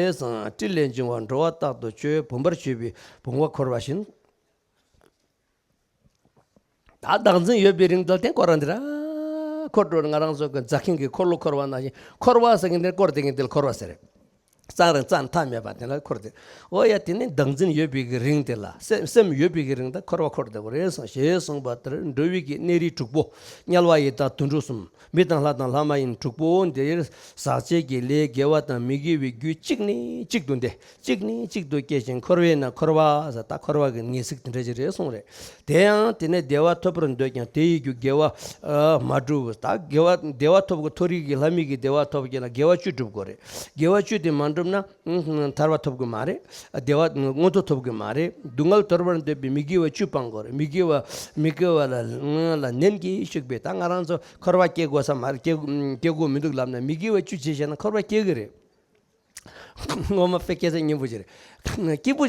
བཟང་། སྤྲིན་ལས་འབྱུང་བ་འགྲོ་བ་རྟག་ཏུ་སྤྱོད། བུམ་པར་སྤྱོད་པའི་བུང་བ་འཁོར་བ་བཞིན། ད་བདག་འཛིན་ཡོད་པའི་རིང་དུ་དེ་སྐོར་ར་འདི་ར་ འཁོར་འགྲོ། ང་རང་ཚོ་གི་རྫ་མཁན་གྱི་འཁོར་ལོ་འཁོར་བ་ནང་བཞིན། འཁོར་བ་ཟེར་མཁན་དེ་སྐོར་དེ་མཁན་དེ་ལ་འཁོར་བ་ཟེར། རྩྭ་རང་རྩྭ་མཐའ་མེད་པ་དེ་ལ་འཁོར་ཏེ། འོ་ཡ། དེ་ནི་བདག་འཛིན་ཡོད་པའི་གི་རིང་དེ་ལ། སེམས་སེམས་ཡོད་པའི་གི་རིང་དུ་འཁོར་བ་འཁོར་བསྡད་པ་རེད་གསུངས། ཞེས་གསུངས་པ་ལྟར། འགྲོ་བའི་གི་གནས་རིས་དྲུག་པོ། དམྱལ་བ་ཡི་དྭགས་དུད་འགྲོ་གསུམ། མི་དང་ལྷ་དང་ལྷ་མ་ཡིན་དྲུག་པོ་འདིར། ཟག་བཅས་ཀྱི་ལས་དགེ་བ་དང་མི་དགེ་བའི་རྒྱུ་གཅིག་ནས་གཅིག་ཏུ་འདས། གཅིག་ནས་གཅིག་ཏུ་སྐྱེ་ཞིང་འཁོར་བས་ན་འཁོར་བ་ཟེར། ད་འཁོར་བ་གི་ངེས་ཚིག་དེ་འདྲ་ཞིག་རེད་གསུངས་རེད། དེ་ཡང་དེ་ནས་བདེ་བ་ཐོབ་པར་འདོད་ཀྱང་དེ་ཡི་རྒྱུ་དགེ་བ་ཨ་མ་བསྒྲུབས། ད་དགེ་བ་བདེ་བ་ཐོབ་དགོས། མཐོ་རིས་ཀྱི་ལྷ་མི་གི་བདེ་བ་ཐོབ་ཀྱི་ན་དགེ་བ་བཅུ་བསྒྲུབ་དགོས་རེད། དགེ་བ་བཅུ་དེ་མ་བསྒྲུབས་ན་ཨ་ཐར་པ་ཐོབ་གི་མ་རེད། བདེ་བ་མངོན་མཐོ་ཐོབ་གི་མ་རེད། སྡུག་བསྔལ་དོར་བར་འདོད་པའི་མི་དགེ་བ་བཅུ་སྤང་དགོས་རེད། མི་དགེ་བ་མི་དགེ་བ་ལ་ལ་ནན་གྱིས་ཞུགས་པས། ད་ང་རང་ཚོ་འཁོར་བ་སྐྱེ་དགོས་ས་མ་རེད། སྐྱེ་སྐྱེ་དགོས་མི་འདུག་ལབ་ན། མི་དགེ་བ་བཅུ་བྱས་བྱས་ན་འཁོར་བ་སྐྱེ་གི་རེད། ངོ་མ་དཔེ་སྐད་ཆ་སྙན་པོ་ཅིག་རེད། སྐྱེས་བུ་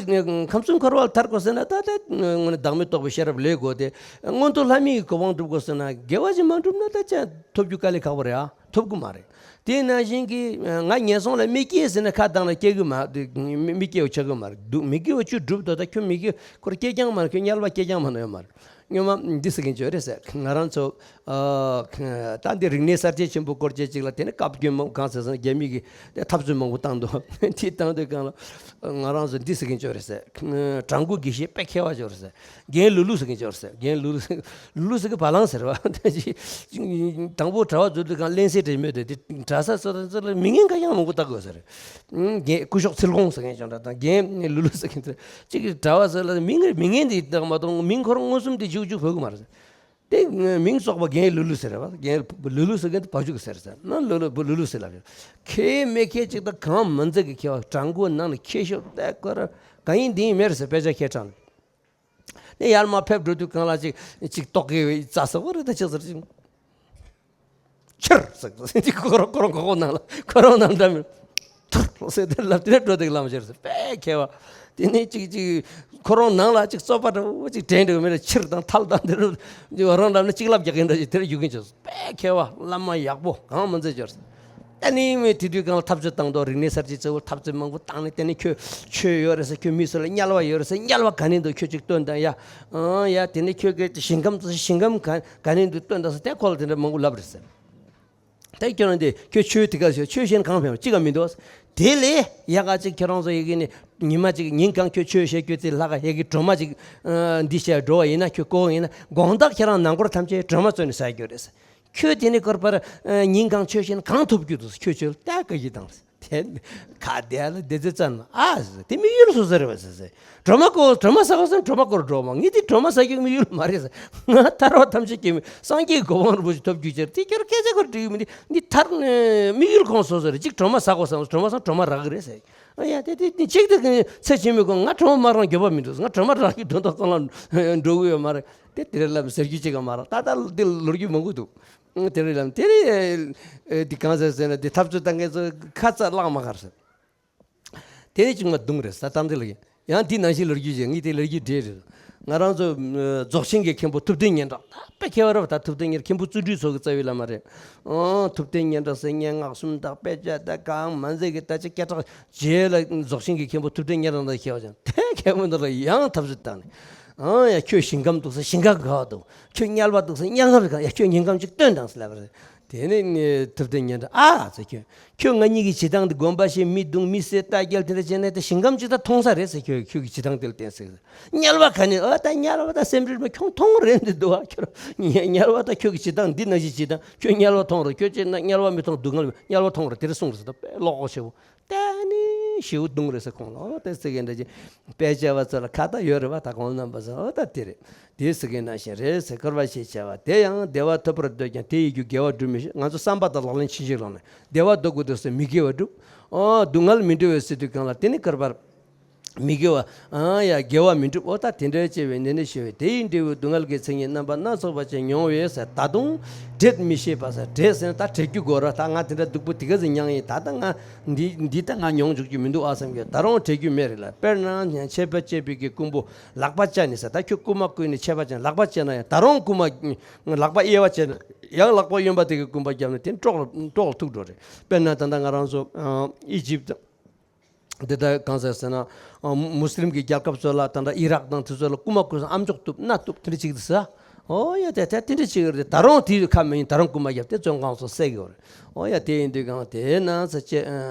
ཁམས་གསུམ་འཁོར་བ་ལ་ཐར་དགོས་ཟེར་ན། ད་ལྟ་དངོས་གནས་བདག་མེད་རྟོགས་པའི་ཤེས་རབ་ལས་དགོས་ཏེ། མངོན་མཐོ་ལྷ་མིའི་གོ་འཕང་སྒྲུབ་དགོས་ཟེར་ན། དགེ་བ་ཅིག་མ་བསྒྲུབས་ན་ད་ཅང་ཐོབ་རྒྱུ་དཀའ་ལས་ཁག་པོ་རེད་ཨ། ཐོབ་གི་མ་རེད། དེ་ནང་བཞིན་གྱི་ང་ངན་སོང་ལ་མི་སྐྱེ་ཟེར་ན་ཁ་གདངས་ལ་སྐྱེ་གི་མ་རེད། མི་མི་སྐྱེ་བ་ཆགས་གི་མ་རེད། སྡུག་མི་དགེ་བ་བཅུ་བསྒྲུབས་དོ། ད་ཁྱོད་མི་དགེ་འཁོར་སྐྱེ་རྐྱང་མ་རེད། ཁྱོད་དམྱལ་བ་སྐྱེ་རྐྱང་མ་གཏོགས་ཡོད་མ་རེད། སྔོན་མ་འདི་ཟེར་མཁན་ཅིག་ཡོད་རེད་ཟེར། ང་རང་ཚོ་ཨ་ད་འདི་རིག་གནས་གསར་བརྗེ་ཆེན་པོ་སྐོར་བཅས་ཅིག་ལ་དེ་ནི་སྐབས་རྒྱུན་མང་གང་ཟེར་སོང་། རྒྱ་མི་གིས་དེ་འཐབ་རྩོད་མང་པོ་བཏང་འདུག་དེ་བཏང་དུས་སྒང་ལ་ང་རང་ཚོ་འདི་ཟེར་མཁན་ཅིག་ཡོད་རེད་ཟེར། དྲང་པོ་དགེ་བཤེས་དཔེ་མཁས་པ་ཅིག་ཡོད་རེད་ཟེར། རྒན་ལུ་ལུ་ཟེར་མཁན་ཅིག་ཡོད་རེད་ཟེར། རྒན་ལུ་ལུ་ཟེར། ལུ་ལུ་ཟེར་མཁན་བ་ལང་ཟེར་བ། དང་པོ་གྲྭ་པ་འཛུལ་དུས་སྒང་བློན་སྲས་འདྲ་མོ་དེ་དེ་གྲྭ་ས་སོ་སོ་ལ་མིང་ངན་གང་ཡང་མང་པོ་བཏགས་དགོས་ཟེར། རྒན་སྐུ་ཞབས་ཚེ་ལོང་ཟེར་མཁན་ཅིག་འདྲ་དང་། རྒན་ལུ་ལུ་ཟེར་མཁན་དེ་གཅིག་གི་གྲྭ་པ་ཟེར་ལ་མིང་མིང་ངན་དེ་དང་མ་གཏོགས་མིང་ཁོ་རང་མངོན་སུམ་དེ་ཅིག་ཅིག་བོད་གི་མ་རེད། དེ་མིང་སོགས་པ་རྒན་ལུ་ལུ་ཟེར་བ། རྒན་ལུ་ལུ་ཟེར་མཁན་དེ་བ་ཕྱུགས་ཟེར་ཟེར་ན། ལུ་ལུ་བུ་ལུ་ལུ་ཟེར་ལབ་ཡོད། མཁས་མི་མཁས་གཅིག་དང་གང་མ་འཛིན་གི་མཁས་པ། དྲང་པོ་ནང་ནས་མཁས་ཤོས་དེ་ཁོ་རང་གང་ཡིན་དེ་ཡིན་མེད་རེད་ཟེར། དཔེ་ཆ་མཁས་དྲགས་ནས། ནས་ཡར་མར་ཕེབས་འགྲོ་དུས་སྒང་ལ་ཅིག་ཅིག་ལྟོགས་ཀྱི་རྩྭ་ཟེར་བ་རེད། ད་ཅིག་ཟེར་ཅིག་ཁྱེར་ཟེར་ཅིག་ཁོ་རང་ཁོ་རང་ཁོ་ཁོ་ནང་ལ་ཁོ་རང་ནང་འདྲ་མི་ཐུར་ཟེར་དེ་ལབ་དེ་འགྲོ་དེ་ལམ་ཤར་ཟེར། དཔེ་མཁས་པ། དེ་ནས་ཅིག་ཅིག་ཁོ་རང་ནང་ལ་ཅིག་རྩོད་པ་འདྲ་བོ་ཅིག་དྲན་འདྲ་བོ་མེད་ལ། ཕྱིར་དང་ཐལ་དང་དེ་རུ་རང་འདྲ་ན་ཅིག་ལབ་རྒྱག་གིན་འདྲ་ཅིག་དེར་རྒྱུག་གིན་ཅིག་དཔེ་མཁས་པ་བླ་མ་ཡག་པོ་གང་མ་མཛད་ཅིག་ཡོད་རེད། ད་ནི་མི་དེ་དུས་སྒང་ལ་འཐབ་རྩོད་བཏང་དོ། རིག་གནས་གསར་བརྗེ་གཙོ་བོ་འཐབ་རྩོད་མང་པོ་བཏང་ནས། དེ་ནས་ཁྱོད་ཆོས་ཡོད་རེད་ཟེར། ཁྱོད་མི་སུ་ལ་དམྱལ་བ་ཡོད་རེད་ཟེར། དམྱལ་བ་ག་ནས་འདུག་ཁྱོད་ཅིག་སྟོན་དང་ཡ། ཨང་ཡ། དེ་ནས་ཁྱོད་ཀྱི་ཞིང་ཁམས་ཞིང་ཁམས་ག་ག་ནས་འདུག་སྟོན་དང་ཟེར། དེ་ཁོ་ལ་དེ་འདྲ་མང་པོ་ལབ་རེད་ཟེར། དེ་ཁྱོད་རང་དེ་ཁྱོད་ཆོས་དེ་ག་ཆོས་ཆོས་གཞན་གང་ཕན་པ་གཅིག་ག་མི་འདུག་དེ་ལས་ཡ་ག་ཅིག་ཁྱོད་རང་ཚོ་ཡི་གེ་ནས་ཉི་མ་ཅིག་ཉིན་གང་ཁྱོད་ཆོས་བཤད་རྒྱུ་དེ་ལྷག་ག་ཡ་གི་སྒྲོལ་མ་ཅིག་འདི་བཤད་འགྲོ་བ་ཡིན་ན། ཁྱོད་ཀོ་ཡིན་ན་དགོང་དག་ཁྱེད་རང་ནང་སྐོར་ཐམས་ཅད་སྒྲོལ་མ་བཙོན་ནས་ཟ་རྒྱུ་རེད་ཟེར། ཁྱོད་དེ་ནས་སྐོར་པར་ཉིན་གང་ཆོས་བཤད་ན་གང་ཐོབ་རྒྱུ་འདུག་ཁྱོད་ཆོས་ལྟ་ག་གི་དང་། དེ་ཁ་བདེ་ལ་བདེ་ཚེ་བཙན་མ་ཨ་ཟེར། དེ་དམིགས་ཡུལ་སོ་སོ་རེད་བ་ཟེར་ཟེར། སྒྲོལ་མ་ཀོ་སྒྲོལ་མ་ཟ་གོ་སོང་། སྒྲོལ་མ་ཀོར་འགྲོ་མ། ངས་དེ་སྒྲོལ་མ་ཟ་རྒྱུ་དམིགས་ཡུལ་མ་རེད་ཟེར། ང་ཐར་པ་ཐམས་ཅད་སྐྱེ་མི་སངས་རྒྱས་གོ་འཕང་རིན་པོ་ཆེ་ཐོབ་རྒྱུ་ཅེར་དེ་ཁྱོད་སྐད་ཆ་ཁོ་འགྲིག་མི་འདི་འདི་ཐར་དམིགས་ཡུལ་ཁོང་སོ་སོ་རེད། གཅིག་སྒྲོལ་མ་ཟ་གོ་སོང་། སྒྲོལ་མ་སང་སྒྲོལ་མ་རག་གི་རེད་ཟེར། ཨ་ཡ་དེ་དེ་དེ་གཅིག་དེ་ཚེ་ཕྱི་མའི་གོང་ང་སྒྲོལ་མ་མ་རག་འགྱོད་པ་མི་འདུག་ང་སྒྲོལ་མ་རག་གི་དོན་དག་ཁོང་ལ་འགྲོ་གི་ཡོད་མ་རེད། དེ་དེ་རེད་ལབ་ཟེར་རྒྱུ་གཅིག་ག་མ་རག་ད་ལྟ་འདི་ལོ་རྒྱུས་མང་པོ་འདུག་དེ་རེད་ལབ་དེ་རེད། དེ་གང་ཟེར་ཟེར་ན་དེ་འཐབ་རྩོད་བཏང་མཁན་ཚོ་ཁ་ཚ་ལག་མ་ཁར་ཟེར། དེ་ནས་ཅུང་མ་རྡུང་རེད་ས་དམ་དེ་ལ་ཡང་དེ་ནང་བཞིན་ལོ་རྒྱུས་བྱས། ངས་དེ་ལོ་རྒྱུས་འདྲེས་རེད། ང་རང་ཚོ་རྫོགས་ཆེན་གྱི་མཁན་པོ་ཐུབ་བསྟན་སྙན་གྲགས་ད་དཔེ་མཁས་པ་རེད་བ། ད་ཐུབ་བསྟན་སྙན་མཁན་པོ་བརྩོན་འགྲུས་ཚོགས་ཀྱི་རྩ་བའི་བླ་མ་རེད། ཨང་ཐུབ་བསྟན་སྙན་གྲགས་ཟེར་མཁན་སྔགས་གསུམ་དང་དཔེ་ཆ་དང་གང་མ་མཛད་ཀྱི་ད་ཅི་སྐད་གྲགས་རྗེས་ལ་རྫོགས་ཆེན་གྱི་མཁན་པོ་ཐུབ་བསྟན་སྙན་གྲགས་དང་མཁས་པ་ཅན་དེ་མཁན་པོ་འདི་ལ་ཡང་འཐབ་རྩོད་བཏང་ནས། ཨང་ཡ་ཁྱོད་ཞིང་ཁམས་འདུག་ཟེར་ཞིང་ཁམས་ག་བ་འདུག་ཁྱོད་དམྱལ་བ་འདུག་ཟེར་དམྱལ་ཁམས་ག་ཡ་ཁྱོད་ཉིན་གང་ཅིག་སྟོན་དང་ཟེར་ལབ་པ་རེད། དེ་ནས་ནི་ཐུབ་བསྟན་སྙན་གྲགས་ཨ་ཟེར། ཁྱོད་ཁྱོད་ང་གཉིས་ཀྱི་བྱེད་སྟངས་འདི་དགོན་པ་ཞིག་མི་རྡུང་མི་བསད་རྟ་རྒྱལ་དེ་འདྲ་བྱས་ན་དེ་ཞིང་ཁམས་ཅིག་ད་མཐོང་ས་རེད་ཟེར། ཁྱོད་ཁྱོད་ཀྱི་བྱེད་སྟངས་དེ་ལ་བརྟེན་ཟེར། དམྱལ་བ་ག་ནས་ཨ་ད་དམྱལ་བ་ད་སེམས་རིག་མ་ཁྱོད་མཐོང་རེད་འདི་འདུག་ཨ། ཁྱོད་དམྱལ་བ་ད་ཁྱོད་ཀྱི་བྱེད་སྟངས་འདི་ནང་བཞིན་བྱེད་དང་ཁྱོད་དམྱལ་བ་མཐོང་རེད། ཁྱོད་ཅིག་ན་དམྱལ་བ་མི་མཐོང་སྡུག་བསྔལ་དམྱལ་བ་མཐོང་རེད་དེ་རེད་གསུངས་རེད་ཟེར། ད་དཔེ་ཀློག་ཆེ་བོ། ད་ནི་ཞེའུ་བརྡུང་རེད་ཟེར་ཁོང་ལ། ཨོ་དེ་ཟེར་གི་འདྲ་ཅིག་དཔེ་ཆ་བ་ཚོ་ལ་ཁ་བརྡ་ཡོད་རེད་བ། ད་ཁོང་རྣམ་པ་ཚོ་ཨོ་ད་དེ་རེད། དེ་ཟེར་གི་ནང་བཞིན་རེད་ཟེར། འཁོར་བ་ཞེས་བྱ་བ་དེ་ཡང་བདེ་བ་ཐོབ་པར་འདོད་ཀྱང་དེ་ཡི་རྒྱུ་དགེ་བ་སྒྲུབ་མི་ཤེས། ང་ཚོ་བསམ་པ་དང་ལག་ལེན་ཆེ་ཆེར་བླངས་ནས་བདེ་བ་འདོད་དགོས་འདུག་ཟེར་མི་དགེ་བ་སྒྲུབ། ཨོ་སྡུག་བསྔལ་མི་འདོད་པའི་ཟེར་དུས་གང་ལ་དེ་ནི་འཁོར་བར་མི་དགེ་བ་ཨང་ཡ་དགེ་བ་མི་འགྲུབ། ཨོ་ད་དེ་འདྲ་བྱས་པའི་ནད་ནི་ཞི་བས་དེ་ཡི་འབྲས་བུ་སྡུག་བསྔལ་གྱི་མཚན་ཉིད་རྣམ་པ་སྣ་ཚོགས་པ་ཅན་མྱོང་བས་ཟེར། ད་དུང་བྲེད་མི་ཤེས་པ་ཟེར། བྲེད་ཟེར་ན་ད་བྲེད་རྒྱུ་དགོས་ར། ད་ང་དེ་འདྲ་སྡུག་པོ་དེ་ག་ཟིག་མྱངས་ཡིན། ད་ལྟ་ང་འདི་འདི་ད་ང་མྱོང་འཇུག་རྒྱུ་མི་འདུག་ཨ་བསམ་གྱི་ད་རུང་བྲེད་རྒྱུ་མེད་རེད་ལ། དཔེར་ན་ཆད་པ་བཅད་པའི་གི་རྐུན་པོ་ལག་པ་བཅད་ནས་ཟེར། ད་ཁྱོད་རྐུན་མ་རྐུས་ནས་ཆད་པ་བཅད་ལག་པ་བཅད་ན་ཡང་ད་རུང་རྐུན་མ་ལག་པ་གཡས་པ་བཅད་ན་ཡང་ལག་པ་གཡོན་པ་དེ་གི་རྐུན་པ་བརྒྱབ་ན་དེ་ཀྲོག་ལ་ཀྲོག་ལ་ཐུག་འགྲོ་རེད། དཔེར་ན་ད་ལྟ་ང་རང་ཚོ་ཨི་ཇིབ། འདི་ལྟར་གང་ཟེར་ཟེར་ན། ཨ་མུ་སི་ལིམ་གྱི་རྒྱལ་ཁབ་ཚོ་ལ་ད་ལྟ་ཨི་རག་དང་དེ་ཚོ་ལ་རྐུན་མ་རྐུས་སོང་། ཨམ་ཅོག་གཏུབ་སྣ་གཏུབ་དེ་འདྲ་བྱེད་ཀྱི་འདུག་ཟེར། ཨོ་ཡ་དེ་དེ་དེ་འདྲ་ཅིག་ཡོད་རེད། ད་རུང་དེ་ཁ་མ་ཡིན། ད་རུང་རྐུན་མ་བརྒྱབ་སྟེ་བཙོན་ཁང་སོགས་བསད་ཀྱི་ཡོད་རེད། ཨོ་ཡ་དེ་ཡིན་དུས་གང་དེ་ན་ཚ་ཆེ་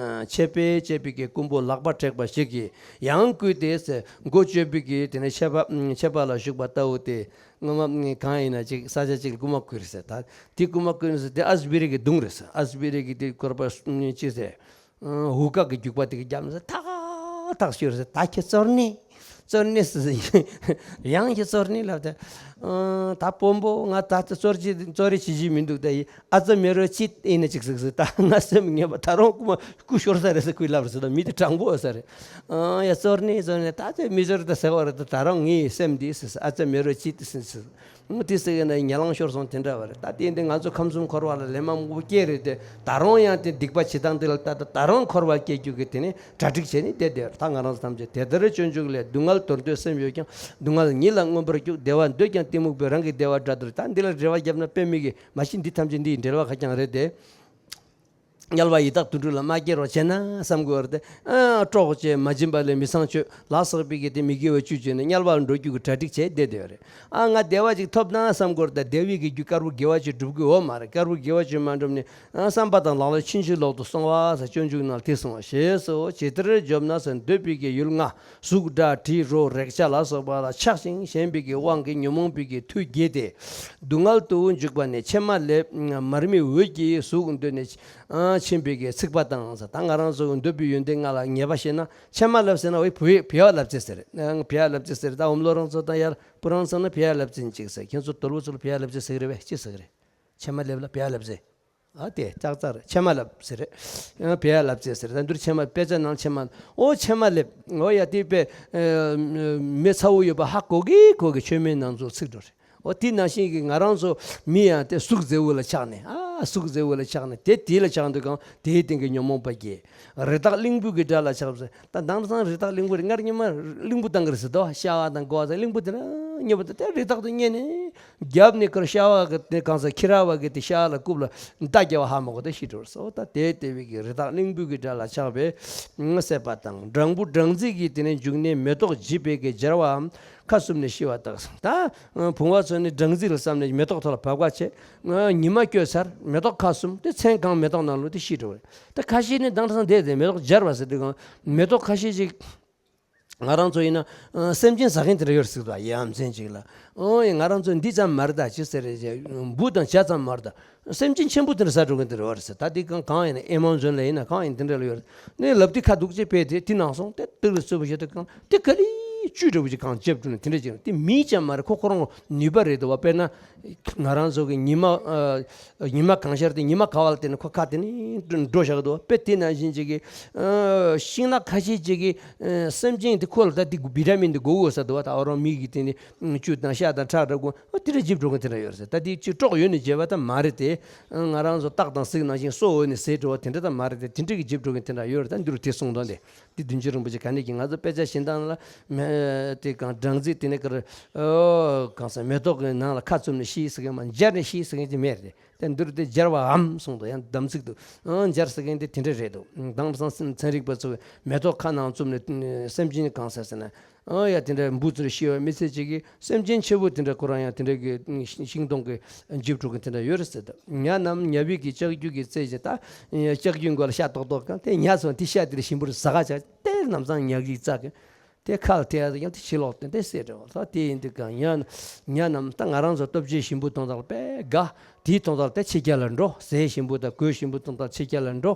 ཆེ་པེ་ཆེ་པེ་གི་རྐུན་པོ་ལག་པ་བྲེགས་པ་ཞིག་གིས་ཡང་བརྐུས་ཏེ་ཟེར། མགོ་གཅོད་པའི་གི་དེ་ནས་ཆད་པ་ཆད་པ་ལ་ཞུགས་པ་ལྟ་བུ་དེ་སྔོན་མ་གང་ཡིན་ན་ཅིག་ས་ཆ་ཅིག་ལ་རྐུན་མ་བརྐུས་རེད་ཟེར། ད་དེ་རྐུན་མ་བརྐུས་ནས་ཟེར། དེ་ཨ་སི་བི་རི་གི་མདུང་རེད་ཟེར། ཨ་སི་བི་རི་གི་དེ་བརྐུས་པ་ཅི་ཟེར། ཧུ་ཀ་གི་རྒྱུག་པ་དེ་གི་རྒྱབ་ནས་ཐག་ཐག་ཤོར་ཟེར། ད་ཁྱེད་བཙོན་ནས་བཙོན་ནས་ཟེར། ཡང་ཁྱེད་བཙོན་ནས་ལབ་དེ། ད་དཔོན་པོ་ང་ད་ལྟ་བཙོན་གྱི་བཙོན་རེ་བྱེད་ཀྱི་མི་འདུག་ད་ཡིན་ཨ་ཙི་མེ་རོ་ཅིག་ཡིན་ན་ཅིག་ཟིག་ཟིག་ད་ང་སེམས་ངན་པ་ད་རུང་རྐུ་མ་རྐུ་ཤོར་ས་རེད་ཟེར། ཁོས་ལབ་རེད་ཟེར། ད་མི་དེ་དྲང་པོ་ཡོད་ས་རེད། ཡ་བཙོན་ནས་བཙོན་ནས་ད་དེ་མི་ཟེར་ད་ཟེར་བ་རེད། ད་ད་རུང་ངའི་སེམས་འདི་ཟེར་ཟེར། ཨ་ཙི་མེ་རོ་ཅིག་ཟེར་ཟེར། དེ་ཟེར་གི་ན་ཉེ་ལང་ཤོར་སོང་དེ་འདྲ་བ་རེད། ད་དེ་འདི་ང་ཚོ་ཁམས་གསུམ་འཁོར་བ་ལ་ལན་མང་པོ་སྐྱེས་རེད་དེ། ད་རུང་ཡང་དེ་སྡིག་པ་བྱེད་སྟངས་འདི་ལ་ད་ད་ད་རུང་འཁོར་བ་སྐྱེ་རྒྱུ་གི་དེ་ནི་གྲ་སྒྲིག་བྱས་ནས་བསྡད་བསྡད་ཡོད་རེད། ད་ང་རང་ཚོ་ཐམས་ཅད་དེ་ལྟར་སྤྱོད་འཇུག་ལས། སྡུག་བསྔལ་དོར་འདོད་སེམས་ཡོད་ཀྱང་། སྡུག་བསྔལ་ཉིད་ལ་མངོན་པར་རྒྱུག་བདེ་བ་འདོད་ཀྱང་གཏི་མུག་པས། རང་གི་བདེ་བ་དགྲ་འདོད། ད་འདི་ལ་རེ་བ་བརྒྱབ་ན་དཔེ་མི་སྲིད་མ་གཞི་འདི་ཐམས་ཅད་འདི་ཡི་འབྲེལ་བ་ཁ་རྐྱང་རེད་དེ། དམྱལ་བ་ཡི་དྭགས་དུད་འགྲོ་ལ་མ་སྐྱེ་རོགས་བྱས་ན་བསམ་དགོས་པ་རེད་དེ། ཨ་གྲོགས་བྱས་མ་སྦྱིན་པ་ལས་མི་ཚངས་སྤྱོད་ལ་སོགས་པའི་གི་དེ་མི་དགེ་བ་བཅུ་བྱས་ནས་དམྱལ་བར་འགྲོ་རྒྱུ་གི་གྲ་སྒྲིག་བྱས་བསྡད་བསྡད་ཡོད་རེད། ཨ་ང་བདེ་བ་ཅིག་ཐོབ་ན་བསམ་དགོས་རེད་དེ། བདེ་བའི་གི་རྒྱུ་དཀར་པོ་དགེ་བ་ཅིག་སྒྲུབ་དགོས་འོ་མ་རེད། དཀར་པོ་དགེ་བ་ཅིག་མ་བསྒྲུབས་ནས་ཨ་བསམ་པ་དང་ལག་ལེན་ཕྱིན་ཅི་ལོག་ཏུ་སོང་བ་ཟེར། སྤྱོད་འཇུག་ནང་དེ་གསུངས་པ་ཞེས་སོ། ཇི་ལྟར་འཇོམས་ན་ཟེར། འདོད་པའི་གི་ཡུལ་ལྔ་གཟུགས་སྒྲ་དྲི་རོ་རེག་བྱ་ལ་སོགས་པ་ལ་ཆགས་ཤིང་ཞེན་པའི་གི་དབང་གིས་ཉོན་མོངས་པའི་གི་མཐུ་རྒྱས་ཏེ། སྡུག་བསྔལ་དུ་འཇུག་པ་ནི། ཕྱེ་མ་ལེབ་མར་མེའི་འོད་ཀྱིས་གཟུགས་འདོད་ནས་ཨ་ཕྱིན་པའི་གི་ཚིག་པ་དང་ཟེར། ད་ང་རང་ཚོ་འདོད་པའི་ཡོན་ཏན་ལྔ་ལ་ཉེས་པ་བྱས་ན། ཕྱེ་མ་ལེབ་ཟེར་ན་འོ་བུ་ཡ་བུ་ཡ་ལབ་ཙེ་ཟེར། ཨང་བུ་ཡ་ལབ་ཙེ་ཟེར། ད་འོམ་ལོ་རང་ཚོ་དང་ཡར་སྤུ་རང་ཚོ་ན་བུ་ཡ་ལབ་ཙེ་ཅིག་ཟེར། ཁྱེད་ཚོ་དོལ་པོ་ཚོ་ལ་བུ་ཡ་ལབ་ཙེ་ཟེར་གི་རེད་པས། ཅི་ཟེར་གི་རེད། ཕྱེ་མ་ལེབ་ལ་བུ་ཡ་ལབ་ཙེ། ཨ་དེ་ལྕགས་རྩ་རེད། ཕྱེ་མ་ལེབ་ཟེར་རེད། ཨ་བུ་ཡ་ལབ་ཙེ་ཟེར། ད་འདིར་ཕྱེ་མ་དཔེ་ཆ་ནང་ཕྱེ་མ། ཨོ་ཕྱེ་མ་ལེབ། ཨོ་ཡ་དེ་དཔེ་མི་ཚ་བོ་ཡོད་པ་ཧ་གོ་གི་གོ་གི་ཆོས་མེད་ནང་ཚོ་ཚིག་འགྲོ་རེད། འོ་དེ་ནང་བཞིན་གྱི་ང་རང་ཚོ་མི་ཡང་དེ་གཟུགས་མཛེས་པོ་ལ་ཆགས་ནས། ཨ་གཟུགས་མཛེས་པོ་ལ་ཆགས་ནས་དེ་དེ་ལ་ཆགས་འདུག་གམ། དེའི་སྟེང་གི་ཉོན་མོངས་པ་སྐྱེ། རི་དྭགས་གླིང་བུ་གི་སྒྲ་ལ་ཆགས་ཟེར། ད་དེང་སང་རི་དྭགས་གླིང་བུ་རེད། སྔར་ཉི་མ་གླིང་བུ་བཏང་གི་རེད་ཟེར་དོ། ཤ་བ་དང་གོ་བ་དང་གླིང་བུ་དེ་ན་ཉེ་བོ་དེ་དེ་རི་དྭགས་དེ་རྙེད་ནས་རྒྱབ་ནས་ཁར་ཤ་བ་གི་དེ་གང་ཟེར། ཁྱི་ར་བ་གི་དེ་ཤ་ལ་རྐུབ་ལ་མདའ་རྒྱབ་པ་ཧ་མ་གོ་དེ་ཤི་འགྲོ་རེད་ཟེར། ད་དེ་དེ་བས་ཀྱི་རི་དྭགས་གླིང་བུ་གི་སྒྲ་ལ་ཆགས་པས་སྲེད་པ་དང་། སྦྲང་བུ་སྦྲང་རྩི་གི་དེ་ནས་འབྱུང་གནས་མེ་ཏོག་བརྗིད་པའི་གི་སྦྱར་བའམ་ཁ་བཙུམ་ནས་ཤི་བ་དག་ཟེར། ད་བུང་བ་ཚོ་ནི་སྦྲང་རྩི་ལ་བསམ་ནས་མེ་ཏོག་ཐོག་ལ་བབས་ཁ་བྱས། ཉི་མ་བསྐྱོད་ཚར་མེ་ཏོག་ཁ་བཙུམ་དེ་མཚན་གང་མེ་ཏོག་ནང་ལོགས་དེ་ཤི་འགྲོ་བ་རེད། ད་ཁ་ཤས་ནི་དེང་སང་བསྡད་དེ་མེ་ཏོག་སྦྱར་བ་ཟེར་དུས་གང་མེ་ཏོག་ཁ་ཤས་ཅིག་ང་རང་ཚོ་ཡིན་ན་ཨ་སེམས་ཅན་ཟ་མཁན་དེ་འདྲ་ཡོད་རེད་ཟེར་གི་འདུག་ཡ་མཚན་ཅིག་ལ། ཨོ་ཡ་ང་རང་ཚོ་འདི་ཙམ་མ་རེད། ད་ཅི་ཟེར་རེད། འབུ་དང་བྱ་ཙམ་མ་རེད། ད་སེམས་ཅན་ཆེན་པོ་དེ་འདྲ་ཟ་འགྲོ་མཁན་དེ་འདྲ་ཡོད་རེད་ཟེར། ད་འདི་གང་གང་ཡིན་ན་ཨེ་མ་ཛོན་ལ་ཡིན་ན་གང་ཡིན་དེ་འདྲ་ལ་ཡོད་རེད། ནས་ལབ་དེ་ཁ་འདུག་ཅེས་པས་དེ་དེ་ནང་སོང་དེ་དུག་ལ་བཙོས་པ་ཞིག་དེ་གང་དེ་ག་ལེ་བཅུད་འདྲ་བོ་ཅིག་གང་བཅབ་འགྲོ་ནས་དེ་འདྲ་ཅིག་དེ་མིའི་ཙམ་མ་རེད། ཁོ་ཁོ་རང་ནུས་པ་རེད་འདུག་བ། དཔེར་ན་ང་རང་ཚོ་གི་ཉི་མ་ཨ་ཉི་མ་གང་ཤར་དེ་ཉི་མ་ག་བ་ལ་བལྟས་ནས་ཁོ་ཁ་དེ་ནས་འགྲོ་བཞག་གི་འདུག་བ། དཔེ་དེ་ནང་བཞིན་ཅིག་གི་ཤིང་ནགས་ཁ་ཤས་ཅིག་གི་སེམས་ཅན་དེ་ཁོ་ལ་ད་དེ་བི་ཊ་མིན་དེ་དགོས་དགོས་ས་འདུག་བ། ད་ཨོ་རང་མི་གི་དེ་ནས་བཅུད་དང་ཤ་དང་ཁྲག་འདྲ་དགོས། ཨ་དེ་འདྲ་འཇིབ་འགྲོ་མཁན་དེ་འདྲ་ཡོད་རེད་ཟེར། ད་དེ་ཅིག་གྲོགས་ཡོད་ནས་བྱས་པ་ད་མ་རེད་དེ། ང་རང་ཚོ་སྟག་དང་གཟིག་ནང་བཞིན་སོ་འོད་ནས་ཟས་འགྲོ་བ་དེ་འདྲ་ད་མ་རེད་དེ། དེ་འདྲ་གི་འཇིབ་འགྲོ་མཁན་དེ་འདྲ་ཡོད་རེད། ད་འདི་རུ་དེ་གསུངས་དོན་དེ་འདི་བདུན་ཅུ་རིན་པོ་ཆེ་ག་ནས་ཀྱི་ང་ཚོ་དཔེ་ཆ་བཞིན་དང་ལ་མེ་དེ་གང་སྦྲང་རྩི་དེ་ནས་ཀར་ཨོ་གང་ཟེར་མེ་ཏོག་གི་ནང་ལ་ཁ་བཙུམ་ནས་ཤི་ཟེར་མཁན་མ་སྦྱར་ནས་ཤི་ཟེར་མཁན་དེ་མེད་རེད། དེ་འདིར་དེ་སྦྱར་བའམ་གསུངས་འདུག་ཡང་དམ་ཚིག་ཏུ་ཨང་སྦྱར་ཟེར་མཁན་དེ་དེ་འདྲ་རེད་འདུག་དེང་སང་ཚན་རིག་པ་ཚོས་མེ་ཏོག་ཁ་ནང་བཙུམས་ནས་སེམས་ཅན་གང་ཟེར་ཟེར་ན་ཨང་ཡ་དེ་འདྲ་འབུ་ཚུར་ཤི་བ་མི་ཚེ་གཅིག་གི་སེམས་ཅན་ཆེ་བོ་དེ་འདྲ་ཁོ་རང་ཡང་དེ་འདྲ་གི་ཤིང་སྡོང་གི་འཇིབ་འགྲོ་གི་དེ་འདྲ་ཡོད་རེད་ཟེར་འདུག་ཉ་རྣམས་ཉ་བིས་ཀྱི་ལྕགས་རྒྱུ་གི་རྩེ་ཞེས། ད་ལྕགས་རྒྱུའི་མགོ་ལ་ཤ་ཏོག་ཏོག་གང་དེ་ཉ་ཚོ་དེ་ཤ་དེ་ལ་ཞིམ་པོར་ཟ་ག་བྱ་དེ་ལ་ནམ་སང་ཉ་གིས་བཙག་གི་དེ་ཁ་ལ་ཐེ་ཡ་ཡང་དེ་ཕྱི་ལོག་སྟེ་དེ་སེ་འདྲ་བ། ད་དེ་ཡིན་དུས་གང་ཉ་ཉ་རྣམས་ད་ང་རང་ཚོ་སྟོབས་ཆེ་ཞིམ་པོ་གཏོང་སྟངས་ལ་དཔེ་དགའ། དེའི་གཏོང་སྟངས་ལ་དེ་ཕྱི་རྒྱལ་ལ་འགྲོ། ཟས་ཞིམ་པོ་དང་གོས་ཞིམ་པོ་གཏོང་སྟངས་ཕྱི་རྒྱལ་ལ་འགྲོ།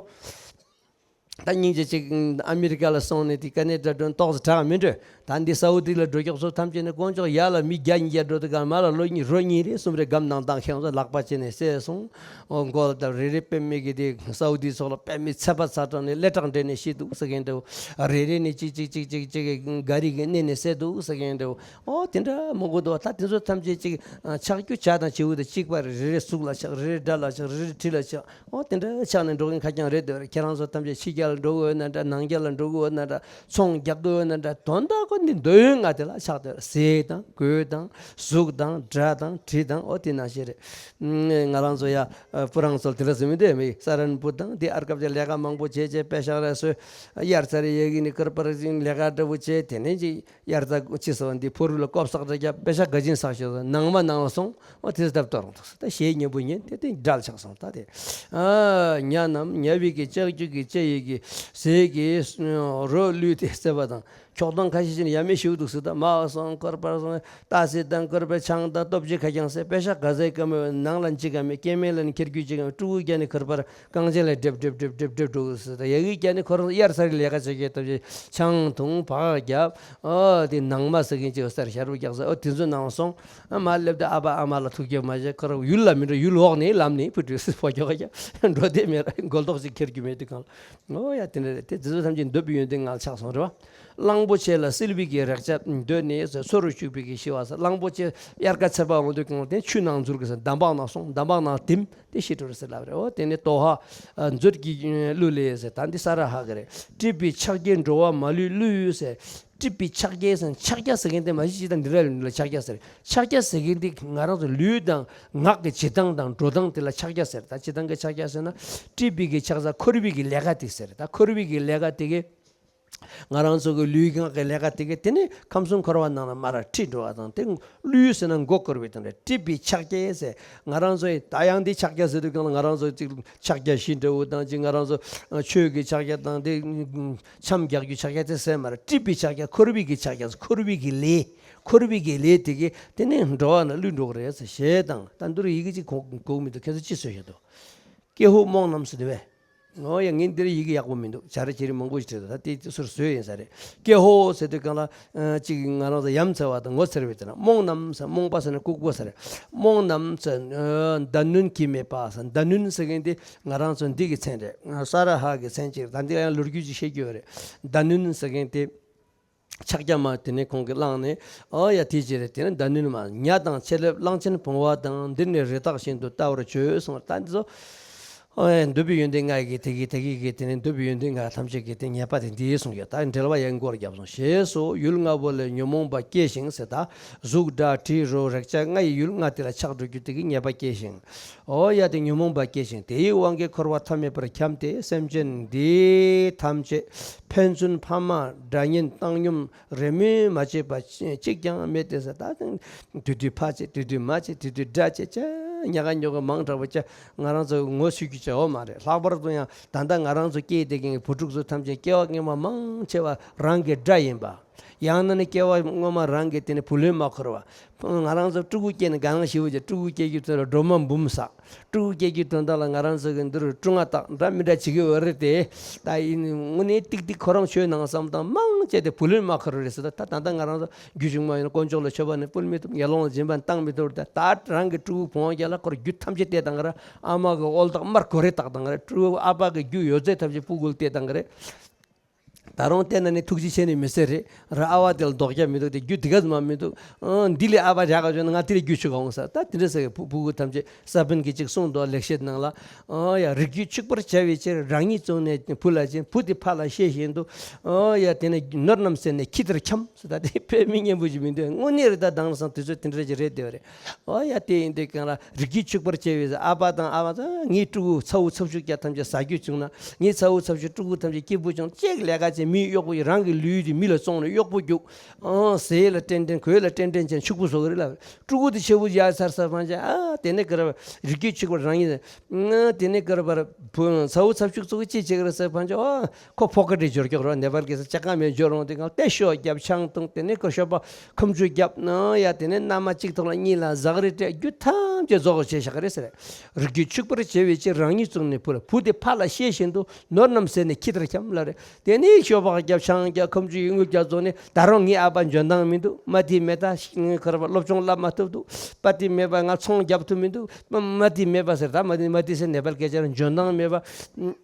ད་སྙིང་རྗེ་ཅིག་ཨ་མི་རི་ཀ་ལ་སོང་ནས་དེ་ཀ་ནེ་ཌ་འགྲོ་ཏོག་ཙམ་དྲག་མི་འགྲོ། ད་འདི་སའུ་དི་ལ་འགྲོ་ཀྱོག་ཚོ་ཐམས་ཅད་ནས་དཀོན་མཆོག་ཡ་ལ་མི་བརྒྱ་ཉིས་བརྒྱ་འགྲོ་དུས་གང་མ་ལ་ལོ་གཉིས་རོ་གཉིས་རེ་གསུམ་རེ་སྒམ་ནང་བཏང་ཁྱེད་ཚོ་ལག་པ་བྱས་ནས་བསད་སོང་། ཨོ་མགོ་ལ་ད་རེ་རེ་དཔེ་མེད་ཀྱི་དེ་སའུ་དི་ཚོགས་ལ་དཔེ་མེད་ཚད་པ་ཚ་དྲགས་ནས་ཀླད་ཁྲག་འདྲེན་ནས་ཤི་འདུག་ཟེར་མཁན་འདྲ་བོ། རེ་རེ་ནས་ཅིག་ཅིག་ཅིག་ཅིག་ཅིག་གི་ག་རི་གི་སྣེ་ནས་བསད་འདུག་ཟེར་མཁན་འདྲ་བོ། ཨོ་དེ་འདྲ་མང་པོ་འདུག་ད་དེ་ཚོ་ཐམས་ཅད་ཅིག་ཆག་རྒྱུ་བྱ་དང་བྱིའུ་དང་གཅིག་པ་རེད། རེ་རེ་གཟུགས་ལ་ཆགས། རེ་རེ་སྒྲ་ལ་ཆགས། རེ་རེ་དྲི་ལ་ཆགས། ཨོ་དེ་འདྲ་ཆགས་ནས་འགྲོ་མཁན་ཁ་རྐྱང་རེད་འདུག་ཁྱེད་རང་ཚོ་ཐམས་ཅད་ཕྱི་རྒྱལ། ལ་འགྲོ་གི་ཡོད་ན་འདྲ། ནང་རྒྱ་ལ་འགྲོ་གི་ཡོད་ན་འདྲ། ཚོང་རྒྱག་གི་ཡོད་ན་འདྲ། དོན་དག་ཁོ་འདི་འདོད་ཡོན་ལྔ་དེ་ལ་ཆགས་བསྡད། ཟས་དང་གོས་དང་གཟུགས་དང་སྒྲ་དང་དྲི་དང་། ཨོ་དེ་ནང་བཞིན་རེད། ང་རང་ཚོ་ཡ་ཨ་སྤུ་རང་ཚོ་དེ་འདྲ་ཟེར་མི་འདུག་མི་ས་རན་པུ་དང་དེ་ཨར་སྐབས་ཀྱི་ལས་ཀ་མང་པོ་བྱས་བྱས་པེ་ཤག་རེ་སོས། དབྱར་ཚར་ཡས་ཀྱི་ནི་ཀིར་པར་ཅིག་ལས་ཀ་འདྲ་བོ་བྱས། དེ་ནས་ཅིག་དབྱར་རྩྭ་ཅི་སོ་འདི་ཕོ་རུ་ལ་ཀོབ་བསགས་འདྲ་རྒྱབ། པེ་ཤག་ག་ཅིན་བསགས་ཤོག་ཟེར། ནང་མ་ནང་ལ་སོང་། ཨོ་དེ་ཚོ་ཐབས་གཏོར་རང་འདུག་ཟེར། ད་གཞས་སྙན་པོ་ཉན་དེ་དེ་འགྲལ་ཆགས་སོང་། ད་དེ་ཨ་ཉ་རྣམས་ཉ་བིག་གི་ལྕགས་ཀྱུ་གི་ལྕགས་ཡོས་ཀྱི་ཟས་ཀྱི་རོ་བླུད་དེ་བསད་པ་དང་། ཁྱོག་ཐང་ཁ་ཤས་ཤིག་ནི་ཡ་མེད་ཞིག་འདུག་ཟེར། ད་མ་བ་སོང་། ཀིར་པར་སོང་། ཏ་སི་དང་ཀིར་པར་ཆང་དང་སྟོབས་ཆེ་ཁ་རྐྱང་ཟེར། པེ་ཤག་ག་ཟེར་ཀ་མེད། ནང་ལ་འཇིག་ག་མེད། སྐྱེ་དམན་ལ་ནི་ཁྱེར་རྒྱུ་འཇིག་ག་མེད། ཕྲུ་གུ་རྒྱ་ནི་ཀིར་པར་རྐང་རྗེས་ལ་སྒྲིབ་སྒྲིབ་སྒྲིབ་སྒྲིབ་སྒྲིབ་འགྲོ་གི་ཟེར། ད་ཡ་གི་རྒྱ་ནི་ཁོ་རང་དབྱར་ཚར་གི་ལས་ཀ་བྱེད་མཁན་སྟབས་ཀྱིས་ཆང་འཐུང་བག་རྒྱབ། ཨོ་དེ་ནང་མ་ཟེར་མཁན་ཅིག་ཡོད་ས་རེད། ཤ་རུ་རྒྱག་ས། ཨོ་དེ་ཚོ་ནང་སོང་། ཨ་མ་སླེབས་དུས་ཨ་ཕ་ཨ་མ་ལ་ཐུགས་རྗེ་མ་བྱས། ཁོ་རང་ཡུལ་ལ་མི་འགྲོ། ཡུལ་འོག་ནས་ལམ་ནས་ཕུ་དྲུག་སི་ཕོ་ཁྱོ་ག་རྒྱ་འགྲོ་དེ་མེད་ར། མགོ་ལྡོག་ཅིག་ཁྱེར་རྒྱུ་མེད་དུས་གང་ལ། ཨོ་ཡ་དེ་འདྲ་རེད། དེ་དེ་ཚོ་ཐམས་ཅད་འདོད་པའི་ཡོན་ཏན་ལྔ་ལ་ཆགས་སོང་རེད་བ། གླང་པོ་ཆེ་ལ་བསིལ་བའི་གི་རེག་བྱ་འདོད་ནས་ཟེར། སོ་རུ་བཅུག་པའི་གི་ཤི་བ་ཟེར། གླང་པོ་ཆེ་དབྱར་ཁ་ཚ་བ་འོང་དུས་གང་ལ་དེ་ཆུ་ནང་འཛུལ་གི་ཟེར། འདམ་བག་ནང་སོང་། འདམ་བག་ནང་ལྡིམ། དེ་ཤི་འགྲོ་རེད་ཟེར་ལབ་རེད། འོ་དེ་ནས་དོ་ཧ་མཛོད་ཀྱི་གླུ་ལས་ཟེར། ད་འདི་ས་ར་ཧ་གི་རེད། སྲིད་པའི་ཕྱག་རྒྱའི་འགྲོ་བ་མ་ལུས་བསླུས་ཟེར། སྲིད་པའི་ཕྱག་རྒྱ་ཟེར། ཕྱག་རྒྱ་ཟེར་མཁན་དེ་མ་གཞི་ཅི་དང་འདི་འདྲ་ལ་ཕྱག་རྒྱ་ཟེར། ཕྱག་རྒྱ་ཟེར་མཁན་དེ་ང་རང་ཚོ་ལུས་དང་ངག་གི་བྱེད་སྟངས་དང་འགྲོ་སྟངས་དེ་ལ་ཕྱག་རྒྱ་ཟེར། ད་སྤྱིར་བཏང་གི་ཕྱག་རྒྱ་ཟེར་ན་སྲིད་པའི་གི་ཕྱག་ས་འཁོར་བའི་གི་ལས་ཀ་དེ་ཟེར། ད་འཁོར་བའི་གི་ལས་ཀ་དེ་གི་ང་རང་ཚོ་གི་ལུས་ངག་གི་ལས་ཀ་དེ་གི་དེ་ནི་ཁམས་གསུམ་འཁོར་བ་ནང་ལ་མར་ཁྲིད་འགྲོ་བ་དང་། དེ་བསླུས་ཟེར་ན་མགོ་སྐོར་བའི་དོན་རེད། སྲིད་པའི་ཕྱག་རྒྱ་ཟེར། ང་རང་ཚོ་ཡི་ད་ཡང་འདི་ཕྱག་རྒྱ་ཟེར་དུས་གང་ལ་ང་རང་ཚོ་ཅིག་ཕྱག་རྒྱ་བཞི་འདྲ་བོ་དང་ཅིག་ང་རང་ཚོ་ཆོས་ཀྱི་ཕྱག་རྒྱ་དང་དེ་འཆམ་རྒྱག་རྒྱུ་ཕྱག་རྒྱ་དེ་ཟེར་མ་རེད། སྲིད་པའི་ཕྱག་རྒྱ། འཁོར་བའི་གི་ཕྱག་རྒྱ། འཁོར་བའི་གི་ལས། འཁོར་བའི་གི་ལས་དེ་གི་དེ་ནི་འགྲོ་བ་ན་བསླུས་འགྲོ་གི་རེད་ཟེར། ཞེས་དང་། ད་འདི་རུ་ཡི་གེ་གཅིག་གོ་གོ་གི་མི་འདུག་ཁྱེད་ཚོ་ཅི་བཟོས་ཡོད་དོ། ཀྱེ་ཧོ་རྨོངས་རྣམས་ཟེར་དེ་བས། ཨོ་ཡ། ངས་འདིར་ཡི་གེ་ཡག་པོ་མི་འདུག་བྱ་ར་བྱེ་རི་མང་པོ་ཞིག་བྲིས་འདུག་ད་དེ་སོར་བཟོས་ཡིན་ས་རེད། ཀྱེ་ཧོ་ཟེར་དུས་གང་ལ་ཨ་ཅིག་ང་རང་ཚོ་ཡ་མཚར་བ་དང་ངོ་མཚར་བའི་དེ་ན། རྨོངས་རྣམས་ཟེར། རྨོངས་པ་ཟེར་ན་ལྐུགས་པ་ཟེར། རྨོངས་རྣམས་ཟེར། ཨ་མདའ་གནོན་གྱིས་མེད་པ་ཟེར། མདའ་གནོན་ཟེར་མཁན་དེ་ང་རང་ཚོ་འདི་གི་མཚན་རེད། ས་ར་ཧ་གི་མཚན་ཅིག་ད་འདི་ཡང་ལོ་རྒྱུས་ཅིག་བཤད་རྒྱུ་ཡོད་རེད། མདའ་གནོན་ཟེར་མཁན་དེ། ཕྱག་རྒྱ་མ་དེ་ནས་ཁོང་གིས་བླངས་ནས། ཨོ་ཡ། དེ་ཅི་རེད། དེ་ནས་མདའ་གནོན་མ། ཉ་དང་ཆེ་ལེབ་གླང་ཆེན་བུང་བ་དང་། འདིར་ནི་རི་དྭགས་བཞིན་དུ་བལྟ་བར་བྱོས་གསུངས། ད་འདི་ཚོ་ཨོ་ཡ། འདོད་པའི་ཡོན་ཏན་ལྔ་ཡི་གི་དེ་གི་དེ་གི་གི་དེ་ནས་འདོད་པའི་ཡོན་ཏན་ལྔ་ཐམས་ཅད་ཀྱི་དེ་ཉེས་པ་དེ་འདི་གསུངས་ཡོད། ད་འགྲེལ་བ་ཡང་མགོར་བརྒྱབ་སོང་། ཞེས་སོགས་ཡུལ་ལྔ་པོ་ལས་ཉོན་མོངས་པ་སྐྱེས་ཤིང་ཟེར། ད་གཟུགས་སྒྲ་དྲི་རོ་རེག་བྱ་ལྔ་ཡི་ཡུལ་ལྔ་དེ་ལ་ཆགས་འགྲོ་རྒྱུ་དེ་གི་ཉེས་པ་སྐྱེས་ཤིང་། ཨོ་ཡ། དེ་ཉོན་མོངས་པ་སྐྱེས་ཤིང་། དེའི་དབང་གིས་འཁོར་བ་མཐའ་མེད་པར་འཁྱམས་ཏེ། སེམས་ཅན་འདི་ཐམས་ཅད་ཕན་ཚུན་ཕ་མ་དགྲ་གཉེན་བཏང་སྙོམས་རེ་སྨོན་མ་བྱས་པ་གཅིག་ཀྱང་མེད་དེ་ཟེར། ད་དུས་དུས་ཕ་བྱེད། དུས་དུས་མ་བྱེད། དུས་དུས་དགྲ་བྱེད། ཅ་ཉག་ག་ཉོག་ག་མང་དྲགས་པ་ཅ། ང་རང་ཚོ་ངོ་སུས་རྒྱུ་བྱ་བ་མ་རེད། ལྷག་པར་དུ་ཡང་ད་ལྟ་ང་རང་ཚོ་སྐྱེས་བསྡད་མཁན་གྱི་བུ་ཕྲུག་ཚོ་ཐམས་ཅད་སྐྱེ་བ་སྔོན་མ་མང་ཆེ་བ་རང་གི་དགྲ་ཡིན་པ། ཡང་ན་ནི་སྐྱེ་བ་སྔོན་མ་རང་གི་དེ་ནི་བུ་ལོན་མ་འཁོར་བ། ང་རང་ཚོ་ཕྲུ་གུ་སྐྱེས་ནས་དགའ་སྣང་ཞེ་པོ་བྱས། ཕྲུ་གུ་སྐྱེ་རྒྱུ་དེ་ལ་སྒྲོལ་མ་འབུམ་བསགས། ཕྲུ་གུ་སྐྱེ་རྒྱུའི་དོན་དག་ལ་ང་རང་ཚོ་གི་འདི་རུ་ཀྲུང་ང་བཏགས་འདྲ་མི་འདྲ་བྱེད་ཀྱི་ཡོད་རེད་དེ། ད་ཡིན་དངོས་གནས་ཏིག་ཏིག་ཁོ་རང་ཆོས་ནང་བསམ་དང་མང་བྱས་ཏེ་བུ་ལོན་མ་འཁོར་བ་རེད་ཟེར། ད་ད་ད་ལྟ་ང་རང་ཚོ་རྒྱུ་ཆུང་མ་ཡིན་ན་དཀོན་མཆོག་ལ་མཆོད་པ་ནི་ཕུལ་མི་ཐུབ། ངན་སློང་ལ་སྦྱིན་པ་བཏང་མི་ཐུབ། ད་ད་རང་གི་ཕྲུ་གུ་བུང་བ་རྒྱ་ལ་ཁོར་རྒྱུ་ཐམས་ཅད་སྟེར་བཏང་གི་རེད། ཨ་མ་གི་འོལ་རྟགས་མར་གོ་རེ་བཏགས་བཏང་གི་རེད། ཕྲུ་གུ་ཨ་ཕ་གི་རྒྱུ་ཡོད་ཚད་ཐམས་ཅད་ཕྲུ་གུ་ལ་སྟེར་བཏང་གི་རེད། ད་རུང་བལྟས་ན་ནི་ཐུགས་རྗེ་ཆེ་ནི་མི་ཟེར་རེད། ར་ཨ་བ་དེ་ལ་ལྡོག་རྒྱ་མི་འདུག་དེ་རྒྱུ་དེ་ག་ཙམ་མ་མི་འདུག་ཨང་འདི་ལས་ཨ་བ་རྒྱ་ག་བྱོན་ན་ང་དེ་ལས་རྒྱུ་ཆུ་ག་འོང་ཟེར། ད་དེ་འདྲ་ཟེར་གི་ཕྲུ་གུ་ཐམས་ཅད་ས་པཎ་གྱིས་ཅིག་གསུངས་འདུག་ལེགས་བཤད་ནང་ལ། ཨང་ཡ། རིགས་རྒྱུད་ཕྱུག་པར་བྱ་བའི་ཕྱིར། རང་ཉིད་བཙོངས་ནས་བུ་ལ་སྦྱིན། བུ་དེ་ཕ་ལ་བཤད་བཞིན་དུ། ཨང་ཡ། དེ་ནས་ནོར་རྣམས་ཟད་ནས་ཁྱི་ལྟར་འཁྱམས་ཟེར། ད་དེ་དཔེ་མི་སྙན་པོ་ཞིག་མི་འདུག་དངོས་གནས་རེད། ད་དེང་སང་དུས་ཚོད་དེ་འདྲ་ཞིག་རེད་བསྡད་པ་རེད། ཨོ་ཡ། དེ་ཡིན་དུས་གང་ལ་རིགས་རྒྱུད་ཕྱུག་པར་བྱེད་པའི་ཨ་ཕ་དང་ཨ་མ་ཚོ་ངའི་ཕྲུ་གུ་ཚ་བོ་ཚ་ཤོས་རྒྱ་ཐམས་ཅད་ཟ་རྒྱུ་བྱུང་ན། ངའི་ཚ་བོ་ཚ་ཤོས་ཕྲུ་གུ་ཐམས་ཅད་སྐྱིད་པོ་བྱུང་། ཅིག་ལས་ཀ་བྱེད། མིའི་གཡོག་པོ་ཡིན། རང་གི་ལུས་དེ་མི་ལ་བཙོངས་ནས་གཡོག་པོ་རྒྱུག་ཨང་ཟས་ལ་ཏྲེན་ཏྲེན་གོས་ལ་ཏྲེན་ཏྲེན་བྱས་ཕྱུག་པོ་བཟོ་གི་རེད་ལ། ཕྲུ་གུ་དེ་ཆེ་བོ་ཡར་ཚར་ཚར་ཕན་ཆད། ཨ་དེ་ནས་ག་རེ་རིགས་རྒྱུད་ཕྱུག་པར་རང་ཡིན། ཨ་དེ་ནས་ག་རེ་བར་བུ་ཚ་བོ་ཚ་ཤོས་ཚོ་གི་ཅི་བྱེད་ཀྱི་རེད་ཟེར་ཕན་ཆད། ཨ། ཁོ་ཕོ་ཁ་དེ་འབྱོར་ཀྱོག་རོ། ནེ་པལ་གྱི་ས་ཆ་གང་མེད་འབྱོར་འོང་དེ་གང་ཏེ་ཤོ་རྒྱབ་ཆང་འཐུང་། དེ་ནས་ཁོ་ཤོ་པ་ཁམ་ཆུ་རྒྱབ་ན་ཡ། དེ་ནས་མནའ་མ་གཅིག་ཐོག་ལ་གཉིས་ལ་ཟག་རི་སྤྲད། རྒྱུ་ཐམས་ཅད་རྫོགས་བྱས་བཞག་གི་རེད་ཟེར། རིགས་རྒྱུད་ཕྱུག་པར་བྱེད་པའི་ཕྱིར། རང་ཉིད་བཙོངས་ནས་བུ་ལ། བུ་དེ་ཕ་ལ་བཤད་བཞིན་དུ། ནོར་རྣམས་ཟད་ནས་ཁྱི་ལྟར་འཁྱམས་ལ་རེད། དེ་ནས་ཤོ་པ་རྒྱབ་ཆང་རྒྱབ་ཁམ་ཆུ་ཡི་དངུལ་རྒྱབ་རྫོགས་ནས། ད་རུང་ངའི་ཨ་ཕ་འཇོན་ཐང་མི་འདུག་མ་དེ་མེད་ད་ངས་ཁར་བ་སློབ་སྦྱོང་བསླབ་མ་ཐུབ་འདུག་པ་དེ་མེད་པ་ང་ཚོང་རྒྱབ་ཐུབ་མི་འདུག་མ་མ་དེ་མེད་པ་ཟེར། ད་མ་དེ་མ་དེ་ཟེར་ནེ་པལ་སྐད་ཆ་ར་འཇོན་ཐང་མེད་པ།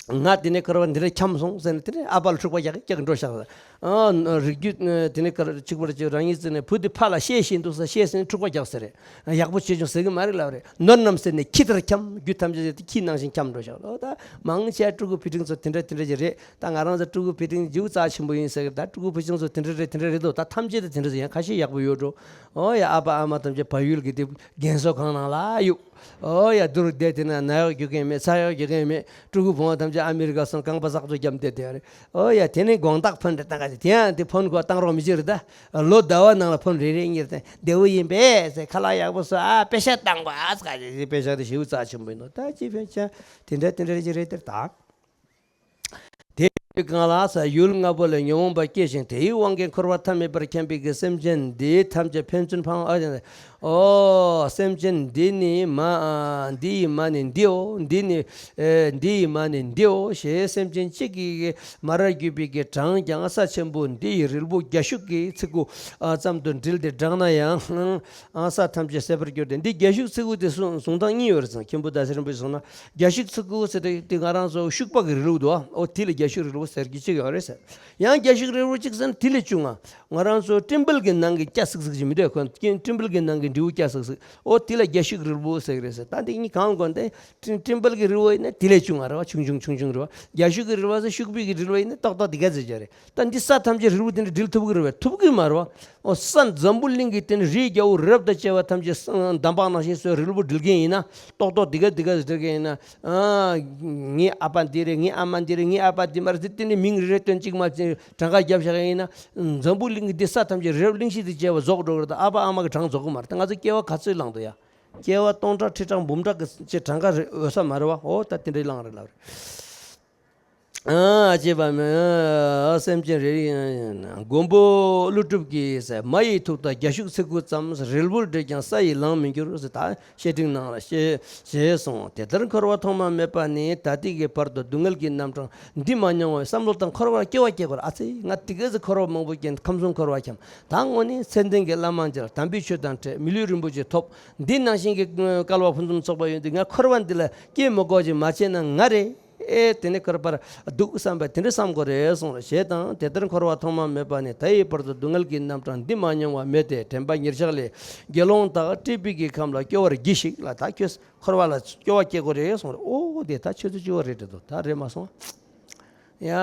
ང་དེ་ནས་ཁོ་ར་བ་འདི་འདྲ་འཁྱམས་སོང་ཟེར་ནས། དེ་ནས་ཨ་ཕ་ལ་འཁྲུག་པ་རྒྱག་གི་རྒྱག་གི་འགྲོ་ཤག་ཨ་རིགས་རྒྱུད་དེ་ནས་ཁར་གཅིག་པར་གཅིག་རང་ཉིད་བརྩིས་ནས། བུ་འདི་ཕ་ལ་བཤད་ཤེས་འདུག་ཟེར། བཤད་ཟིན་འཁྲུག་པ་རྒྱག་ཟེར་རེད། ཡག་པོ་བྱེད་ཆོག་ཟེར་གི་མ་རེད་ལབ་རེད། ནོར་རྣམས་ཟེར་ནས་ཁྱི་ལྟར་འཁྱམས། རྒྱུ་ཐམས་ཅད་ཟེར་ཏེ་ཁྱི་ནང་བཞིན་འཁྱམས་འགྲོ་ཤག་ལོ། ད་མང་ཆེ་ཕྲུ་གུ་བུ་ཕྲུག་ཚོ་དེ་འདྲ་དེ་འདྲ་ཅིག་རེད། ད་ང་རང་ཚོ་ཕྲུ་གུ་བུ་ཕྲུག་ཇིའུ་རྩ་ཆེན་པོ་ཡིན་ཟེར་གི། ད་ཕྲུ་གུ་བུ་ཆུང་ཚོ་དེ་འདྲ་རེད་དེ་འདྲ་རེད་འདུག་ད་ཐམས་ཅད་ད་དེ་འདྲ་ཟེར། ཡང་ཁ་ཤས་ཡག་པོ་ཡོད་འགྲོ། ཨོ་ཡ། ཨ་ཕ་ཨ་མ་ཐམས་ཅད་བལ་ཡུལ་གྱི་དེ་རྒན་གསོ་ཁང་ནང་ལ་གཡུག་ཨོ་ཡ། དུར་བསྡད་དེ་ན་ན་གཡོག་རྒྱུག་མཁན་མེད། ཚ་གཡོག་རྒྱུག་མཁན་མེད། ཕྲུ་གུ་བུ་མོ་ཐམས་ཅད་ཨ་མི་རི་ཀ་སོང་རྐང་པ་གསག་ཚོ་བརྒྱབ་བསྡད་དེ་རེད། ཨོ་ཡ། དེ་ནས་དགོང་དག་ཕོན་རེ་བཏང་ག་དེ་ཡང་དེ་ཕོན་ཁོ་བཏང་རོགས་མི་བྱེད་རེད་ད། ལོ་ཟླ་བ་ནང་ལ་ཕོན་རེ་རེ་གཉིས་རེ་བཏང་། བདེ་བོ་ཡིན་པས་ཟེར། ཁ་ལག་ཡག་པོ་ཟོས། ཨ་པེ་ཤག་བཏང་གོ་ཨ་ཟེར་ག་དེ། པེ་ཤག་དེ་ཞེའུ་རྩ་ཆེན་པོ་ཡིན་ནོ། ད་ཅི་ཕན་ཆ། དེ་འདྲ་དེ་འདྲ་ཅི་རེད་དེར་ད། དེ་ཡི་གང་ལ་ས་ཡུལ་ལྔ་པོ་ལས་ཉོན་མོངས་པ་སྐྱེས་ཤིང་། དེའི་དབང་གིས་འཁོར་བ་མཐའ་མེད་པར་འཁྱམས་པའི་གི་སེམས་ཅན་འདི་ཐམས་ཅད་ཕན་ཚུན་ཕངས། ཨ་ཨོ་སེམས་ཅན་འདི་ནི་མ་འདི་ཡི་མ་ནི་འདིའོ། འདི་ནི་ཨེ་འདི་ཡི་མ་ནི་འདིའོ་ཞེས་སེམས་ཅན་གཅིག་གི་མ་ར་བརྒྱུད་པའི་གི་གྲངས་ཀྱང་ས་ཆེན་པོ་འདི་ཡི་རིལ་བུ་རྒྱ་ཤུག་གི་ཚིག་གུ་ཨ་ཙམ་དུ་འདྲིལ་ཏེ་བགྲངས་ན་ཡང་ཨ་ས་ཐམས་ཅད་ཟད་པར་འགྱུར་ཏེ། འདི་རྒྱ་ཤུག་ཚིག་གུ་དེ་གསུང་གསུང་སྟངས་གཉིས་ཡོད་རེད་ཟེར། མཁན་པོ་ཟླ་ཟེར་རིན་པོ་ཆེས་གསུངས་ན། རྒྱ་ཤུག་ཚིག་གུ་ཟེར་དེ་དེ་ང་རང་ཚོ་ཤུག་པ་གི་རིལ་བུ་འདུག་ཨ། ཨོ་དེ་ལ་རྒྱ་ཤུག་རིལ་བུ་ཟེར་གྱི་གཅིག་ཡོད་རེད་ཟེར། ཡང་རྒྱ་ཤུག་རིལ་བུ་གཅིག་ཟེར་ན་དེ་ལས་ཆུང་ང་། ང་རང་ཚོ་ཊིམ་བལ་གྱི་ནང་གི་སྐྱ་སིག་སིག་ཅིག་མི་འདུག་ཁོ་ཊིམ་བལ་གྱི་ནང་གི་འབྲས་བུ་སྐྱ་སིག་སིག་ཨོ་དེ་ལ་རྒྱ་ཤུག་རིལ་བུ་ཟེར་གི་རེད་ཟེར། ད་འདི་གཉིས་གང་དགོས་ཏེ། ཊིམ་ཊིམ་བལ་གྱི་རིལ་བུ་ཡིན་ན་དེ་ལས་ཆུང་ང་རེད་བ། ཆུང་ཆུང་ཆུང་ཆུང་རེད་བ། རྒྱ་ཤུག་གི་རིལ་བ་ཟེར། ཤུག་པའི་གི་རིལ་བ་ཡིན་ན་ཏག་ཏག་དེ་ག་ཟེར་རྒྱུ་རེད། ད་འདི་ས་ཐམས་ཅད་རིལ་བུ་དེ་འདྲ་འདྲིལ་ཐུབ་ཀྱི་རེད་བས། ཐུབ་ཀྱི་མ་རེད་བ། ཨོ་ས་འཛམ་བུ་གླིང་གི་དེ་ནི་རིའི་རྒྱལ་པོ་རི་རབ་དང་བཅས་པ་ཐམས་ཅད་འདམ་བག་ནང་བཞིན་བཟོས་རིལ་བུ་འདྲིལ་མཁན་ཡིན་ན། ཏོག་ཏོག་དེ་ག་དེ་ག་འདྲིལ་མཁན་ཡིན་ན། ཨ་ངའི་ཨ་ཕ་འདི་རེད། ངའི་ཨ་མ་འདི་རེད། ངའི་ཨ་ཕ་འདི་མ་རེད། དེ་དེ་ནི་མིང་རེ་རེ་བཏོན་གཅིག་མ་གཅིག་གྲངས་ཀ་བརྒྱབ་བཞག་མཁན་ཡིན་ན། འཛམ་བུ་གླིང་གི་འདི་ས་ཐམས་ཅད་རི་རབ་གླིང་བཞི་དང་བཅས་པ་རྫོགས་འགྲོ་གི་རེད། ད་ཨ་ཕ་ཨ་མ་གི་གྲངས་རྫོགས་ཀྱི་མ་རེད། ད་ང་ཚོ་སྐྱེ་བ་ག་ཚོད་བླངས་འདུག་ཡ། སྐྱེ་བ་སྟོང་ཕྲག་ཁྲི་ཕྲག་འབུམ་ཕྲག་གི་ཅིག་གྲངས་ཀ་རེ་འོས་ས་མ་རེད་བ། ཨོ་ད་དེ་འདྲའི་བླངས་རེད་ལབ་རེད། ཨ་ཅེས་པ་མེ། སེམས་ཅན་རེ་རེ་མགོན་པོ་ཀླུ་སྒྲུབ་ཀྱིས་མ་ཡི་ཐུག་མཐའ་རྒྱ་ཤུག་ཚིག་གུ་ཙམ། རིལ་བུར་འདྲིལ་ཀྱང་ས་ཡིས་ལང་མི་འགྱུར། ད་བཤད་ཁྲིད་ནང་ལ་ཞེས་ཞེས་གསུངས། དེ་ལྟར་འཁོར་བ་ཐོག་མ་མེད་པ་ནས་ད་ལྟའི་གི་བར་དུ་སྡུག་བསྔལ་གྱི་རྣམ་གྲངས་འདི་མ་མྱོང་བའི་བསམ་བློ་དང་འཁོར་བར་སྐྱོ་བ་སྐྱེ་དགོས། ཨ་ཙི་ང་དེ་ག་ཚོད་འཁོར་བ་མང་པོ་སྐྱེས། ཁམས་གསུམ་འཁོར་བ་འཁྱམས། ད་དངོས་གནས་མཚན་ལྡན་གྱི་བླ་མ་མཇལ། དམ་པའི་ཆོས་དང་འཕྲད། མི་ལུས་རིན་པོ་ཆེ་ཐོབ། འདི་ནང་བཞིན་གྱི་སྐལ་བ་ཕུན་སུམ་ཚོགས་པ་ཡོད་དུས་ང་འཁོར་བ་འདི་ལ་སྐྱེ་མི་དགོས་ཅིག་མ་བྱས་ན་ང་རེད། ཨེ་དེ་ནི་འཁོར་བར་སྡུག་བསམ་པ་དེ་འདྲ་བསམ་དགོས་རེད་གསུངས་རེད། ཞེས་དང་དེ་ལྟར་འཁོར་བ་ཐོག་མ་མེད་པ་ནས་ད་ཡི་བར་དུ་སྡུག་བསྔལ་གྱི་རྣམ་གྲངས་འདི་མ་མྱོང་བ་མེད་དེ། དྲན་པ་ཉེར་བཞག་ལས་དགེ་སློང་དག་སྲིད་པའི་གི་ཁམས་ལ་སྐྱོ་བར་གྱིས་ཤིག་ལ། ད་ཁྱོད་འཁོར་བ་ལ་སྐྱོ་བ་སྐྱེ་དགོས་རེད་གསུངས་རེད། ཨོ་དེ་ད་ཁྱོད་ཚོ་སྐྱོ་བ་རེད་འགྲོ་འདུག་ད་རེད་མ་སོང་། ཡ།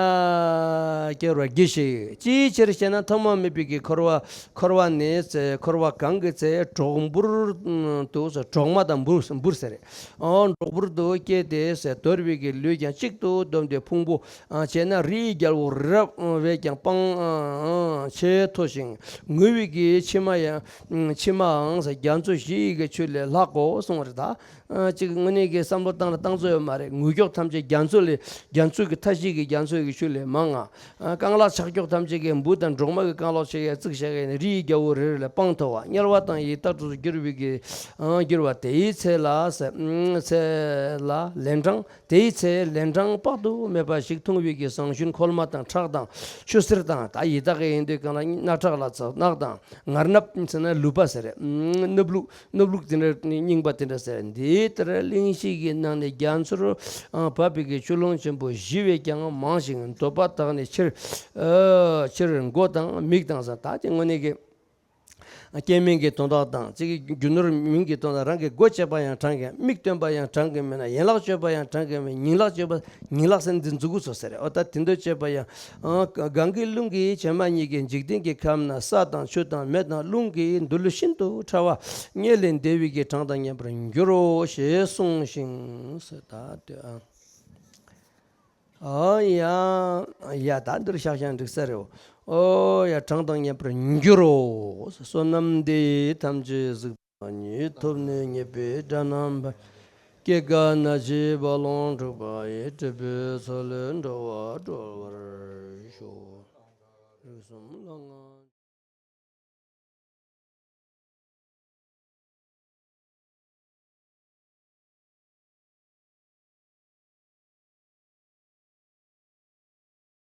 སྐྱོ་བར་གྱིས་ཤིག་ཅིའི་ཕྱིར་ཞེ་ན། ཐོག་མ་མེད་པའི་གི་འཁོར་བ་འཁོར་བ་ནི་ཚེ་འཁོར་བ་གང་གི་ཚེ་གྲོག་འབུར་དུ་གྲོག་མ་དང་འབུར་འབུར་ཟེར། ཨོ་གྲོག་འབུར་དུ་སྐྱེས་ཏེ་ཟེར། དོར་བའི་གི་ལུས་ཀྱང་གཅིག་ཏུ་བསྡོམས་ཏེ་ཕུང་པོ་བྱས་ན་རིའི་རྒྱལ་པོ་རི་རབ་བས་ཀྱང་སྤང་ཆེས་མཐོ་ཞིང་ངུ་བའི་གི་མཆི་མ་ཡང་མཆི་མའང་ཟེར་རྒྱ་མཚོ་བཞི་ཡི་གི་ཆུ་ལས་ལྷག་གོ་གསུངས་པ་རེད་ད། ཨ་གཅིག་དངོས་གནས་ཀྱི་བསམ་བློ་བཏང་ན་བཏང་ཚོད་ཡོད་མ་རེད། ངུ་སྐྱོགས་ཐམས་ཅད་རྒྱ་མཚོ་ལས་རྒྱ་མཚོ་གི་མཐའ་བཞི་གི་རྒྱ་མཚོ་གི་ཆུ་ལས་མང་ང་། ཨ་རྐང་ལག་ཆག་སྐྱོགས་ཐམས་ཅད་ཀྱི་འབུ་དང་སྦྲང་མ་གི་རྐང་ལག་ཆག་ཡ་བརྩིགས་བཞག་ཡ་ནི་རི་ཡི་རྒྱལ་པོ་རེ་རེ་ལས་སྤང་མཐོ་བ། དམྱལ་བ་དང་ཡི་དྭགས་དྲུག་ཏུ་གྱུར་པའི་གི་ཨ་གྱུར་པ་དེའི་ཚེ་ལ་ཟེར། ཨ་ཚེ་ལ་ལན་གྲངས་དེའི་ཚེ་ལན་གྲངས་དཔག་ཏུ་མེད་པ་ཞིག་འཐུང་བའི་གི་ཟངས་ཞུན་ཁོལ་མ་དང་ཁྲག་དང་ཆུ་སེར་དང་། ད་ཡི་དྭགས་ཀྱི་ཡིན་དུས་གང་ལ་སྣ་ཁྲག་ལ་ཚ་རྣག་དང་ངར་སྣབས་ཟེར་ན་ལུད་པ་ཟེར། ཨ་སྣབས་ལུད། སྣབས་ལུད་དེ་འདྲ་རྙིང་པ་དེ་འདྲ་ཟེར། འདི་ལྟར་གླིང་བཞི་གི་ནང་ནས་རྒྱ་མཚོར་བབས་པའི་གི་ཆུ་ཀླུང་ཆེན་པོ་བཞི་བས་ཀྱང་མང་ཞིང་། འདོད་པ་དག་ནི་ཕྱིར་ཕྱིར་མགོ་དང་མིག་དང་ཟེར། ད་དེ་དངོས་གནས་ཀྱི་སྐྱེ་དམན་གྱི་དོན་དག་དང་གཅིག་གི་རྒྱུ་ནོར་མིང་གི་དོན་དག་རང་གི་སྒོ་ཕྱེ་བ་ཡང་དྲང་གི། མིག་སྟོན་པ་ཡང་དྲང་གི་མེད་ན། ཡན་ལག་གཅོད་པ་ཡང་དྲང་གི་མེད། ཉིང་ལག་གཅོད་པ། ཉིང་ལག་ཟེར་འདི་མཛུ་གུ་ཚོ་ཟེར། ཨོ་ད་དེ་འདོད་གཅོད་པ་ཡང་། གང་གི་རླུང་གིས་བྱེ་མ་སྙེད་ཀྱི་འཇིག་རྟེན་གྱི་ཁམས་ན་ས་དང་ཆུ་དང་མེ་དང་རླུང་གི་འདུ་ལུ་ཤིན་ཏུ་ཕྲ་བ་སྙེད་ལས་འདས་པའི་གི་གྲངས་དང་མཉམ་པར་འགྱུར་རོ་ཞེས་གསུངས་ཤིང་ཟེར། ད་དེ་ཨ་ཨ་ཡ་ཡ་ད་འདིར་ཤག་ཤག་འགྲིག་ས་རེད། ཨོ་ཡ་གྲངས་དང་མཉམ་པར་འགྱུར་རོ། བསོད་ནམས་འདི་ཐམས་ཅད་གཟིགས་པ་ཉིད། ཐོབ་ནས་ཉེས་པའི་དགྲ་རྣམས་ཕམ། སྐྱེ་རྒ་ན་འཆིའི་རྦ་ཀློང་འཁྲུགས་པ་ཡི། འབྲས་བུའི་མཚོ་ལས་འགྲོ་བ་སྒྲོལ་བར་ཤོག་རིགས་གསུམ་ལྷ་སྔགས།